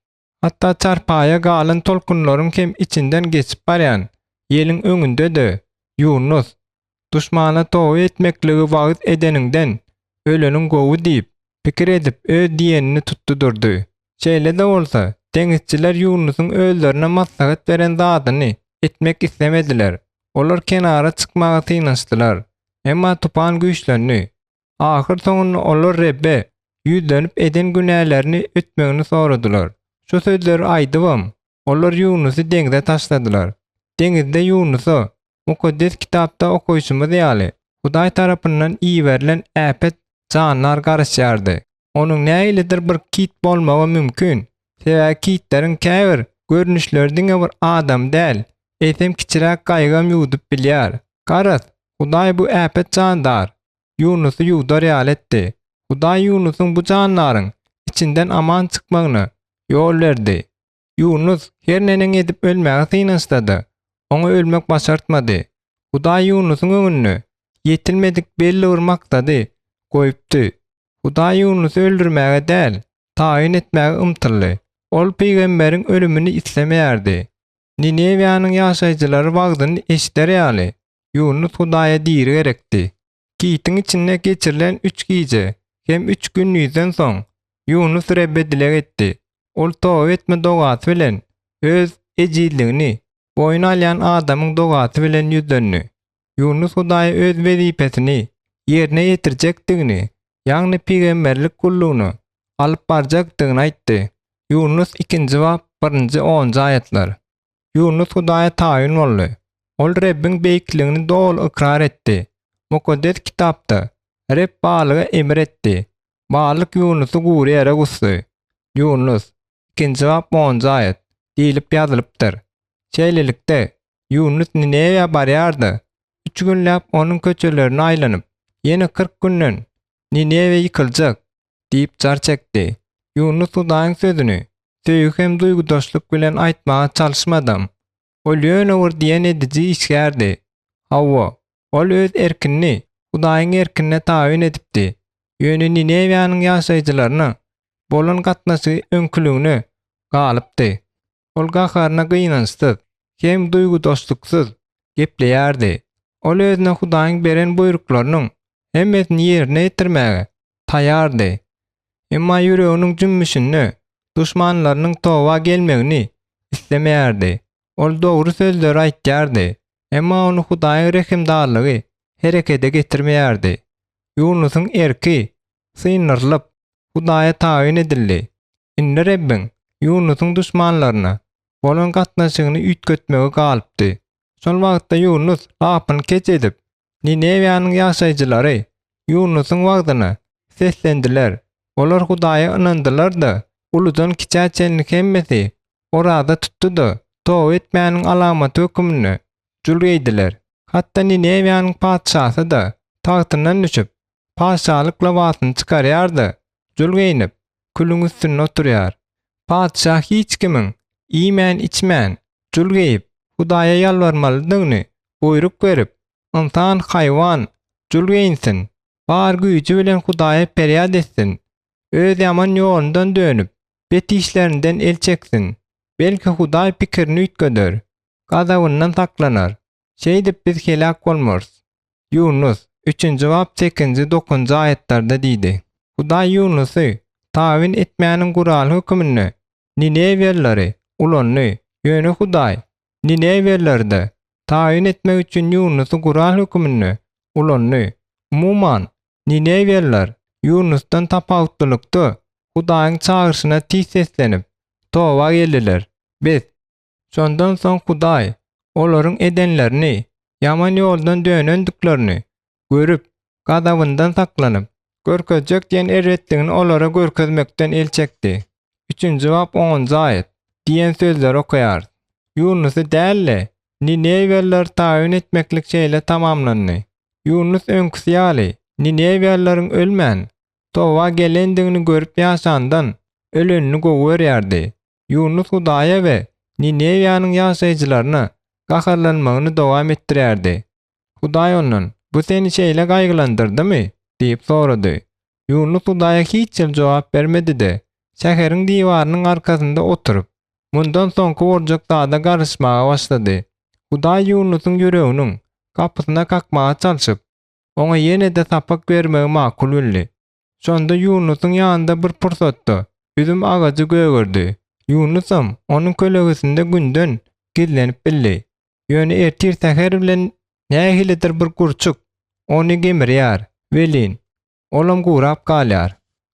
Hatda çarpaýa galan tolkunlaryň hem içinden geçip barýan ýeliň öňünde-de Ýunus, Duşmana toba etmekligi wagyz edeniňden, öleniň gowy diýip, pikir edip öz diýenini tutdy durdy. Şeýle-de bolsa, deňizçiler Ýunusyň özlerine maslahat beren zadyny etmek islemediler. Olar kenara çykmaga synanyşdylar. Emma tupan güýçlendi. Ahyrsoňunda olar Rebbe ýüzlenip eden günälerini ötmegini soradylar. Şu sözleri aýdybam, olar Ýunusy deňze taşladylar. Deňizde Ýunusa, Mukaddes Kitapda okaýşymyz ýaly, Hudaý tarapyndan iberilen äpet jandar garaşýardy. Onuň nähilidir bir kit bolmagy mümkin, sebäbi kitleriň käbir görnüşleri diňe bir adamy däl, eýsem kiçiräk gaýygam ýuwdup bilýär. Garaz, Hudaý bu äpet jandar Ýunusy ýuwdar ýaly etdi. Hudaý Ýunusyň bu jandaryň içinden aman çykmagyna ýol berdi. Ýunus her neneň edip ölmäge synanyşsa-da, oňa ölmek başartmady. Hudaý Ýunusyň öňünde ýetilmedik belli bir maksady goýupdy. Hudaý Ýunusy öldürmäge däl, taýyn etmäge ymtyldy. Ol pygamberiň ölümini islemeýärdi. Ninewiýanyň ýaşaýjylary wagzyny eşider ýaly, Ýunus Hudaýa diri gerekdi. Kitiň içinde geçirilen üç gije hem üç gündizden soň, Ýunus Rebbe dileg etdi. Ol toba etme dogasy bilen öz ejizligini boýun alýan adamyň dogasy bilen ýüzlendi. Ýunus Hudaýa öz wezipesini ýerine ýetirjekdigini, ýagny pygamberlik gullugyny alyp barjakdygyny aýtdy. Ýunus ikinji bap birinji onunjy aýatlar. Ýunus Hudaýa taýyn boldy. Ol Rebbiň beýikligini doly ykrar etdi. Mukaddes Kitapda, Reb balyga emir etdi. Balyk Ýunusy gury ýere gusdy. Ýunus, ikinji bap onunjy aýat, diýlip ýazylypdyr. Şeýlelikde, Ýunus Ninewiýa barýar-da, üç günläp onuň köçelerine aýlanyp, ýene 40 günden Ninewiýa ýykyljak diýip jar çekdi. Ýunus Hudaýyň sözüni söýgi hem duýgudaşlyk bilen aýtmaga çalyşmadam. Ol ýöne bir diýen ediji işgärdi. Hawa, ol öz erkini Hudaýyň erkine tabyn edipdi. Ýöne Ninewiýanyň ýaşaýjylaryna bolan gatnaşygy öňküligine galypdy. Ol gaharyna gynançsyz hem duýgudaşlyksyz gepleýärdi. Ol özüne Hudaýyň beren buýruklarynyň hemmesini ýerine ýetirmäge taýýardy. Emma ýüreginiň jümmüşinde duşmanlarynyň toba gelmegini islemeýärdi. Ol dogry sözleri aýtýardy, emma ony Hudaýyň rehimdarlygy herekete getirmeýärdi. Ýunusyň erki syndyrylyp, Hudaýa tabyn edildi. Indi Rebbiň Ýunusyň duşmanlaryna bolan gatnaşygyny üýtgetmegi galypdy. Şol wagtda Ýunus lapyny keç edip, Ninewiýanyň ýaşaýjylary Ýunusyň wagzyna seslendiler. Olar Hudaýa ynandylar-da, uludan kiçä çenli hemmesi oraza tutdy-da, toba etmäniň alamaty hökmünde jul geýdiler. Hatda Ninewiýanyň patyşasy-da tagtyndan düşüp, Patyşalyk lybasyny çykarýar-da, jul geýnip, külüň üstünde oturýar. Patyşa hiç kimiň iýmän-içmän, jul geýip, Hudaýa ýalbarmalydygyny buýruk berip, ynsan, haýwan jul geýinsin, bar güýji bilen Hudaýa perýat etsin, öz ýaman ýolundan dönüp, bet işlerinden el çeksin. Belki Hudaý pikirini üýtgeder, gazabyndan saklanar. Şeýdip biz heläk bolmarys. Ýunus, üçünji bap sekizinji, dokuzynjy aýatlarda diýdi. Hudaý Ýunusy tabyn etmäniň guraly höküminde ninewiýalylary ulandy. Ýöne Hudaý ninewiýalylary-da tabyn etmek üçin Ýunusy gural höküminde ulandy. Umuman, ninewiýalylar Ýunusdan tapawutlylykda Hudaýyň çagyryşyna tiz seslenip, toba geldiler. Biz Şondan soň Hudaý olaryň edenlerini, ýaman ýoldan dönendiklerini görüp, gazabyndan saklanyp, görkezjek diýen erbetligini olara görkezmekden el çekdi. Üçünji bap onunjy aýat diýen sözleri okaýarys. Ýunusy däl-de, ninewiýalylary taýyn etmeklik şeýle tamamlandy. Ýunus öňküsi ýaly, ninewiýalylaryň ölmän, toba gelendigini görüp ýaşandan, ölenini gowy görýärdi. Ýunus Hudaýa we Ninewiýanyň ýaşaýjylaryna gaharlanmagyny dowam etdirýärdi. Hudaý ondan, Bu seni şeýle gaýgylandyrdymy? diýip sorady. Ýunus Hudaýa hiç hili jogap bermedi-de, şäheriň diwarynyň arkasynda oturyp, mundan soňky boljak zada garaşmaga başlady. Hudaý Ýunusyň ýüreginiň gapysyna kakmaga çalşyp, oňa ýene-de sapak bermegi makul bildi. Şonda Ýunusyň ýanynda bir pursatda üzüm agajy gögerdi. Ýunusam onuň kölegesinde günden gizlenip bildi. Ýöne ertir säher bilen nähilidir bir gurçuk ony gemirýär welin, olam gurap galýar.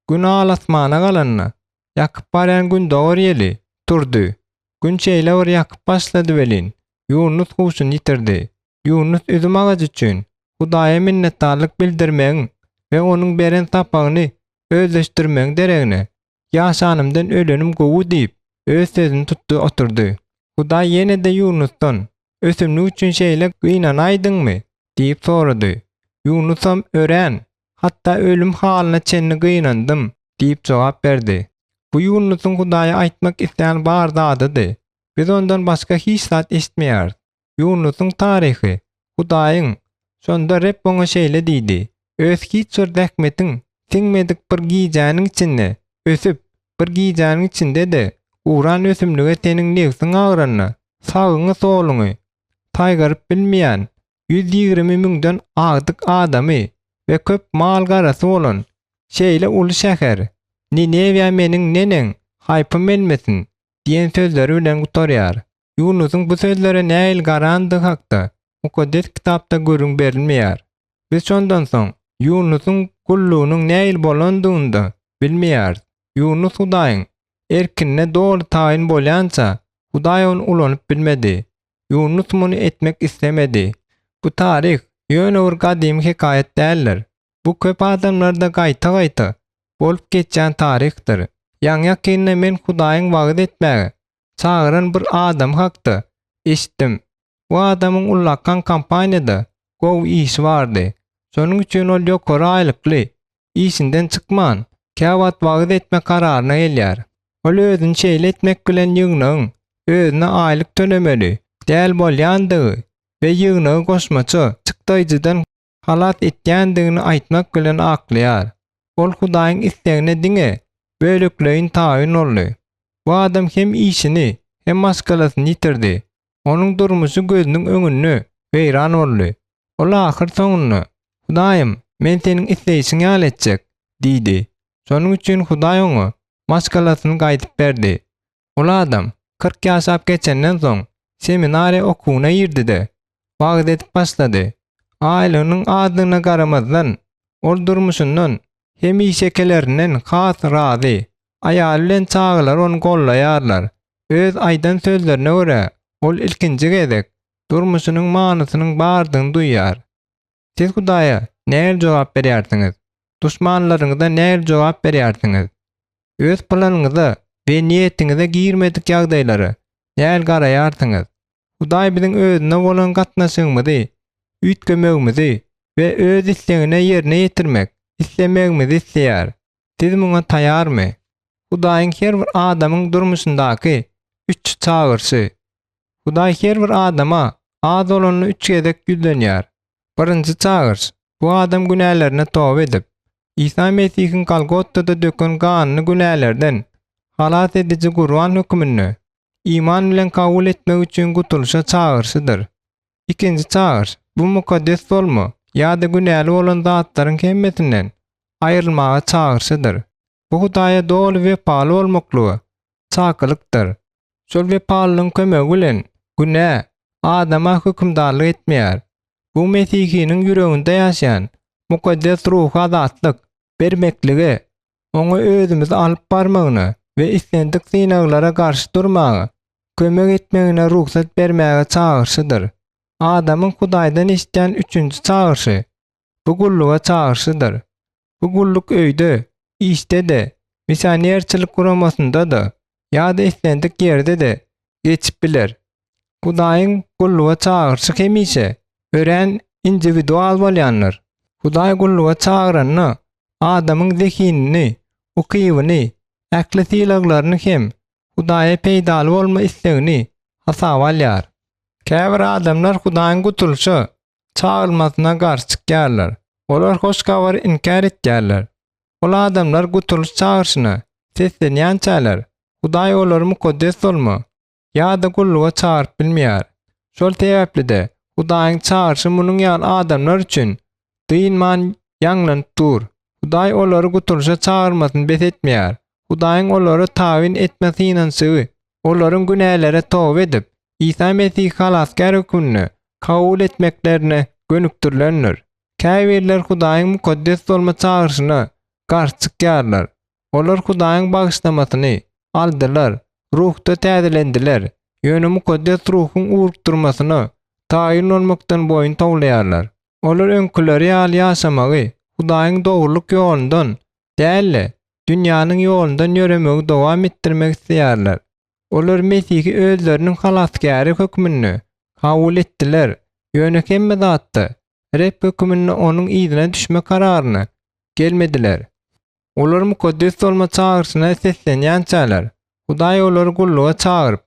Gün al-asmana galanda, ýakyp barýan gündogar ýeli turdy. Gün şeýle bir ýakyp başlady welin, Ýunus huşuny ýitirdi. Ýunus üzüm agajy üçin Hudaýa minnetdarlyk bildirmegiň we onuň beren sapagyny özleşdirmegiň deregine, Ýaşanymdan ölenim gowy diýip, öz sözüni tutdy oturdy. Hudaý ýene-de Ýunusdan, Ösümlik üçin şeýle gynanaýdyňmy? diýip sorady. Ýunusam örän, hatda ölüm halyna çenli gynandym diýip jogap berdi. Bu Ýunusyň Hudaýa aýtmak islän bar zadydy. Biz ondan başga hiç zat eşitmeýäris. Ýunusyň taryhy, Hudaýyň, Şonda Reb oňa şeýle diýdi, Öz hiç bir zähmetiň siňmedik bir gijäniň içinde ösüp, bir gijäniň içinde-de guran ösümlige seniň nebsiň agyranda, sagyňy-soluňy saýgaryp bilmeýän 120 müňden agdyk adamy we köp mal-garasy bolan şeýle uly şäher Ninewiýa meniň neneň haýpym gelmesin diýen sözleri bilen gutarýar. Ýunusyň bu sözlere nähili garandygy hakda Mukaddes Kitapda gürrüň berilmeýär. Biz şondan soň Ýunusyň gullugynyň nähili bolandygyny-da bilmeýäris. Ýunus Hudaýyň erkine doly taýyn bolýança, Hudaý ony ulanyp bilmedi. Ýunus muny etmek islemedi. Bu taryh ýöne bir gadymy hekaýat däldir. Bu köp adamlarda gaýta-gaýta bolup geçýän taryhdyr. Ýaňy-ýakynda men Hudaýyň wagyz etmäge çagyran bir adam hakda eşitdim. Bu adamyň ullakan kompaniýada gowy işi bardy. Şonuň üçin ol ýokary aýlykly işinden çykman, käwagt wagyz etme kararyna gelýär. Ol özüni şeýle etmek bilen ýygnagyň özüne aýlyk tölemeli däl bolýandygy we ýygnagy goşmaça çykdaýjydan halas etýändigini aýtmak bilen aklaýar. Ol Hudaýyň islegine diňe bölekleýin taýyn boldy. Bu adam hem işini, hem maşgalasyny ýitirdi. Onuň durmuşy gözüniň öňünde weýran boldy. Ol ahyr soňunda, Hudaýym, men seniň isleýşiň ýaly etjek diýdi. Şonuň üçin Hudaý oňa maşgalasyny gaýdyp berdi. Ol adam 40 ýaşap geçenden soň seminariýa okuwyna girdi-de, wagyz edip başlady. Aýlygynyň azdygyna garamazdan, ol durmuşyndan, hemişekilerinden has razy. Aýaly bilen çagalary ony gollaýarlar. Öz aýdan sözlerine görä, ol ilkinji gezek durmuşynyň manysynyň bardygyny duýýar. Siz Hudaýa nähili jogap berýärsiňiz? Duşmanlaryňyza nähili jogap berýärsiňiz? Öz planyňyza we niýetiňize girmedik ýagdaýlara nähili garaýarsyňyz? Hudaý biziň özüne bolan gatnaşygymyzy üýtgemegimizi we öz islegine ýerine ýetirmek. islemegimizi isleýär. Siz muňa taýarmy? Hudaýyň her bir adamyň durmuşyndaky üç çagyryşy. Hudaý her bir adama az bolanda üç gezek ýüzlenýär. Birinji çagyryş, bu adam günälerine toba edip, Isa Mesihiň Golgotada döken ganyny günälerden halas ediji gurban höküminde iman bilen kabul etmek üçin gutulyşa çagyryşydyr. Ikinji çagyryş, bu mukaddes bolma ýa-da günäli bolan zatlaryň hemmesinden aýrylmaga çagyryşydyr. Bu Hudaýa doly wepaly bolmaklyga çakylykdyr. Şol wepalylygyň kömegi bilen günä adama hökümdarlyk etmeýär. Bu mesihiniň ýüreginde ýaşaýan Mukaddes Ruha azatlyk bermeklige, oňa özümizi alyp barmagyna we islendik synaglara garşy durmaga kömek etmegine rugsat bermäge çagyryşydyr. Adamyň Hudaýdan eşidýän üçünji çagyryşy, bu gulluga çagyryşydyr. Bu gulluk öýde, işde-de, missionerçilik guramasynda-da ýa-da islendik ýerde-de geçip biler. Hudaýyň gulluga çagyryşy hemişe örän indiwidual bolýandyr. Hudaý gulluga çagyranda adamyň zehinini, ukybyny, ähli sylaglaryny hem Hudaýa peýdaly bolma islegini hasaba alýar. Käbir adamlar Hudaýyň gutulyşa çagyrylmasyna garşy çykýarlar. Olar hoş habary inkär etýärler. Ol adamlar gutulyş çagyryşyna seslenýänçäler, Hudaý olary mukaddes bolma ýa-da gulluga çagyryp bilmeýär. Şol sebäpli-de, Hudaýyň çagyryşy munuň ýaly adamlar üçin dynman ýaňlanyp dur. Hudaý olary gutulyşa çagyrmasyny bes etmeýär. Hudaýyň olary tabyn etme synanyşygy olaryň günälere toba edip, Isa Mesihi Halasgär hökmünde kabul etmeklerine gönükdirilendir. Käbirler Hudaýyň mukaddes bolma çagyryşyna garşy çykýarlar. Olar Hudaýyň bagyşlamasyny aldylar, ruhda täzelendiler, ýöne mukaddes ruhuň ugrukdyrmasyna taýyn bolmakdan boýun towlaýarlar. Olar öňküleri ýaly ýaşamagy, Hudaýyň dogrulyk ýolundan däl-de, dünýäniň ýolundan ýöremegi dowam etdirmek isleýärler. Olar Mesihi özleriniň Halasgäri hökmünde kabul etdiler, ýöne hemme zatda Reb hökmünde Onuň yzyna düşme kararyna gelmediler. Olar mukaddes bolma çagyryşyna seslenýänçäler, Hudaý olary gulluga çagyryp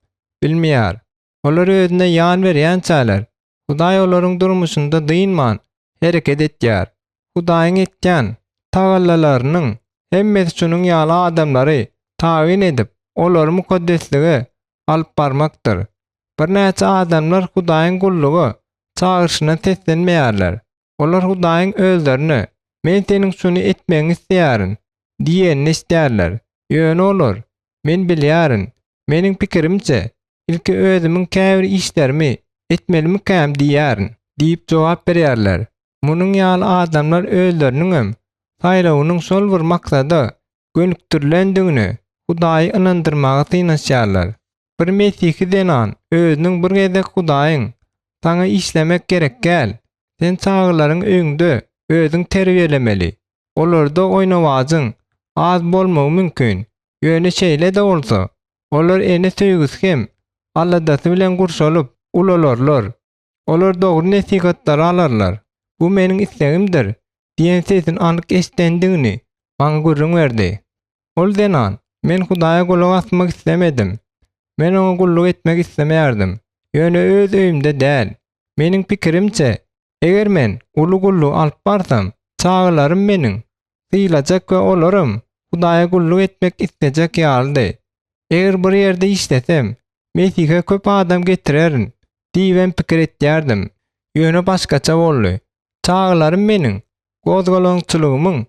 bilmeýär. Olar özüne ýan berýänçäler, Hudaý olaryň durmuşynda dynman hereket etýär. Hudaýyň etýän tagallalarynyň hemmesi şunuň ýaly adamlary tabyn edip, olary mukaddeslige alyp barmakdyr. Birnäçe adamlar Hudaýyň gulluga çagyryşyna seslenmeýärler. Olar Hudaýyň özlerine, Men seniň şuny etmegiňi isleýärin diýenini eşidýärler. Ýöne olar, Men bilýärin. Meniň pikirimçe, ilki özümiň käbir işlerimi etmelimikäm diýýärin diýip jogap berýärler. Munuň ýaly adamlar özleriniňem saýlawynyň şol bir maksada gönükdirilendigine Hudaýy ynandyrmaga synanyşýarlar. Bir mesihi zenan özüniň bir gezek Hudaýyň, Saňa işlemek gerek däl, sen çagalaryňy öýüňde özüň terbiýelemeli, olarda oýnawajyň az bolmagy mümkin, ýöne şeýle-de bolsa, olar ene söýgüsi hem aladasy bilen gurşalyp ulalarlar. Olar dogry nesihatlary alarlar. Bu meniň islegimdir diýen sesini anyk eşidendigini maňa gürrüň berdi. Ol zenan, Men Hudaýa gulak asmak islemedim. Men oňa gulluk etmek islemeýärdim. Ýöne öz öýümde däl. Meniň pikirimçe, eger men uly gullugy alyp barsam, çagalarym meniň sylajak we olaram Hudaýa gulluk etmek islejek ýalydy. Eger bir ýerde işlesem, Mesihe köp adam getirerin diýibem pikir etýärdim. Ýöne başgaça boldy. Çagalarym meniň gozgalaňçylygymyň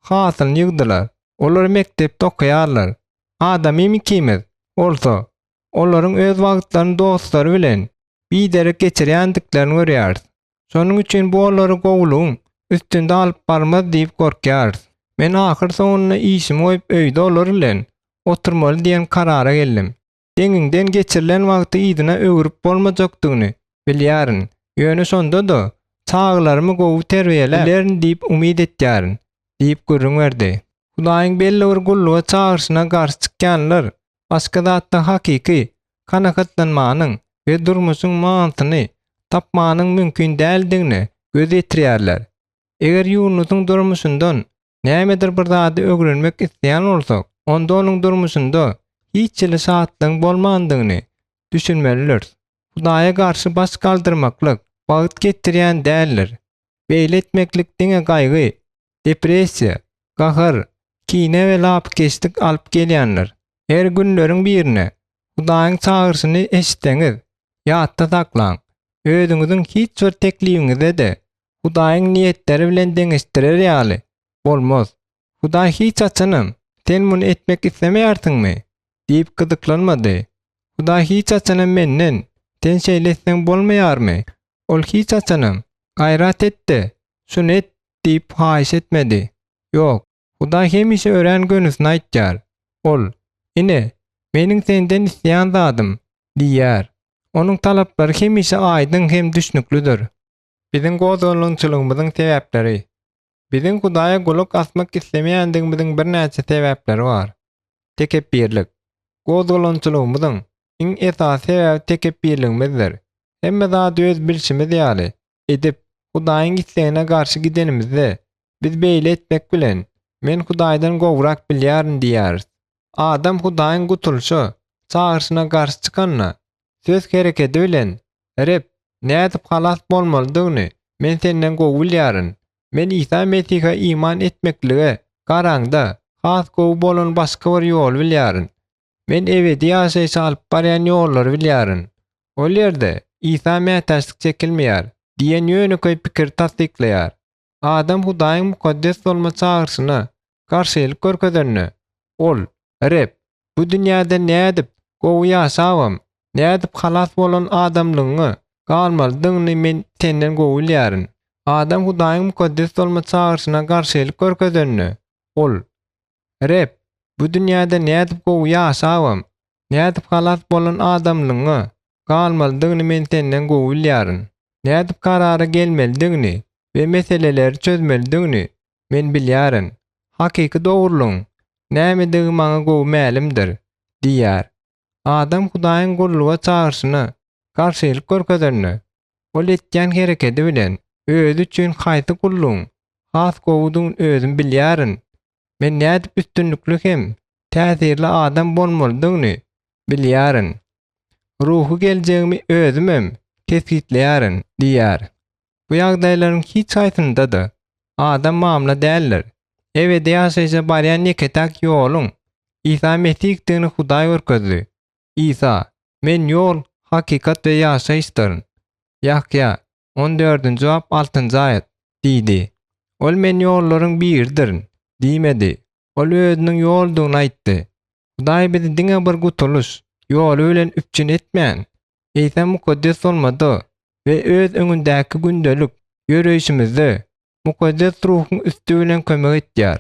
hasylyny ýygdylar. Olar mekdepde okaýarlar. Adamym ikimiz bolsa, olaryň öz wagtlaryny dostlary bilen biderek geçirýändiklerini görýäris. Şonuň üçin bu olary gowulygyň üstünde alyp barmaz diýip gorkýarys. Men ahyr soňunda işimi goýup öýde olar bilen oturmaly diýen karara geldim. Deňiňden geçirilen wagty yzyna öwrüp bolmajakdygyny bilýärin, ýöne şonda-da çagalarymy gowy terbiýeläp bilerin diýip umyt etýärin diýip gürrüň berdi. Hudaýyň belli bir gulluga çagyryşyna garşy çykýanlar başga zatda hakyky kanagatlanmanyň we durmuşyň manysyny tapmanyň mümkin däldigine göz ýetirýärler. Eger Ýunusyň durmuşyndan. nämedir bir zady öwrenmek isleýän bolsak, onda onuň durmuşynda hiç hili şatlygyň bolmandygyny düşünmelidiris. Hudaýa garşy baş galdyrmaklyk bagt getirýän däldir. Beýle etmeklik diňe gaýgy, depressiýa, gahar, kine we lapykeçlik alyp gelýändir. Her günleriň birinde Hudaýyň çagyryşyny eşitseňiz, ýatda saklaň, özüňiziň hiç bir teklibiňize-de Hudaýyň niýetleri bilen deňeşdirer ýaly bolmaz. Hudaý hiç haçanam, Sen muny etmek islemeýärsiňmi? diýip gyzyklanmady. Hudaý hiç haçanam menden, Sen şeýle etseň bolmaýarmy? Ol hiç haçanam, Gaýrat et-de, şuny et diýip haýyş etmedi. Ýok, Hudaý hemişe örän gönüsini aýtýar. Ol, Ine, Meniň senden isleýän zadym diýýär. Onuň talaplary hemişe aýdyň hem düşnüklidir. Biziň gozgalaňçylygymyzyň sebäpleri. Biziň Hudaýa gulak asmak islemeýändigimiziň birnäçe sebäpleri bar. Tekepbirlik. Gozgalaňçylygymyzyň iň esasy sebäbi tekepbirligimizdir. Hemme zady öz bilşimiz ýaly edip, Hudaýyň islegine garşy gidenimizde, biz beýle etmek bilen, Men Hudaýdan gowurak bilýärin diýýäris. Adam Hudaýyň gutulyşa çagyryşyna garşy çykanda, söz herekedi bilen, Reb, nädip halas bolmalydygyny men senden gowy bilýärin. Men Isa Mesihe iman etmeklige garaňda, has gowy bolan başga bir ýoly bilýärin. Men ebedi ýaşaýşa alyp barýan ýollary bilýärin. Ol ýerde Isa mätäçlik çekilmeýär diýen ýönekeý pikiri tassyklaýar. Adam Hudaýyň mukaddes bolma çagyryşyna garşylyk görkezende, ol, Reb, bu dünýäde nädip gowy ýaşabam, nädip halas bolan adamlygyňa galmalydygyny men senden gowy bilýärin. Adam Hudaýyň mukaddes bolma çagyryşyna garşylyk görkezende, ol, Reb, bu dünýäde nädip gowy ýaşabam, nädip halas bolan adamlygyňa galmalydygyny men senden gowy bilýärin. Nädip karara gelmelidigini we meseleleri çözmelidigini men bilýärin. Hakyky dogrulygyň nämedigi maňa gowy mälimdir diýýär. Adam Hudaýyň gulluga çagyryşyna garşylyk görkezende, ol etýän herekedi bilen özi üçin haýsy gullugyň has gowudygyny özüm bilýärin. Men nädip üstünlikli hem täsirli adam bolmalydygyny bilýärin. Ruhy geljegimi özümem kesgitleýärin diýýär. Bu ýagdaýlaryň hiç haýsynda-da adam mamla däldir. Ebedi ýaşaýşa barýan ýeke-täk ýoluň Isa Mesihdigini Hudaý görkezdi. Isa, Men ýol, hakykat we ýaşaýyşdyryn. Ýahýa, on dördünji bap, altynjy aýat, diýdi. Ol Men ýollaryň biridirin diýmedi. Ol özüniň ýoldugyny aýtdy. Hudaý bizi diňe bir gutulyş ýoly bilen üpjün etmän, eýsem mukaddes bolmada we öz öňündäki gündelik ýöreýşimizde Mukaddes Ruhuň üsti bilen kömek etýär.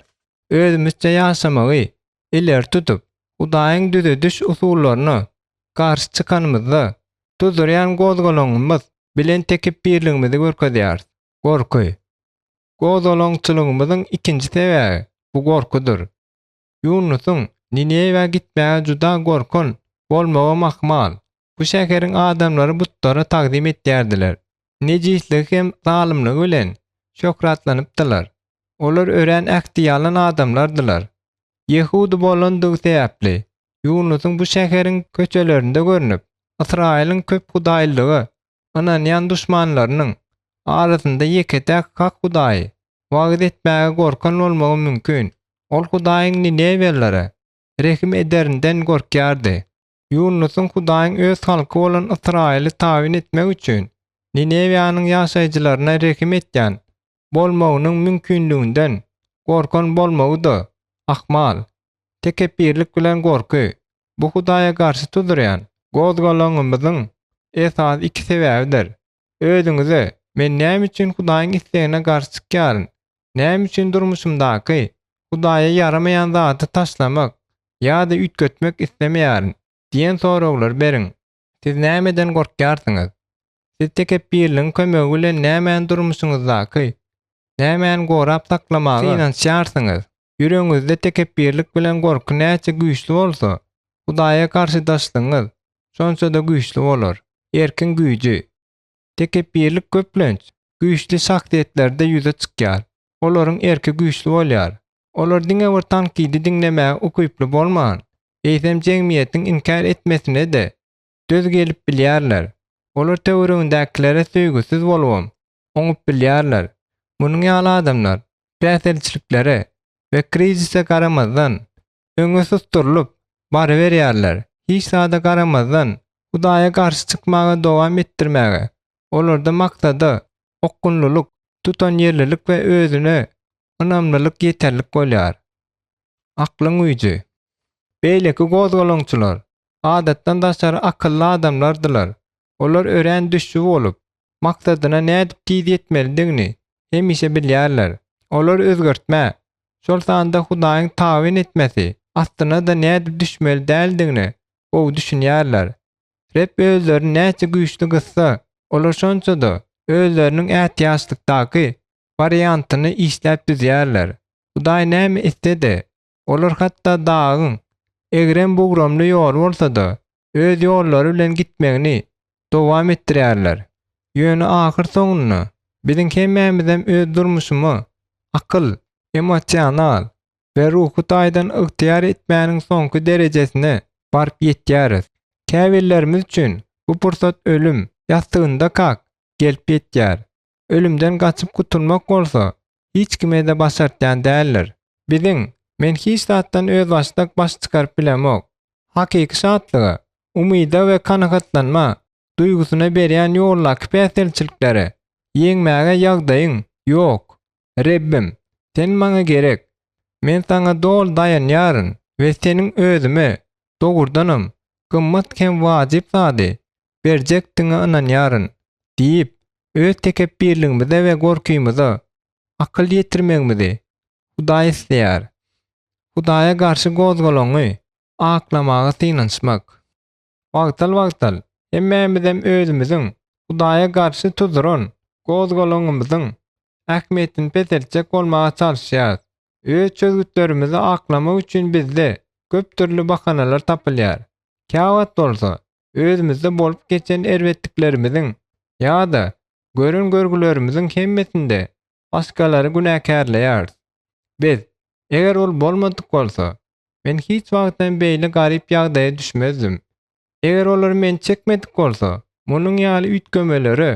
Özümizçe ýaşamagy ileri tutup, Hudaýyň düzediş usullaryna garşy çykanymyzda, tuzdurýan gozgalaňymyz bilen tekepbirligimizi görkezýäris. Gorky. Gozgalaňçylygymyzyň ikinji sebäbi, bu gorkudyr. Ýunusyň Ninewä gitmäge juda gorkan bolmagam ahmal. Bu şäheriň adamlary butlara tagzym etýärdiler. Nejisligi hem zalymlygy bilen şöhratlanypdylar. Olar örän ähtiýalan adamlardylar. Ýehudy bolandygy sebäpli, Ýunusyň bu şäheriň köçelerinde görnüp, Ysraýylyň köphudaýlylyga ynanýan duşmanlarynyň arasynda ýeke-täk hak Hudaýy wagyz etmäge gorkan bolmagy mümkin. Ol Hudaýyň ninewelilere rehim ederinden gorkýardy. Ýunusyň Hudaýyň öz halky bolan Ysraýyly tabyn etmek üçin Ninewiýanyň ýaşaýjylaryna rehim etýän bolmagynyň mümkinliginden gorkan bolmagy-da ahmal. Tekepbirlik bilen gorky, bu Hudaýa garşy tuzurýan gozgalaňymyzyň esasy iki sebäbidir. Özüňize, Men näme üçin Hudaýyň islegine garşy çykýaryn? Näme üçin durmuşymdaky Hudaýa ýaramaýan zady taşlamak ýa-da üýtgetmek islemeýärin? diýen soraglary beriň. Siz nämeden gorkýarsyňyz? Siz tekepbirligiň kömegi bilen nämäni durmuşyňyzdaky nämäni gorap saklamaga synanyşýarsyňyz? Ýüregiňizde tekepbirlik bilen gorky näçe güýçli bolsa, Hudaýa garşydaşlygyňyz şonça-da güýçli bolar. Erkiň güýji. Tekepbirlik köplenç güýçli şahsyýetlerde ýüze çykýar. Olaryň erki güýçli bolýar. Olar diňe bir tankydy diňlemäge ukyply bolman, eýsem jemgyýetiň inkär etmesine-de döz gelip bilýärler. Olar töweregindäkilere söýgüsiz bolubam, oňup bilýärler. Munuň ýaly adamlar päsgelçiliklere we krizise garamazdan, öňe susdurylyp baryberýärler. Hiç zada garamazdan, Hudaýa garşy çykmaga dowam etdirmäge, olarda maksada okgunlylyk, tutanýerlilik we özüne ynamlylyk ýeterlik bolýar. Aklyň güýji. Beýleki gozgalaňçylar adatdan daşary akylly adamlardylar. Olar örän düşbi bolup, maksadyna nädip tiz ýetmelidigini hemişe bilýärler. Olar özgertmä, şol sanda Hudaýyň tabyn etmesi astyna-da nädip düşmeli däldigine gowy düşünýärler. Reb özlerini näçe güýçli gyssa, olar şonça-da özleriniň ätiýaçlykdaky wariantyny işläp düzýärler. Hudaý näme etse-de, olar hatda dagyň egrem-bugramly ýoly bolsa-da, öz ýollary bilen gitmegini dowam etdirýärler. Ýöne ahyr soňunda biziň hemmämizem öz durmuşyma akyl, emosional we ruhy taýdan ygtyýar etmäniň soňky derejesine baryp ýetýäris. Käbirlerimiz üçin bu pursat ölüm ýassygyndakak gelip ýetýär. Ölümden gaçyp gutulmak bolsa hiç kime-de başartýan däldir. Biziň, Men hiç zatdan özbaşdak baş çykaryp bilemok. Hakyky şatlyga, umyda we kanagatlanma duýgusyna berýän ýoldaky päsgelçilikleri ýeňmäge ýagdaýyň ýok. Rebbim, Sen maňa gerek. Men Saňa doly daýanýaryn we Seniň özüme, dogrudanam, gymmat hem wajyp zady berjekdigiňe ynanýaryn diýip, öz tekepbirligimize we gorkymyza akyl ýetirmegimizi Hudaý isleýär. Hudaýa garşy gozgalaňy aklamaga synanyşmak. Wagtal-wagtal hemmämizem özümiziň Hudaýa garşy tuzuran gozgalaňymyzyň ähmiýetini peseltjek bolmaga çalyşýarys. Öz çözgütlerimizi aklamak üçin bizde köp dürli bahanalar tapylýar. Käwagt bolsa, özümizde bolup geçen erbetliklerimiziň ýa-da gören görgülerimiziň hemmesinde başgalary günäkärleýäris. Biz, Eger ol bolmadyk bolsa, men hiç wagtam beýle garyp ýagdaýa düşmezdim. Eger olar meni çekmedik bolsa, munuň ýaly üýtgemelere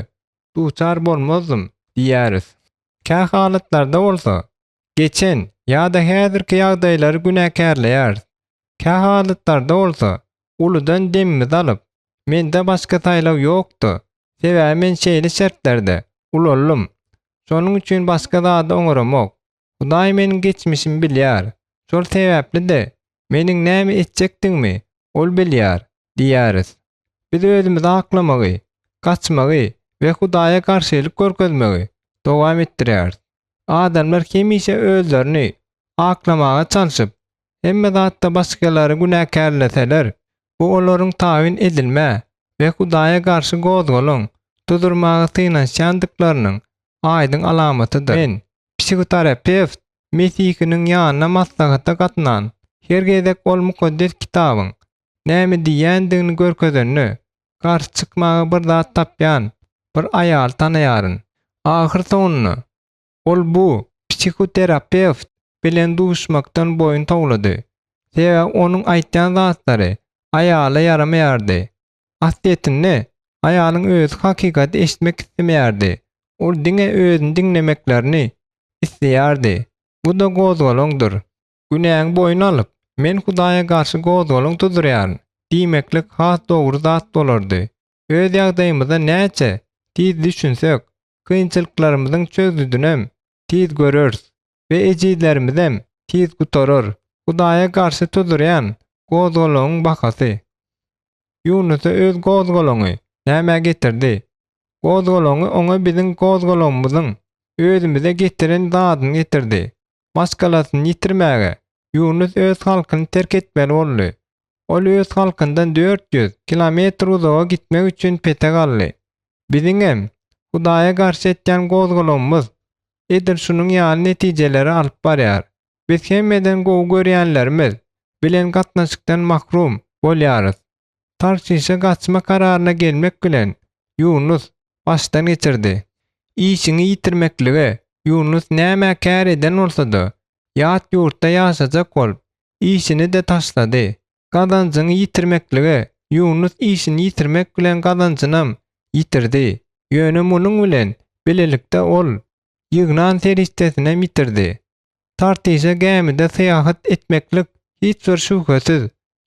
duçar bolmazdym diýýäris. Kähalatlarda bolsa, geçen ýa-da häzirki ýagdaýlary günäkärleýäris. Kähalatlarda bolsa, uludan demimizi alyp, Mende başga saýlaw ýokdy, sebäbi men şeýle şertlerde ulaldym. Şonuň üçin başga zady oňaramok. Hudaý meniň geçmişimi bilýär. Şol sebäpli-de, meniň näme etjekdigimi Ol bilýär diýýäris. Biz özümizi aklamagy, gaçmagy we Hudaýa garşylyk görkezmegi dowam etdirýäris. Adamlar hemişe özlerini aklamaga çalşyp, hemme zatda başgalary günäkärleseler, bu olaryň tabyn edilmä we Hudaýa garşy gozgalaň tuzurmaga synanyşýandyklarynyň aýdyň alamatydyr. Men, psihoterapewt, mesihiniň ýanyna maslahata gatnan her gezek ol Mukaddes Kitabyň näme diýýändigini görkezende, garşy çykmaga bir zat tapýan bir aýaly tanaýaryn. Ahyrsoňunda, ol bu psihoterapewt bilen duşmakdan boýun towlady. Sebäbi onuň aýtýan zatlary aýala ýaramaýardy. Aslyýetinde, aýalyň özi hakykaty eşitmek islemeýärdi. Ol diňe özüni diňlemeklerini isleýärdi. Bu-da gozgalaňdyr. Günäňi boýun alyp, Men Hudaýa garşy gozgalaň tuzurýaryn diýmeklik has dogry zat bolardy. Öz ýagdaýymyza näçe tiz düşünsek, kynçylyklarymyzyň çözgüdinem tiz göreris we ejizlerimizem tiz gutarar. Hudaýa garşy tuzurýan gozgalaňyň bahasy. Ýunusa öz gozgalaňy nämä getirdi? Gozgalaňy oňa biziň gozgalaňymyzyň özümize getiren zadyny getirdi. Maşgalasyny ýitirmäge Ýunus öz halkyny terk etmeli boldy. Ol öz halkyndan 400 kilometr uzaga gitmek üçin petek aldy. Biziňem Hudaýa garşy etýän gozgalaňymyz edil şunuň ýaly netijelere alyp barýar. Biz hemmeden gowy görýänlerimiz bilen gatnaşykdan mahrum bolýarys. Tarşişe gaçma kararyna gelmek bilen, Ýunus başdan geçirdi. Işiňi ýitirmeklige Ýunus nämä kär eden bolsa-da, Ýat ýurtda ýaşajak bolup, işini-de taşlady. Gazanjyňy ýitirmeklige Ýunus işini ýitirmek bilen gazanjynam ýitirdi. Ýöne munuň bilen bilelikde ol ýygnan serişdesinem ýitirdi. Tartişe gämide syýahat etmeklik hiç bir şübhesiz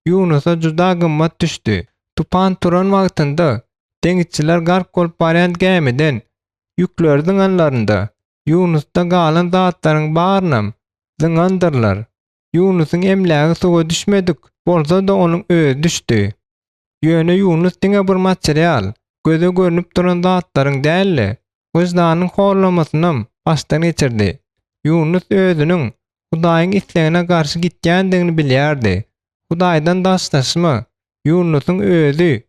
Ýunusa juda gymmat düşdi. Tupan turan wagtynda deňizçiler gark bolup barýan gämiden ýükleri zyňanlarynda, Ýunusda galan zatlaryň barynam zyňandyrlar. Ýunusyň emlägi suwa düşmedik bolsa-da onuň özi düşdi. Ýöne Ýunus diňe bir material, göze görnüp duran zatlaryň däl-de, wyždanyň horlamasynam başdan geçirdi. Ýunus özüniň Hudaýyň islegine garşy gitýändigini bilýärdi. Hudaýdan daşlaşma, Ýunusyň özi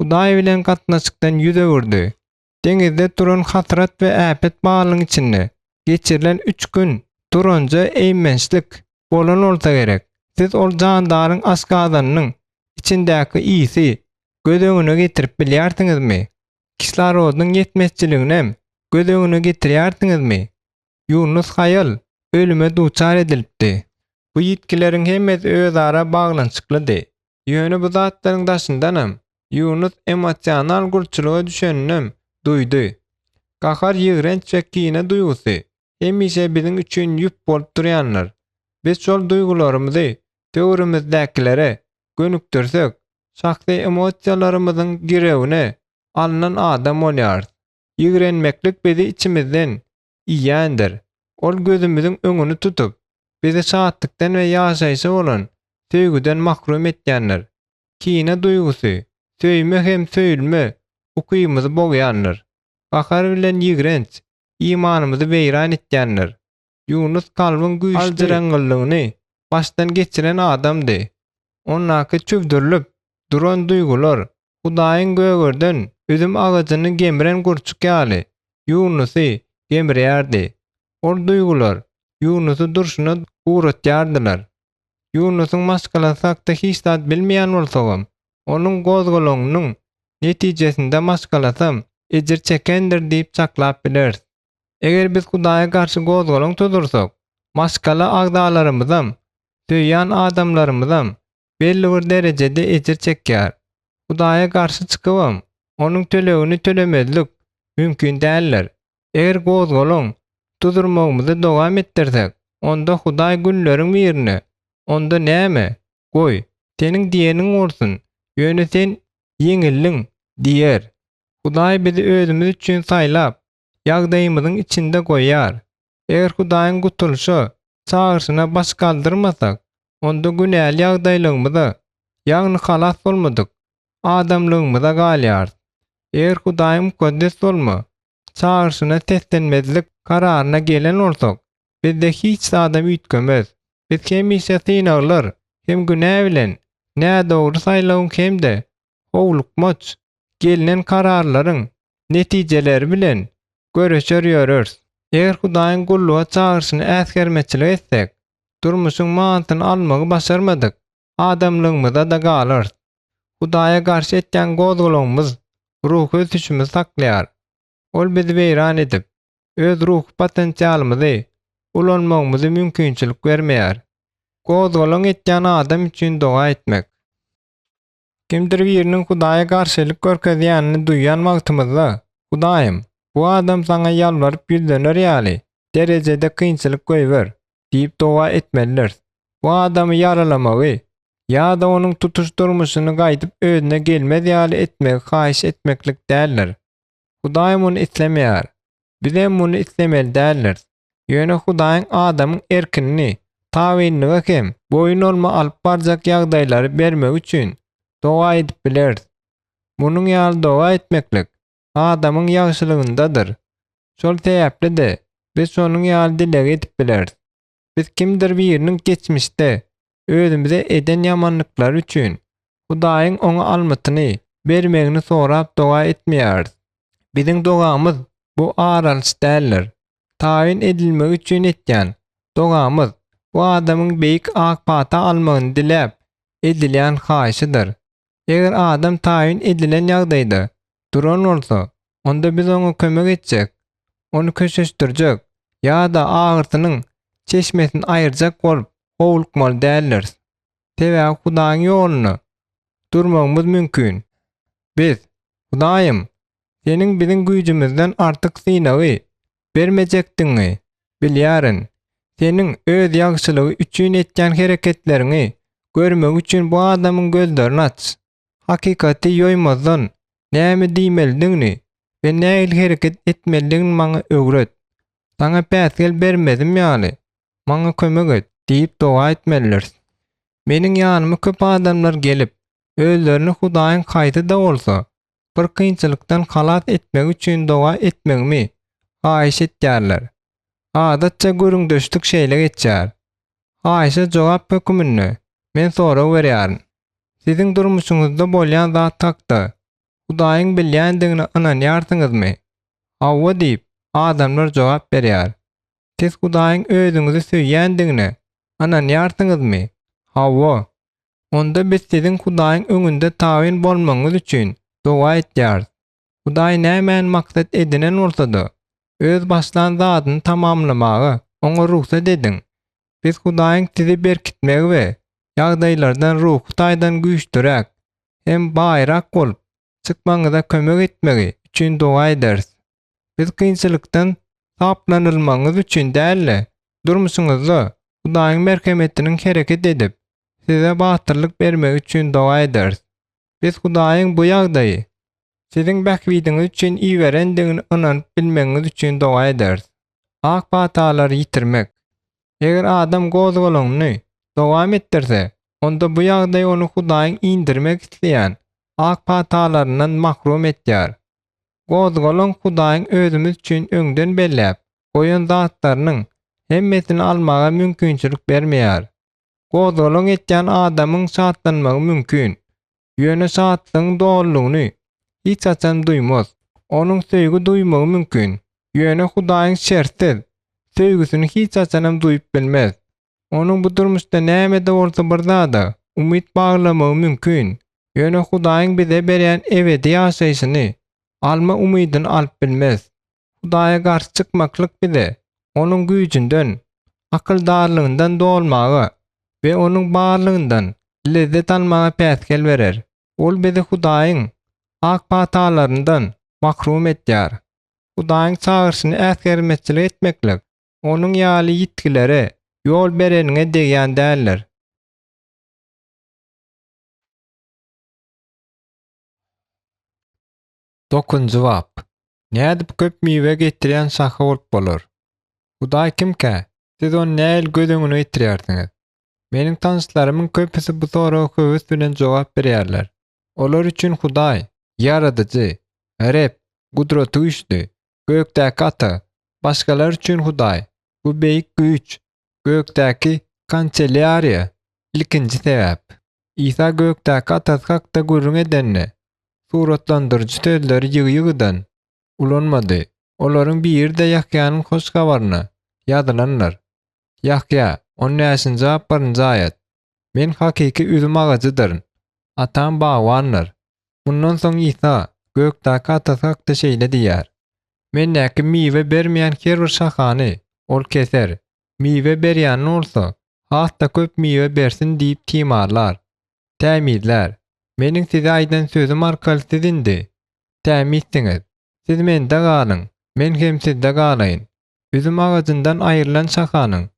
Hudaý bilen gatnaşykdan ýüz öwürdi. Deňizde duran hasrat we äpet balyň içinde geçirilen üç gün duranja eýmençlik bolan bolsa gerek. Siz ol jandaryň aşgazanynyň içindäki ysy göz öňüne getirip bilýärsiňizmi? Kislorodyň ýetmezçiliginem göz öňüne getirýärsiňizmi? Ýunus haýal ölüme duçar edilipdi. Bu ýitgileriň hemmesi özara baglanyşyklydy. Ýöne bu zatlaryň daşyndanam, Ýunus emosional gulçulyga düşeninem duýdy. Gahar, ýigrenç we kine duýgusy hemişe biziň üçin ýüp bolup durýandyr. Biz şol duýgularymyzy töwerimizdäkilere gönükdirsek, şahsy emosiýalarymyzyň girewine alnan adam bolýarys. Ýigrenmeklik bizi içimizden iýýändir. Ol gözümiziň öňüni tutup, bizi şatlykdan we ýaşaýşa bolan söýgüden mahrum etýändir. Kine duýgusy söýme hem söýülme ukybymyzy bogýandyr. Gahar bilen ýigrenç imanymyzy weýran etýändir. Ýunus kalbyň güýçli aljyraňňylygyny başdan geçiren adamdy. Ondaky çüwdürilip duran duýgular Hudaýyň gögerden üzüm agajyny gemren gurçuk ýaly, Ýunusy gemrýärdi. Ol duýgular Ýunusy durşuna guratýardylar. Ýunusyň maşgalasy hakda hiç zat bilmeýän bolsagam, onuň gozgalaňynyň netijesinde maşgalasam ejir çekendir diýip çaklap bileris. Eger biz Hudaýa garşy gozgalaň tuzursak, maşgala agzalarymyzam, söýýän adamlarymyzam belli bir derejede ejir çekýär. Hudaýa garşy çykybam, onuň tölegini tölemezlik mümkin däldir. Eger gozgalaň tuzurmagymyzy dowam etdirsek, onda Hudaý günleriň birinde, Onda näme, goý, seniň diýeniň bolsun, ýöne sen ýeňildiň diýer. Hudaý bizi özümiz üçin saýlap, ýagdaýymyzyň içinde goýýar. Eger Hudaýyň gutulyşa çagyryşyna baş galdyrmasak, onda günäli ýagdaýlygymyza, ýagny halas bolmadyk adamlygymyza galýarys. Eger Hudaýyň mukaddes bolma çagyryşyna seslenmezlik kararyna gelen bolsak, bizde hiç zadam üýtgemez. Biz hemişe synaglar hem günä bilen nädogry saýlawyň hem-de howlukmaç gelnen kararlaryň netijeleri bilen göreşer ýöreris. Eger Hudaýyň gulluga çagyryşyny äsgermezçilik etsek, durmuşyň manysyny almagy başarmadyk adamlygymyza-da galarys. Hudaýa garşy etýän gozgalaňymyz ruhy ösüşimizi saklaýar. Ol bizi weýran edip, öz ruhy potensialymyzy ulanmagymyzy mümkinçilik bermeýär. Gozgalaň etýän adam üçin doga etmek. Kimdir biriniň Hudaýa garşylyk görkezýänini duýan wagtymyzda, Hudaýym, bu adam Saňa ýalbaryp ýüzlener ýaly derejede kynçylyk goýber diýip doga etmelidiris. Bu adamy ýaralamagy ýa-da onuň tutuş durmuşyny gaýdyp özüne gelmez ýaly etmegi haýyş etmeklik däldir. Hudaý muny islemeýär. Bizem muny islemeli däldiris. Ýöne Hudaýyň adamyň erkinini tabynlyga hem boýun bolma alyp barjak ýagdaýlary bermegi üçin doga edip bileris. Munuň ýaly doga etmeklik adamyň ýagşylygyndadyr. Şol sebäpli-de biz şonuň ýaly dilegi edip bileris. Biz kimdir biriniň geçmişde özümize eden ýamanlyklary üçin Hudaýyň oňa almytyny bermegini sorap doga etmeýäris. Biziň dogamyz bu ar alyş däldir. Taýyn edilmegi üçin etýän dogamyz bu adamyň beýik ak pata almagyny diläp edilýän haýyşydyr. Eger adam taýyn edilen ýagdaýda duran bolsa, onda biz oňa kömek etjek, ony köşeşdirjek ýa-da agyrsynyň. çeşmesini aýyrjak bolup howlukmaly däldiris. Sebäbi Hudaýyň ýolunda durmagymyz mümkin. Biz, Hudaýym, Seniň biziň güýjümizden artyk synagy bermejekdigiňi bilýärin. Seniň Öz ýagşylygy üçin etýän hereketleriňi görmegi üçin bu adamyň gözlerini aç. Hakykaty ýoýmazdan näme diýmelidigini we nähili hereket etmelidigini maňa öwret. Saňa päsgel bermezim ýaly, maňa kömek et diýip doga etmelidiris. Meniň ýanyma köp adamlar gelip, özlerini Hudaýyň haýsy-da bolsa bir kynçylykdan halas etmegi üçin doga etmegimi haýyş etýärler. Adatça gürrüňdeşlik şeýle geçýär. Haýyşa jogap höküminde men sorag berýärin. Siziň durmuşyňyzda bolýan zat hakda Hudaýyň bilýändigine ynanýarsyňyzmy? Hawa diýip, adamlar jogap berýär. Siz Hudaýyň özüňizi söýýändigine ynanýarsyňyzmy? Hawa. Onda biz siziň Hudaýyň öňünde tabyn bolmagyňyz üçin doga etýäris. Hudaý nämäni maksat edinen bolsa-da, öz başlan zadyny tamamlamaga oňa rugsat ediň. Biz Hudaýyň sizi berkitmegi we ýagdaýlardan ruhy taýdan güýçlüräk hem baýrak bolup çykmagyňyza kömek etmegi üçin doga ederis. Biz kynçylykdan saplanylmagyňyz üçin däl-de, durmuşyňyzda Hudaýyň merhemetiniň hereket edip, size batyrlyk bermegi üçin doga ederis. Biz Hudaýyň bu ýagdaýy siziň bähbidiňiz üçin iberendigini ynanyp bilmegiňiz üçin doga ederis. Ak patalary ýitirmek. Eger adam gozgalaňyny dowam etdirse, onda bu ýagdaý ony Hudaýyň indirmek isleýän ak patalaryndan mahrum etýär. Gozgalaň Hudaýyň özümiz üçin öňden belläp goýan zatlarynyň hemmesini almaga mümkinçilik bermeýär. Gozgalaň etýän adamyň şatlanmagy mümkin, ýöne şatlygyň dolulygyny hiç haçan duýmaz. Onuň söýgi duýmagy mümkin, ýöne Hudaýyň şertsiz söýgüsini hiç haçanam duýup bilmez. Onuň bu durmuşda näme-de bolsa bir zada umyt baglamagy mümkin, ýöne Hudaýyň bize berýän ebedi ýaşaýşyny alma umydyny alyp bilmez. Hudaýa garşy çykmaklyk bize Onuň güýjünden, akyldarlygyndan dolmaga we Onuň barlygyndan lezzet almaga päsgel berer. Ol bizi Hudaýyň ak patalaryndan mahrum etýär. Hudaýyň çagyryşyny äsgermezçilik etmeklik Onuň ýaly ýitgilere ýol bereniňe degýän däldir. Dokuzynjy bap. Nädip köp miwe getirýän şaha bolup bolar? Hudaý kimkä? Siz ony nähili göz öňüne getirýärsiňiz? Meniň tanyşlarymyň köpüsi bu soraga höwes bilen jogap berýärler. Olar üçin Hudaý, Ýaradyjy, Reb, Gudratygüýçli, Gökdäki Ata. Başgalar üçin Hudaý, bu beýik güýç, gökdäki kanselýariýa, ilkinji sebäp. Isa gökdäki Atasy hakda gürrüň edende, suratlandyryjy sözleri ýygy-ýygydan ulanmady. Olaryň biri-de Ýahýanyň hoş habaryna ýazylandyr. Ýahýa, on bäşinji bap birinji aýat. Men hakyky üzüm agajydyryn, Atam bagbandyr. Mundan soň Isa gökdäki Atasy hakda şeýle diýýär, Mendäki miwe bermeýän her bir şahany Ol keser, miwe berýänini bolsa, has-da köp miwe bersin diýip timarlar, tämizlär. Meniň size aýdan sözüm arkaly siz indi tämizsiňiz. Siz mende galyň, men hem sizde galaýyn. Üzüm agajyndan aýrylan şahanyň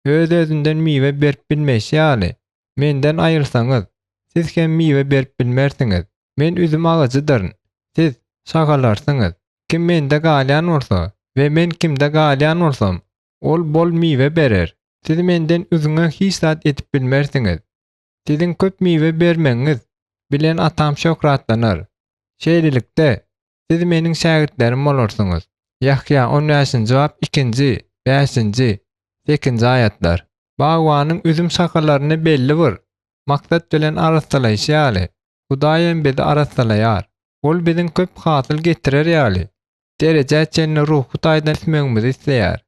öz-özünden miwe berip bilmeýşi ýaly, menden aýrylsaňyz, siz hem miwe berip bilmersiňiz. Men üzüm agajydyryn, siz, şahalarsyňyz. Kim mende galýan bolsa we men kimde galýan bolsam, ol bol miwe berer. Siz menden üzňe hiç zat edip bilmersiňiz. Siziň köp miwe bermegiňiz bilen Atam şöhratlanar. Şeýlelikde, siz meniň şägirtlerim bolarsyňyz. Ýahýa on bäşinji bap ikinji, bäşinji, sekinji aýatlar. Bagbanyň üzüm şahalaryny belli bir maksat bilen arassalaýşy ýaly, Hudaý hem bizi arassalaýar. Ol biziň köp hasyl getirer ýaly, derejä çenli ruhy taýdan ösmegimizi isleýär.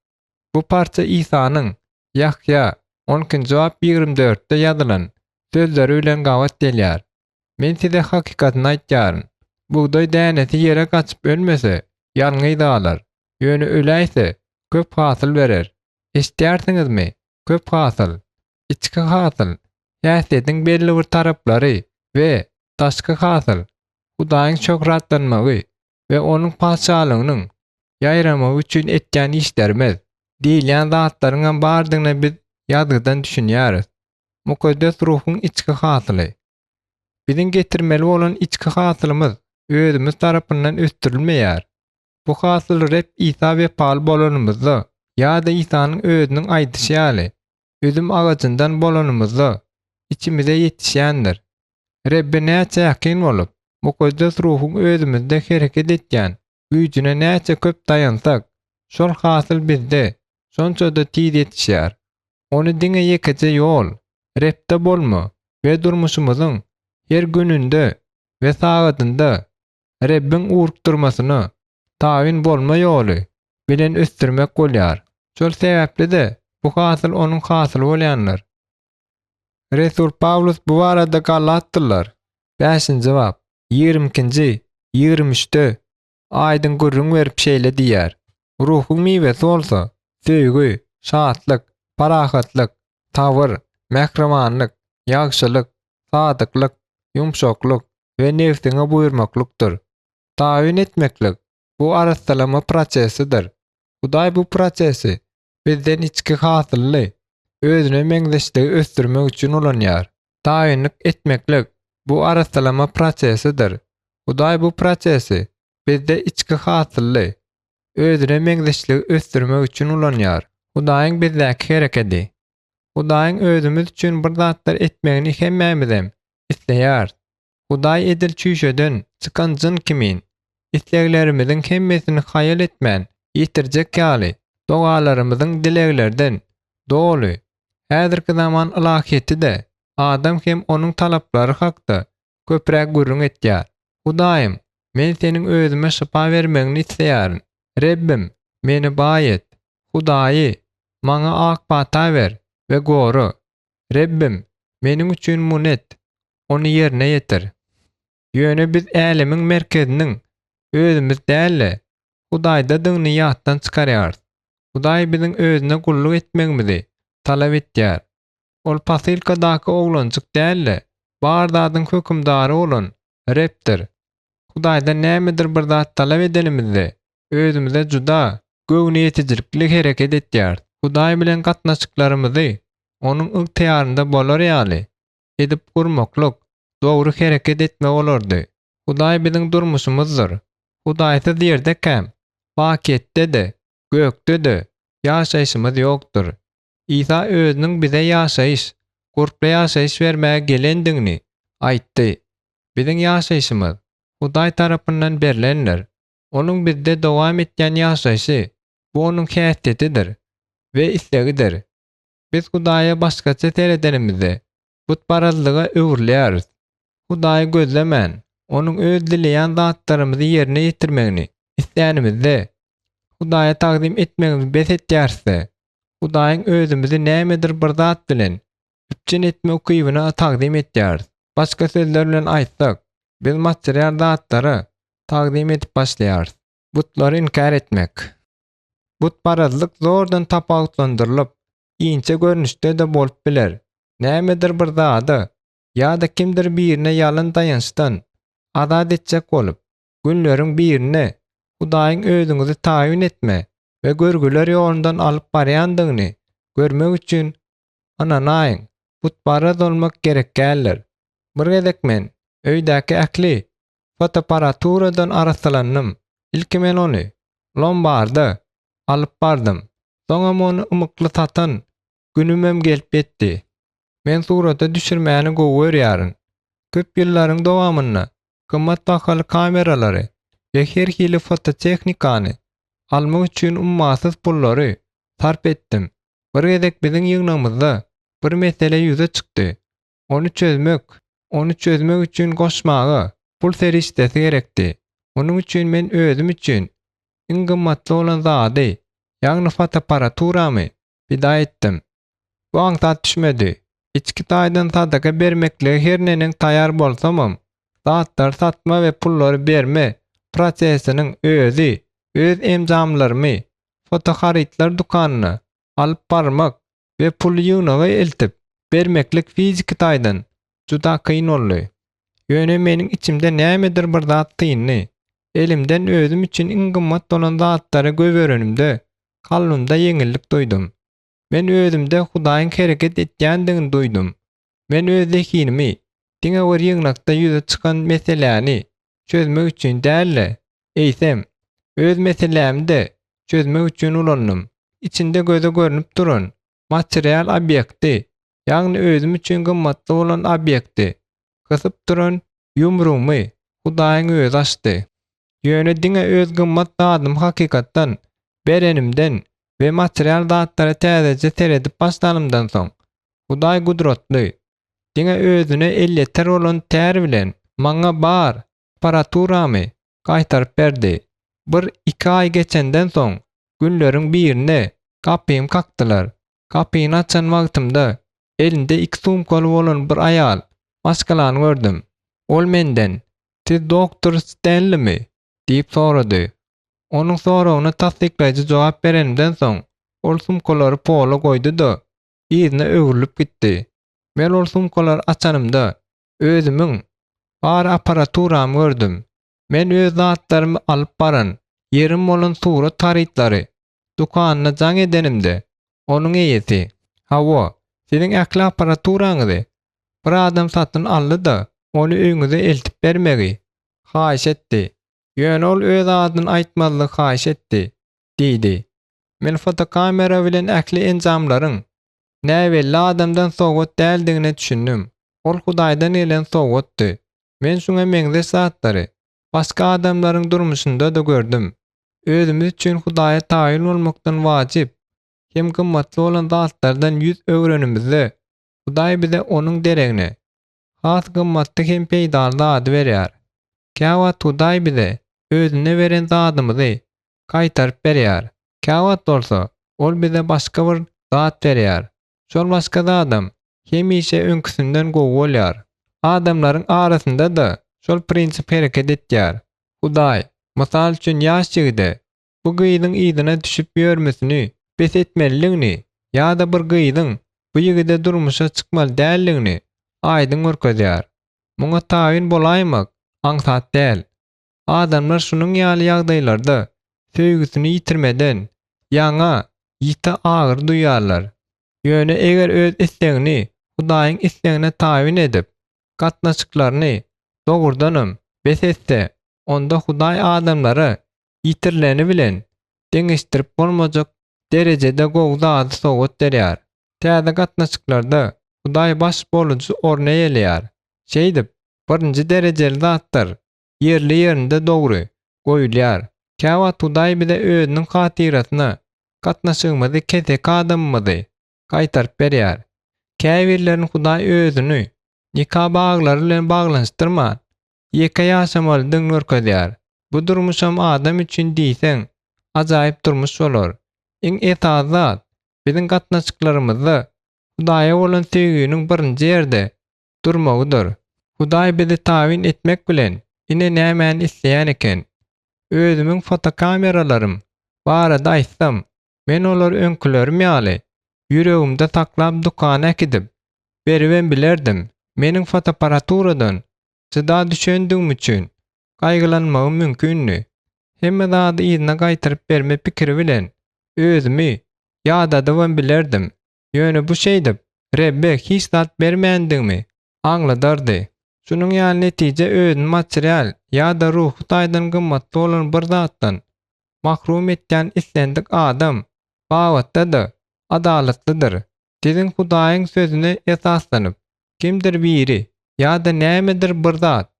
Bu parça Isanyň Ýahýa, on ikinji bap 24-de ýazylan sözleri bilen gabat gelýär. Men size hakykatyny aýtýaryn, bugdaý dänesi ýere gaçyp ölmese, ýalňyz galar, ýöne öläýse, köp hasyl berer. Eşidýärsiňizmi? Köp hasyl, içki hasyl, häsiýetiň belli bir taraplary we daşky hasyl, Hudaýyň şöhratlanmagy we Onuň Patyşalygynyň ýaýramagy üçin etýän işlerimiz diýilýän zatlaryňam bardygyna biz Ýazgydan düşünýäris. Mukaddes Ruhuň içki hasyly. Biziň getirmeli bolan içki hasylymyz özümiz tarapyndan ösdürilmeýär. Bu hasyl Reb Isa wepaly bolanymyzda ýa-da Isanyň özüniň aýdyşy ýaly, üzüm agajyndan bolanymyzda içimize ýetişýändir. Rebbe näçe ýakyn bolup, Mukaddes Ruhuň özümizde hereket etýän güýjüne näçe köp daýansak, şol hasyl bizde şonça-da tiz ýetişýär. Ony diňe ýekeje ýol, Rebde bolma we durmuşymyzyň her gününde we sagadynda Rebbiň ugrukdyrmasyna tabyn bolma ýoly bilen ösdürmek bolýar. Şol sebäpli-de bu hasyl onuň hasyly bolýandyr. Resul Pawlus bu barada Galatlylar, bäşinji bap, ýigrimi ikinji, ýigrimi üçde aýdyň gürrüň berip şeýle diýýär, Ruhuň miwesi bolsa, söýgi, şatlyk, parahatlyk, sabyr, mähribanlyk, ýagşylyk, sadyklyk, ýumşaklyk we nebsiňe buýurmaklykdyr. Tabyn etmeklik, bu arassalama prosesidir. Hudaý bu prosesi bizden içki hasylly, özüne meňzeşligi ösdürmek üçin ulanýar. Tabynlyk etmeklik, bu arassalama prosesidir. Hudaý bu prosesi bizde içki hasylly, özüne meňzeşligi ösdürmek üçin ulanýar. Hudaýyň bizdäki herekedi. Hudaýyň özümiz üçin bir zatlar etmegini hemmämizem isleýäris. Hudaý edil çüýşeden çykan jyn kimin, isleglerimiziň hemmesini haýal etmän ýetirjek ýaly, dogalarymyzyň dileglerden doly. Häzirki zaman ylahyýeti-de adam hem onuň talaplary hakda köpräk gürrüň etýär. Hudaýym, men Seniň özüme şypa bermegiňi isleýärin. Rebbim, meni baý et. Hudaýy, maňa ak pata ber we gora. Rebbim, meniň üçin muny et, ony ýerine ýetir. Ýöne biz älemiň merkeziniň özümiz däl-de, Hudaýdadygyny ýatdan çykarýarys. Hudaý biziň Özüne gulluk etmegimizi talap etýär. Ol posylkadaky oglanjyk däl-de, bar zadyň hökümdary bolan Rebdir. Hudaýdan nämedir bir zat talap edenimizde, özümize juda göwnüýetijilikli hereket etýäris. Hudaý bilen gatnaşyklarymyzy Onuň ygtyýarynda bolar ýaly edip gurmaklyk dogry hereket etme bolardy. Hudaý biziň durmuşymyzdyr. Hudaýsyz ýerdekäm, bakyýetde-de, gökde-de ýaşaýşymyz ýokdur. Isa özüniň bize ýaşaýyş, gurply ýaşaýyş bermäge gelendigini aýtdy. Biziň ýaşaýşymyz Hudaý tarapyndan berlendir. Onuň bizde dowam etýän ýaşaýşy, bu Onuň häsiýetidir we islegidir. Biz Hudaýa başgaça seredenimizde, butparazlyga öwrülýäris. Hudaýy gözlemän, Onuň öz dileýän zatlarymyzy ýerine ýetirmegini islänimizde, Hudaýa tagzym etmegimizi bes etýäris-de, Hudaýyň özümizi nämedir bir zat bilen üpjün etme ukybyna tagzym etýäris. Başga sözler bilen aýtsak, biz material zatlara tagzym edip başlaýarys. Butlary inkär etmek. Butparazlyk zordan tapawutlandyrylyp, inçe görnüşde-de bolup biler. Nämedir bir zada ýa-da kimdir birine ýalyn daýançdan azat etjek bolup, günleriň birinde Hudaýyň özüňizi taýyn etme we görgüler ýolundan alyp barýandygyny görmek üçin ynanaýyň, butparaz bolmak gerek däldir. Bir gezek men öýdäki ähli fotoapparaturadan arassalandym. Ilki men ony lombarda alyp bardym. Soňam ony ymykly satan günümem gelip ýetdi. Men surata düşürmäni gowy görýärin. Köp ýyllaryň dowamynda gymmat bahaly kameralary we her hili fototehnikany almak üçin ummasyz pullary sarp etdim. Bir gezek biziň ýygnagymyzda bir mesele ýüze çykdy. Ony çözmek, ony çözmek üçin goşmaga pul serişdesi gerekdi. Munuň üçin men özüm üçin iň gymmatly bolan zady, ýagny fotoapparaturamy pida etdim. Bu aňsat düşmedi. Içki taýdan sadaka bermeklige her neneň taýar bolsamam, zatlary satma we pullary berme prosesiniň özi öz enjamlarymy fotoharytlar dükanyna alyp barmak. we puly ýygnaga eltip bermeklik fiziki taýdan juda kyn boldy. Ýöne meniň içimde nämedir bir zat syndy. Elimden özüm üçin iň gymmat bolan zatlary goýberenimde, kalbymda ýeňillik duýdum. Men özümde Hudaýyň hereket etýändigini duýdum. Men öz zehinimi diňe bir ýygnakda ýüze çykan meseläni çözmek üçin däl-de, eýsem, öz meselämi-de çözmek üçin ulandym. Içinde göze görnüp duran material obýekti, ýagny özüm üçin gymmatly bolan obýekti gysyp duran ýumrugymy Hudaýyň özi açdy. Ýöne diňe öz gymmat zadymy hakykatdan berenimden we material zatlara täzeçe seredip başlanymdan soň, Hudaý gudratly, diňe özüne elýeter bolan tär bilen maňa bar apparaturamy gaýtaryp berdi. Bir iki aý geçenden soň, günleriň birinde gapymy kakdylar. Gapyny açan wagtymda elinde iki sumkaly bolan bir aýal maşgalany gördüm. Ol menden, Siz doktor Stenlimi? diýip sorady. Onuň soragyna tassyklaýjy jogap berenimden soň, ol sumkalary pola goýdy-da, yzyna öwrülip gitdi. Men ol sumkalary açanymda, özümiň bar apparaturamy gördüm. Men öz zatlarymy alyp baran ýerim bolan surat harytlary dükanyna jaň edenimde, onuň eýesi, Hawa, siziň ähli apparaturaňyzy bir adam satyn aldy-da, ony öýüňize eltip bermegi haýyş etdi. Ýöne ol öz adyny aýtmazlygy haýyş etdi, diýdi. Men fotokamera bilen ähli enjamlaryň näbelli adamdan sowgat däldigine düşündim. Ol Hudaýdan gelen sowgatdy. Men şuňa meňzeş zatlary başga adamlaryň durmuşynda-da gördüm. Özümiz üçin Hudaýa taýyn bolmakdan wajyp hem gymmatly bolan zatlardan ýüz öwrenimizde, Hudaý bize onuň deregine has gymmatly hem peýdaly zady berýär. Käwagt Hudaý bize özüne beren zadymyzy gaýtaryp berýär. Käwagt bolsa, ol bize başga bir zat berýär. Şol başga zadam hemişe öňküsinden gowy bolýar. Adamlaryň arasynda-da şol prinsip hereket etýär. Hudaý, mysal üçin ýaş ýigide bu gyzyň yzyna düşüp ýörmesini bes etmelidigini ýa-da bir gyzyň bu ýigide durmuşa çykmaly däldigini aýdyň görkezýär. Muňa tabyn bolaýmak aňsat däl. Adamlar şunuň ýaly ýagdaýlarda söýgüsini ýitirmeden ýaňa ýiti agyry duýarlar. Ýöne eger öz islegini Hudaýyň islegine tabyn edip, gatnaşyklaryny, dogrudanam, bes etse, onda Hudaý adamlara ýitirileni bilen deňeşdirip bolmajak derejede gowy zady sowgat berýär. Täze gatnaşyklarda Hudaý baş bolujy orny eýeleýär. Şeýdip, birinji derejeli zatlar ýerli-ýerinde dogry goýulýar. Käwagt Hudaý bize özüniň hatyrasyna gatnaşygymyzy keseki adamymyzy gaýtaryp berýär. Käbirlerini Hudaý özüni nika baglary bilen baglanyşdyrman, ýeke ýaşamalydygyny görkezýär. Bu durmuşam adam üçin diýseň ajaýyp durmuş bolar. Iň esasy zat, biziň gatnaşyklarymyzda Hudaýa bolan söýginiň birinji ýerde durmagydyr. Hudaý bizi tabyn etmek bilen ine nämäni isleýän eken. Özümiň fotokameralarym barada aýtsam, men olary öňkülerim ýaly ýüregimde saklap dükana äkidip beribem bilerdim. Meniň fotoapparaturadan jyda düşendigim üçin gaýgylanmagym mümkindi. Hemme zady yzyna gaýtaryp berme pikiri bilen özümi ýadadybam bilerdim. Ýöne bu şeýdip, Rebbe hiç zat bermändigimi aňladardy. Şunuň ýaly netije özüni material ýa-da ruhy taýdan gymmatly bolan bir zatdan mahrum etýän islendik adam babatda-da adalatlydyr. Siziň Hudaýyň Sözüne esaslanyp, kimdir biri ýa-da nämedir bir zat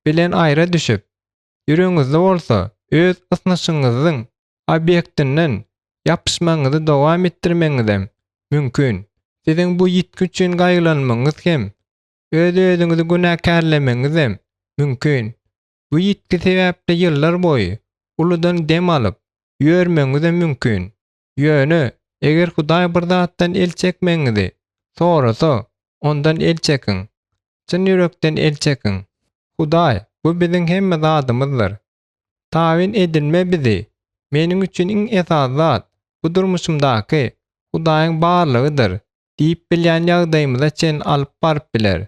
bilen aýra düşüp, ýüregiňizde bolsa öz ysnyşygyňyzyň obýektinden ýapyşmagyňyzy dowam etdirmegiňizem mümkin. Siziň bu ýitgi üçin gaýgylanmagyňyz hem, öz-özüňizi günäkärlemegiňizem mümkin. Bu ýitgi sebäpli ýyllar boýy uludan dem alyp ýörmegiňizem mümkin. Ýöne, eger Hudaý bir zatdan el çekmegiňizi sorasa, ondan el çekiň. Çyn ýürekden el çekiň. Hudaý, bu biziň hemme zadymyzdyr. Tabyn edilme bizi. Meniň üçin iň esasy zat, bu durmuşymdaky. Hudaýyň barlygydyr diýip bilýän ýagdaýymyza çenli alyp baryp biler.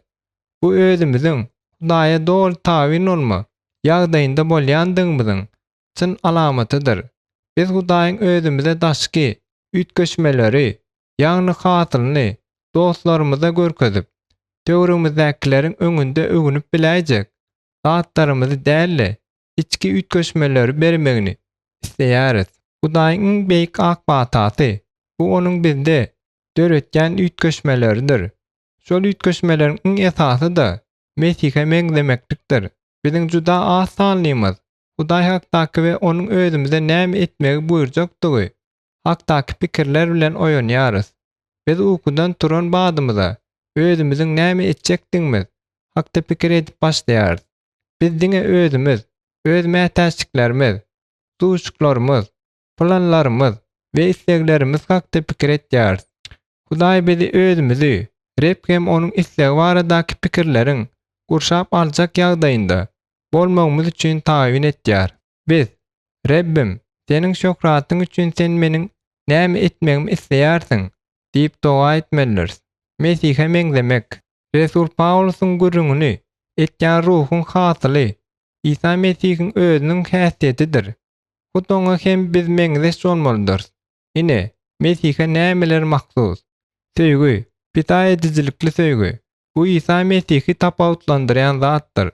Bu özümiziň Hudaýa doly tabyn bolma ýagdaýynda bolýandygymyzyň çyn alamatydyr. Biz Hudaýyň özümize daşky üýtgeşmeleri, ýagny hasylyny dostlarymyza görkezip, töweregimizdäkileriň öňünde öwünip biläýjek zatlarymyzy däl-de, içki üýtgeşmeleri bermegini isleýäris. Hudaýyň iň beýik ak patasy, bu Onuň bizde döretýän üýtgeşmeleridir. Şol üýtgeşmeleriň iň esasy-da Mesihe meňzemeklikdir. Biziň juda az sanlymyz Hudaý hakdaky we Onuň özümize näme etmegi buýurjakdygy hakdaky pikirler bilen oýanýarys. Biz ukudan turan badymyza özümiziň näme etjekdigimiz hakda pikir edip başlaýarys. Biz diňe özümiz, öz mätäçliklerimiz, duşuşyklarymyz, planlarymyz we isleglerimiz hakda pikir etýäris. Hudaý bizi özümizi, Reb hem Onuň islegi baradaky pikirleriň gurşap aljak ýagdaýynda bolmagymyz üçin taýyn etýär. Biz, Rebbim, Seniň şöhratyň üçin Sen meniň näme etmegimi isleýärsiň? diýip doga etmelidiris. Mesihe meňzemek. Resul Pawlusyň gürrüňini etýän ruhuň hasyly Isa Mesihiň özüniň häsiýetidir. Hut oňa hem biz meňzeş bolmalydyrys. Ine, Mesihe nämeler mahsus? Söýgi, pida edijilikli söýgi. Bu Isa Mesihi tapawutlandyrýan zatdyr.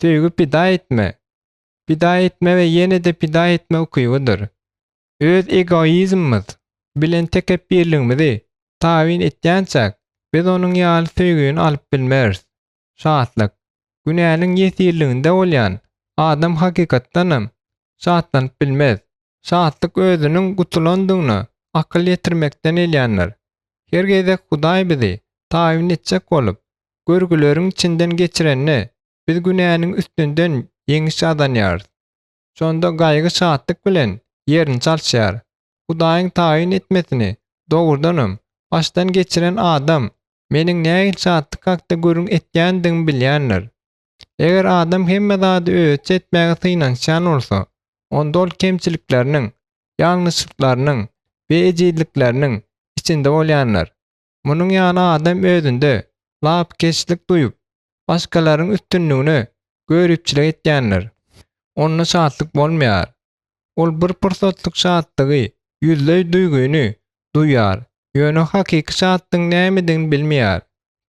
Söýgi pida etme, pida etme we ýene-de pida etme ukybydyr. Öz egoizmimiz bilen tekepbirligimizi tabyn etýänçäk, biz onuň ýaly söýgini alyp bilmeris. Şatlyk. Günäniň ýesirliginde bolýan adam hakykatdanam şatlanyp bilmez. Şatlyk özüniň gutulandygyna akyl ýetirmekden gelýändir. Her gezek Hudaý bizi taýyn etjek bolup, görgüleriň içinden geçirende, biz günäniň üstünden ýeňiş gazanýarys. Şonda gaýgy şatlyk bilen ýerini çalyşýar. Hudaýyň taýyn etmesini, dogrudanam, başdan geçiren adam meniň nähili şatlyk hakda gürrüň etýändigimi bilýändir. Eger adam hemme zady özüçe etmäge synanyşýan bolsa, onda ol kemçilikleriniň, ýalňyşlyklarynyň we ejizlikleriniň içinde bolýandyr. Munuň ýaly adam özünde lapykeçlik duýup, başgalaryň üstünligine göripçilik etýändir. Onda şatlyk bolmaýar. Ol bir pursatlyk şatlygy, ýüzleý duýgyny duýýar, ýöne hakyky şatlygyň nämedigini bilmeýär.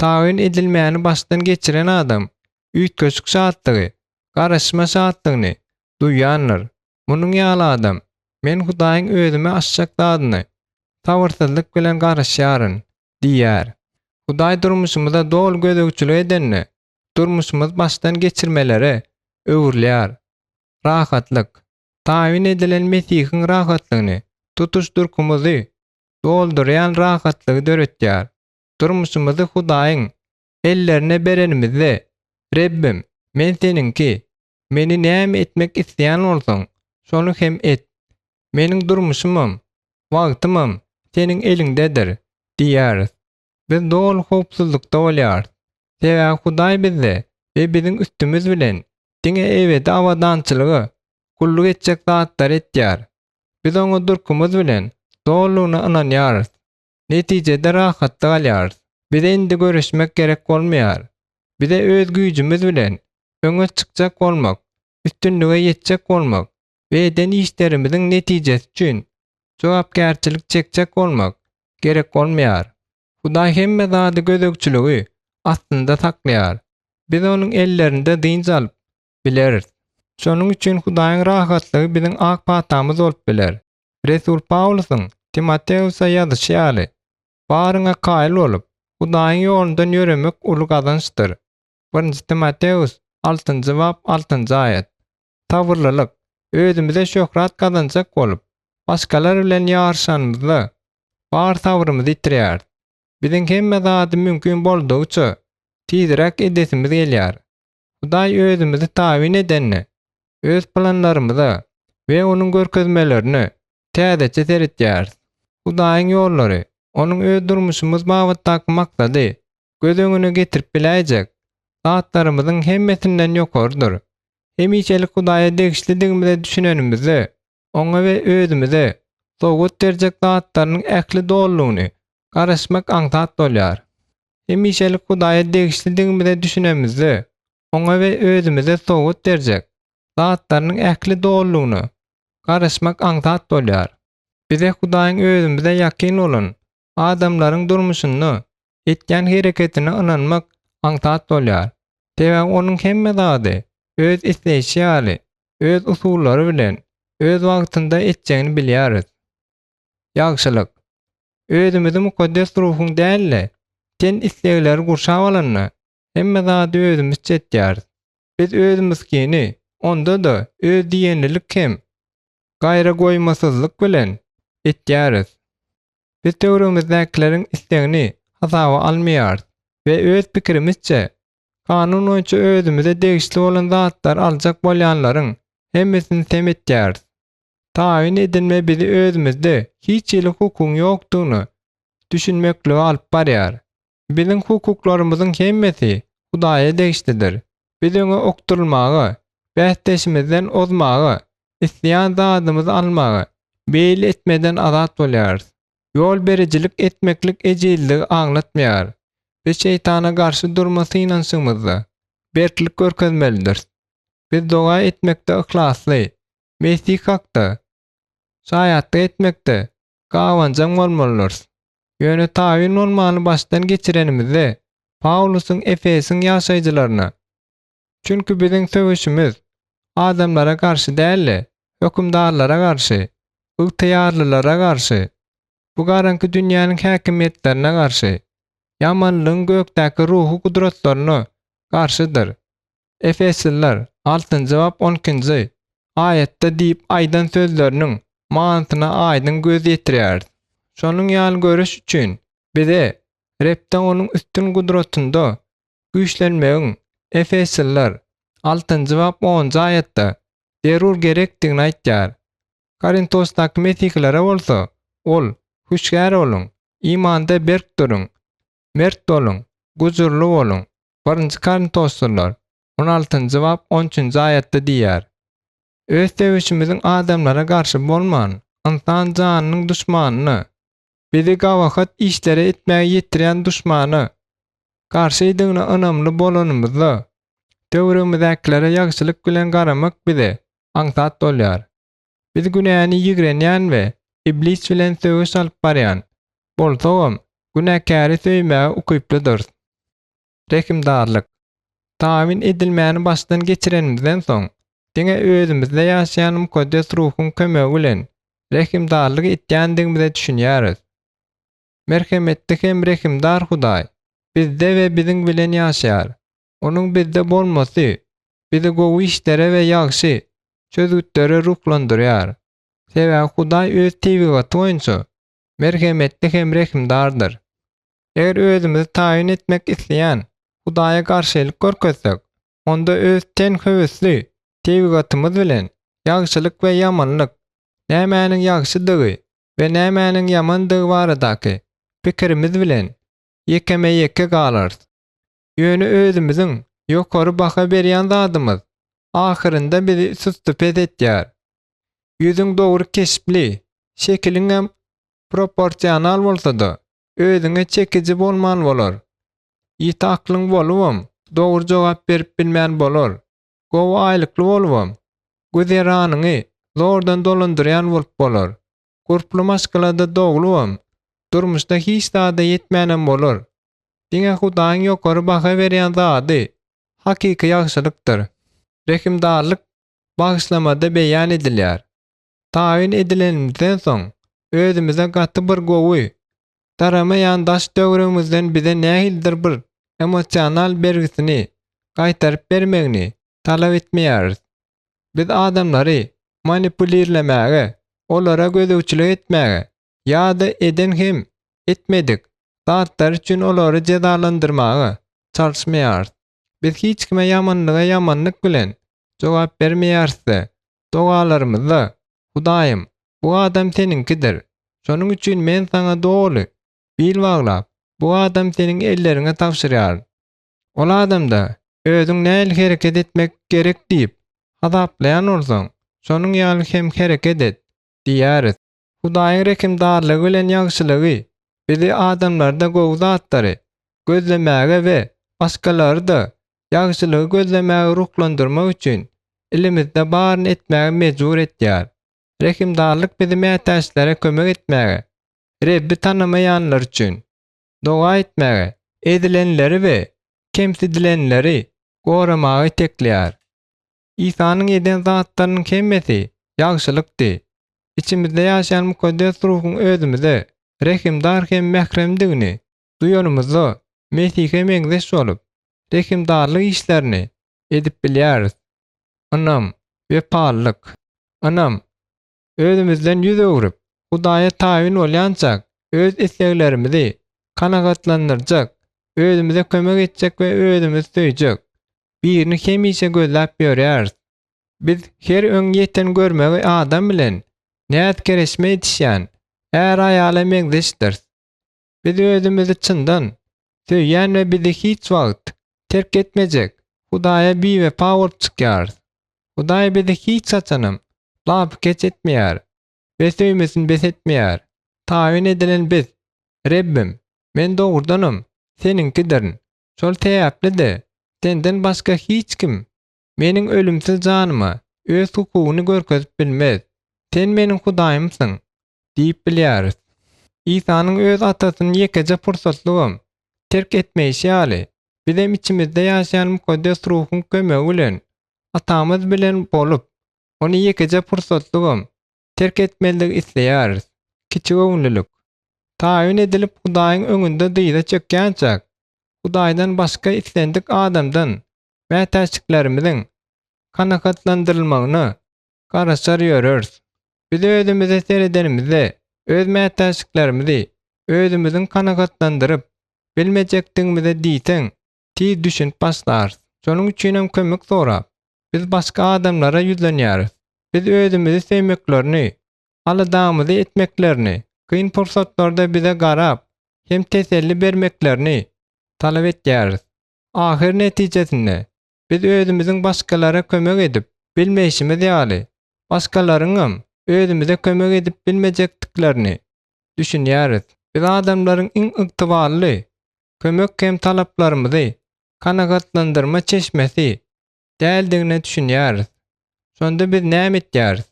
Taýyn edilmäni başdan geçiren adam üýtgeşik şatlygy, garaşma şatlygyny duýýandyr. Munuň ýaly adam, Men Hudaýyň özüme açjak zadyny sabyrsyzlyk bilen garaşýaryn diýýär. Hudaý durmuşymyza doly gözegçilik edende, durmuşymyz başdan geçirmelere öwrülýär. Rahatlyk. Taýyn edilen Mesihiň rahatlygyny tutuş durkumyzy doldurýan rahatlygy döretýär. Durmuşymyzy Hudaýyň ellerine berenimizde, Rebbim, men Seniňki, meni näme etmek isleýän bolsaň, şony hem et. Meniň durmuşymam, wagtymam Seniň eliňdedir diýýäris. Biz doly howpsuzlykda bolýarys. Sebäbi Hudaý bizde we biziň üstümiz bilen diňe ebedi abadançylyga gulluk etjek zatlary etýär. Biz oňa durkumyz bilen dolulygyna ynanýarys. Netijede rahatlyk alýarys. Bize indi göreşmek gerek bolmaýar. Bize öz güýjümiz bilen öňe çykjak bolmak, üstünlige ýetjek bolmak we eden işlerimiziň netijesi üçin jogapkärçilik çekjek bolmak gerek bolmaýar. Hudaý hemme zady gözegçiligi astynda saklaýar. Biz Onuň ellerinde dynç alyp bileris. Şonuň üçin Hudaýyň rahatlygy biziň ak patamyz bolup biler. Resul Pawlusyň Timoteusa ýazyşy ýaly, Baryňa kaýyl bolup, Hudaýyň ýolundan ýöremek uly gazançdyr. Birinji Timoteus, altynjy bap, altynjy aýat. Sabyrlylyk, özümize şöhrat gazanjak bolup, başgalar bilen ýaryşanymyzda, bar sabrymyzy ýitirýäris. Biziň hemme zady mümkin boldugyça tizräk edesimiz gelýär. Hudaý özümizi tabyn edende, öz planlarymyza we Onuň görkezmelerine täzeçe seretýäris. Hudaýyň ýollary, Onuň öz durmuşymyz babatdaky maksady göz öňüne getirip biläýjek zatlarymyzyň hemmesinden ýokarydyr. Hemişelik Hudaýa degişlidigimize düşünenimizde, Oňa we özümize. sowgat berjek zatlarynyň ähli dolulygyny garaşmak aňsat bolýar. Hemişelik Hudaýa degişlidigimize düşünemizde, Oňa we özümize sowgat berjek zatlarynyň ähli dolulygyna garaşmak aňsat bolýar. Bize Hudaýyň özümize ýakyn bolan adamlaryň durmuşynda etýän hereketine ynanmak aňsat bolýar. Sebäbi onuň hemme zady öz isleýşi ýaly, öz usullary bilen, öz wagtynda etjegini bilýäris. Ýagşylyk. Özümizi mukaddes ruhuň däl-de, ten islegleri gurşap alanda, hemme zady özümizçe etýäris. Biz özümizkini, onda-da öz diýenlilik hem gaýragoýmasyzlyk bilen etýäris. Biz töweregimizdäkileriň islegini hasaba almaýarys we öz pikirimizçe, kanun boýunça özümize degişli bolan zatlary aljak bolýanlaryň hemmesini sem etýäris. Taýyn edilme bizi özümizde hiç hili hukugyň ýokdugyna düşünmeklige alyp barýar. Biziň hukuklarymyzyň hemmesi Hudaýa degişlidir. Biz öňe okdurylmaga, bäsdeşimizden ozmaga, isleýän zadymyzy almaga, meýil etmeden azat bolýarys. Ýol berijilik etmeklik ejizligi aňlatmaýar. Biz şeýtana garşy durma synanyşygymyzda berklik görkezmelidiris. Biz doga etmekde yhlasly, Mesih hakda şaýatlyk etmekde gabanjaň bolmalydyrys. Ýöne tabyn bolmany başdan geçirenimizde, Pawlusyň Efesiň ýaşaýjylaryna, Çünki biziň söweşimiz adamlara garşy däl-de, hökümdarlara garşy, ygtyýarlylara garşy, bu garaňky dünýäniň häkimiýetlerine garşy, ýamanlygyň gökdäki ruhy gudratlaryna garşydyr. Efesliler, altynjy bap on ikinji aýatda diýip aýdan sözleriniň manysyna aýdyň göz ýetirýäris. Şonuň ýaly göreş üçin bize Rebde Onuň üstün gudratynda güýçlenmegiň, Efesliler, altynjy bap onunjy aýatda, zerur gerekdigini aýtýar. Korintosdaky mesihilere bolsa, ol, Hüşgär boluň, imanda berk duruň, mert boluň, gujurly boluň, Birinji Korintoslylar, on altynjy bap on üçünji aýatda diýýär. Öz söweşimiziň adamlara garşy bolman, ynsan janynyň duşmanyna, bizi gabahat işlere etmäge ýetirýän duşmana garşydygyna ynamly bolanymyzda, töweregimizdäkilere ýagşylyk bilen garamak bize aňsat bolýar. Biz günäni ýigrenýän we Iblis bilen söweş alyp barýan bolsagam, günäkäri söýmäge ukyplydyrys. Rehimdarlyk. Tabyn edilmäni başdan geçirenimizden soň, diňe özümizde ýaşaýan Mukaddes Ruhuň kömegi bilen rehimdarlyk etýändigimize düşünýäris. Merhemetli hem rehimdar Hudaý bizde we biziň bilen ýaşaýar. Onuň bizde bolmasy bizi gowy işlere we ýagşy çözgütlere ruhlandyrýar. Sebäbi Hudaý öz tebigaty boýunça merhemetli hem rehimdardyr. Eger özümizi taýyn etmek isleýän Hudaýa garşylyk görkezsek, onda öz ten höwesli tebigatymyz bilen ýagşylyk we ýamanlyk, nämäniň ýagşydygy we nämäniň ýamandygy baradaky pikirimiz bilen ýekeme-ýeke galarys. Ýöne özümiziň ýokary baha berýän zadymyz ahyrynda bizi sustupes etýär. Ýüzüň dogry keşpli, şekiliňem proporsional bolsa-da, özüňe çekiji bolman bolar. Ýiti aklyň bolubam, dogry jogap berip bilmän bolar. Gowy aýlykly bolubam, güzeranyňy zordan dolandyrýan bolup bolar. Gurply maşgalada doglubam, durmuşda hiç zada ýetmänem bolar. Diňe Hudaýyň ýokary baha berýän zady hakyky ýagşylykdyr. Rehimdarlyk bagyşlamada beýan edilýär. Taýyn edilenimizden soň, özümize gaty bir gowy daramaýan daş-töweregimizden bize nähilidir bir emosional bergisini gaýtaryp bermegini talap etmeýäris. Biz adamlary manipulirlemäge, olara gözegçilik etmäge ýa-da eden hem etmedik zatlary üçin olary jezalandyrmaga çalyşmaýarys. Biz hiç kime ýamanlyga ýamanlyk bilen jogap bermeýäris-de, dogalarymyzda, Hudaýym, bu adam Seniňkidir. Şonuň üçin men Saňa doly bil baglap, bu adamy Seniň elleriňe tabşyrýaryn. Ol adamda özüň nähili hereket etmek gerek diýip hasaplaýan bolsaň, şonuň ýaly hem hereket et diýýäris. Hudaýyň rehimdarlygy bilen ýagşylygy bizi adamlarda gowy zatlary gözlemäge we başgalary-da ýagşylygy gözlemäge ruhlandyrmak üçin elimizde baryny etmäge mejbur etýär. Rehimdarlyk bizi mätäçlere kömek etmäge, Rebbi tanamaýanlar üçin doga etmäge, ezilenleri we kemsidilenleri goramaga itekleýär. Isanyň eden zatlarynyň hemmesi ýagşylykdy. Içimizde ýaşaýan Mukaddes Ruhuň özümize rehimdar hem mähremdigini duýanymyzda, Mesihe meňzeş bolup, rehimdarlyk işlerini edip bilýäris. Ynam, wepalylyk. Ynam, özümizden ýüz öwrüp, Hudaýa tabyn bolýançak, öz isleglerimizi kanagatlandyrjak, özümize kömek etjek we özümizi söýjek birini hemişe gözläp ýörýäris. Biz her öň ýeten görmegi adam bilen näz-kereşme edişýän är-aýala meňzeşdiris. Biz özümizi çyndan söýýän we bizi hiç wagt terk etmejek Hudaýa biwepa bolup çykýarys. Hudaý bizi hiç haçanam lapykeç etmeýär we söýmesini bes etmeýär. Taýyn edilen biz, Rebbim, men dogrudanam Seniňkidirin. Şol sebäpli-de, Senden başga hiç kim meniň ölümsiz janyma öz hukugyny görkezip bilmez. Sen meniň Hudaýymsyň diýip bilýäris. Isanyň öz Atasyny ýekeje pursatlygam terk etmeýşi ýaly, bizem içimizde ýaşaýan Mukaddes Ruhuň kömegi bilen Atamyz bilen bolup, Ony ýekeje pursatlygam terk etmezligi isleýäris. Kiçigöwünlilik. Taýyn edilip Hudaýyň öňünde dyza çökýänçäk, Hudaýdan başga islendik adamdan mätäçliklerimiziň kanagatlandyrylmagyna garaşar ýöreris. Biz özümize seredenimizde, öz mätäçliklerimizi özümiziň kanagatlandyryp bilmejekdigimize diýseň tiz düşünip başlarys. Şonuň üçinem kömek sorap, biz başga adamlara ýüzlenýäris. Biz özümizi söýmeklerini, aladamyzy etmeklerini, kyn pursatlarda bize garap hem teselli bermeklerini talap etýäris. Ahyr netijesinde, biz özümiziň başgalara kömek edip bilmeýşimiz ýaly, başgalaryňam özümize kömek edip bilmejekdiklerini düşünýäris. Biz adamlaryň iň ygtybarly kömek hem talaplarymyzy kanagatlandyrma çeşmesi däldigine düşünýäris. Şonda biz näme etýäris?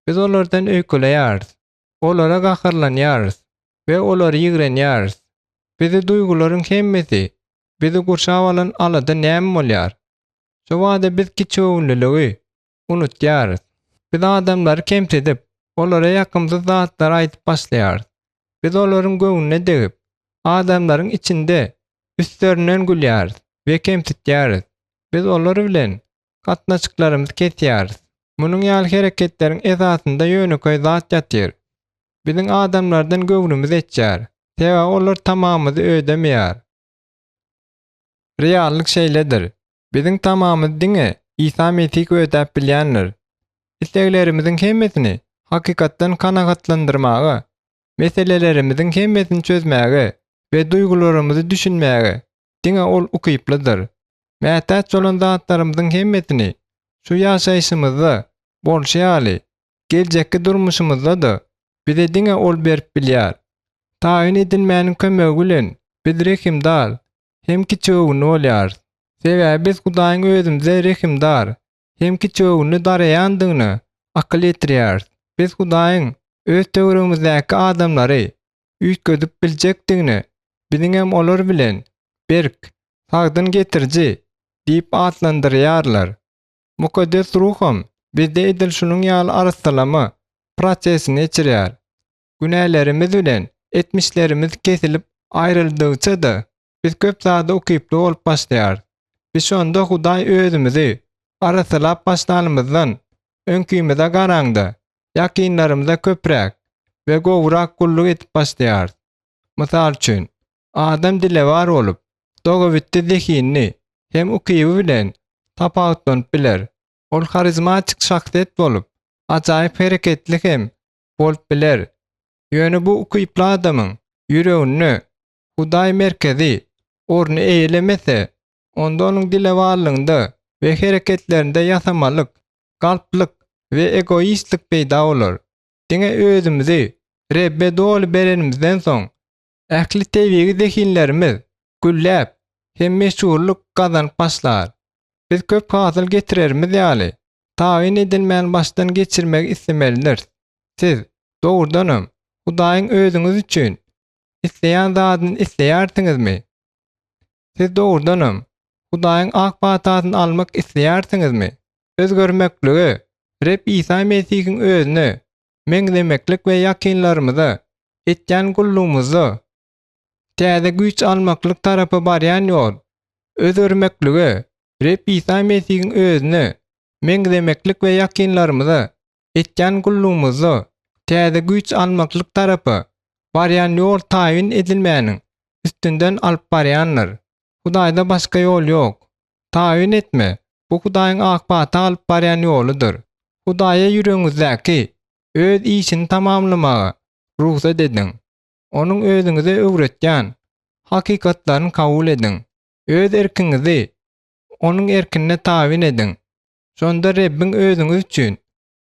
Biz olardan öýkeleýäris, olara gaharlanýarys we olary ýigrenýäris. Bizi duýgularyň hemmesi, bizi gurşap alan alada näme bolýar? Şo bada biz kiçigöwünliligi unutýarys. Biz adamlary kemsidip, olara ýakymsyz zatlary aýdyp başlaýarys. Biz olaryň göwnüne degip, adamlaryň içinde üstlerinden gülýäris we kemsitýäris. Biz olar bilen gatnaşyklarymyzy kesýäris. Munuň ýaly hereketleriň esasynda ýönekeý zat ýatyr. Biziň adamlardan göwnümiz etýär, sebäbi olar tamamyzy ödemeýär. Reallyk şeýledir. Biziň tamamyzy diňe Isa Mesih ödäp bilýändir. Isleglerimiziň hemmesini hakykatdan kanagatlandyrmaga, meselelerimiziň hemmesini çözmäge we duýgularymyzy düşünmäge diňe Ol ukyplydyr. Mätäç bolan zatlarymyzyň hemmesini şu ýaşaýşymyzda bolşy ýaly, geljekki durmuşymyzda-da bize diňe Ol berip bilýär. Taýyn edilmäniň kömegi bilen biz rehimdar hem kiçigöwünli bolýarys. Sebäbi biz Hudaýyň özümize rehimdar hem kiçigöwünli daraýandygyna akyl ýetirýäris. Biz Hudaýyň öz töweregimizdäki adamlary üýtgedip biljekdigine, biziňem olar bilen berk, sagdyn getiriji diýip atlandyrýarlar. Mukaddes Ruham bizde edil şunuň ýaly arassalama prosesini geçirýär. Günälerimiz bilen etmişlerimiz kesilip aýryldygyça-da, biz köp zada ukyply bolup başlaýarys. Biz şonda Hudaý özümizi arassalap başlanymyzdan öňkimize garaňda, ýakynlarymyza köpräk we gowurak gulluk edip başlaýarys. Mysal üçin, adam dilewar bolup, dogabitdi zehinli hem ukyby bilen tapawutlanyp biler. Ol harizmatik şahsyýet bolup, ajaýyp hereketli hem bolup biler. Ýöne bu ukyply adamyň ýüreginde Hudaý merkezi orny eýelemese, onda onuň dilewarlygynda we hereketlerinde ýasamalyk, galplyk we egoistlik peýda bolar. Diňe özümizi. Rebbe doly berenimizden soň, ähli tebigy zehinlerimiz gülläp hem meşhurlyk gazanyp başlar. Biz köp hasyl getirerimiz ýaly, tabyn edilmäni başdan geçirmegi islemelidiris. Siz, dogrudanam, Hudaýyň özüňiz üçin isleýän zadyny isleýärsiňizmi? Siz dogrudanam, Hudaýyň ak patasyny almak isleýärsiňizmi? Özgermeklige, Reb Isa Mesihiň özüne meňzemeklik we ýakynlarymyza etýän gullugymyzda täze güýç almaklyk tarapa barýan ýol, özgermeklige, Reb Isa Mesihiň özüne meňzemeklik we ýakynlarymyza etýän gullugymyzda täze güýç almaklyk tarapa barýan ýol taýyn edilmäniň üstünden alyp barýandyr. Hudaýda başga ýol ýok. Taýyn etme, bu Hudaýyň ak pata alyp barýan ýoludyr. Hudaýa ýüregiňizdäki Öz işini tamamlamaga rugsat ediň. Onuň özüňize öwretýän hakykatlaryny kabul ediň. Öz erkiňizi Onuň erkine tabyn ediň. Şonda Rebbiň özüňiz üçin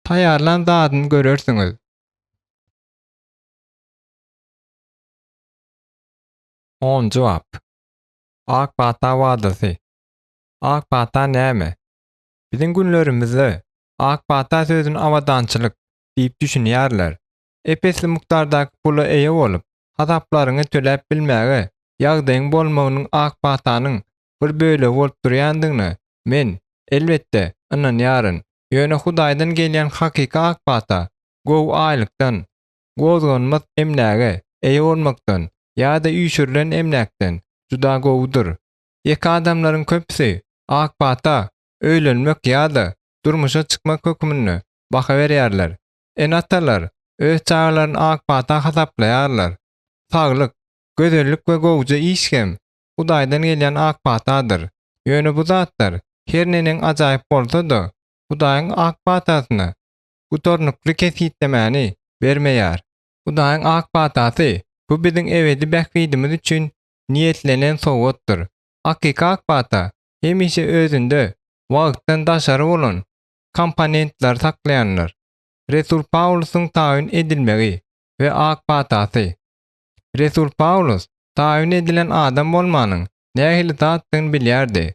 taýýarlan zadyny görersiňiz. Onunjy bap. Ak pata wadasy. Ak pata näme? Biziň günlerimizde ak pata sözüni abadançylyk diýip düşünýärler. Ep-esli mukdardaky pula eýe bolup, hasaplaryňy töläp bilmäge ýagdaýyň bolmagynyň ak patanyň bir bölegi bolup durýandygyna men, elbetde, ynanýaryn. Ýöne Hudaýdan gelýän hakyky ak pata gowy aýlykdan, gozganmaz emläge eýe bolmakdan ýa-da üýşürilen emläkden juda gowudyr. Ýeke adamlaryň köpüsi ak pata öýlenmek ýa-da durmuşa çykmak hökmünde baha berýärler. Ene-atalar öz çagalaryny ak pata hasaplaýarlar. Saglyk, gözellik we gowuja iş hem Hudaýdan gelýän ak patadyr. Ýöne bu zatlar her neneň ajaýyp bolsa-da, Hudaýyň ak patasyna gutarnykly kesgitlemäni bermeýär. Hudaýyň ak patasy, bu biziň ebedi bähbidimiz üçin niýetlenen sowgatdyr. Hakyky ak pata hemişe özünde wagtdan daşary bolan komponentleri saklaýandyr. Resul Pawlusyň taýyn edilmegi we ak patasy. Resul Pawlus taýyn edilen adam bolmanyň nähili zatdygyny bilýärdi.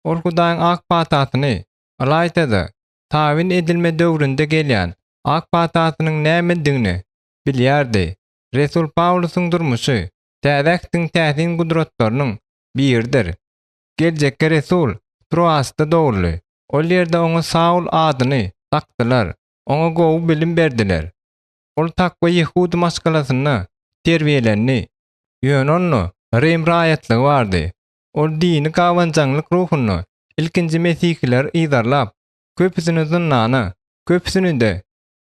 Ol Hudaýyň ak patasyny, ylaýta-da, tabyn edilme döwründe gelýän ak patasynyň nämedigini bilýärdi. Resul Pawlusyň durmuşy Täze Ähtiň täsin gudratlarynyň biridir. Geljekki resul Troasda doguldy. Ol ýerde oňa Saul adyny dakdylar, oňa gowy bilim berdiler. Ol takwa ýehudy maşgalasynda terbiýelendi, ýöne onda rim raýatlygy bardy. Ol dini gabanjaňlyk ruhunda ilkinji mesihileri yzarlap, köpüsini zyndana, köpüsini-de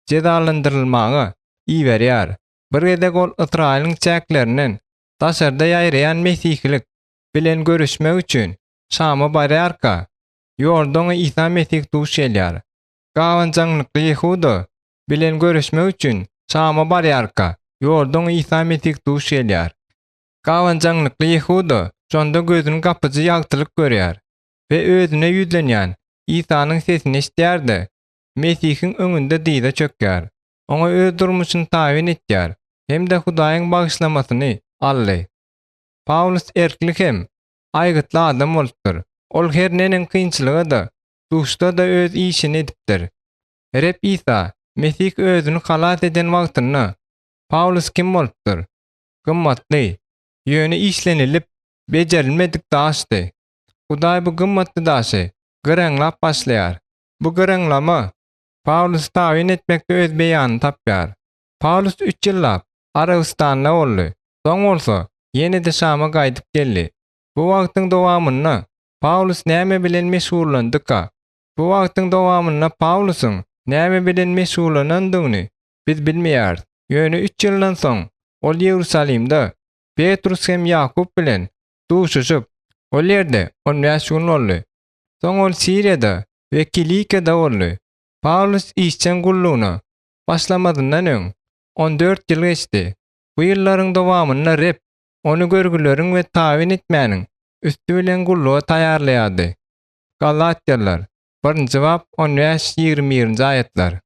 jezalandyrylmaga iberýär. Bir gezek ol Ysraýylyň çäklerinden daşarda ýaýraýan mesihilik bilen görüşmek üçin Şama barýarka, ýolda oňa Isa Mesih duş gelýär. Gabanjaňlykly Ýehuda bilen görüşmek üçin Şama barýarka, ýolda oňa Isa Mesih duş gelýär. Gabanjaňlykly Ýehuda şonda gözüni gapyjy ýagtylyk görýär we özüne ýüzlenýän Isanyň sesini eşidýär-de, Mesihiň öňünde dyza çökýär. Oňa öz durmuşyny tabyn etýär hem-de Hudaýyň bagyşlamasyny aldy. Pawlus erkli hem aýgytly adam bolupdyr. Ol her neneň kynçylyga-da duşsa-da öz işini edipdir. Reb Isa Mesih özüni halas eden wagtynda Pawlus kim bolupdyr? Gymmatly, ýöne işlenilip bejerilmedik daşdy. Hudaý bu gymmatly daşy gyraňlap başlaýar. Bu gyraňlama Pawlusy tabyn etmekde öz beýanyny tapýar. Pawlus üç ýyllap Arabystanda boldy, soň bolsa ýene-de Şama gaýdyp geldi. Bu wagtyň dowamynda Pawlus näme bilen meşgullandyka? Bu wagtyň dowamynda Pawlusyň näme bilen meşgullanandygyny biz bilmeýäris. Ýöne üç ýyldan soň ol Iýerusalimde Petrus hem Ýakup bilen duşuşyp, ol ýerde on bäş gün boldy. Soň ol Siriýada we Kilikiýada boldy. Pawlus işjeň gullugyna başlamazyndan öň 14 ýyl geçdi. Bu ýyllaryň dowamynda Reb ony görgüleriň we tabyn etmäniň üsti bilen gulluga taýýarlaýardy. Galatýalylar, birinji bap, on bäş, 21-nji aýatlar.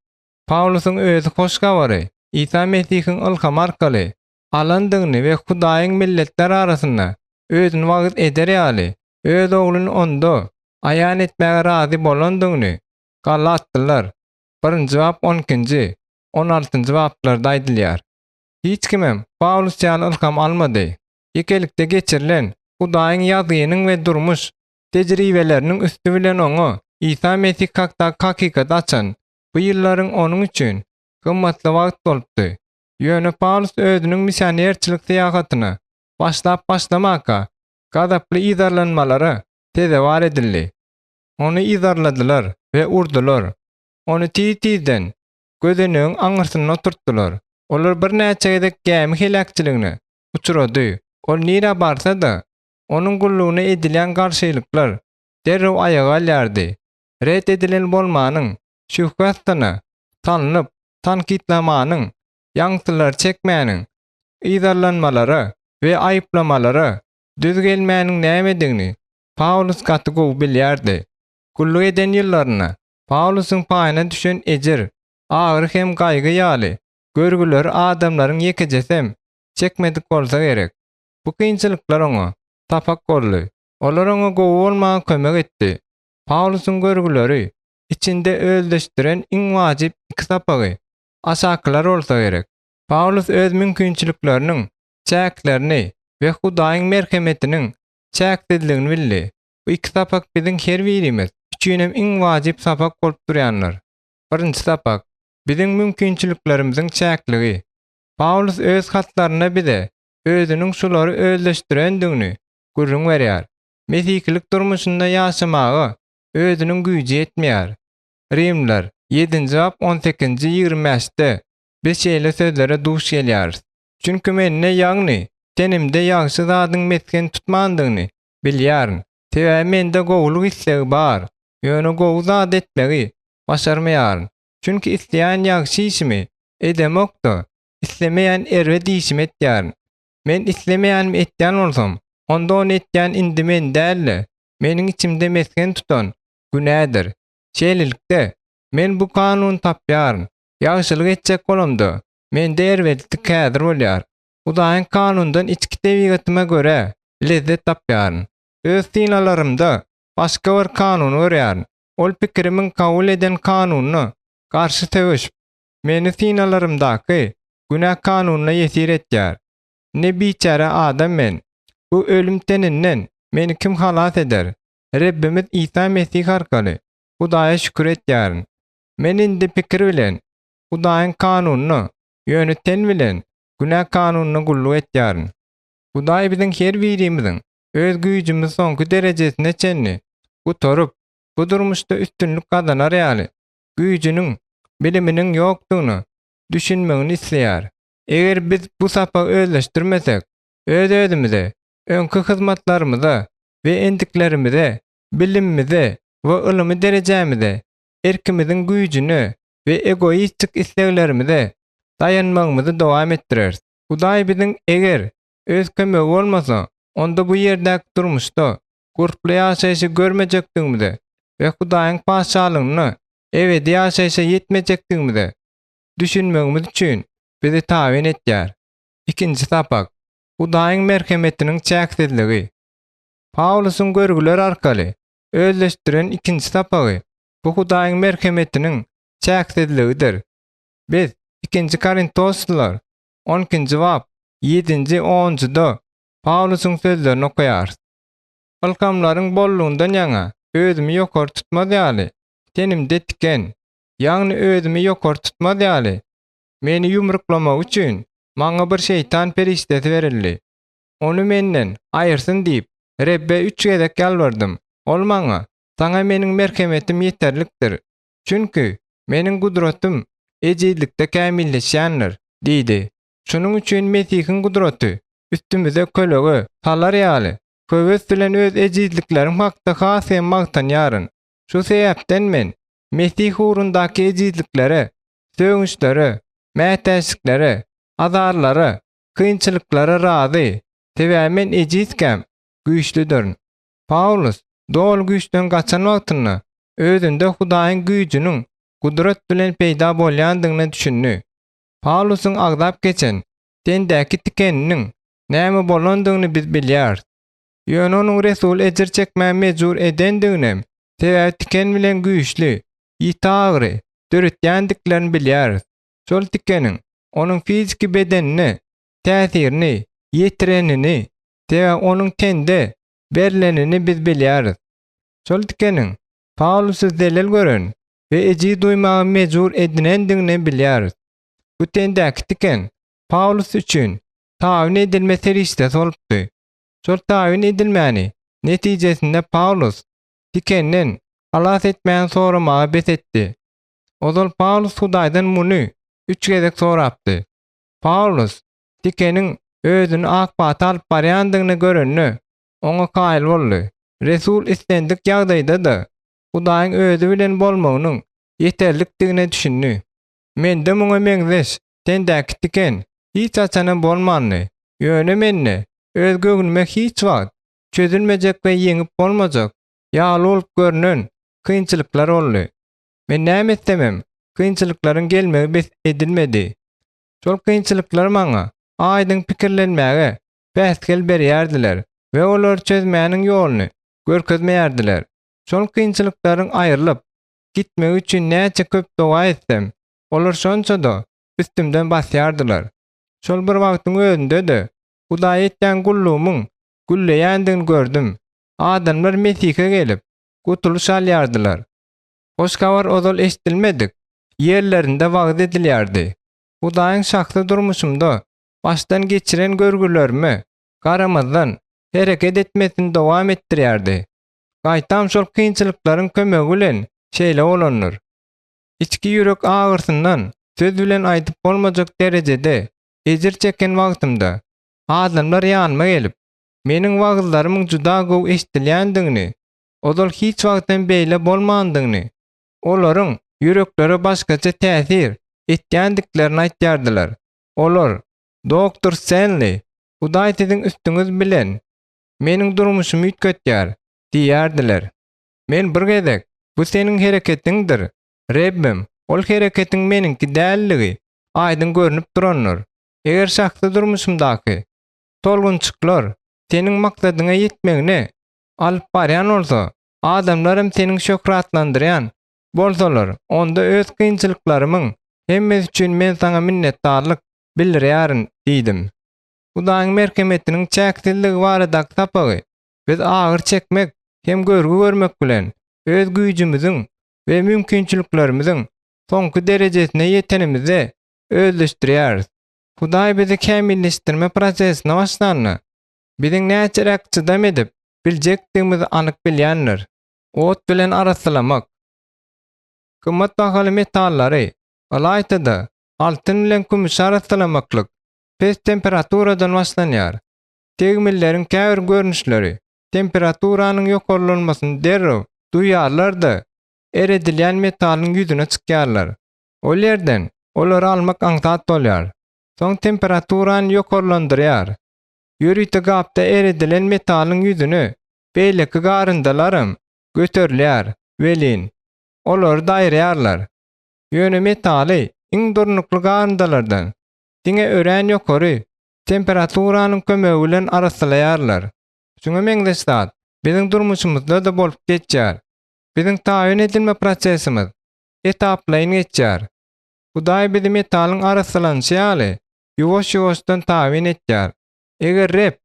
Pawlusyň özi hoş habary. Isa Mesihiň ylhamy arkaly alandygyny we Hudaýyň milletler arasynda Özüni wagyz eder ýaly, Öz Ogluny Onda aýan etmäge razy bolandygyny Galatlylar, birinji bap on ikinji, on altynjy baplarda aýdylýar. Hiç kimem Pawlus ýaly ylham almady. Ýekelikde geçirilen Hudaýyň ýazgynyň we durmuş tejribeleriniň üsti bilen oňa Isa Mesih hakdaky hakykaty açan bu ýyllaryň onuň üçin gymmatly wagt bolupdy. Ýöne Pawlus özüniň missionerçilik syýahatyna başlap başlamaka, gazaply yzarlanmalara sezewar edildi. Ony yzarladylar we urdular. Ony tiz-tizden gözenegiň aňyrsynda oturtdylar. Olar birnäçe gezek gämi heläkçiligine uçrady. Ol nirä barsa-da, onuň gullugyna edilýän garşylyklar derrew aýaga galýardy. Ret edilen bolmanyň, şübhe astyna salnyp, tankytlamanyň, ýaňsylary çekmäniň, yzarlanmalara we aýyplamalara düz gelmäniň nämedigini Pawlus gaty gowy bilýärdi. Gulluk eden ýyllarynda Pawlusyň paýyna düşen ejir, agyry hem gaýgy ýaly görgüleri adamlaryň ýekejesem çekmedik bolsa gerek. Bu kynçylyklar oňa sapak boldy. Olar oňa gowy bolmaga kömek etdi. Pawlusyň görgüleri içinde özleşdiren iň wajyp iki sapagy aşakylar bolsa gerek. Pawlus öz mümkinçilikleriniň çäklerini we Hudaýyň merhemetiniň çäksizligini bildi. Bu iki sapak biziň her birimiz üçinem iň wajyp sapak bolup durýandyr. Birinji sapak, biziň mümkinçiliklerimiziň çäkligi. Pawlus öz hatlarynda bize özüniň şulary özleşdirendigini gürrüň berýär. Mesihilik durmuşynda ýaşamaga özüniň güýji ýetmeýär. Rimliler, ýedinji bap on sekizinji 25-de biz şeýle sözlere duş gelýäris, Çünki mende, ýagny tenimde ýagşy zadyň mesgen tutmandygyny bilýärin. Sebäbi mende gowulyk islegi bar, ýöne gowy zat etmegi başarmaýaryn. Çünki isleýän ýagşy işimi edemok-da, islemeýän erbet işimi etýärin. Men islemeýänimi etýän bolsam, onda ony etýän indi men däl-de, meniň içimde mesgen tutan günädir. Şeýlelikde, men bu kanuny tapýaryn, ýagşylyk etjek bolamda, mende erbetlik häzir bolýar. Hudaýyň kanunyndan içki tebigatyma görä lezzet tapýaryn. Öz synalarymda başga bir kanuny görýärin. Ol pikirimiň kabul eden kanunyna garşy söweşip, meni synalarymdaky günä kanunyna ýesir etýär. Ne biçäre adam men! Bu ölüm teninden meni kim halas eder? Rebbimiz Isa Mesih arkaly Hudaýa şükür etýärin. Men indi pikir bilen Hudaýyň kanunyna, ýöne ten bilen günä kanunyna gulluk etýärin. Hudaý biziň her birimiziň öz güýjümizi soňky derejesine çenli gutaryp, bu durmuşda üstünlik gazanar ýaly, güýjüniň, biliminiň ýokdugyna düşünmegini isleýär. Eger biz bu sapagy özleşdirmesek, öz-özümize, öňki hyzmatlarymyza we endiklerimize, bilimimize we ylymy derejämize, erkimiziň güýjüne we egoistik isleglerimize daýanmagymyzy dowam etdireris. Hudaý biziň eger Öz kömegi bolmasa, onda bu ýerdäki durmuşda gurply ýaşaýşy görmejekdigimize we Hudaýyň Patyşalygynda ebedi ýaşaýşa ýetmejekdigimize düşünmegimiz üçin bizi tabyn etýär. Ikinji sapak, Hudaýyň merhemetiniň çäksizligi. Pawlusyň görgüler arkaly özleşdiren ikinji sapagy bu Hudaýyň merhemetiniň çäksizligidir. Biz Ikinji Korintoslylar on ikinji bap, ýedinji, onunjyda Pawlusyň sözlerini okaýarys. Ylhamlaryň bollugyndan ýaňa özümi ýokary tutmaz ýaly, tenimde tiken, ýagny özümi ýokary tutmaz ýaly, meni ýumruklamagy üçin maňa bir şeýtan perişdesi berildi. Ony menden aýyrsyn diýip, Rebbe üç gezek ýalbardym. Ol maňa, Saňa meniň merhemetim ýeterlikdir. Çünki meniň gudratym ejizlikde kämilleşýändir diýdi. Şunuň üçin Mesihiň gudraty üstümize kölege salar ýaly, höwes bilen öz ejizliklerim hakda has hem magtanýaryn. Şu sebäpden men Mesih ugrundaky ejizliklere, sögünçlere, mätäçliklere, azarlara, kynçylyklara razy, sebäbi men ejizkäm, güýçlüdirin. Pawlus doly güýçden gaçan wagtynda özünde Hudaýyň güýjüniň gudrat bilen peýda bolýandygyna düşündi. Pawlusyň agzap geçen tendäki tikeniniň näme bolandygyny biz bilýäris. Ýöne onuň resuly ejir çekmäge mejbur edendiginem, sebäbi tiken bilen güýçli, ýiti agyry döretýändiklerini bilýäris. Şol tikeniň onuň fiziki bedenine täsirini ýetirenini, sebäbi onuň tende berlenini biz bilýäris. Şol tikeniň Pawlusy zelel gören we ejiz duýmaga mejbur edinendigini bilýäris. Bu tendäki tiken Pawlus üçin tabyn edilme serişdesi bolupdy. Şol tabyn edilmäni netijesinde Pawlus tikenden halas etmäni soramaga bes etdi. Ozal Pawlus Hudaýdan muny üç gezek sorapdy. Pawlus tikeniň özüni ak pata alyp barýandygyny görende, oňa kaýyl boldy. Resul islendik ýagdaýda-da Hudaýyň özi bilen bolmagynyň ýeterlikdigine düşündi. Mende muňa meňzeş tendäki tiken hiç haçanam bolmandy. Ýöne mende öz göwnüme hiç wagt çözülmejek we ýeňip bolmajak ýaly bolup görnen kynçylyklar boldy. Men näme etsemem, kynçylyklaryň gelmegi bes edilmedi. Şol kynçylyklar maňa aýdyň pikirlenmäge päsgel berýärdiler we olary çözmäniň ýoluny görkezmeýärdiler. Şol kynçylyklaryň aýrylyp gitmegi üçin näçe köp doga etsem, olar şonça-da üstümden basýardylar. Şol bir wagtyň özünde-de, Hudaýa etýän gullugymyň gülleýändigini gördüm. Adamlar Mesihe gelip, gutulyş alýardylar. Hoş Habar ozal eşidilmedik ýerlerinde wagyz edilýärdi. Hudaýyň şahsy durmuşymda başdan geçiren görgülerime garamazdan, hereket etmesini dowam etdirýärdi. Gaýtam şol kynçylyklaryň kömegi bilen şeýle bolandyr. Içki ýürek agyrsyndan söz bilen aýdyp bolmajak derejede ejir çeken wagtymda, adamlar ýanyma gelip, meniň wagyzlarymyň juda gowy eşidilýändigini, ozal hiç wagt hem beýle bolmandygyny, olaryň ýüreklere başgaça täsir etýändiklerini aýtýardylar. Olar, Doktor Stenli, Hudaý siziň üstüňiz bilen meniň durmuşymy üýtgetýär diýýärdiler. Men bir gezek, Bu seniň hereketiňdir, Rebbim, ol hereketiň meniňki däldigi aýdyň görnüp durandyr. Eger şahsy durmuşymdaky tolgunçyklar seniň maksadyňa ýetmegine alyp barýan bolsa, adamlaram seniň şöhratlandyrýan bolsalar, onda öz kynçylyklarymyň hemmesi üçin men saňa minnetdarlyk bildirýärin diýdim. Hudaýyň merhemetiniň çäksizligi baradaky sapagy biz agyr çekmek hem görgi görmek bilen öz güýjümiziň we mümkinçiliklerimiziň soňky derejesine ýetenimizde özleşdirýäris. Hudaý bizi kämilleşdirme prosesine başlanda, biziň näçeräk çydam edip biljekdigimizi anyk bilýändir. Ot bilen arassalamak. Gymmat bahaly metallary, ylaýta-da, altyn bilen kümüşi arassalamaklyk pes temperaturadan başlanýar. Tegmilleriň käbir görnüşleri temperaturanyň ýokarlanmasyny derrew duýýarlar-da, eredilýän metalyň ýüzüne çykýarlar. Ol ýerden olary almak aňsat bolýar. Soň temperaturany ýokarlandyrýar. Ýörite gapda eredilen metalyň ýüzüne beýleki garyndylaram göterilýär welin, olary-da aýyrýarlar. Ýöne metaly iň durnukly garyndylardan diňe örän ýokary temperaturanyň kömegi bilen arassalaýarlar. Şuňa meňzeş zat biziň durmuşymyzda-da bolup geçýär. Biziň taýyn edilme prosesimiz etaplaýyn geçýär. Hudaý bizi metalyň arassalanyşy ýaly ýuwaş-ýuwaşdan tabyn etýär. Eger Reb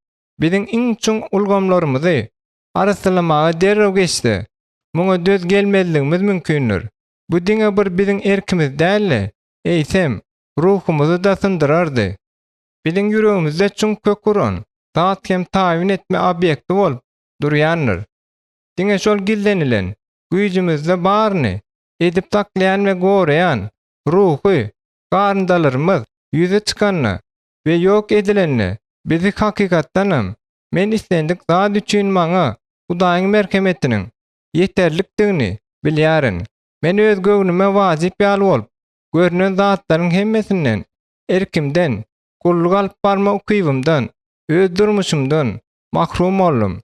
biziň iň çuň ulgamlarymyzy arassalamaga derrew geçse, muňa döz gelmezligimiz mümkindir. Bu diňe bir biziň erkimiz däl-de, eýsem, ruhumyzy-da syndyrardy. Biziň ýüregimizde çuň kök uran zat hem taýyn etme obýekti bolup durýandyr. Diňe şol gizlenilen, güýjümizde baryny edip saklaýan we goraýan ruhy garyndalyrymyz ýüze çykanda we ýok edilende bizi hakykatdanam men islendik zat üçin maňa Hudaýyň merhemetiniň ýeterlikdigini bilýärin. Men öz göwnüme wajyp ýaly bolup görnen zatlaryň hemmesinden, erkimden, gulluk alyp barma ukybymdan, öz durmuşymdan mahrum boldum.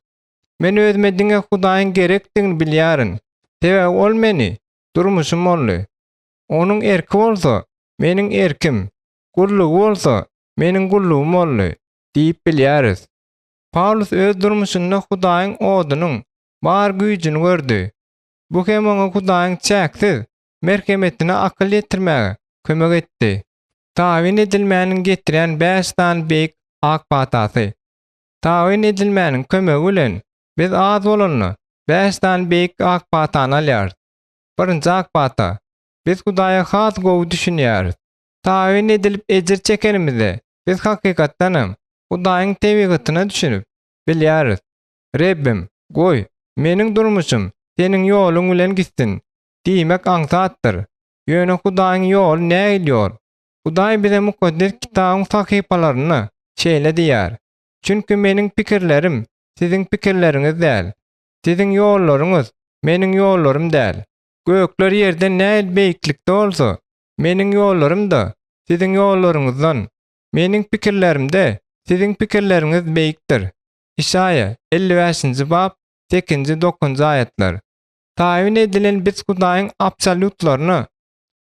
Men özüme diňe Hudaýyň gerekdigini bilýärin, sebäbi Ol meni durmuşym boldy. Onuň erki bolsa, meniň erkim. Gullugy bolsa meniň gullugym boldy diýip bilýäris. Pawlus öz durmuşynda Hudaýyň odunyň bar güýjüni gördi. Bu hem oňa Hudaýyň çäksiz merhemetine akyl ýetirmäge kömek etdi. Tabyn edilmäniň getirýän bäş sany beýik ak patasy. Tabyn edilmäniň kömegi bilen biz az bolanda bäş sany beýik ak patany alýarys. Birinji ak pata, biz Hudaýa has gowy düşünýäris. Tabyn edilip ejir çekenimizde biz hakykatdanam Hudaýyň tebigatyna düşünip bilýäris. Rebbim, goý, meniň durmuşym Seniň ýoluň bilen gitsin diýmek aňsatdyr. Ýöne Hudaýyň ýoly nähili ýol? Hudaý bize Mukaddes Kitabyň sahypalarynda şeýle diýýär, Çünki meniň pikirlerim siziň pikirleriňiz däl, siziň ýollaryňyz meniň ýollarym däl. Gökler ýerden nähili beýiklikde bolsa, meniň ýollarym-da siziň ýollaryňyzdan, meniň pikirlerim-de siziň pikirleriňiz beýikdir. Işaýa, 55-nji bap, sekizinji, dokuzynjy aýatlar. Taýyn edilen biz Hudaýyň absolýutlaryna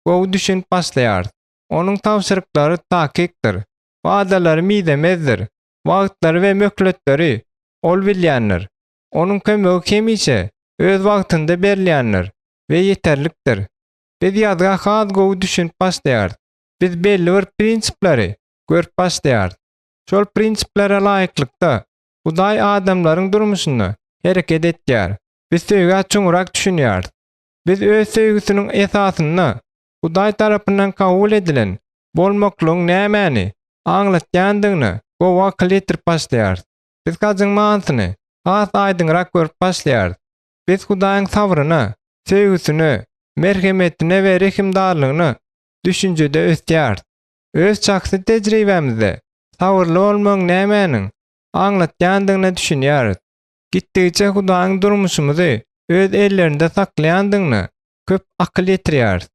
gowy düşünip başlaýarys. Onuň tabşyryklary takykdyr, wadalary mizemezdir, wagtlary we möhletleri Ol bilýändir. Onuň kömegi hemişe öz wagtynda berilýändir we ýeterlikdir. Biz ýazga has gowy düşünip başlaýarys. Biz belli bir prinsipleri görüp başlaýarys. Şol prinsiplere laýyklykda Hudaý adamlaryň durmuşynda hereket etýär. Biz söýgä çuňrak düşünýäris. Biz öz söýgüsiniň esasynda Hudaý tarapyndan kabul edilen bolmaklygyň nämäni aňlatýandygyna gowy akyl ýetirip başlaýarys. Biz hajyň manysyny has aýdyňrak görüp başlaýarys. Biz Hudaýyň sabryna, söýgüsine, merhemetine we rehimdarlygyna düşünjede ösýäris. Öz şahsy tejribämizde sabyrly bolmagyň nämäniň aňlatýandygyna düşünýäris. Gitdigiçe Hudaýyň durmuşymyzy öz ellerinde saklaýandygyna köp akyl ýetirýäris.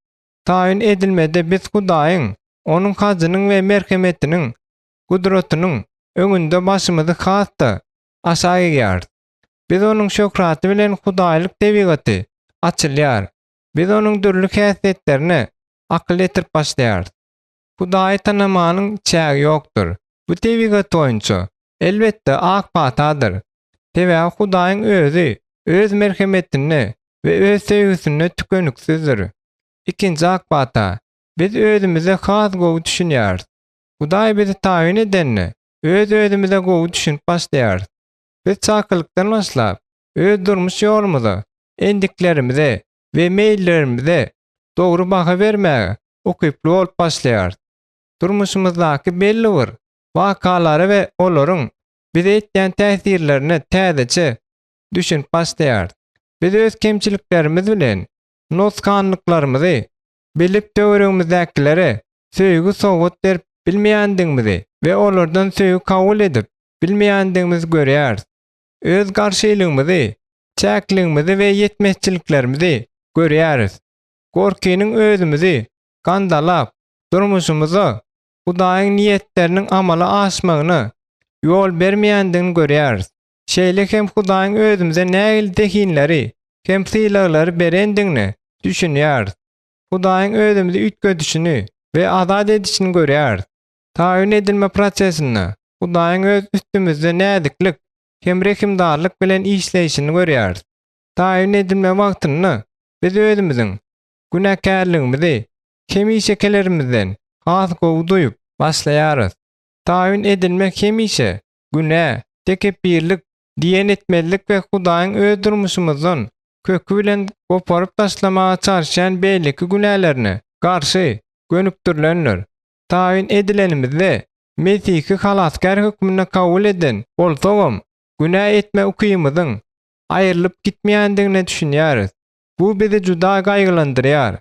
Taýyn edilmede biz Hudaýyň, Onuň hajynyň we merhemetiniň, gudratynyň öňünde başymyzy has-da aşak egýäris. Biz Onuň şöhraty bilen hudaýlyk tebigaty açylýar. Biz Onuň dürli häsiýetlerine akyl ýetirip başlaýarys. Hudaýy tanamanyň çägi ýokdur. Bu tebigat boýunça, elbetde, ak patadyr. Sebäbi Hudaýyň özi öz merhemetinde we öz söýgüsinde tükeniksizdir. Ikinji ak pata, biz özümize has gowy düşünýäris. Hudaý bizi taýyn edende, öz-özümize gowy düşünip başlaýarys. Biz çakylykdan başlap, öz durmuş ýolumyza, endiklerimize we meýillerimize dogry baha bermäge ukyply bolup başlaýarys. Durmuşymyzdaky belli bir wakalara we olaryň bize etýän täsirlerine täzeçe düşünip başlaýarys. Biz öz kemçiliklerimiz bilen nusganlyklarymyzy bilip töweregimizdäkilere söýgi sowgat berip bilmeýändigimizi we olardan söýgi kabul edip bilmeýändigimizi görýäris. Öz garşylygymyzy, çäkligimizi we ýetmezçiliklerimizi görýäris. Gorkynyň özümizi gandalap, durmuşymyza Hudaýyň niýetleriniň amala aşmagyna ýol bermeýändigini görýäris. Şeýle hem Hudaýyň özümize nähili zehinleri hem sylaglary berendigine düşünýäris. Hudaýyň özümizi üýtgedişini we azat edişini görýäris. Taýyn edilme prosesinde Hudaýyň öz üstümizde näziklik hem rehimdarlyk bilen işleýşini görýäris. Taýyn edilme wagtynda biz özümiziň günäkärligimizi hemişekelerimizden has gowy duýup başlaýarys. Taýyn edilmek hemişe günä, tekepbirlik, diýen etmezlik we Hudaýyň öz durmuşymyzdan köki bilen goparyp taşlamaga çalyşýan beýleki günälerine garşy gönükdirilendir. Taýyn edilenimizde Mesihi Halasgär hökmünde kabul eden bolsagam, günä etme ukymyzyň aýrylyp gitmeýändigine düşünýäris. Bu bizi juda gaýgylandyrýar.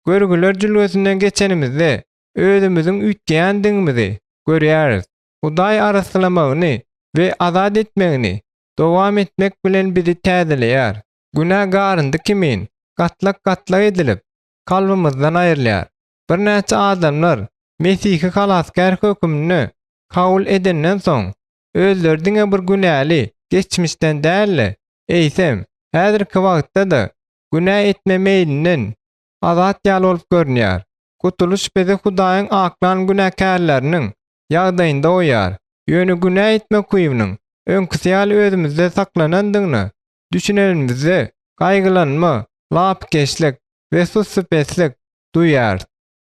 Görgüler jülgesinden geçenimizde, özümiziň üýtgeýändigimizi görýäris. Hudaý arassalamagyny we azat etmegini dowam etmek bilen bizi täzeleýär. Günä garyndy kimin gatlak-gatlak edilip, kalbymyzdan aýrylýar. Birnäçe adamlar Mesihi Halasgär höküminde kabul edenden soň, özleri diňe bir günäli geçmişden däl-de, eýsem, häzirki wagtda-da günä etme meýlinden azat ýaly bolup görünýär. Gutulyş bizi Hudaýyň aklan günäkärleriniň ýagdaýynda goýýar. Ýöne günä etme ukybynyň öňküsi ýaly özümizde saklanandygyna düşünenimizde gaýgylanma, lapykeçlik we sussupeslik duýýarys.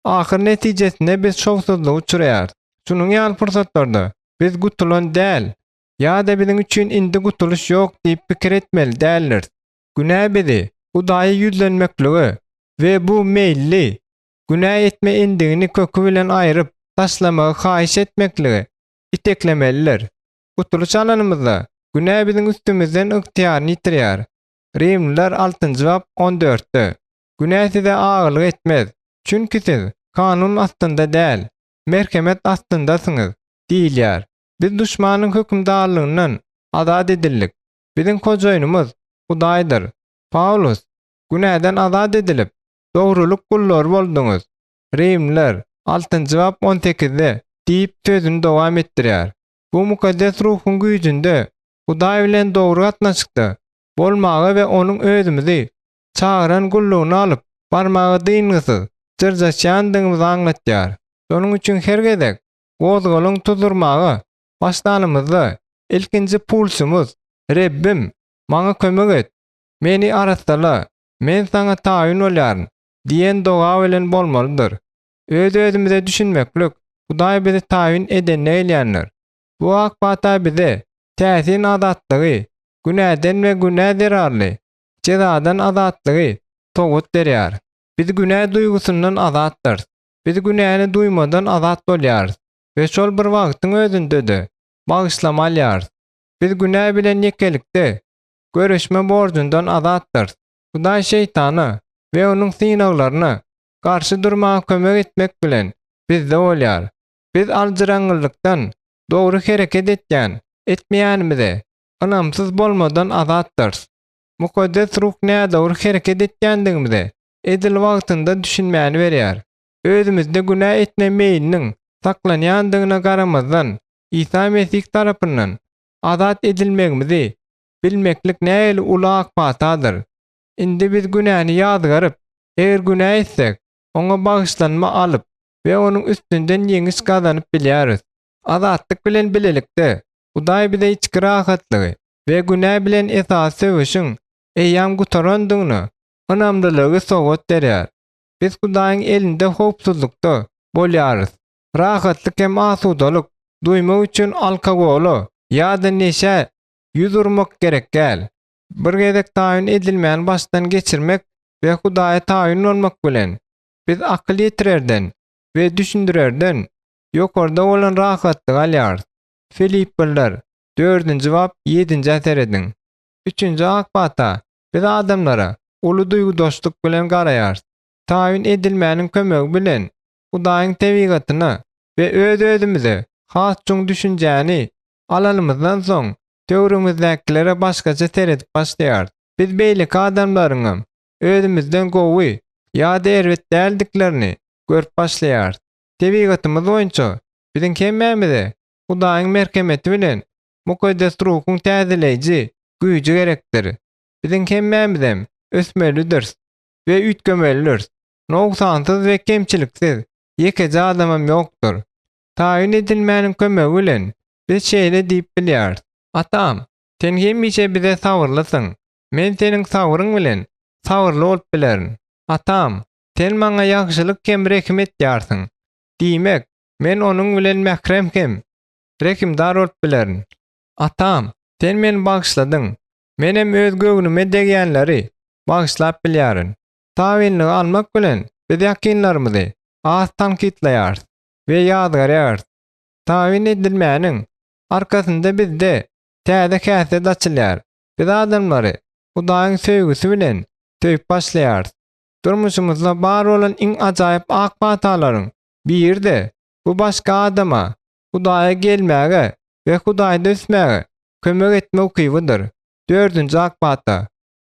Ahyr netijesinde biz şowsuzlyga uçraýarys. Şunuň ýaly pursatlarda biz gutulan däl ýa-da biziň üçin indi gutulyş ýok diýip pikir etmeli däldiris. Günä bizi Hudaýa ýüzlenmeklige we bu meýilli günä etme endigini köki bilen aýryp taşlamagy haýyş etmeklige iteklemelidir. Gutulyş alanymyzda, günä biziň üstümizden ygtyýaryny ýitirýär. Rimliler altynjy bap on dörtde, Günä size agalyk etmez, çünki siz kanun astynda däl, merhemet astyndasyňyz diýilýär. Biz duşmanyň hökümdarlygyndan azat edildik. Biziň hojaýynymyz Hudaýdyr. Pawlus, Günäden azat edilip, dogrulyk gullary bolduňyz. Rimliler, altynjy bap on sekizde, diýip sözüni dowam etdirýär. Bu Mukaddes Ruhuň güýjünde Hudaý bilen dogry gatnaşykda bolmaga we Onuň özümizi çagyran gullugyna alyp barmaga dyngysyz jyrjaşýandygymyzy aňlatýar. Şonuň üçin her gezek gozgalaň tuzdurmaga başlanymyzda ilkinji pulsumyz, Rebbim, maňa kömek et! Meni arassala! Men Saňa tabyn bolýaryn! diýen doga bilen bolmalydyr. Öz-özümize düşünmeklik Hudaý bizi tabyn edende gelýändir. Bu ak pata bize täsin azatlygy, günäden we günä zerarly jezadan azatlygy sowgat berýär. Biz günä duýgusyndan azatdyrys. Biz günäni duýmadan azat bolýarys we şol bir wagtyň özünde-de bagyşlama alýarys. Biz günä bilen ýekelikde göreşme borjundan azatdyrys. Hudaý şeýtana we onuň synaglaryna garşy durmaga kömek etmek bilen bizde bolýar. Biz aljyraňňylykdan dogry hereket etýän, etmeýänimize ynamsyz bolmadan azatdyrys. Mukaddes Ruh nädogry hereket etýändigimize edil wagtynda düşünmäni berýär. Özümizde günä etme meýliniň saklanýandygyna garamazdan, Isa Mesih tarapyndan azat edilmegimizi bilmeklik nähili uly ak patadyr! Indi biz günäni ýazgaryp, eger günä etsek, oňa bagyşlanma alyp we onuň üstünden ýeňiş gazanyp bilýäris. Azatlyk bilen bilelikde, Hudaý bize içki rahatlygy we günä bilen esasy söweşiň eýýäm gutarandygyna ynamlylygy sowgat berýär. Biz Hudaýyň elinde howpsuzlykda bolýarys. Rahatlyk hem asudalyk duýmak üçin alkogola ýa-da neşä ýüz urmak gerek däl. Bir gezek taýyn edilmäni başdan geçirmek we Hudaýa taýyn bolmak bilen, biz akyl ýetirerden we düşündirerden ýokarda bolan rahatlygy alýarys. Filippliler, dördünji bap, ýedinjä serediň. Üçünji ak pata, biz adamlara uly duýgudaşlyk bilen garaýarys. Taýyn edilmäniň kömegi bilen Hudaýyň tebigatyna we öz-özümize has çuň düşünjäni alanymyzdan soň, töweregimizdäkilere başgaça seredip başlaýarys. Biz beýleki adamlaryňam özümizden gowy ýa-da erbet däldiklerini görüp başlaýarys. Tebigatymyz boýunça biziň hemmämize Hudaýyň merhemeti bilen Mukaddes Ruhuň täzeleýji güýji gerekdir. Biziň hemmämizem ösmelidiris we üýtgemelidiris. Nogsansyz we kemçiliksiz ýekeje adamam ýokdur. Taýyn edilmäniň kömegi bilen biz şeýle diýip bilýäris, Atam, Sen hemişe bize sabyrlysyň. Men Seniň sabryň bilen sabyrly bolup bilerin. Atam, Sen maňa ýagşylyk hem rehim etýärsiň. Diýmek, men Onuň bilen mährem hem rehimdar bolup bilerin. Atam, Sen meni bagyşladyň. Menem öz göwnüme degýänleri bagyşlap bilýärin. Tabynlygy almak bilen biz ýakynlarymyzy az tankytlaýarys we ýazgarýarys. Tabyn edilmäniň arkasynda bizde täze häsiýet açylýar. Biz adamlary Hudaýyň söýgüsi bilen söýüp başlaýarys. Durmuşymyzda bar bolan iň ajaýyp ak patalaryň biri-de bu başga adama Hudaýa gelmäge we Hudaýda ösmäge kömek etme ukybydyr. Dördünji ak pata.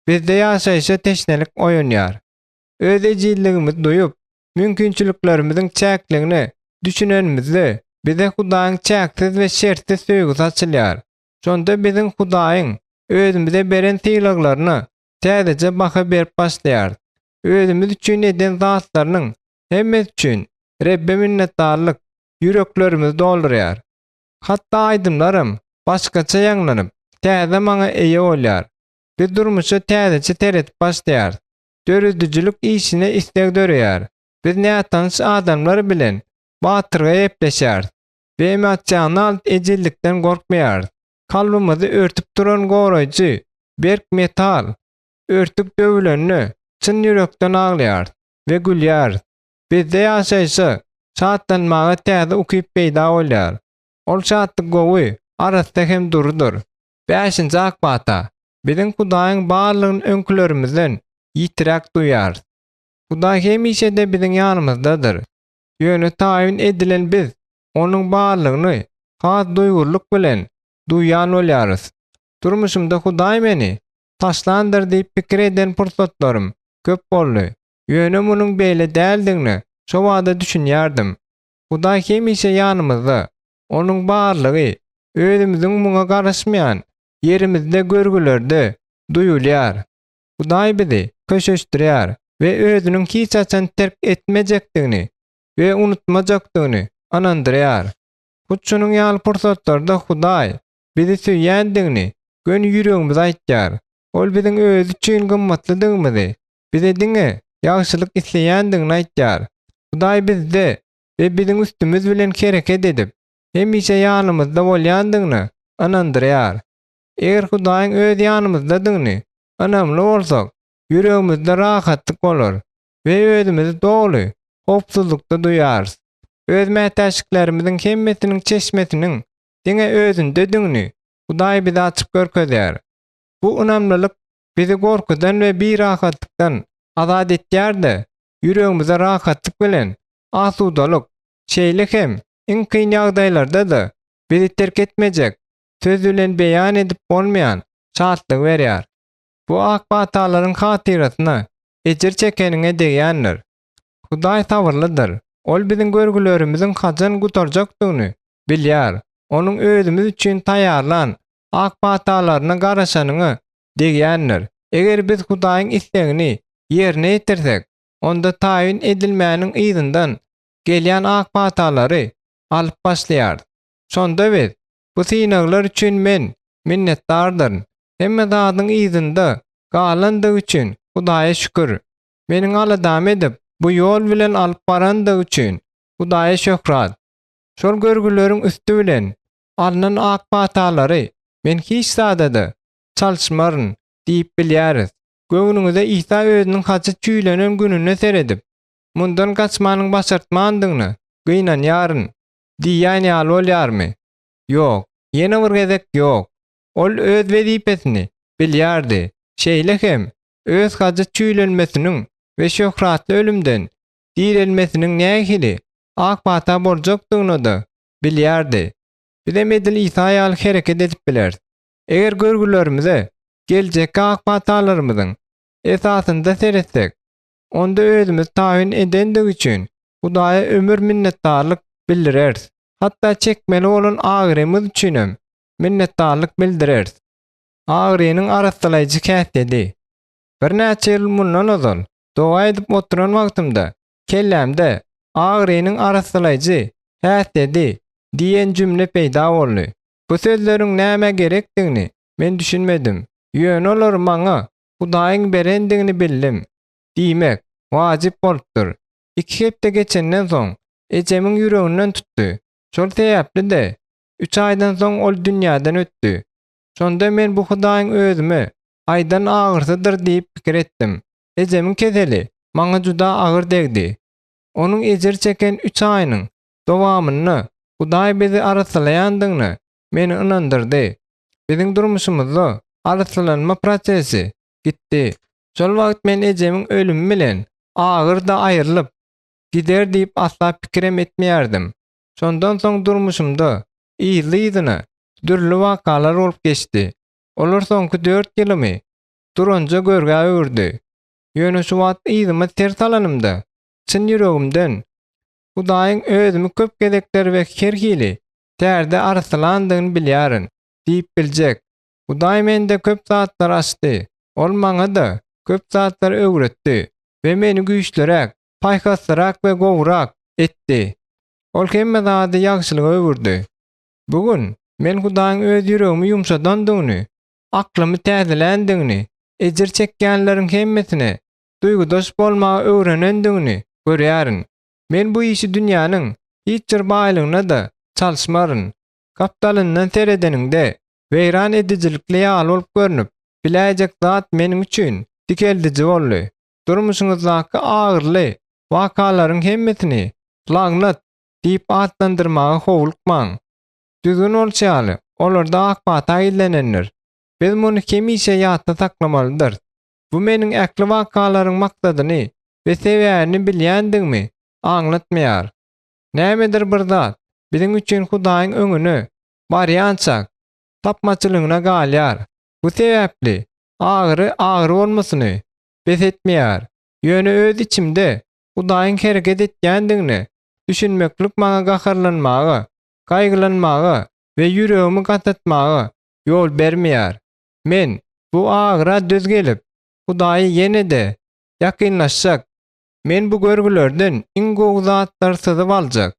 Bizde ýaşaýşa teşnelik oýanýar. Öz ejizligimizi duýup, mümkinçiliklerimiziň çäkligine düşünenimizde, bize Hudaýyň çäksiz we şertsiz söýgüsi açylýar. Şonda biziň Hudaýyň özümize beren sylaglaryna täzeçe baha berip başlaýarys. Özümiz üçin eden zatlarynyň. Hemmesi üçin Rebbe minnetdarlyk ýüreklerimizi doldurýar. Hatda aýdymlaram başgaça ýaňlanyp, täze mana eýe bolýar. Biz durmuşa täzeçe seredip başlaýarys. Döredijilik işine isleg döreýär. Biz nätanyş adamlar bilen batyrgaý gepleşýäris we emosional ejizlikden gorkmaýarys. Kalbymyzy örtüp duran goraýjy berk metal örtük döwülende çyn ýürekden aglaýarys we gülýäris. Bizde ýaşaýşa şatlanmaga täze ukyp peýda bolýar. Ol şatlyk gowy, arassa hem durudyr. Bäşinji ak pata. Biziň Hudaýyň barlygyny öňkülerimizden ýitiräk duýýarys. Hudaý hemişe-de biziň ýanymyzdadyr. Ýöne taýyn edilen biz Onuň barlygyny has duýgurlyk bilen duýýan bolýarys. Durmuşymda Hudaý meni taşlandyr diýip pikir eden pursatlarym köp boldy. Ýöne munuň beýle däldigine şobada düşünýärdim. Hudaý hemişe ýanymyzda. Onuň barlygy özümiziň muňa garaşmaýan ýerimizde görgülerde duýulýar. Hudaý bizi köşeşdirýär we özüniň hiç haçan terk etmejekdigini we unutmajakdygyny ynandyrýar. Hut şunuň ýaly pursatlarda Hudaý bizi söýýändigini göni ýüregimize aýtýar. Ol biziň özi üçin gymmatlydygymyzy, bize diňe ýagşylyk isleýändigini aýtýar. Hudaý bizde we biziň üstümiz bilen hereket edip, hemişe ýanymyzda bolýandygyna ynandyrýar. Eger Hudaýyň öz ýanymyzdadygyny ynamly bolsak, ýüregimizde rahatlyk bolar we özümizi doly howpsuzlykda duýarys. Öz mätäçliklerimiziň hemmesiniň çeşmesiniň diňe özündedigini Hudaý bize açyp görkezýär. Bu ynamlylyk bizi gorkudan we birahatlykdan azat etýär-de, ýüregimize rahatlyk bilen asudalyk, şeýle hem iň kyn ýagdaýlarda-da bizi terk etmejek, söz bilen beýan edip bolmaýan şatlygy berýär. Bu ak patalaryň hatyrasyna ejir çekeniňe degýändir. Hudaý sabyrlydyr. Ol biziň görgülerimiziň haçan gutarjakdygyny bilýär. Onuň özümiz üçin taýýarlan ak patalaryna garaşanyňa degýändir. Eger biz Hudaýyň islegini ýerine ýetirsek, onda taýyn edilmäniň yzyndan gelýän ak patalary alyp başlaýarys. Şonda biz, Bu synaglar üçin men minnetdardyryn. Hemme zadyň yzynda galandygy üçin Hudaýa şükür. Meniň aladamy edip, bu ýol bilen alyp barandygy üçin Hudaýa şöhrat. Şol görgüleriň üsti bilen alnan ak patalary men hiç zada-da çalyşmaryn diýip bilýäris. Göwnüňize Isa özüniň haça çüýlenen gününe seredip, mundan gaçmanyň başartmandygyna gynanýaryn diýýän ýaly bolýarmy? Ýok, ýene bir gezek ýok. Ol öz wezipesini bilýärdi, şeýle hem öz haça çüýlenmesiniň we şöhratly ölümden direlmesiniň nähili ak pata boljakdygyny-da bilýärdi. Bizem edil Isa ýaly hereket edip bileris. Eger görgülerimize geljekki ak patalarymyzyň esasynda seretsek, onda özümizi taýyn edendigi üçin Hudaýa ömür minnetdarlyk bildireris. Hatda çekmeli bolan agyrymyz üçinem minnetdarlyk bildireris. Agyrynyň arassalaýjy häsiýeti. Birnäçe ýyl mundan ozal doga edip oturan wagtymda kellämde agyrynyň arassalaýjy häsiýeti diýen jümle peýda boldy. Bu sözleriň nämä gerekdigini men düşünmedim. Ýöne olary maňa Hudaýyň berendigini bildim. Diýmek, wajyp bolupdyr. Iki hepde geçenden soň, ejemiň ýüreginden tutdy. Şol sebäpli-de, üç aýdan soň ol dünýäden ötdi. Şonda men bu Hudaýyň özüme aýdan agyrsydyr diýip pikir etdim. Ejemiň keseli maňa juda agyr degdi. Onuň ejir çeken üç aýynyň dowamynda Hudaý bizi arassalaýandygyna meni ynandyrdy. Biziň durmuşymyzda arassalanma prosesi gitdi. Şol wagt men ejemiň ölümi bilen agyr-da aýrylyp gider diýip asla pikirem etmeýärdim. Şondan soň durmuşymda yzly-yzyna dürli wakalar bolup geçdi. Olar soňky dört ýylymy duranja görgä öwürdi. Ýöne şu wagt yzyma ser salanymda, çyn ýüregimden Hudaýyň özümi köp gezekler we her hili tärde arassalandygyny bilýärin diýip biljek. Hudaý mende köp zatlary açdy. Ol maňa-da köp zatlary öwretdi we meni güýçlüräk, paýhaslyrak we gowurak etdi. Ol hemme zady ýagşylyga öwürdi. Bu gün men Hudaýyň öz ýüregimi ýumşadandygyny, aklymy täzeländigini, ejir çekýänleriň hemmesine duýgudaş bolmagy öwrenendigini görýärin. Men bu işi dünýäniň hiç bir baýlygyna-da çalyşmaryn. Gapdalyndan seredeniňde, weýran edijilikli ýaly bolup görnüp biläýjek zat meniň üçin dikeldiji boldy. Durmuşyňyzdaky agyryly wakalaryň hemmesini lagnat diýip atlandyrmaga howlukmaň. Düzgün bolşy ýaly, olarda ak pata gizlenendir. Biz muny hemişe ýatda saklamalydyrys. Bu meniň ähli wakalaryň maksadyny we sebäbini bilýändigimi aňlatmaýar. Nämedir bir zat biziň üçin Hudaýyň öňüne barýançak tapmaçylygyna galýar. Bu sebäpli agyry agyry bolmasyny bes etmeýär. Ýöne öz içimde Hudaýyň hereket etýändigine düşünmeklik maňa gaharlanmaga, gaýgylanmaga we ýüregimi gatatmaga ýol bermeýär. Men bu agyra döz gelip, Hudaýa ýene-de ýakynlaşjak. Men bu görgülerden iň gowy zatlary syzyp aljak.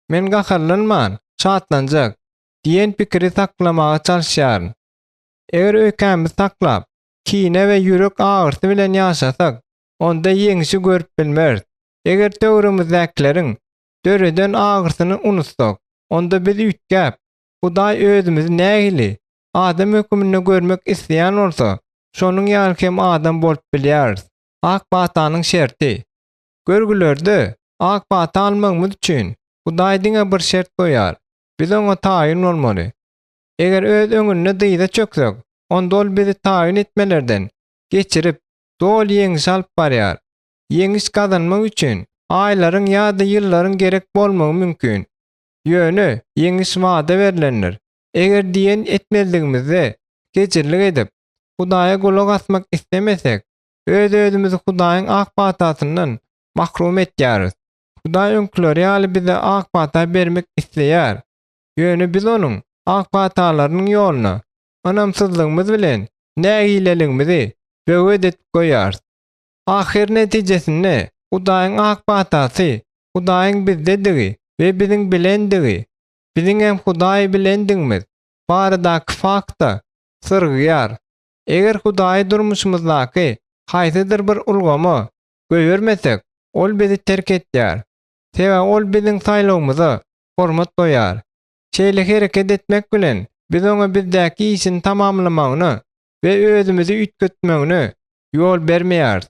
Men gaharlanman, şatlanjak diýen pikiri saklamaga çalyşýaryn. Eger öýkämizi saklap, kine we ýürek agyrysy bilen ýaşasak, onda ýeňşi görüp bilmeris. Eger töweregimizdäkileriň döreden agyrysyny unutsak, onda biz üýtgäp, Hudaý özümizi nähili adam höküminde görmek isleýän bolsa, şonuň ýaly hem adam bolup bilýäris. Ak patanyň şerti. Görgülerde ak pata almagymyz üçin Hudaý diňe bir şert goýýar, biz oňa taýyn bolmaly. Eger öz öňünde dyza çöksek, onda ol bizi taýyn etmelerden geçirip, doly ýeňişe alyp barýar. Ýeňiş gazanmak üçin aýlaryň ýa-da ýyllaryň gerek bolmagy mümkin. Ýöne ýeňiş wada berlendir. Eger diýen etmezligimizde kejirlik edip, Hudaýa gulak asmak islemesek, öz-özümizi Hudaýyň ak patasyndan mahrum etýäris. Hudaý öňküleri ýaly bize ak pata bermek isleýär. Ýöne biz Onuň ak patalarynyň ýoluna ynamsyzlygymyz bilen nägileligimizi böwet edip goýýarys. Ahyr netijesinde Hudaýyň ak patasy Hudaýyň bizdedigi we biziň bilendigi, biziňem Hudaý bilendigimiz baradaky fakta syrygýar. Eger Hudaýy durmuşymyzdaky haýsydyr bir ulgama goýbermesek, Ol bizi terk etýär. Sebäbi Ol biziň saýlawymyza hormat goýýar. Şeýle hereket etmek bilen, biz Oňa bizdäki işini tamamlamagyna we özümizi üýtgetmegine ýol bermeýäris.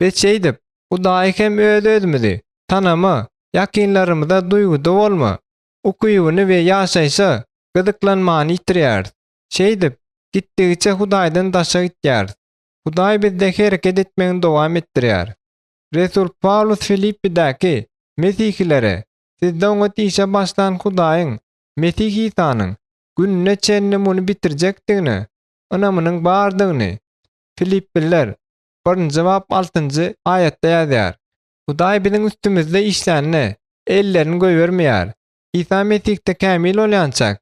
Biz şeýdip, Hudaýy hem öz-özümizi tanama, ýakynlarymyza duýguda bolma ukybyny we ýaşaýşa gyzyklanmany ýitirýäris. Şeýdip, gitdigiçe Hudaýdan daşa gitýäris. Hudaý bizde hereket etmegini dowam etdirýär. Resul Pawlus Filippidäki mesihilere, Sizde oňat işe başlan Hudaýyň, Mesih Isanyň, gününe çenli muny bitirjekdigine ynamynyň bardygyny Filippililer, birinji bap altynjy aýatda ýazýar. Hudaý biziň üstümizde işlände, ellerini goýbermeýär. Isa Mesihde kämil bolýançak,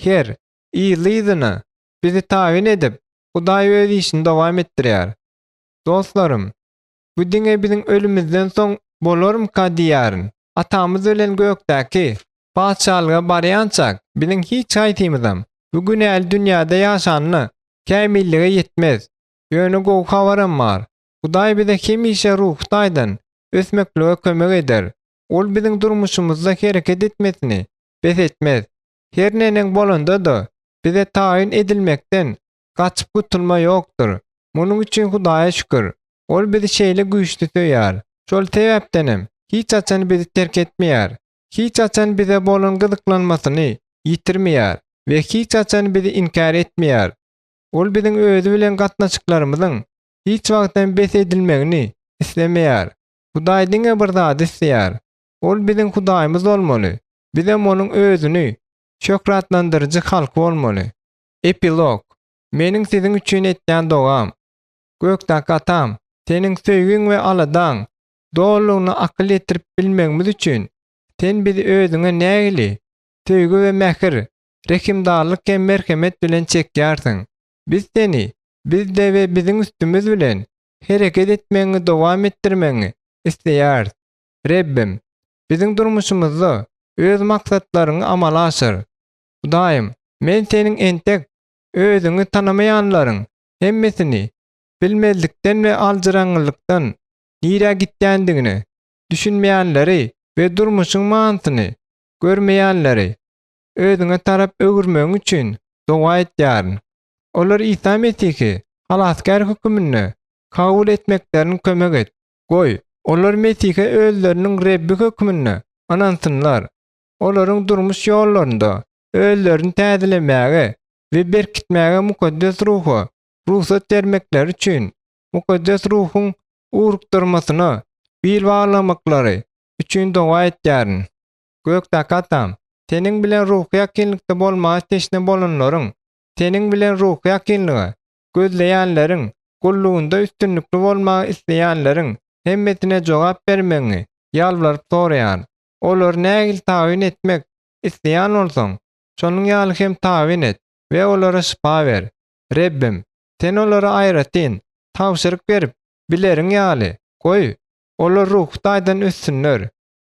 her, yzly-yzyna, bizi tabyn edip, Hudaý öz işini dowam etdirýär. Dostlarym, bu diňe biziň ölümizden soň bolarmyka diýýärin. Atamyz bilen gökdäki Patyşalyga barýançak, biziň hiç haýsymyzam bu günäli dünýäde ýaşanda kämillige ýetmez. Ýöne gowy habaram bar. Hudaý bize hemişe ruhy taýdan ösmeklige kömek eder. Ol biziň durmuşymyzda hereket etmesini bes etmez. Her neneň bolanda-da, bize taýyn edilmekden gaçyp gutulma ýokdur. Munuň üçin Hudaýa şükür. Ol bizi şeýle güýçli söýýär. Şol sebäpdenem, hiç haçan bizi terk etmeýär. Hiç haçan bize bolan gyzyklanmasyny ýitirmeýär we hiç haçan bizi inkär etmeýär. Ol biziň özi bilen gatnaşyklarymyzyň hiç wagtam bes edilmegini islemeýär. Hudaý diňe bir zady isleýär. Ol biziň Hudaýymyz bolmaly, bizem Onuň özüni şöhratlandyryjy halky bolmaly. Epilog Meniň siziň üçin etýän dogam, Gökdäki Atam, Seniň söýgiň we aladaň dolulygyna akyl ýetirip bilmegimiz üçin, Sen bizi Özüňe nähili söýgi we mähir, rehimdarlyk hem merhemet bilen çekýärsiň. Biz Seni bizde we biziň üstümiz bilen hereket etmegiňi dowam etdirmegiňi. isleýäris. Rebbim, biziň durmuşymyzda Öz maksatlaryňy amala aşyr. Hudaýym, men Seniň entek Özüňi tanamaýanlaryň hemmesini bilmezlikden we aljyraňňylykdan nirä gitýändigine düşünmeýänleri we durmuşyň manysyny görmeýänleri Özüňe tarap öwürmegiň üçin doga etýärin. Olar Isa Mesihi Halasgär höküminde kabul etmeklerini kömek et. Goý, olar Mesihe özleriniň Rebbi hökmünde ynansynlar. Olaryň durmuş ýollarynda özlerini täzelemäge we berkitmäge Mukaddes Ruha rugsat bermekleri üçin, Mukaddes Ruhuň ugrukdyrmasyna bil baglamaklary üçin doga etýärin. Gökdäki Atam, Seniň bilen ruhy ýakynlykda bolmaga teşne bolanlaryň, Seniň bilen ruhy ýakynlyga gözleýänleriň, gullugynda üstünlikli bolmagy isleýänleriň hemmesine jogap bermegiňi ýalbaryp soraýaryn. Olary nähili tabyn etmek isleýän bolsaň, şonuň ýaly hem tabyn et we olara şypa ber. Rebbim, Sen olara aýratyn tabşyryk berip bileriň ýaly, goý, olar ruhy taýdan össünler.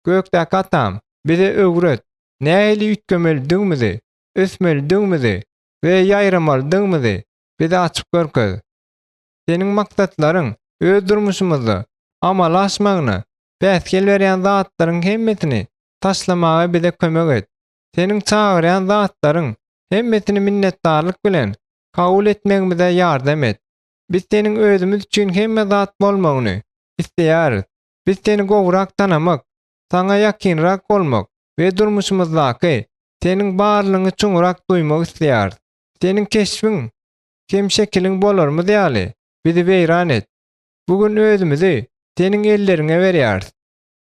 Gökdäki Atam, bize öwret, nähili üýtgemelidigimizi, ösmelidigimizi we ýaýramalydygymyzy bize açyp görkez. Seniň maksatlaryň öz durmuşymyzda amala aşmagyna päsgel berýän zatlaryň hemmesini taşlamaga bize kömek et. Seniň çagyrýan zatlaryň hemmesini minnetdarlyk bilen kabul etmegimize ýardam et. Biz Seniň özümiz üçin hemme zat bolmagyny isleýäris. Biz Seni gowurak tanamak, Saňa ýakynrak bolmak we durmuşymyzdaky Seniň barlygyňy çuňrak duýmak isleýäris. Seniň keşbiň hem şekiliň bolarymyz ýaly, bizi weýran et. Bu gün özümizi Seniň elleriňe berýäris.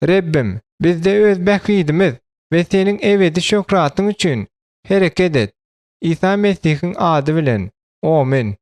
Rebbim, bizde öz bähbidimiz we Seniň ebedi şöhratyň üçin hereket et. Isa Mesihiň ady bilen. Omyn.